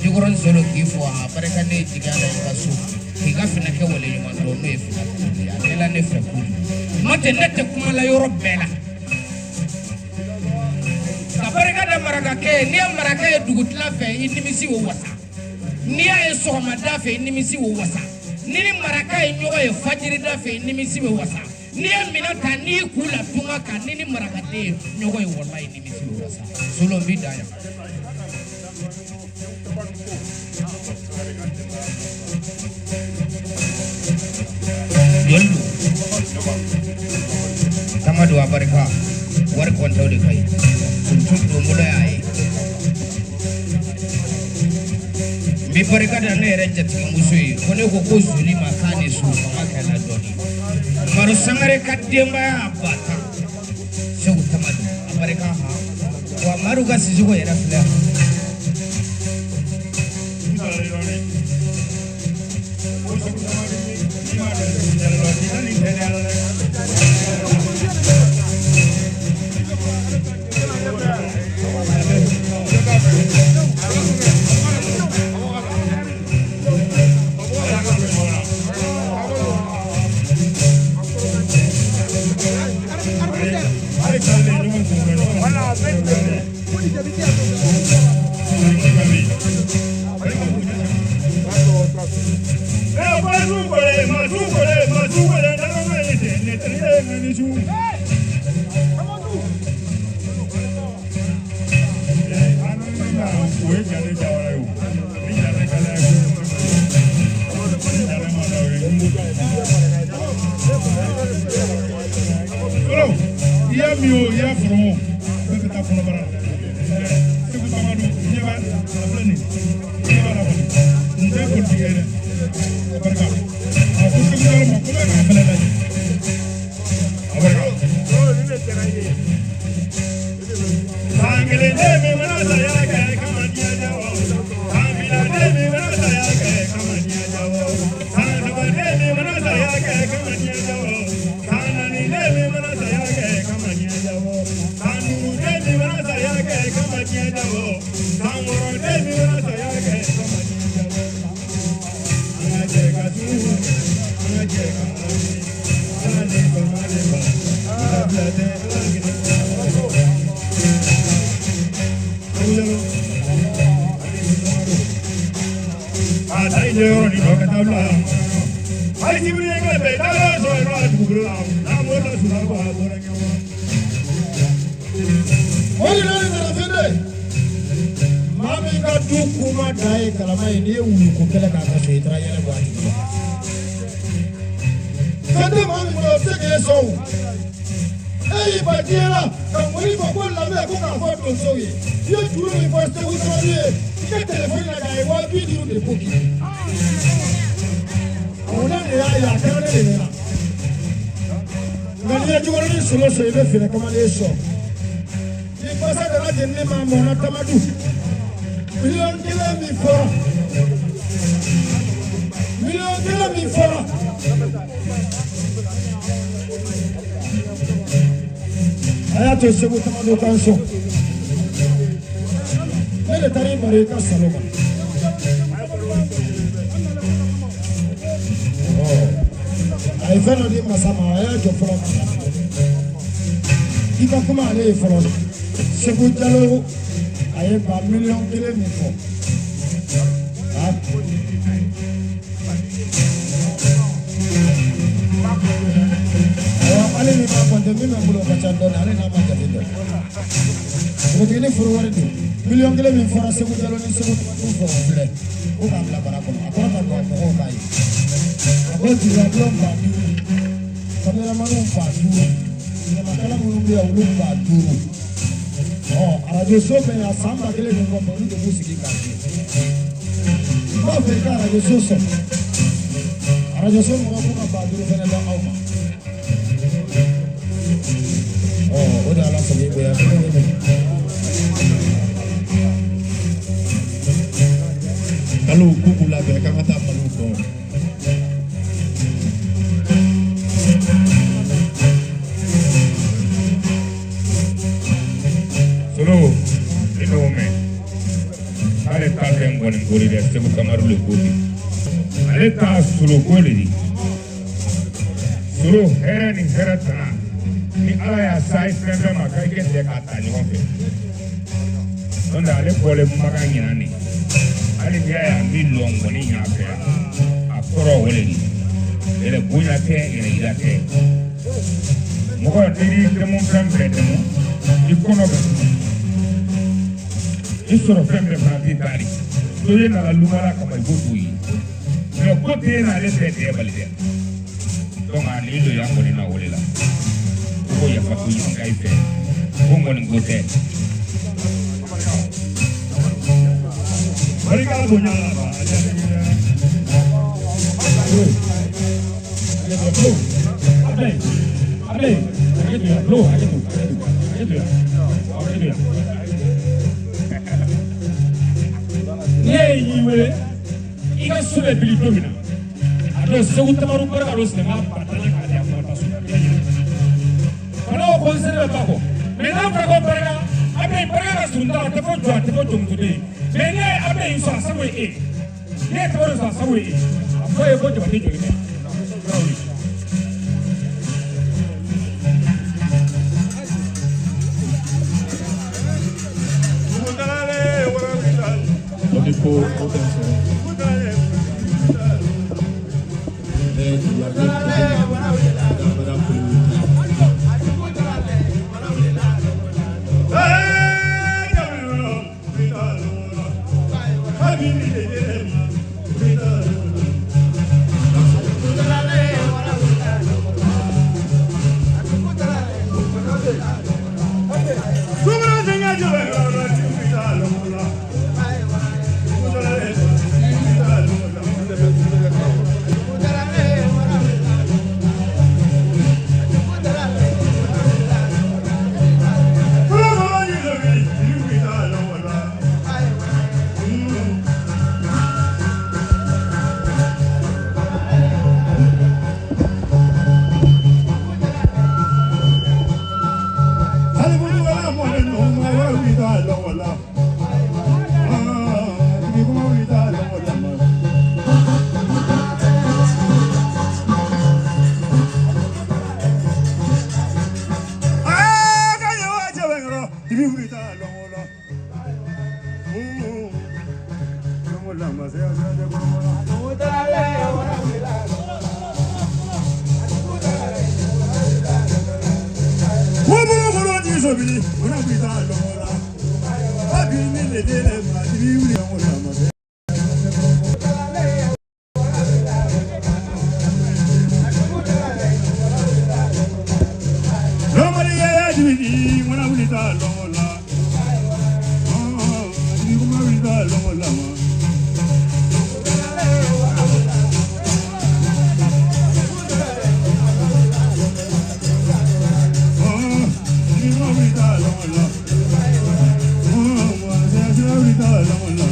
Jikɔrɔni Solo k'i fo a barika ne ye jigiya la i ka so k'i ka finɛkɛ wale ɲuman dɔn n'o ye finɛ ye a kɛla ne fɛ kojugu n'o tɛ ne tɛ kuma la yɔrɔ bɛɛ la ka barika da marakakɛ ye n'i ye maraka ye dugutila fɛ i nimisi o wasa n'i y'a ye sɔgɔmada fɛ i nimisi o wasa ni ni maraka ye ɲɔgɔn ye fajirida fɛ i nimisi bɛ wasa n'i ye minɛn ta n'i y'i kun la tunga kan ni ni marakaden ye ɲɔgɔn ye walayi nimisi bɛ wasa Solo n b'i dan yan. Joli don Tamadu a barika wari kɔntaw de ka ɲi kuntu donbolo y'a ye n bɛ barika da ne yɛrɛ jatigimuso ye ko ne ko ko zuli ma k'a ni su fanga kɛla dɔɔni Madu Sangare ka denbaya 10,000 Segu Tamadu a barika han wa Madu ka sisiko yɛrɛ filɛ han. I y'a min o i y'a sɔrɔ o bɛɛ bɛ taa kɔnɔbara la Segu Tamadu ɲɛ b'a a filɛ nin ye ɲɛ b'a la kɔni nin tɛ politiki ye dɛ a barika a ko Segu Jalo ma ko bɛ k'a fɛnɛ lajɛ a barika. San kelen den min mana saya kɛ kama diɲɛ diya san fila den min mana saya kɛ kama diɲɛ diya san saba den min mana saya kɛ kama diɲɛ diya. Maa min ka du kuma da ye kalama ye, n'i ye wuluko kɛlɛ k'a ka so, i taara yɛlɛ bɔ a tigi la. Fɛn tɛ maa min bolo, o tɛ se k'e sɔn o. E y'i ban diɲɛ la ka ŋɔni fɔ ko lamɛn ko k'a fɔ donsow ye. I ye juru min fɔ Segu Tamadu ye, i ka telefɔni na k'a ye 50 000 de bɔ k'i. O ne de y'a ye, a kɛra ne de ɲɛna. Nka n'i ye jukɔrɔnin solo sɔrɔ, i bɛ fɛrɛ kamalen sɔrɔ. Ni basa dara jenini ma mɔnna Tamadu. 1 million min fɔra, 1 million min fɔra, a y'a to Segu Tamadu kan sɔn. Ne de taara i baro i ka salon kan. A ye fɛn dɔ di masa ma, a y'a jɔ fɔlɔ i ka kuma ale ye fɔlɔ. Segu Jalo, a ye ba 1 million min fɔ. Awɔ, hali ni m'a kɔnte, min bɛ n bolo o ka ca dɔɔnin, ale n'a ma jate dɔn. Npogotiginin furu wari don. 1 million min fɔra Segu Jalo ni Segu Tamadu fɛ, o filɛ ko k'a bila bara kɔnɔ, a kɔrɔ ka don mɔgɔw k'a ye. A ko jurabulon 5000, kameramaniw 5000, ɲamakala minnu bɛ yan olu 5000. Ɔ arajo so bɛ yan san 1000 nin kɔfɛ, olu de b'u sigi k'a di. N b'a fɛ i ka arajo so sɔrɔ. Arajo so mɔgɔw ko ka 5000 fana d'aw ma. Ɔ o de ala sago i bonya fɛnɛ bɛ minɛ. Kalo k'u k'u labɛn k'an ka taa balo bɔ. Solo, i n'o mɛn k'ale t'a kɛ ngɔni ko de dɛ, Segu Kamaru le ko di, ale t'a solo ko de di. Solo hɛrɛ ni hɛrɛ tana ni Ala y'a sa ye fɛn fɛn ma k'a kɛ jɛ k'a ta ɲɔgɔn fɛ. N'o tɛ ale bɔlen Makan ɲinan de, hali n'i y'a ye a min lɔ ngɔni ɲa fɛ yan, a kɔrɔ o de di. Yɛrɛ bonya tɛ, yɛrɛ yira tɛ. Mɔgɔ n'i y'i dɛmɛ fɛn bɛɛ dɛmɛ, i kɔnɔ bɛ suma, i sɔrɔ fɛn bɛɛ fana t'i ta de. To ye nana lumala kama i b'o t'o ye. Mɛ ko t'e n'ale tɛ dɛ bali dɛ. Donc a nin don yan kɔni na o de la. Ko ko yafa ko ɲini ka i fɛ. Ko ŋɔni ko tɛ. Barika bonya la. Ablaye, Ablaye, hakɛ to yan, Bulo, hakɛ to, hakɛ to yan, hakɛ to yan. Ne y'i wele, i ka so bɛ bili don min na, a don Segu Tamadu barika don silamɛya ba tan na k'a di a ma taa so. Kana o conseil bɛ ba kɔ. Mais n'a fɔra ko barika, Ablaye barika ka surun ta la, a tɛ fɔ jɔ, a tɛ fɔ jɔnmusoden ye. Mais ne ye Ablaye sɔn, a sago ye e ye. Ne ye Tamadu sɔn, a sago ye e ye. A fɔ ye ko Jabate joli bɛ yan. Tarawele. O de ko o tɛ sɔrɔ. Ne ye jigiya bɛ kolo. wuli o na wuli t'a lɔn la papi ni le den ma i b'i wuli o la ma bɛɛ. Lɔmɔdi yɛ dibi ŋuna wuli t'a lɔn la dibi kuma wuli t'a lɔn la ma. Dibi kuma wuli t'a lɔn la. Wuli t'a lɔn la.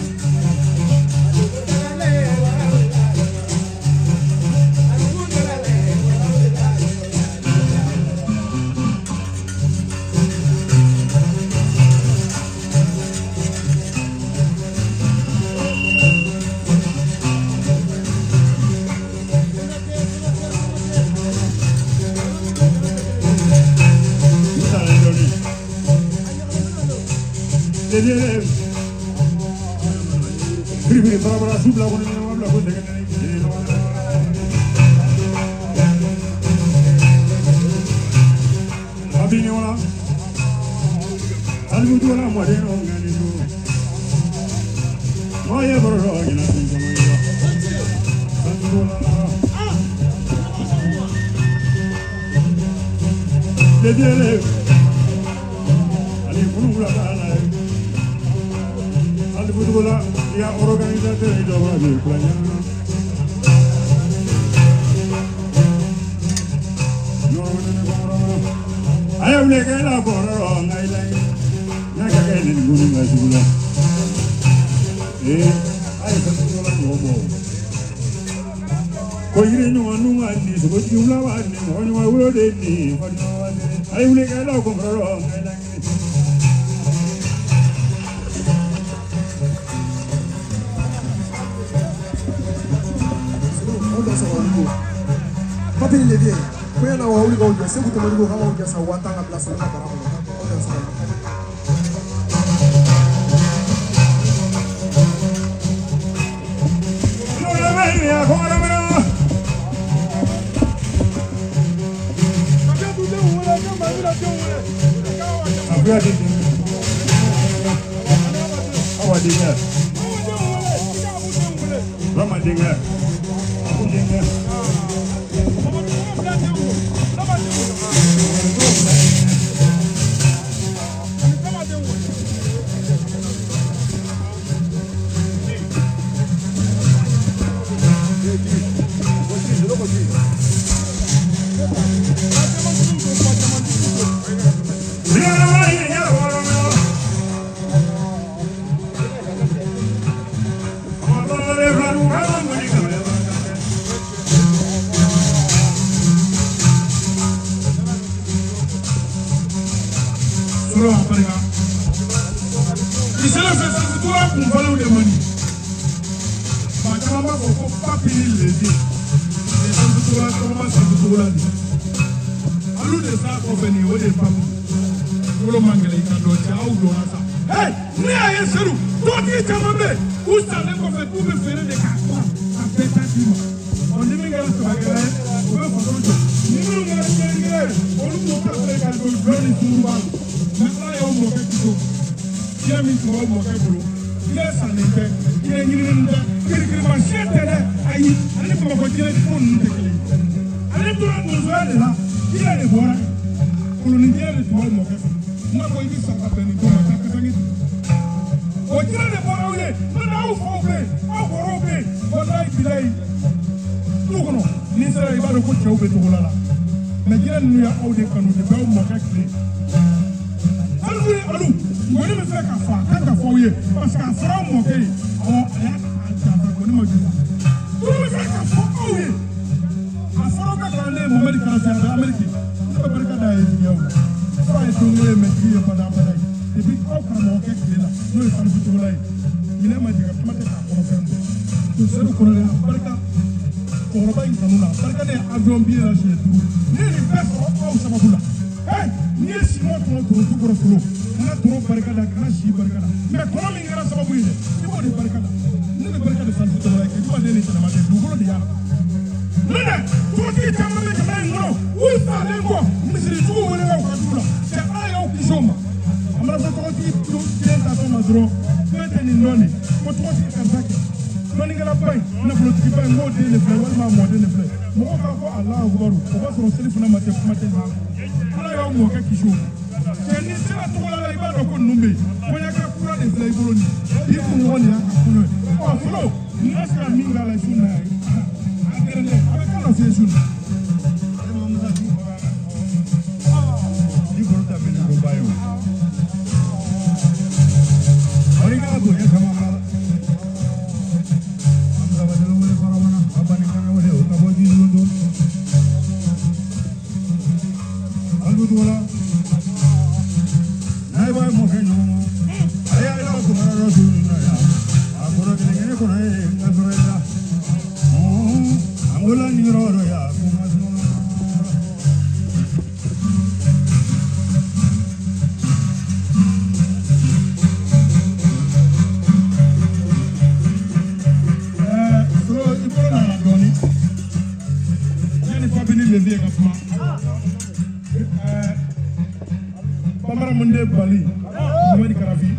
Biri bara bara su bila kɔnɔ ɲɛnama bila ko dɛgɛ Abini wala alibutu wala mɔden o ŋani su mɔ ye baro dɔ ɲina sin caman ye alibutu wala ledele ali kunu wula ka ala ye alibutu wala ya organisateur ye dɔ b'a bɛ kula ɲana. Aye wuli kɛ la kɔrɔ nka i la ye n'a ka kɛ nin goni ka sugu la ee a ye fɛn dɔ la mɔgɔ bɔ ko yiri ɲuman nun ka nin sogo wula b'a nin mɔgɔ ɲuman wolo de nin fa ɲuman b'a nin a ye wuli kɛ la kɔrɔ nka i la ye. Papi ni Levier, koya na wawuli ka ujɔ Segu Tɛmɛdugu k'an k'aw jɔ san 10,000 ka bila sɔrɔ ka bara kɔnɔ aw dan sɔgɔma. Awa denkɛ Rama denkɛ Abu denkɛ. Sɔrɔ a barika. Nin sɛbɛn fɛ Salifu kun fɔlenw de man di. Maa caman b'a fɔ ko papi ni Levier. Nin Salifu Togola tɔgɔma Salifu Togola de. Alu de s'a kɔfɛ nin o de ye papi. Wolo man gɛlɛn i ka dɔn cɛ aw dɔnna sa. Hey, ne y'a ye Sedu, tɔgɔtigi caman bɛ yen, u salen kɔfɛ k'u bɛ feere de k'a ban ka bɛɛ ta d'i ma. Ɔ ni min kɛra sabakɛla ye, o bɛ faso jɔ. Ni minnu kɛra tiɲɛnikɛla ye, olu b'u ta feere ka don dulɔ ni sunkuruba la. Mɛ ala y'aw mɔkɛ kisi o ma. Diɲɛ min tun b'aw mɔkɛ bolo, diɲɛ sannen tɛ, diɲɛ ɲininen tɛ, kirikirimasiyɛn tɛ dɛ, ayi, ani Bamakɔ diɲɛ ko ninnu tɛ kelen ye. Ale tora donsoya de la, diɲɛ de bɔra yen. Kolonin diɲɛ de tun b'aw mɔkɛ fɛ. N'a ko i bɛ sa ka bɛn nin don ma, taa kasange tigɛ. O diɲɛ de bɔra aw ye, n'o tɛ aw faw bɛ yen, aw kɔrɔw bɛ yen, walayi bilayi. Du kɔnɔ, n'i sera i b'a dɔn ko cɛw bɛ togola la. Mɛ diɲɛ ninnu y'aw de kanu depuis aw mɔkɛ tile. Salifu ni Alu, ngɔni min filɛ ka fɔ a kan ka fɔ aw ye parce que a fɔra aw mɔkɛ ye, awɔ a y'a janfa ngɔni ma juguya. Tulu min filɛ ka fɔ aw ye, a fɔra aw ka kalanden Mohamɛdi Karasi a bɛ Ameriki, ne bɛ barika da ye jigiyaw la. F'a ye don kelen mɛ jigi ye bada bada ye. Depuis aw karamɔgɔkɛ tile la n'o ye Salifu Togola ye, minɛn ma jigin kuma tɛ k'a kɔnɔ fɛn bɔ. Sedu Konare a barika cɛkɔrɔba in kanu na, a barika ne ye avion billet la siɲɛ 5. Ne ye nin bɛɛ sɔrɔ aw sababu la. Hey, n'i ye siman tɔnɔ toro tu kɔrɔ solo, kana toro barika da, kana si barika da. Mɛ tɔnɔ min kɛra sababu ye dɛ, i b'o de barika da. Ne bɛ barika da Salifu Togola ye, Kejuba den ni Cɛnɛma den, dugukolo de y'a la. N'o tɛ, tɔgɔtigi caman bɛ jamana in kɔnɔ, u salen kɔ, misiritigiw welela u ka dugu la. Cɛ ala y'aw kisi o ma. dɔrɔn ko e tɛ nin dɔn de ko tɔgɔtigi karisa kɛ dɔnnikɛlaba in nafolotigiba in k'o den de filɛ walima a mɔden de filɛ mɔgɔw k'a fɔ Alahu akibaru o b'a sɔrɔ seli fana ma se kuma tɛ Ala y'aw mɔkɛ kisi o ma cɛ n'i sera Togola la i b'a dɔn ko ninnu bɛ yen kɔɲɔkɛ kura de filɛ i bolo nin bi kunɲɔgɔn de y'a ka kɔɲɔ ye ɔ fɔlɔ n'a sera min k'a la su in na a gɛrɛ dɛ a bɛ kan lase su in na. Ni kɔrɔ ta bɛ ni ko ba ye o. Wari ka bonya caman b'a la. An sabadala wele farabana, a bani kana wele o ka bɔ ji don. Alibuduwala, n'a ye b'a mɔkɛ ɲɔgɔn ma, a y'a yɛrɛ ko mara dɔ su in na yan. A kɔrɔ kelen kelen kɔnɔ ye n ka sɔrɔ i la. An ko la nin yɔrɔ dɔ yan ko ma sɔn. Soro i bolo nana dɔɔni yanni Papi ni Levi ka kuma Bambara mun de Bali Mohamed Karafi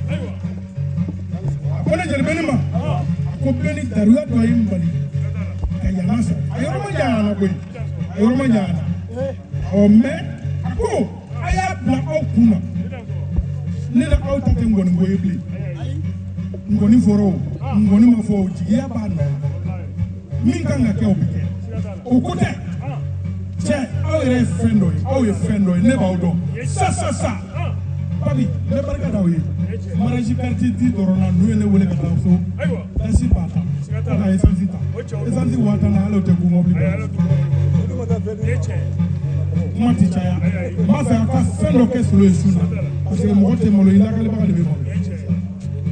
a ko ne jeli bɛ ne ma a ko bɛɛ ni daruya dɔ ye n bali ka yanga sɔrɔ a yɔrɔ ma jan a la koyi a yɔrɔ ma jan a la ɔ mɛ a ko a y'a bila aw kun na ne ni aw ta tɛ ngɔni ko ye bilen ngɔni fɔra o ngɔni ma fɔ o jigiya b'a nɔ la min kan ka kɛ o bɛ kɛ o ko tɛ cɛ aw yɛrɛ ye fɛn dɔ ye aw ye fɛn dɔ ye ne b'aw dɔn sa sa sa Papi n bɛ barika d'aw ye mariage carte di dɔrɔn na n'u ye ne wele ka taa so tasi ba tan ko ka essence ta essence 50,000 na hali o tɛ kun mobili kɔnɔ kuma tɛ caya n b'a fɛ a ka fɛn dɔ kɛ Solo ye su na parce que mɔgɔ tɛ malo i lakalibaga de bɛ malo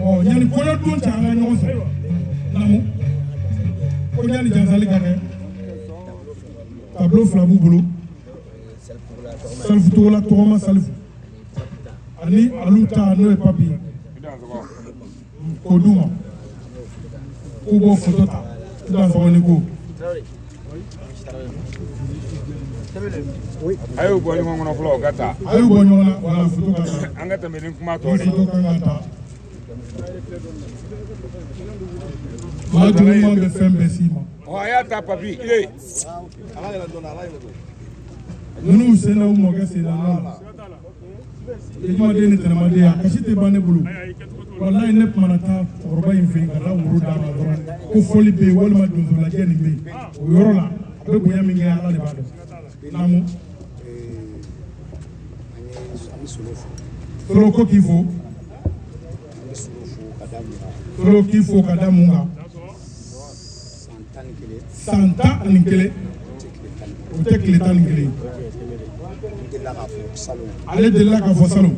ɔ yanni kɔɲɔ don cɛ an ka ɲɔgɔn sɔrɔ naamu ko yanni jansali ka kɛ tableau fila b'u bolo Salifu Togola tɔgɔma Salifu ani alu ta n'o ye Papi ye k'o d'u ma k'u b'o foto ta i dansɔgɔ ni ko. A y'u bɔ ɲɔgɔn kɔnɔ fɔlɔ o ka taa. A y'u bɔ ɲɔgɔn na wala foto ka ta. An ka tɛmɛ ni kuma tɔ de. Foto kan ka ta. Maa juguman bɛ fɛn bɛɛ s'i ma. Ɔ a y'a ta Papi ee. Ninnu sen na u mɔkɛ sen na nɔ la. Jemaden ni tɛnɛmaden a kasi tɛ ban ne bolo. Walayi ne tun mana taa cɛkɔrɔba in fɛ yen ka taa woro d'a ma dɔrɔn ko fɔli bɛ yen walima donsolajɛ nin bɛ yen o yɔrɔ la a bɛ bonya min kɛ Ala de b'a dɔn. Naamu. Solo ko k'i fo. Solo k'i fo ka da mun kan. San 11. O tɛ tile 11. Ale delila k'a fɔ salon.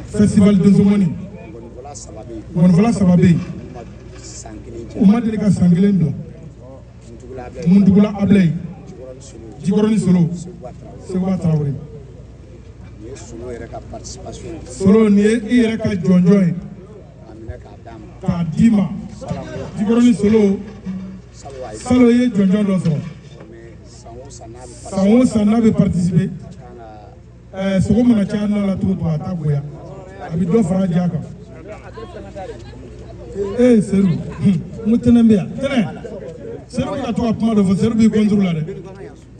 Festival Donsongoni. Ngɔnifɔla saba bɛ yen. U ma deli ka san kelen bila. Muntugula Abilayi. Jikɔrɔni Solo. Seguba Tarawele. Solo nin ye i yɛrɛ ka jɔnjɔn ye. K'a d'i ma. Jikɔrɔni Solo. Salo i ye jɔnjɔn dɔ sɔrɔ. San o san n'a bɛ participer. Sogo mana caya n'a la cogo o cogo a t'a goya a bɛ dɔ fara ja kan ee Sedu n ko tɛnɛ bɛ yan tɛnɛ Sedu bɛ ka to ka kuma dɔ fɔ Sedu b'i contre la dɛ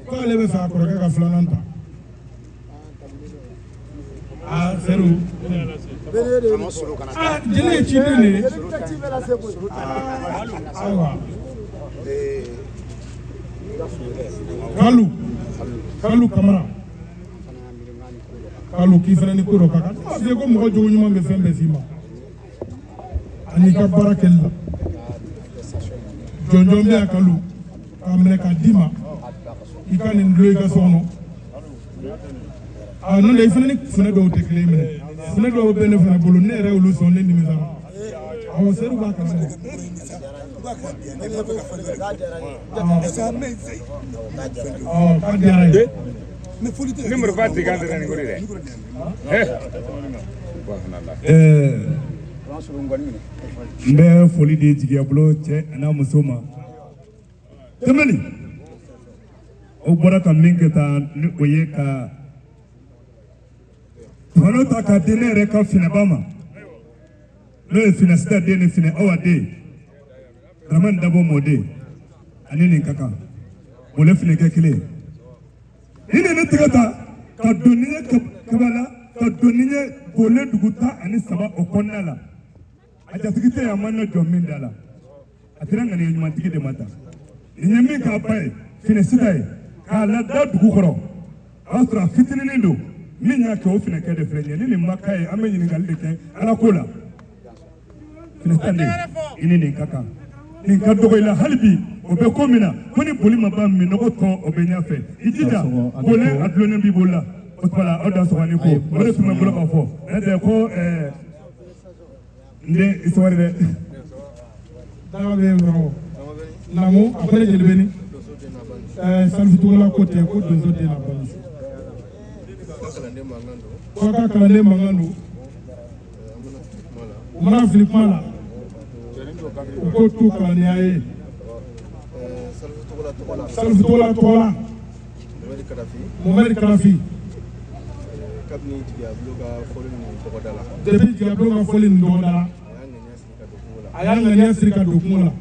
k'ale bɛ fɛ a kɔrɔkɛ ka filanan ta aa Sedu aa jeli ye ciden de ye ayiwa Kalu Kalu Kamara Kalu k'i fana ni ko dɔ ka kan ne m'a f'i ye ko mɔgɔ jogo ɲuman bɛ fɛn bɛɛ s'i ma ani ka baara kɛli la jɔnjɔn bɛ yan Kalu k'a minɛ k'a d'i ma i ka nin dulon i ka so kɔnɔ a n'o tɛ i fana ni funɛ dɔw tɛ kelen minɛ funɛ dɔw bɛ ne fana bolo ne yɛrɛ y'olu sɔn ne nimisara awɔ Sedu b'a kalama ɔ k'a diyara ye. Ni marifa ti kan tɛ nin ko de dɛ. N bɛ foli di jigiyabolo cɛ an'a muso ma tɛmɛni o bɔra ka min kɛ tan ni o ye ka fano ta k'a di ne yɛrɛ ka finɛba ma N'o ye Finɛ Sita den ni Finɛ Awa den, Dramani Dabo mɔden, ani nin ka kan Bole finɛkɛ kelen. Ni ne ne tɛgɛ ta ka don ni ye Kabala, ka don ni ye Bole dugu 13 o kɔnɔna la, a jatigi tɛ yan, a man na jɔ min da la, a tɛna ŋaniya ɲumantigi de ma ta. Nin ye min k'a ba ye, Finɛ Sita ye, k'a lada dugu kɔrɔ, a y'a sɔrɔ a fitininin don. Min y'a kɛ, o finɛkɛ de filɛ nin ye. Ni nin ma k'a ye, an bɛ ɲininkali de kɛ Ala ko la. Finɛ Sita den, i ni nin ka kan, nin ka dɔgɔ i la hali bi. O bɛ ko min na, ko ni boli ma ban, minɔgɔ tɔ o bɛ ɲɛfɛ. I jija, Bole a dulonnen b'i bolo la. O tuma la, aw da sɔgɔ ni ko o de tun bɛ n bolo k'a fɔ. N'o tɛ ko n den, i sabali dɛ. Daga bɛ yen dɔrɔn. Naamu, a ko ne jeli bɛ ni Salifu Togola ko tɛ ko donso den na balo. Ko a ka kalanden mankan don. U mana fili kuma la, u ko tu kalandenya ye. Salifu Togola tɔgɔ la, Mohamed Kadafi. Depuis Jigiyabulon ka fɔli nin dɔgɔda la, a y'a ŋaniya siri ka don kungo la.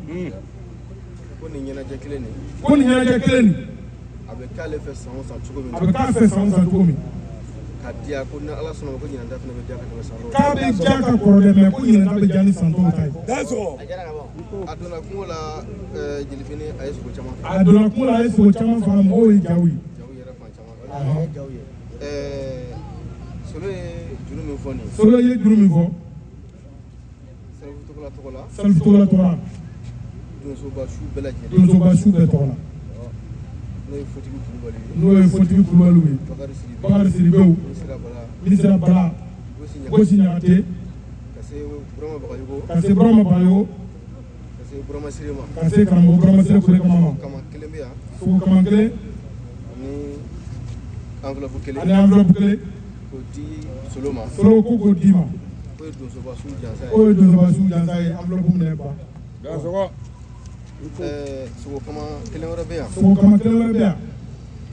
Ko nin ɲɛnajɛ kelen nin, ko nin ɲɛnajɛ kelen nin, a bɛ k'ale fɛ san o san cogo min, a bɛ k'a fɛ san o san cogo min, ka diya, ko ni Ala sɔnna, ko ɲinan ta fana bɛ diya ka tɛmɛ san tɔw. K'a bɛ diya ka kɔrɔ dɛ, mɛ ko ɲinan ta bɛ diya ni san tɔw ta ye. A donna kungo la, Jelifini, a ye sogo caman faga. A donna kungo la, a ye sogo caman faga, mɔgɔw ye jaw ye. Jaw yɛrɛ fan caman. Solo ye juru min fɔ nin ye. Solo ye juru min fɔ. Salifu Togola tɔgɔ la. Salifu Togola tɔgɔ la. Donsoba su bɛɛ lajɛlen. Donsoba su bɛɛ tɔgɔ la. N'o ye Fotigi Kulubali ye. N'o ye Fotigi Kulubaliw ye. Bakari Sidibe. Bakari Sidibew. Misira Bala. Misira Bala. Gosi Ɲagate. Ka se Burama Bagayogo. Ka se Burama Bagayogo. Ka se Burama Sire ma. Ka se karamɔgɔ Burama Sire Kure Kama ma. Kama kelen bɛ yan. Sogo kama kelen. Ani enveloppe kelen. Ani enveloppe kelen. K'o di Solo ma. Solo ko k'o d'i ma. O ye donsoba su jansa ye. O ye donsoba su jansa ye, enveloppe minɛ ba. Dansɔgɔ. Sogo kama kelen wɛrɛ bɛ yan. Sogo kama kelen wɛrɛ bɛ yan.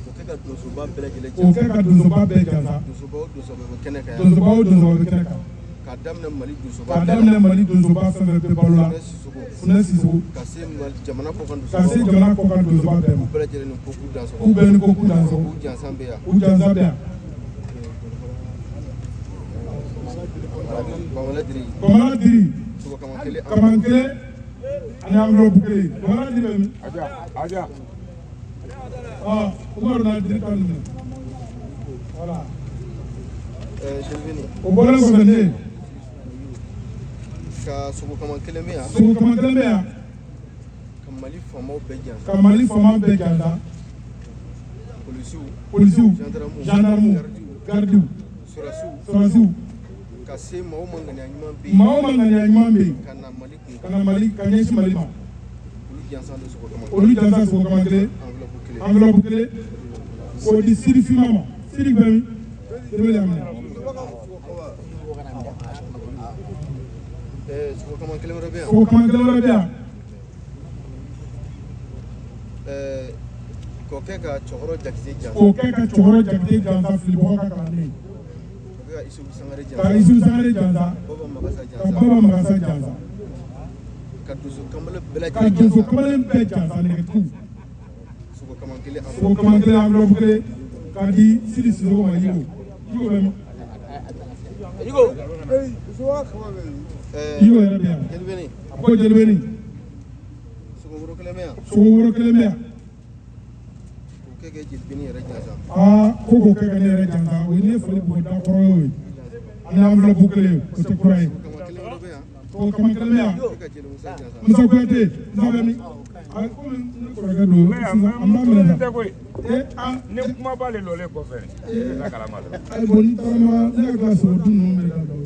O kɛ ka donsoba bɛɛ lajɛlen jansa. O kɛ ka donsoba bɛɛ jansa. Donsoba o donsoba bɛ kɛnɛ kan yan. Donsoba o donsoba bɛ kɛnɛ kan. K'a daminɛ Mali donsoba. K'a daminɛ Mali donsoba fɛn fɛn bɛ balo la. Funɛ Sisoko. Ka se Mali jamana kɔkan donsoba. Ka se jamana kɔkan donsoba bɛɛ ma. K'u bɛɛ lajɛlen ni ko k'u dansɔgɔ. K'u bɛɛ ni ko k'u dansɔgɔ. K'u jansan bɛ yan. K'u jansan bɛ yan. Bamala Diri. Bamala Diri. Sogo kama kelen. Kama kelen ani enveloppe kelen. Bamala Diri bɛ min? Aja, aja. Ah, Umaru na Diri ta ninnu. Voilà. Jelibeni. O bɔlen kɔfɛ ne. Ka sogo kama kelen bɛ yan. Sogo kama kelen bɛ yan. Ka Mali faamaw bɛɛ jansa. Ka Mali faamaw bɛɛ jansa. Polisiw. Polisiw. Gendarmew. Gendarmew. Gardiw. Sɔrɔdasiw. Sɔrɔdasiw. Ka se maa o maa ŋaniya ɲuman bɛ yen. Maa o maa ŋaniya ɲuman bɛ yen. Ka na Mali kun. Ka na Mali, ka ɲɛsin Mali ma. Olu jansan don sogo kama. Olu jansan sogo kama kelen. Enveloppe kelen. Enveloppe kelen. K'o di Sidi Fima ma. Sidi bɛ min? Sidi bɛ yan minɛ. Sogo kama kelen wɛrɛ bɛ yan. Sogo kama kelen wɛrɛ bɛ yan. K'o kɛ ka Cɛkɔrɔ Jakite jansa. K'o kɛ ka Cɛkɔrɔ Jakite jansa, Filibɔgɔ ka kalanden. K'o kɛ ka Isufu Sangare jansa. Ka Isufu Sangare jansa. Baba Magasa jansa. Ka Baba Magasa jansa. Ka donso kamalen bɛɛ lajɛlen. Ka donso kamalen bɛɛ jansa, nɛgɛtigiw. Sogo kama kelen. Sogo kama kelen enveloppe kelen k'a di Sidi Sisoko ma. Yigo. Yigo bɛ min? Yigo. Yigo yɛrɛ bɛ yan. Jelibeni. A ko Jelibeni. Sogo woro kelen bɛ yan. Sogo woro kelen bɛ yan. K'o kɛ ka Jelibeni yɛrɛ jansa. Aa, ko k'o kɛ ka ne yɛrɛ jansa, o ye ne foli bɔ da kɔrɔ ye o ye. Ani enveloppe kelen, o tɛ kura ye. Sogo kama kelen bɛ yan. Musa Kuyate, Musa bɛ min? A komi ne kɔrɔkɛ don, sisan an b'a minɛ sa. Ni kuma b'ale lɔlen kɔfɛ, e tɛ taa kalama dɛ. Ayi bon, n'i taara ma, ne hakili la sogo dun ninnu bɛ dabila o.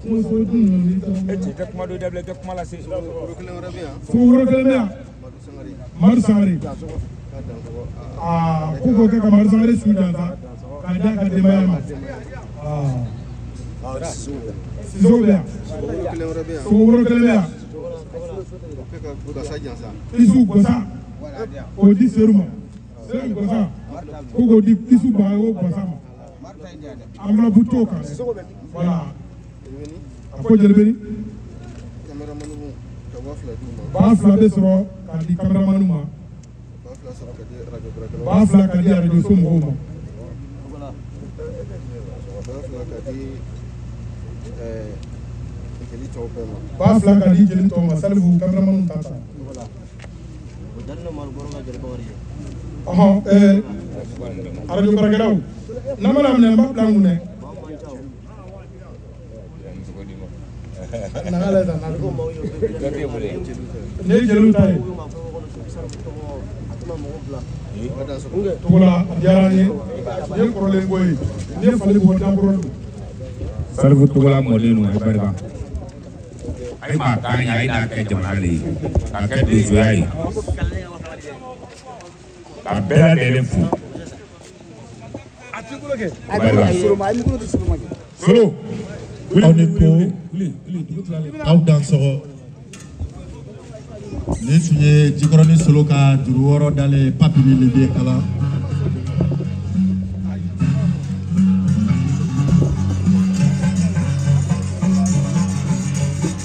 Kuma sogo dun ninnu n'i taara. E cɛ, i tɛ kuma dɔ dabila, i tɛ kuma lase. Sogo woro kelen wɛrɛ bɛ yan. Sogo woro kelen bɛ yan. Madu Sangare. Aa, ko k'o kɛ ka Madu Sangare su jansa k'a di a ka denbaya ma. Aa. Sisoko bɛ yan. Sogo woro kelen wɛrɛ bɛ yan. Sogo woro kelen bɛ yan. K'o kɛ ka Gasa jansa. Isu Gosa k'o di Seru ma. Seru Gosa ko k'o di Isu Bagayogo Gosa ma. Enveloppe t'o kan dɛ. Voilà. A ko Jelibeni. 2,000 bɛ sɔrɔ k'a di kameramaniw ma. 2,000 ka di arajoso mɔgɔw ma. 2,000 ka di jeli tɔw ma. Salifu, kameramaniw ta ta. Ɔhɔn, arajo baarakɛlaw, n'an mana minɛ, n b'a bila n kun dɛ. Nin ye jeliw ta ye. Togola, a diyara n ye. Nin ye kɔrɔlen ko ye. Nin ye fali bɔ dakɔrɔ don. Salifu Togola mɔden ninnu, a ye barika. A ye maa tan ye, a ye n'a kɛ jamana de ye, k'a kɛ donsoya ye. Ka bɛɛ lajɛlen fo. Barika. Solo. Aw ni ko, aw dansɔgɔ. Nin tun ye Jikɔrɔni Solo ka juru 6 dalen Papi ni Libe kala.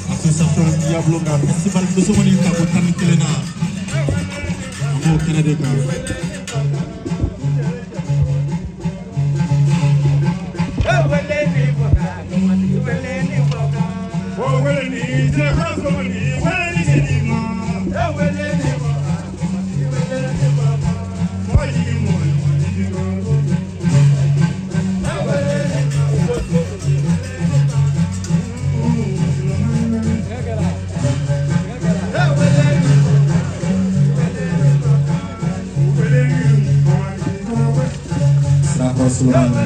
Association Diablo ka festival Dosomani tako 11 na, an b'o kɛnɛ de kan. Sirakɔrɔ Solomani.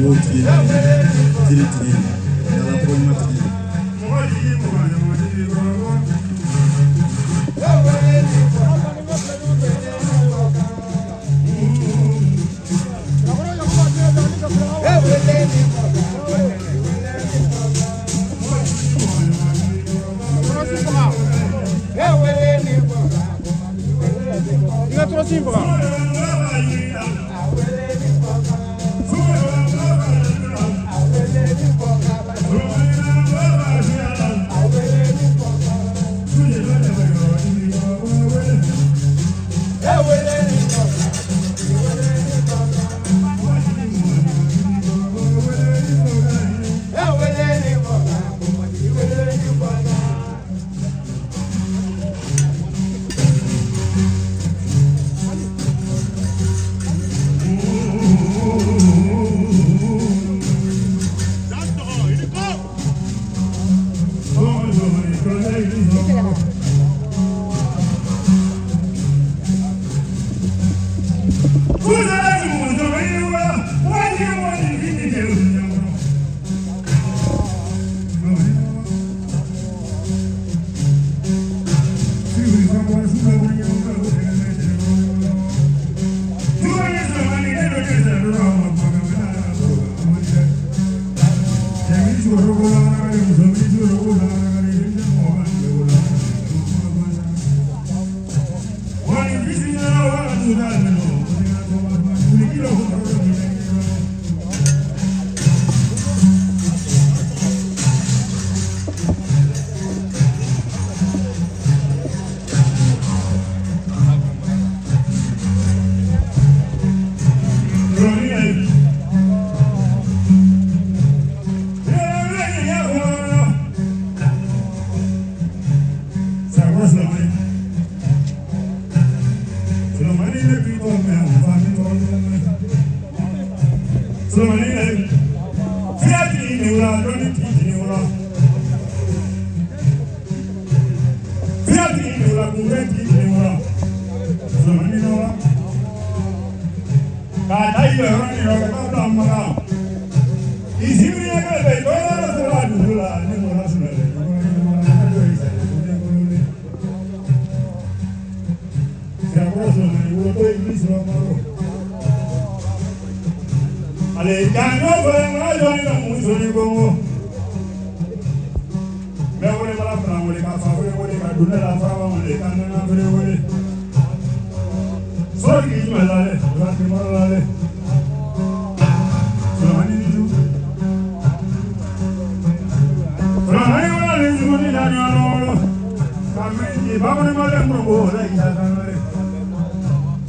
Y'o tigi ye jiri tigi ye, yala tɔgɔ ɲuman tigi ye. I ka tɔrɔsi in faga.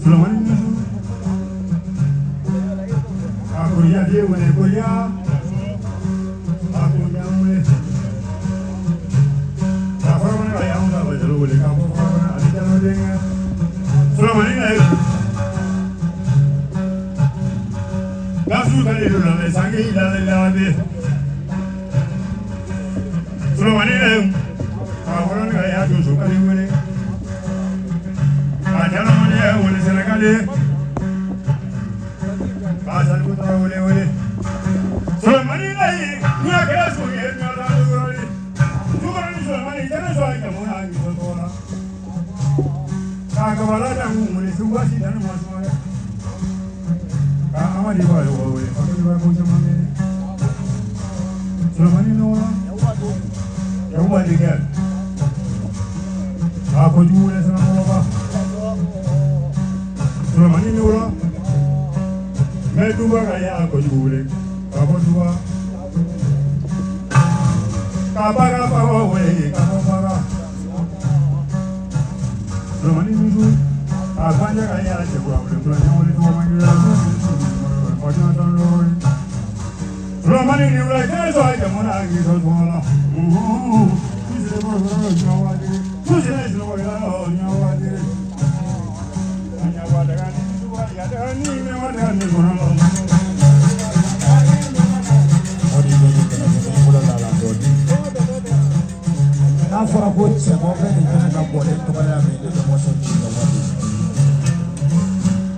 Solomani nusu a koriya den wele koriya a koriya wele ka fɔlɔ ka y'anw ka bajalo wele ka fɔ fɔlɔ ani jalo denkɛ Solomani ka ye gasu ka de don la sange la la be Solomani ka ye ka fɔlɔ ka y'a don so ka de wele ka jalo wele wele Sɛnɛgali ka saliku tɔrɔ wele wele Solomani ka ye ɲɔ kɛra so ye ɲɔ la yɔrɔ Sukɔrɔ ni Solomani jɛnɛ sɔrɔ a jamu n'a ɲɔ tɔgɔ la k'a kabala da kun wele suguba si dani ma suma dɛ k'a amadi ba yɔrɔ wele fakoli ba ko caman bɛ Solomani nɔgɔra Yakuba denkɛ k'a kojugu wele sanakɔrɔba Solomani nɔgɔra mɛ duba ka y'a kojugu wele k'a fɔ duba k'a baga baga wele k'a fɔ baga Solomani nusu a gbanja ka y'a cɛkura wele kura ɲɛ wele tɔgɔ man ɲi Solomani ni wula jɛnɛ sɔrɔ a jamu n'a k'i sɔrɔ tɔgɔ la N'a fɔra ko cɛbɔ bɛ nin kɛnɛ ka bɔlen tɔgɔ ya mɛn ne bɛ mɔsɔn ci la waati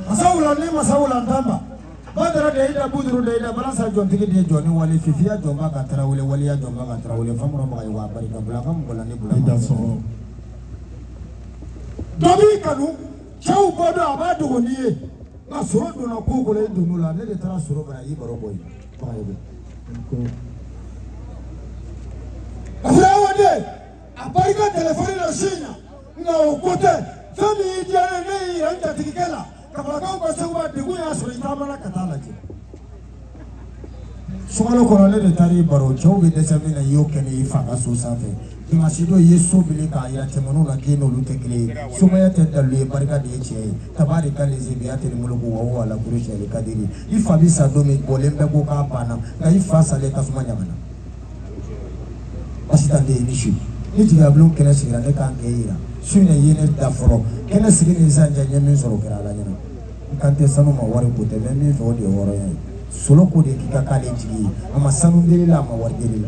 masawula ni masawula tanba badara de ida buduru de ida balasa jɔntigi de ye jɔni wali fifiya jɔnba ka tarawele waliya jɔnba ka tarawele famɔrɔ maga wa barika bila ka mɔgɔ la ni bila I da sɔrɔ. Dɔ b'i kanu cɛw bɔ don a b'a dogo n'i ye nka sɔrɔ donna ko ko la i donn'o la ne de taara sɔrɔ bara i baro bɔ yen Bagayogo. Afra a barika telefɔni la su in na nka o ko tɛ fɛn min y'i diya ne ne y'i yira n jatigikɛ la kabalakaw ka seguba degun y'a sɔrɔ i taamana ka taa lajɛ Sunkalo kɔnɔ ne de taara i baro cɛw bɛ dɛsɛ min na i y'o kɛ ne i fa ka so sanfɛ dimanche don i ye so bili k'a yira cɛmanninw na k'e n'olu tɛ kelen ye somaya tɛ dalu ye barika de ye tiɲɛ ye tabarika lezi biya tɛ muluku wa huwa ala kuli shay'in kadiri i fa bɛ sa don min bɔlen bɛɛ ko k'a banna nka i fa salen tasuma ɲagamina basi t'an tɛ i ni su ni jigiyabulon kɛnɛ sigira ne kan k'e yira su in na i ye ne da fɔlɔ kɛnɛ sigi ni sisan cɛ n ye min sɔrɔ o kɛra ala ɲɛna n kan tɛ sanu ma wari ko tɛ n bɛ min fɛ o de ye hɔrɔnya ye solo ko de k'i ka k'ale jigi ye a ma sanu deli la a ma wari deli la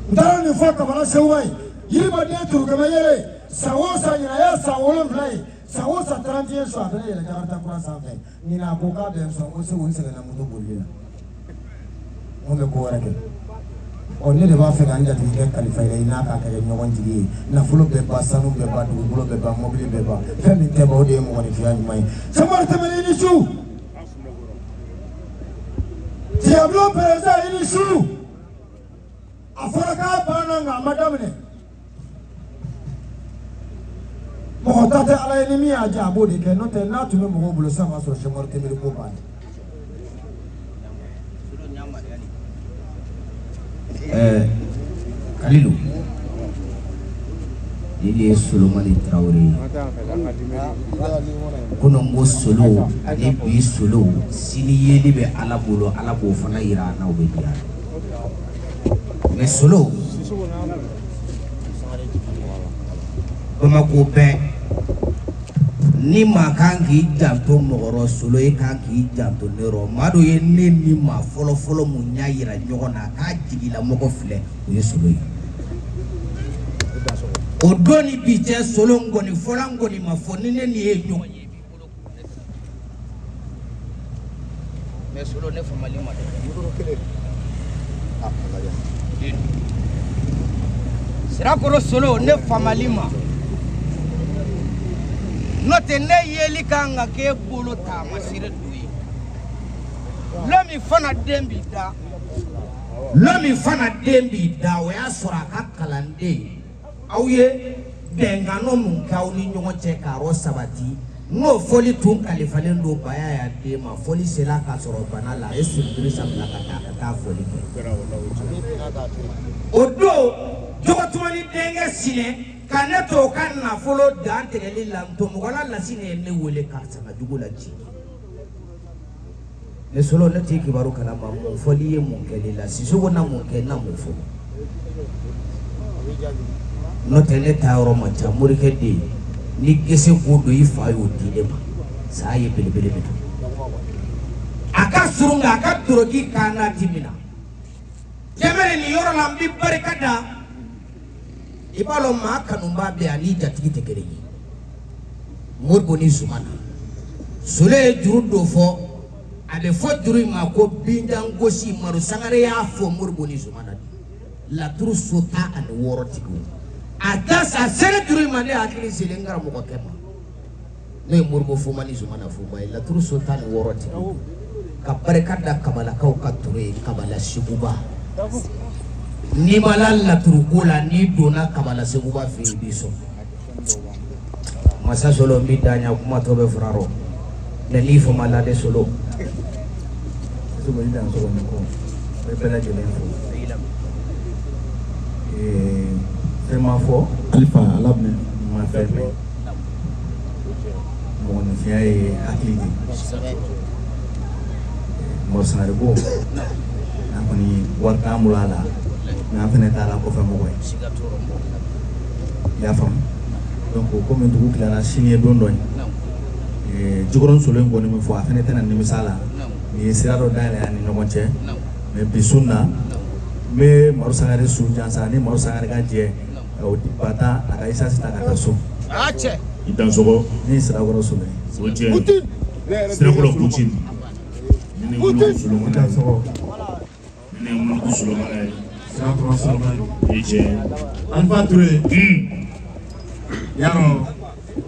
n taara nin fɔ kabala sewuba ye yiribaden turukɛmɛ yɛrɛ san o san ɲinan y'a san 7 ye san o san 31 su a bɛ ne yɛlɛ jakarita kura sanfɛ ɲinan a ko k'a bɛ n sɔn ko segu n sɛgɛnna moto bolili la n ko bɛ ko wɛrɛ kɛ ɔ ne de b'a fɛ ka n jatigikɛ kalifa i la i n'a ka kɛ ɲɔgɔn jigi ye nafolo bɛ ban sanu bɛ ban dugukolo bɛ ban mobili bɛ ban fɛn min tɛ ban o de ye mɔgɔninfinya ɲuman ye Sɛmari tɛmɛni i ni su Diablo président i ni su a fɔra k'a banna nka a ma daminɛ mɔgɔ ta tɛ ala ye ni min y'a diya a b'o de kɛ n'o tɛ n'a tun bɛ mɔgɔw bolo sisan b'a sɔrɔ Sɛmari tɛmɛni ko banna. Kalilu nin de ye Solomani Tarawele ye kunun ko solo ani bi solo sini yeli bɛ Ala bolo Ala b'o fana yira an na o bɛ diya mais solo Bamakɔ bɛɛ ni maa kan k'i janto mɔgɔ rɔ solo e kan k'i janto ne rɔ maa dɔ ye ne ni maa fɔlɔ fɔlɔ mun ɲɛ yira ɲɔgɔn na k'a jigilamɔgɔ filɛ o ye solo ye o don ni bi cɛ solo ngɔni fɔla ngɔni ma fɔ ni ne ni ye ɲɔgɔn ye i b'i bolo kuru ne tɛna mais solo ne famali ma dɛ Sirakɔrɔ solo ne famali ma n'o tɛ ne yeli kan ka k'e bolo taamasere dɔ ye lɔ min fana den b'i da lɔ min fana den b'i da o y'a sɔrɔ a ka kalanden aw ye bɛnkanɔ mun k'aw ni ɲɔgɔn cɛ k'a rɔ sabati N'o fɔli tun kalifalen don Bayaya den ma, fɔli sera k'a sɔrɔ bana la, a ye Siridirisa bila ka taa ka taa fɔli kɛ. O don Jogotumani denkɛ Sinɛ ka ne to o ka nafolo dan tigɛli la, Ntomɔgɔla Lasinɛ ye ne wele karisa ka jugu la ci. Ne solo ne t'i kibaru kalama, mun fɔli ye mun kɛli la, Sisoko na mun kɛ na mun fɔ. N'o tɛ ne taa yɔrɔ man ca, morikɛ den ni gese ko don i fa y'o di ne ma, saya ye belebele min a ka surun a ka doroki k'a n'a ti minɛ. Jɛmɛni nin yɔrɔ la n bɛ barika da, i b'a dɔn maa kanubaa bɛ yan n'i jatigi tɛ kelen ye. Moribo ni Zumana Solo ye juru dɔ fɔ, a bɛ fɔ juru in ma ko binjangosi. Madu Sangare y'a fɔ Moribo ni Zumana de laturu so 16 tigiw. A da sa sere juru in ma, ne hakili selen n karamɔgɔkɛ ma, n'o ye Moribo Foma ni Zumana Foma ye, laturu so 16 tigiw. Ka barika da kabalakaw ka toro ye, Kabala Seguba. N'i ma la laturuko la, n'i donna Kabala Seguba fɛ yen, i b'i sɔn. Masa Solo n b'i da ɲa, kuma tɔ bɛ fura rɔ mɛ n'i fama la de Solo. Soko i dan sɔgɔ ni ko n bɛ bɛɛ lajɛlen fo. Fɛn ma fɔ. Alifa Ala minɛ. N ma fɛn mɛn. Mɔgɔninfinya ye hakili de ye. Mɔgɔ Sangare ko an kɔni wari t'an bolo a la, mɛ an fɛnɛ t'a la kɔfɛ mɔgɔ ye. I y'a faamu? Donc komi dugu tilara, sini ye don dɔ ye. Jikɔrɔni Solo in kɔni min fɔ, a fɛnɛ tɛna nimisa la. Nin ye sira dɔ dayɛlɛ an ni ɲɔgɔn cɛ. Mɛ bi su in na, n bɛ Madu Sangare su jansa ni Madu Sangare ka jɛ o ba tan a ka essence ta ka taa so. I dansɔgɔ. Ne ye Sirakɔrɔ Solo ye. O tiɲɛ. Sirakɔrɔ Putin. Ni ne wolo Solomana ye. Dansɔgɔ. Ni ne wolo Solomana ye. Sirakɔrɔ Solomana. I tiɲɛ. Alifa Ture. Yarɔ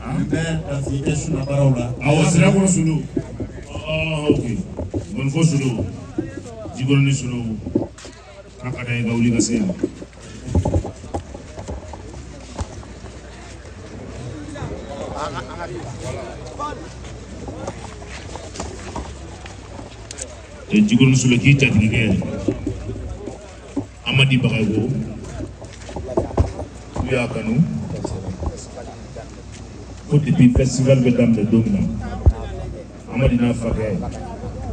an bɛ dansigi kɛ su na baaraw la. Awɔ, Sirakɔrɔ Solo. Ok. Ngɔnifɔ Solo. Jikɔrɔni Solo. K'a ka d'an ye ka wuli ka se yan. Jikɔrɔni Solo k'i jatigikɛ Amadi Bagayogo k'u y'a kanu ko depuis festival bɛ daminɛ don min na, Amadi n'a fakɛ,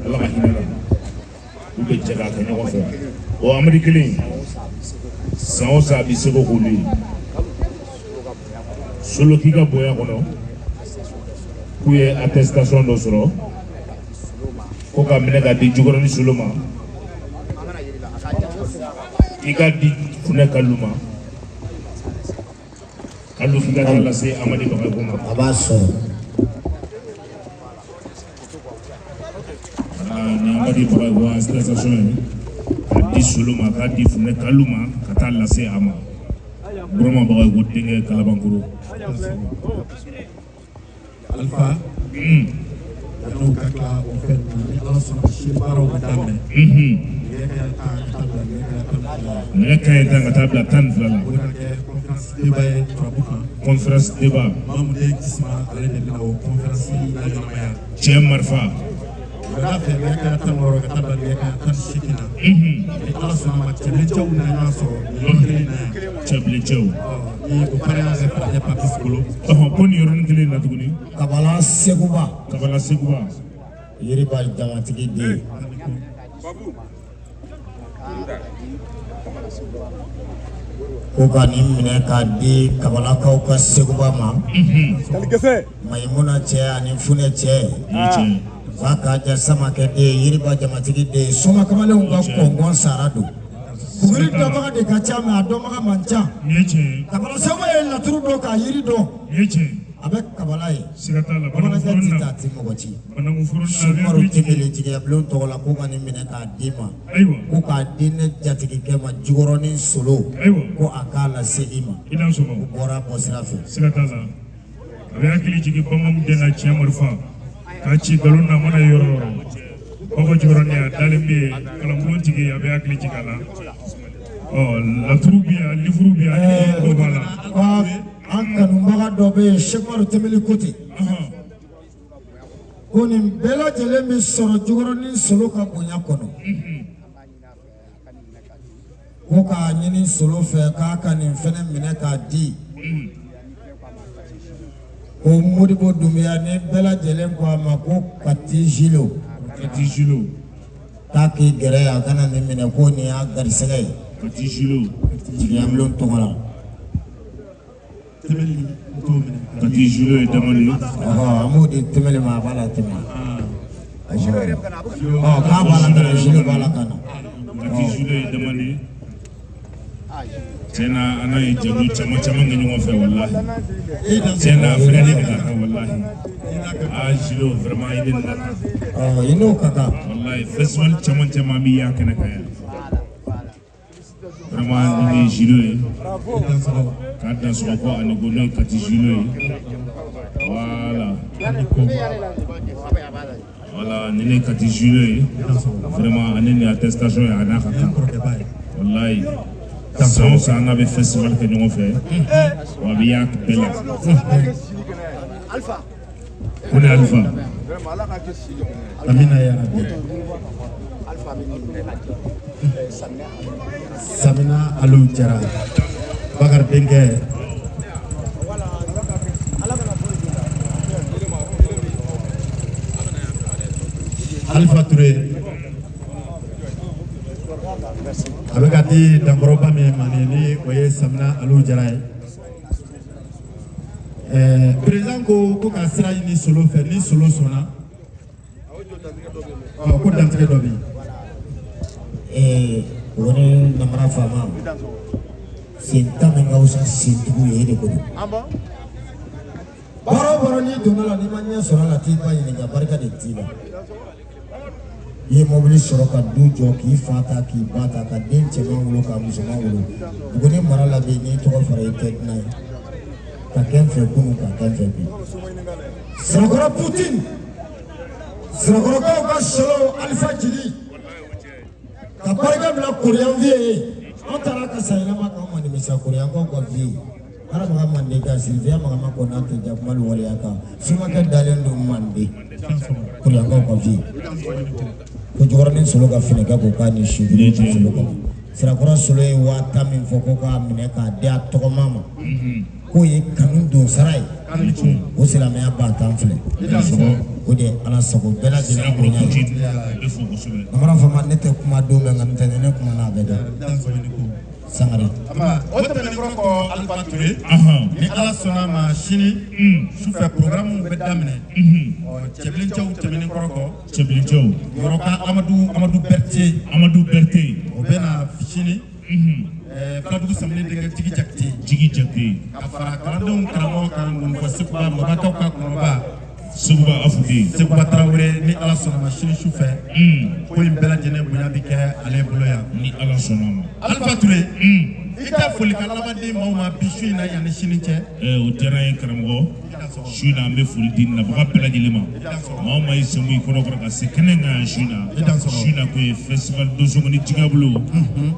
Ala ka hinɛ la, u bɛ jɛ k'a kɛ ɲɔgɔn fɛ. O Amadi kelen, san o san a bɛ seko k'olu ye. Solo k'i ka bonya kɔnɔ, k'u ye attestation dɔ sɔrɔ ko ka minɛ ka di Jikɔrɔni Solo ma, i ka di Funɛ Kalilu ma, Kalilu k'i ka taa lase Amadi Bagayogo ma. A b'a sɔrɔ. Ni Amadi Bagayogo attestation ye k'a di Solo ma, k'a di Funɛ Kalilu ma, ka taa lase a ma. Burama Bagayogo denkɛ Kalabankoro. Alifa. Yan'o ka tila o fɛn na, ni Ala sɔnna sini baaraw bɛ daminɛ. Nɛgɛ kanɲɛ 10 ka taa bila nɛgɛ kanɲɛ 12 la. Nɛgɛ kanɲɛ 10 ka taa bila 12 la. O bɛna kɛ conférence débat ye turabu kan. Conférence débat. Mamu den Kisima ale de bɛna o conférence laɲɛnamaya. Cɛ marifa. Wulada fɛ nɛgɛ kanɲɛ 16 ka taa bila nɛgɛ kanɲɛ 18 na. Ni Ala sɔnna ma, cɛbilencɛw bɛna ɲɔgɔn sɔrɔ nin yɔrɔ kelen in na yan. Cɛbilencɛw. Ni o parrainage bɛ Falajɛ Papis bolo. Ko nin yɔrɔnin kelen in na tuguni. Kabala Seguba. Kabala Seguba. Yiriba jamatigi den. Ko ka nin minɛ k'a di Kabalakaw ka Seguba ma. Mayimuna cɛ ani Funɛ cɛ. Fa k'a ja Samakɛ den, Yiriba jamatigi den, Soma kamalenw ka kɔngɔn sara don. Kuguri dɔnbaga de ka ca, mɛ a dɔnbaga man ca. Kabala Seguba ye laturu dɔn k'a yiri dɔn. A bɛ kabala ye. Bamanankɛ ti taa ti mɔgɔ ci. Sumaru Tembele jigiya bulon tɔgɔ la, ko ka nin minɛ k'a d'i ma. Ko k'a di ne jatigikɛ ma Jikɔrɔni Solo. Ko a k'a lase i ma. O bɔra bɔ sira fɛ. Siga t'a la. A bɛ hakili jigin Bamamu den na, tiɲɛ marifa k'a ci nkalon na, mana yɔrɔ o yɔrɔ. Baba Jikɔrɔni a dalen bɛ yen, kalanbulon tigi, a bɛ hakili jigin a la. Ɔ laturu bɛ yan, livuru bɛ yan, dɔw b'a la. An kanubaga dɔ bɛ yen, Sekumaru Tembeli Kote. Ko nin bɛɛ lajɛlen bɛ sɔrɔ Jikɔrɔni Solo ka bonya kɔnɔ. Ko k'a ɲini Solo fɛ k'a ka nin fɛnɛ minɛ k'a di. Ko Modibo Dunbiya ni bɛɛ lajɛlen ko a ma ko Kati Zilo. Kati Zilo. K'a k'i gɛrɛ a kana nin minɛ ko nin y'a garisɛgɛ ye. Kati Zilo. Jigiya bulon tɔgɔ la. Kati Zilo ye damani. Ɔhɔ, an b'o di Tɛmɛli ma, a b'a la tɛmɛ. Ɔ k'a b'a la ka na, Zilo b'a la ka na. Kati Zilo ye damani. Tiɲɛ na, an n'a ye jɛkulu caman caman kɛ ɲɔgɔn fɛ, walahi. Tiɲɛ na, a fɛnɛ ne de ka kan, walahi. Aa Zilo, vraiment i ni nin ka kan. Ɔ i n'o ka kan. Walahi, festival caman caman bɛ y'a kɛnɛ kan yan. Vraiment, nin ye Zilo ye. K'a dan sɔgɔ ko ani ko n'o ye Kati Zilo ye. Voilà. Voilà, nin ye Kati Zilo ye. Vraiment, ani nin attestation ye, a n'a ka kan. Walahi. San o san, an n'a bɛ festival kɛ ɲɔgɔn fɛ. Wa a bɛ y'a bɛɛ la. Ko ne Alifa. Amina ya Rabbi. Samina Aliou Jara Bakari denkɛ. Alifa Ture, a bɛ ka di dankɔrɔba min ma nin ni o ye Samina Aliou Jara ye. Président ko ko ka sira ɲini Solo fɛ, ni Solo sɔnna, ɔ ko dantigɛ dɔ bɛ yen. O ni namara faama sen tan min ka fisa sentigiw ye, e de ko don. Baara o baara n'i donna la, n'i ma ɲɛ sɔrɔ a la, t'i ba ɲininka, barika de t'i la. I ye mobili sɔrɔ ka du jɔ, k'i fa ta, k'i ba ta, ka den cɛman wolo, ka musoman wolo. Buguni mara la bi, n'i tɔgɔ fɔra, i tɛ dunan ye. Ka kɛ n fɛ kunun, ka kɛ n fɛ bi. Sirakɔrɔ Putin, Sirakɔrɔkaw ka Solo Alifa Jigi ka barika bila Korean vie ye. An taara ka san yɛlɛma k'an ma nimisa Koreankaw ka vie ye. Hara manden ka sirifiya magama ko n'a tɛ jakuma waleya kan, sumakɛ dalen don manden Koreankaw ka vie. Ko Jikɔrɔni Solo ka finikɛ ko k'a ni su Solo kɔnɔ. Sirakɔrɔ Solo ye 10,000 min fɔ ko k'a minɛ k'a di a tɔgɔma ma, k'o ye kanu don sara ye. O silamɛya 10,000 filɛ. O de ye Ala sago bɛɛ lajɛlen bonya ye. Namara faama, ne tɛ kuma don bɛɛ, nka n tɛ ne kuma n'a bɛɛ dɔn. Sangare. O tɛmɛnen kɔrɔ kɔ, Alifa Ture, ni Ala sɔnna a ma, sini sufɛ programme bɛ daminɛ. Ɔ cɛbilencɛw tɛmɛnen kɔrɔ kɔ. Cɛbilencɛw. Yɔrɔka Amadu Berete. Amadu Berete. O bɛ na sini. Filadugu Samini denkɛ Jigi Jakite. Jigi Jakite. Ka fara kalandenw karamɔgɔ kan, Ŋɔnifɔ Seguba, Mabakaw ka kɔnɔba. Seguba Afude. Seguba Tarawele, ni Ala sɔnna ma, sini sufɛ. Ko in bɛɛ lajɛlen bonya bɛ kɛ ale bolo yan. Ni Ala sɔnna ma. Alifa Ture, i ka folikan laban di maaw ma bi su in na yanni sini cɛ. O diyara n ye karamɔgɔ. Su in na, an bɛ foli di nabaga bɛɛ lajɛlen ma. Maa o maa y'i sen bɔ i kɔnɔ kɔrɔ ka se kɛnɛ kan yan su in na. Su in na kun ye festival Donsokɔni Jigabolo.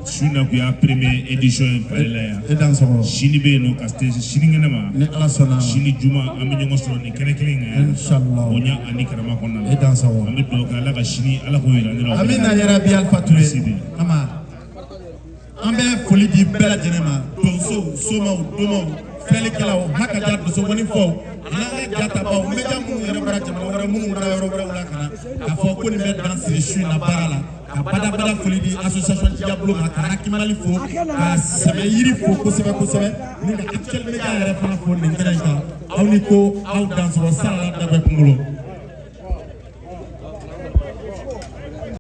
Su in na kun y'a première édition ye Palais la yan. Sini bɛ yen nɔ ka se sinikɛnɛ ma. Ni Ala sɔnna a ma. Sini juma, an bɛ ɲɔgɔn sɔrɔ nin kɛnɛ kelen in kan yan. Inshallah. Bonya ani karama kɔnɔna la. An bɛ dugawu kɛ Ala ka sini Ala k'o yira ne la. Amina yarabi Alifa Ture. Ama an bɛ foli di bɛɛ lajɛlen ma, donsow, somaw, domaw, filɛlikɛlaw, hakaja donsokɔnifɔw, an'an ka jatabaw, média minnu yɛrɛ bɔra jamana wɛrɛ, minnu bɔra yɔrɔ wɛrɛw la ka na k'a fɔ ko nin bɛ dan siri su in na baara la. Ka badabada foli di association Jigabolo ma, ka Hakimali fo, ka Sɛmɛ Yiri fo kosɛbɛ kosɛbɛ, ni ka actuel média yɛrɛ fana fo nin kɛnɛ in kan. Aw ni ko aw dansɔrɔ sara la dabɛ kunkolo.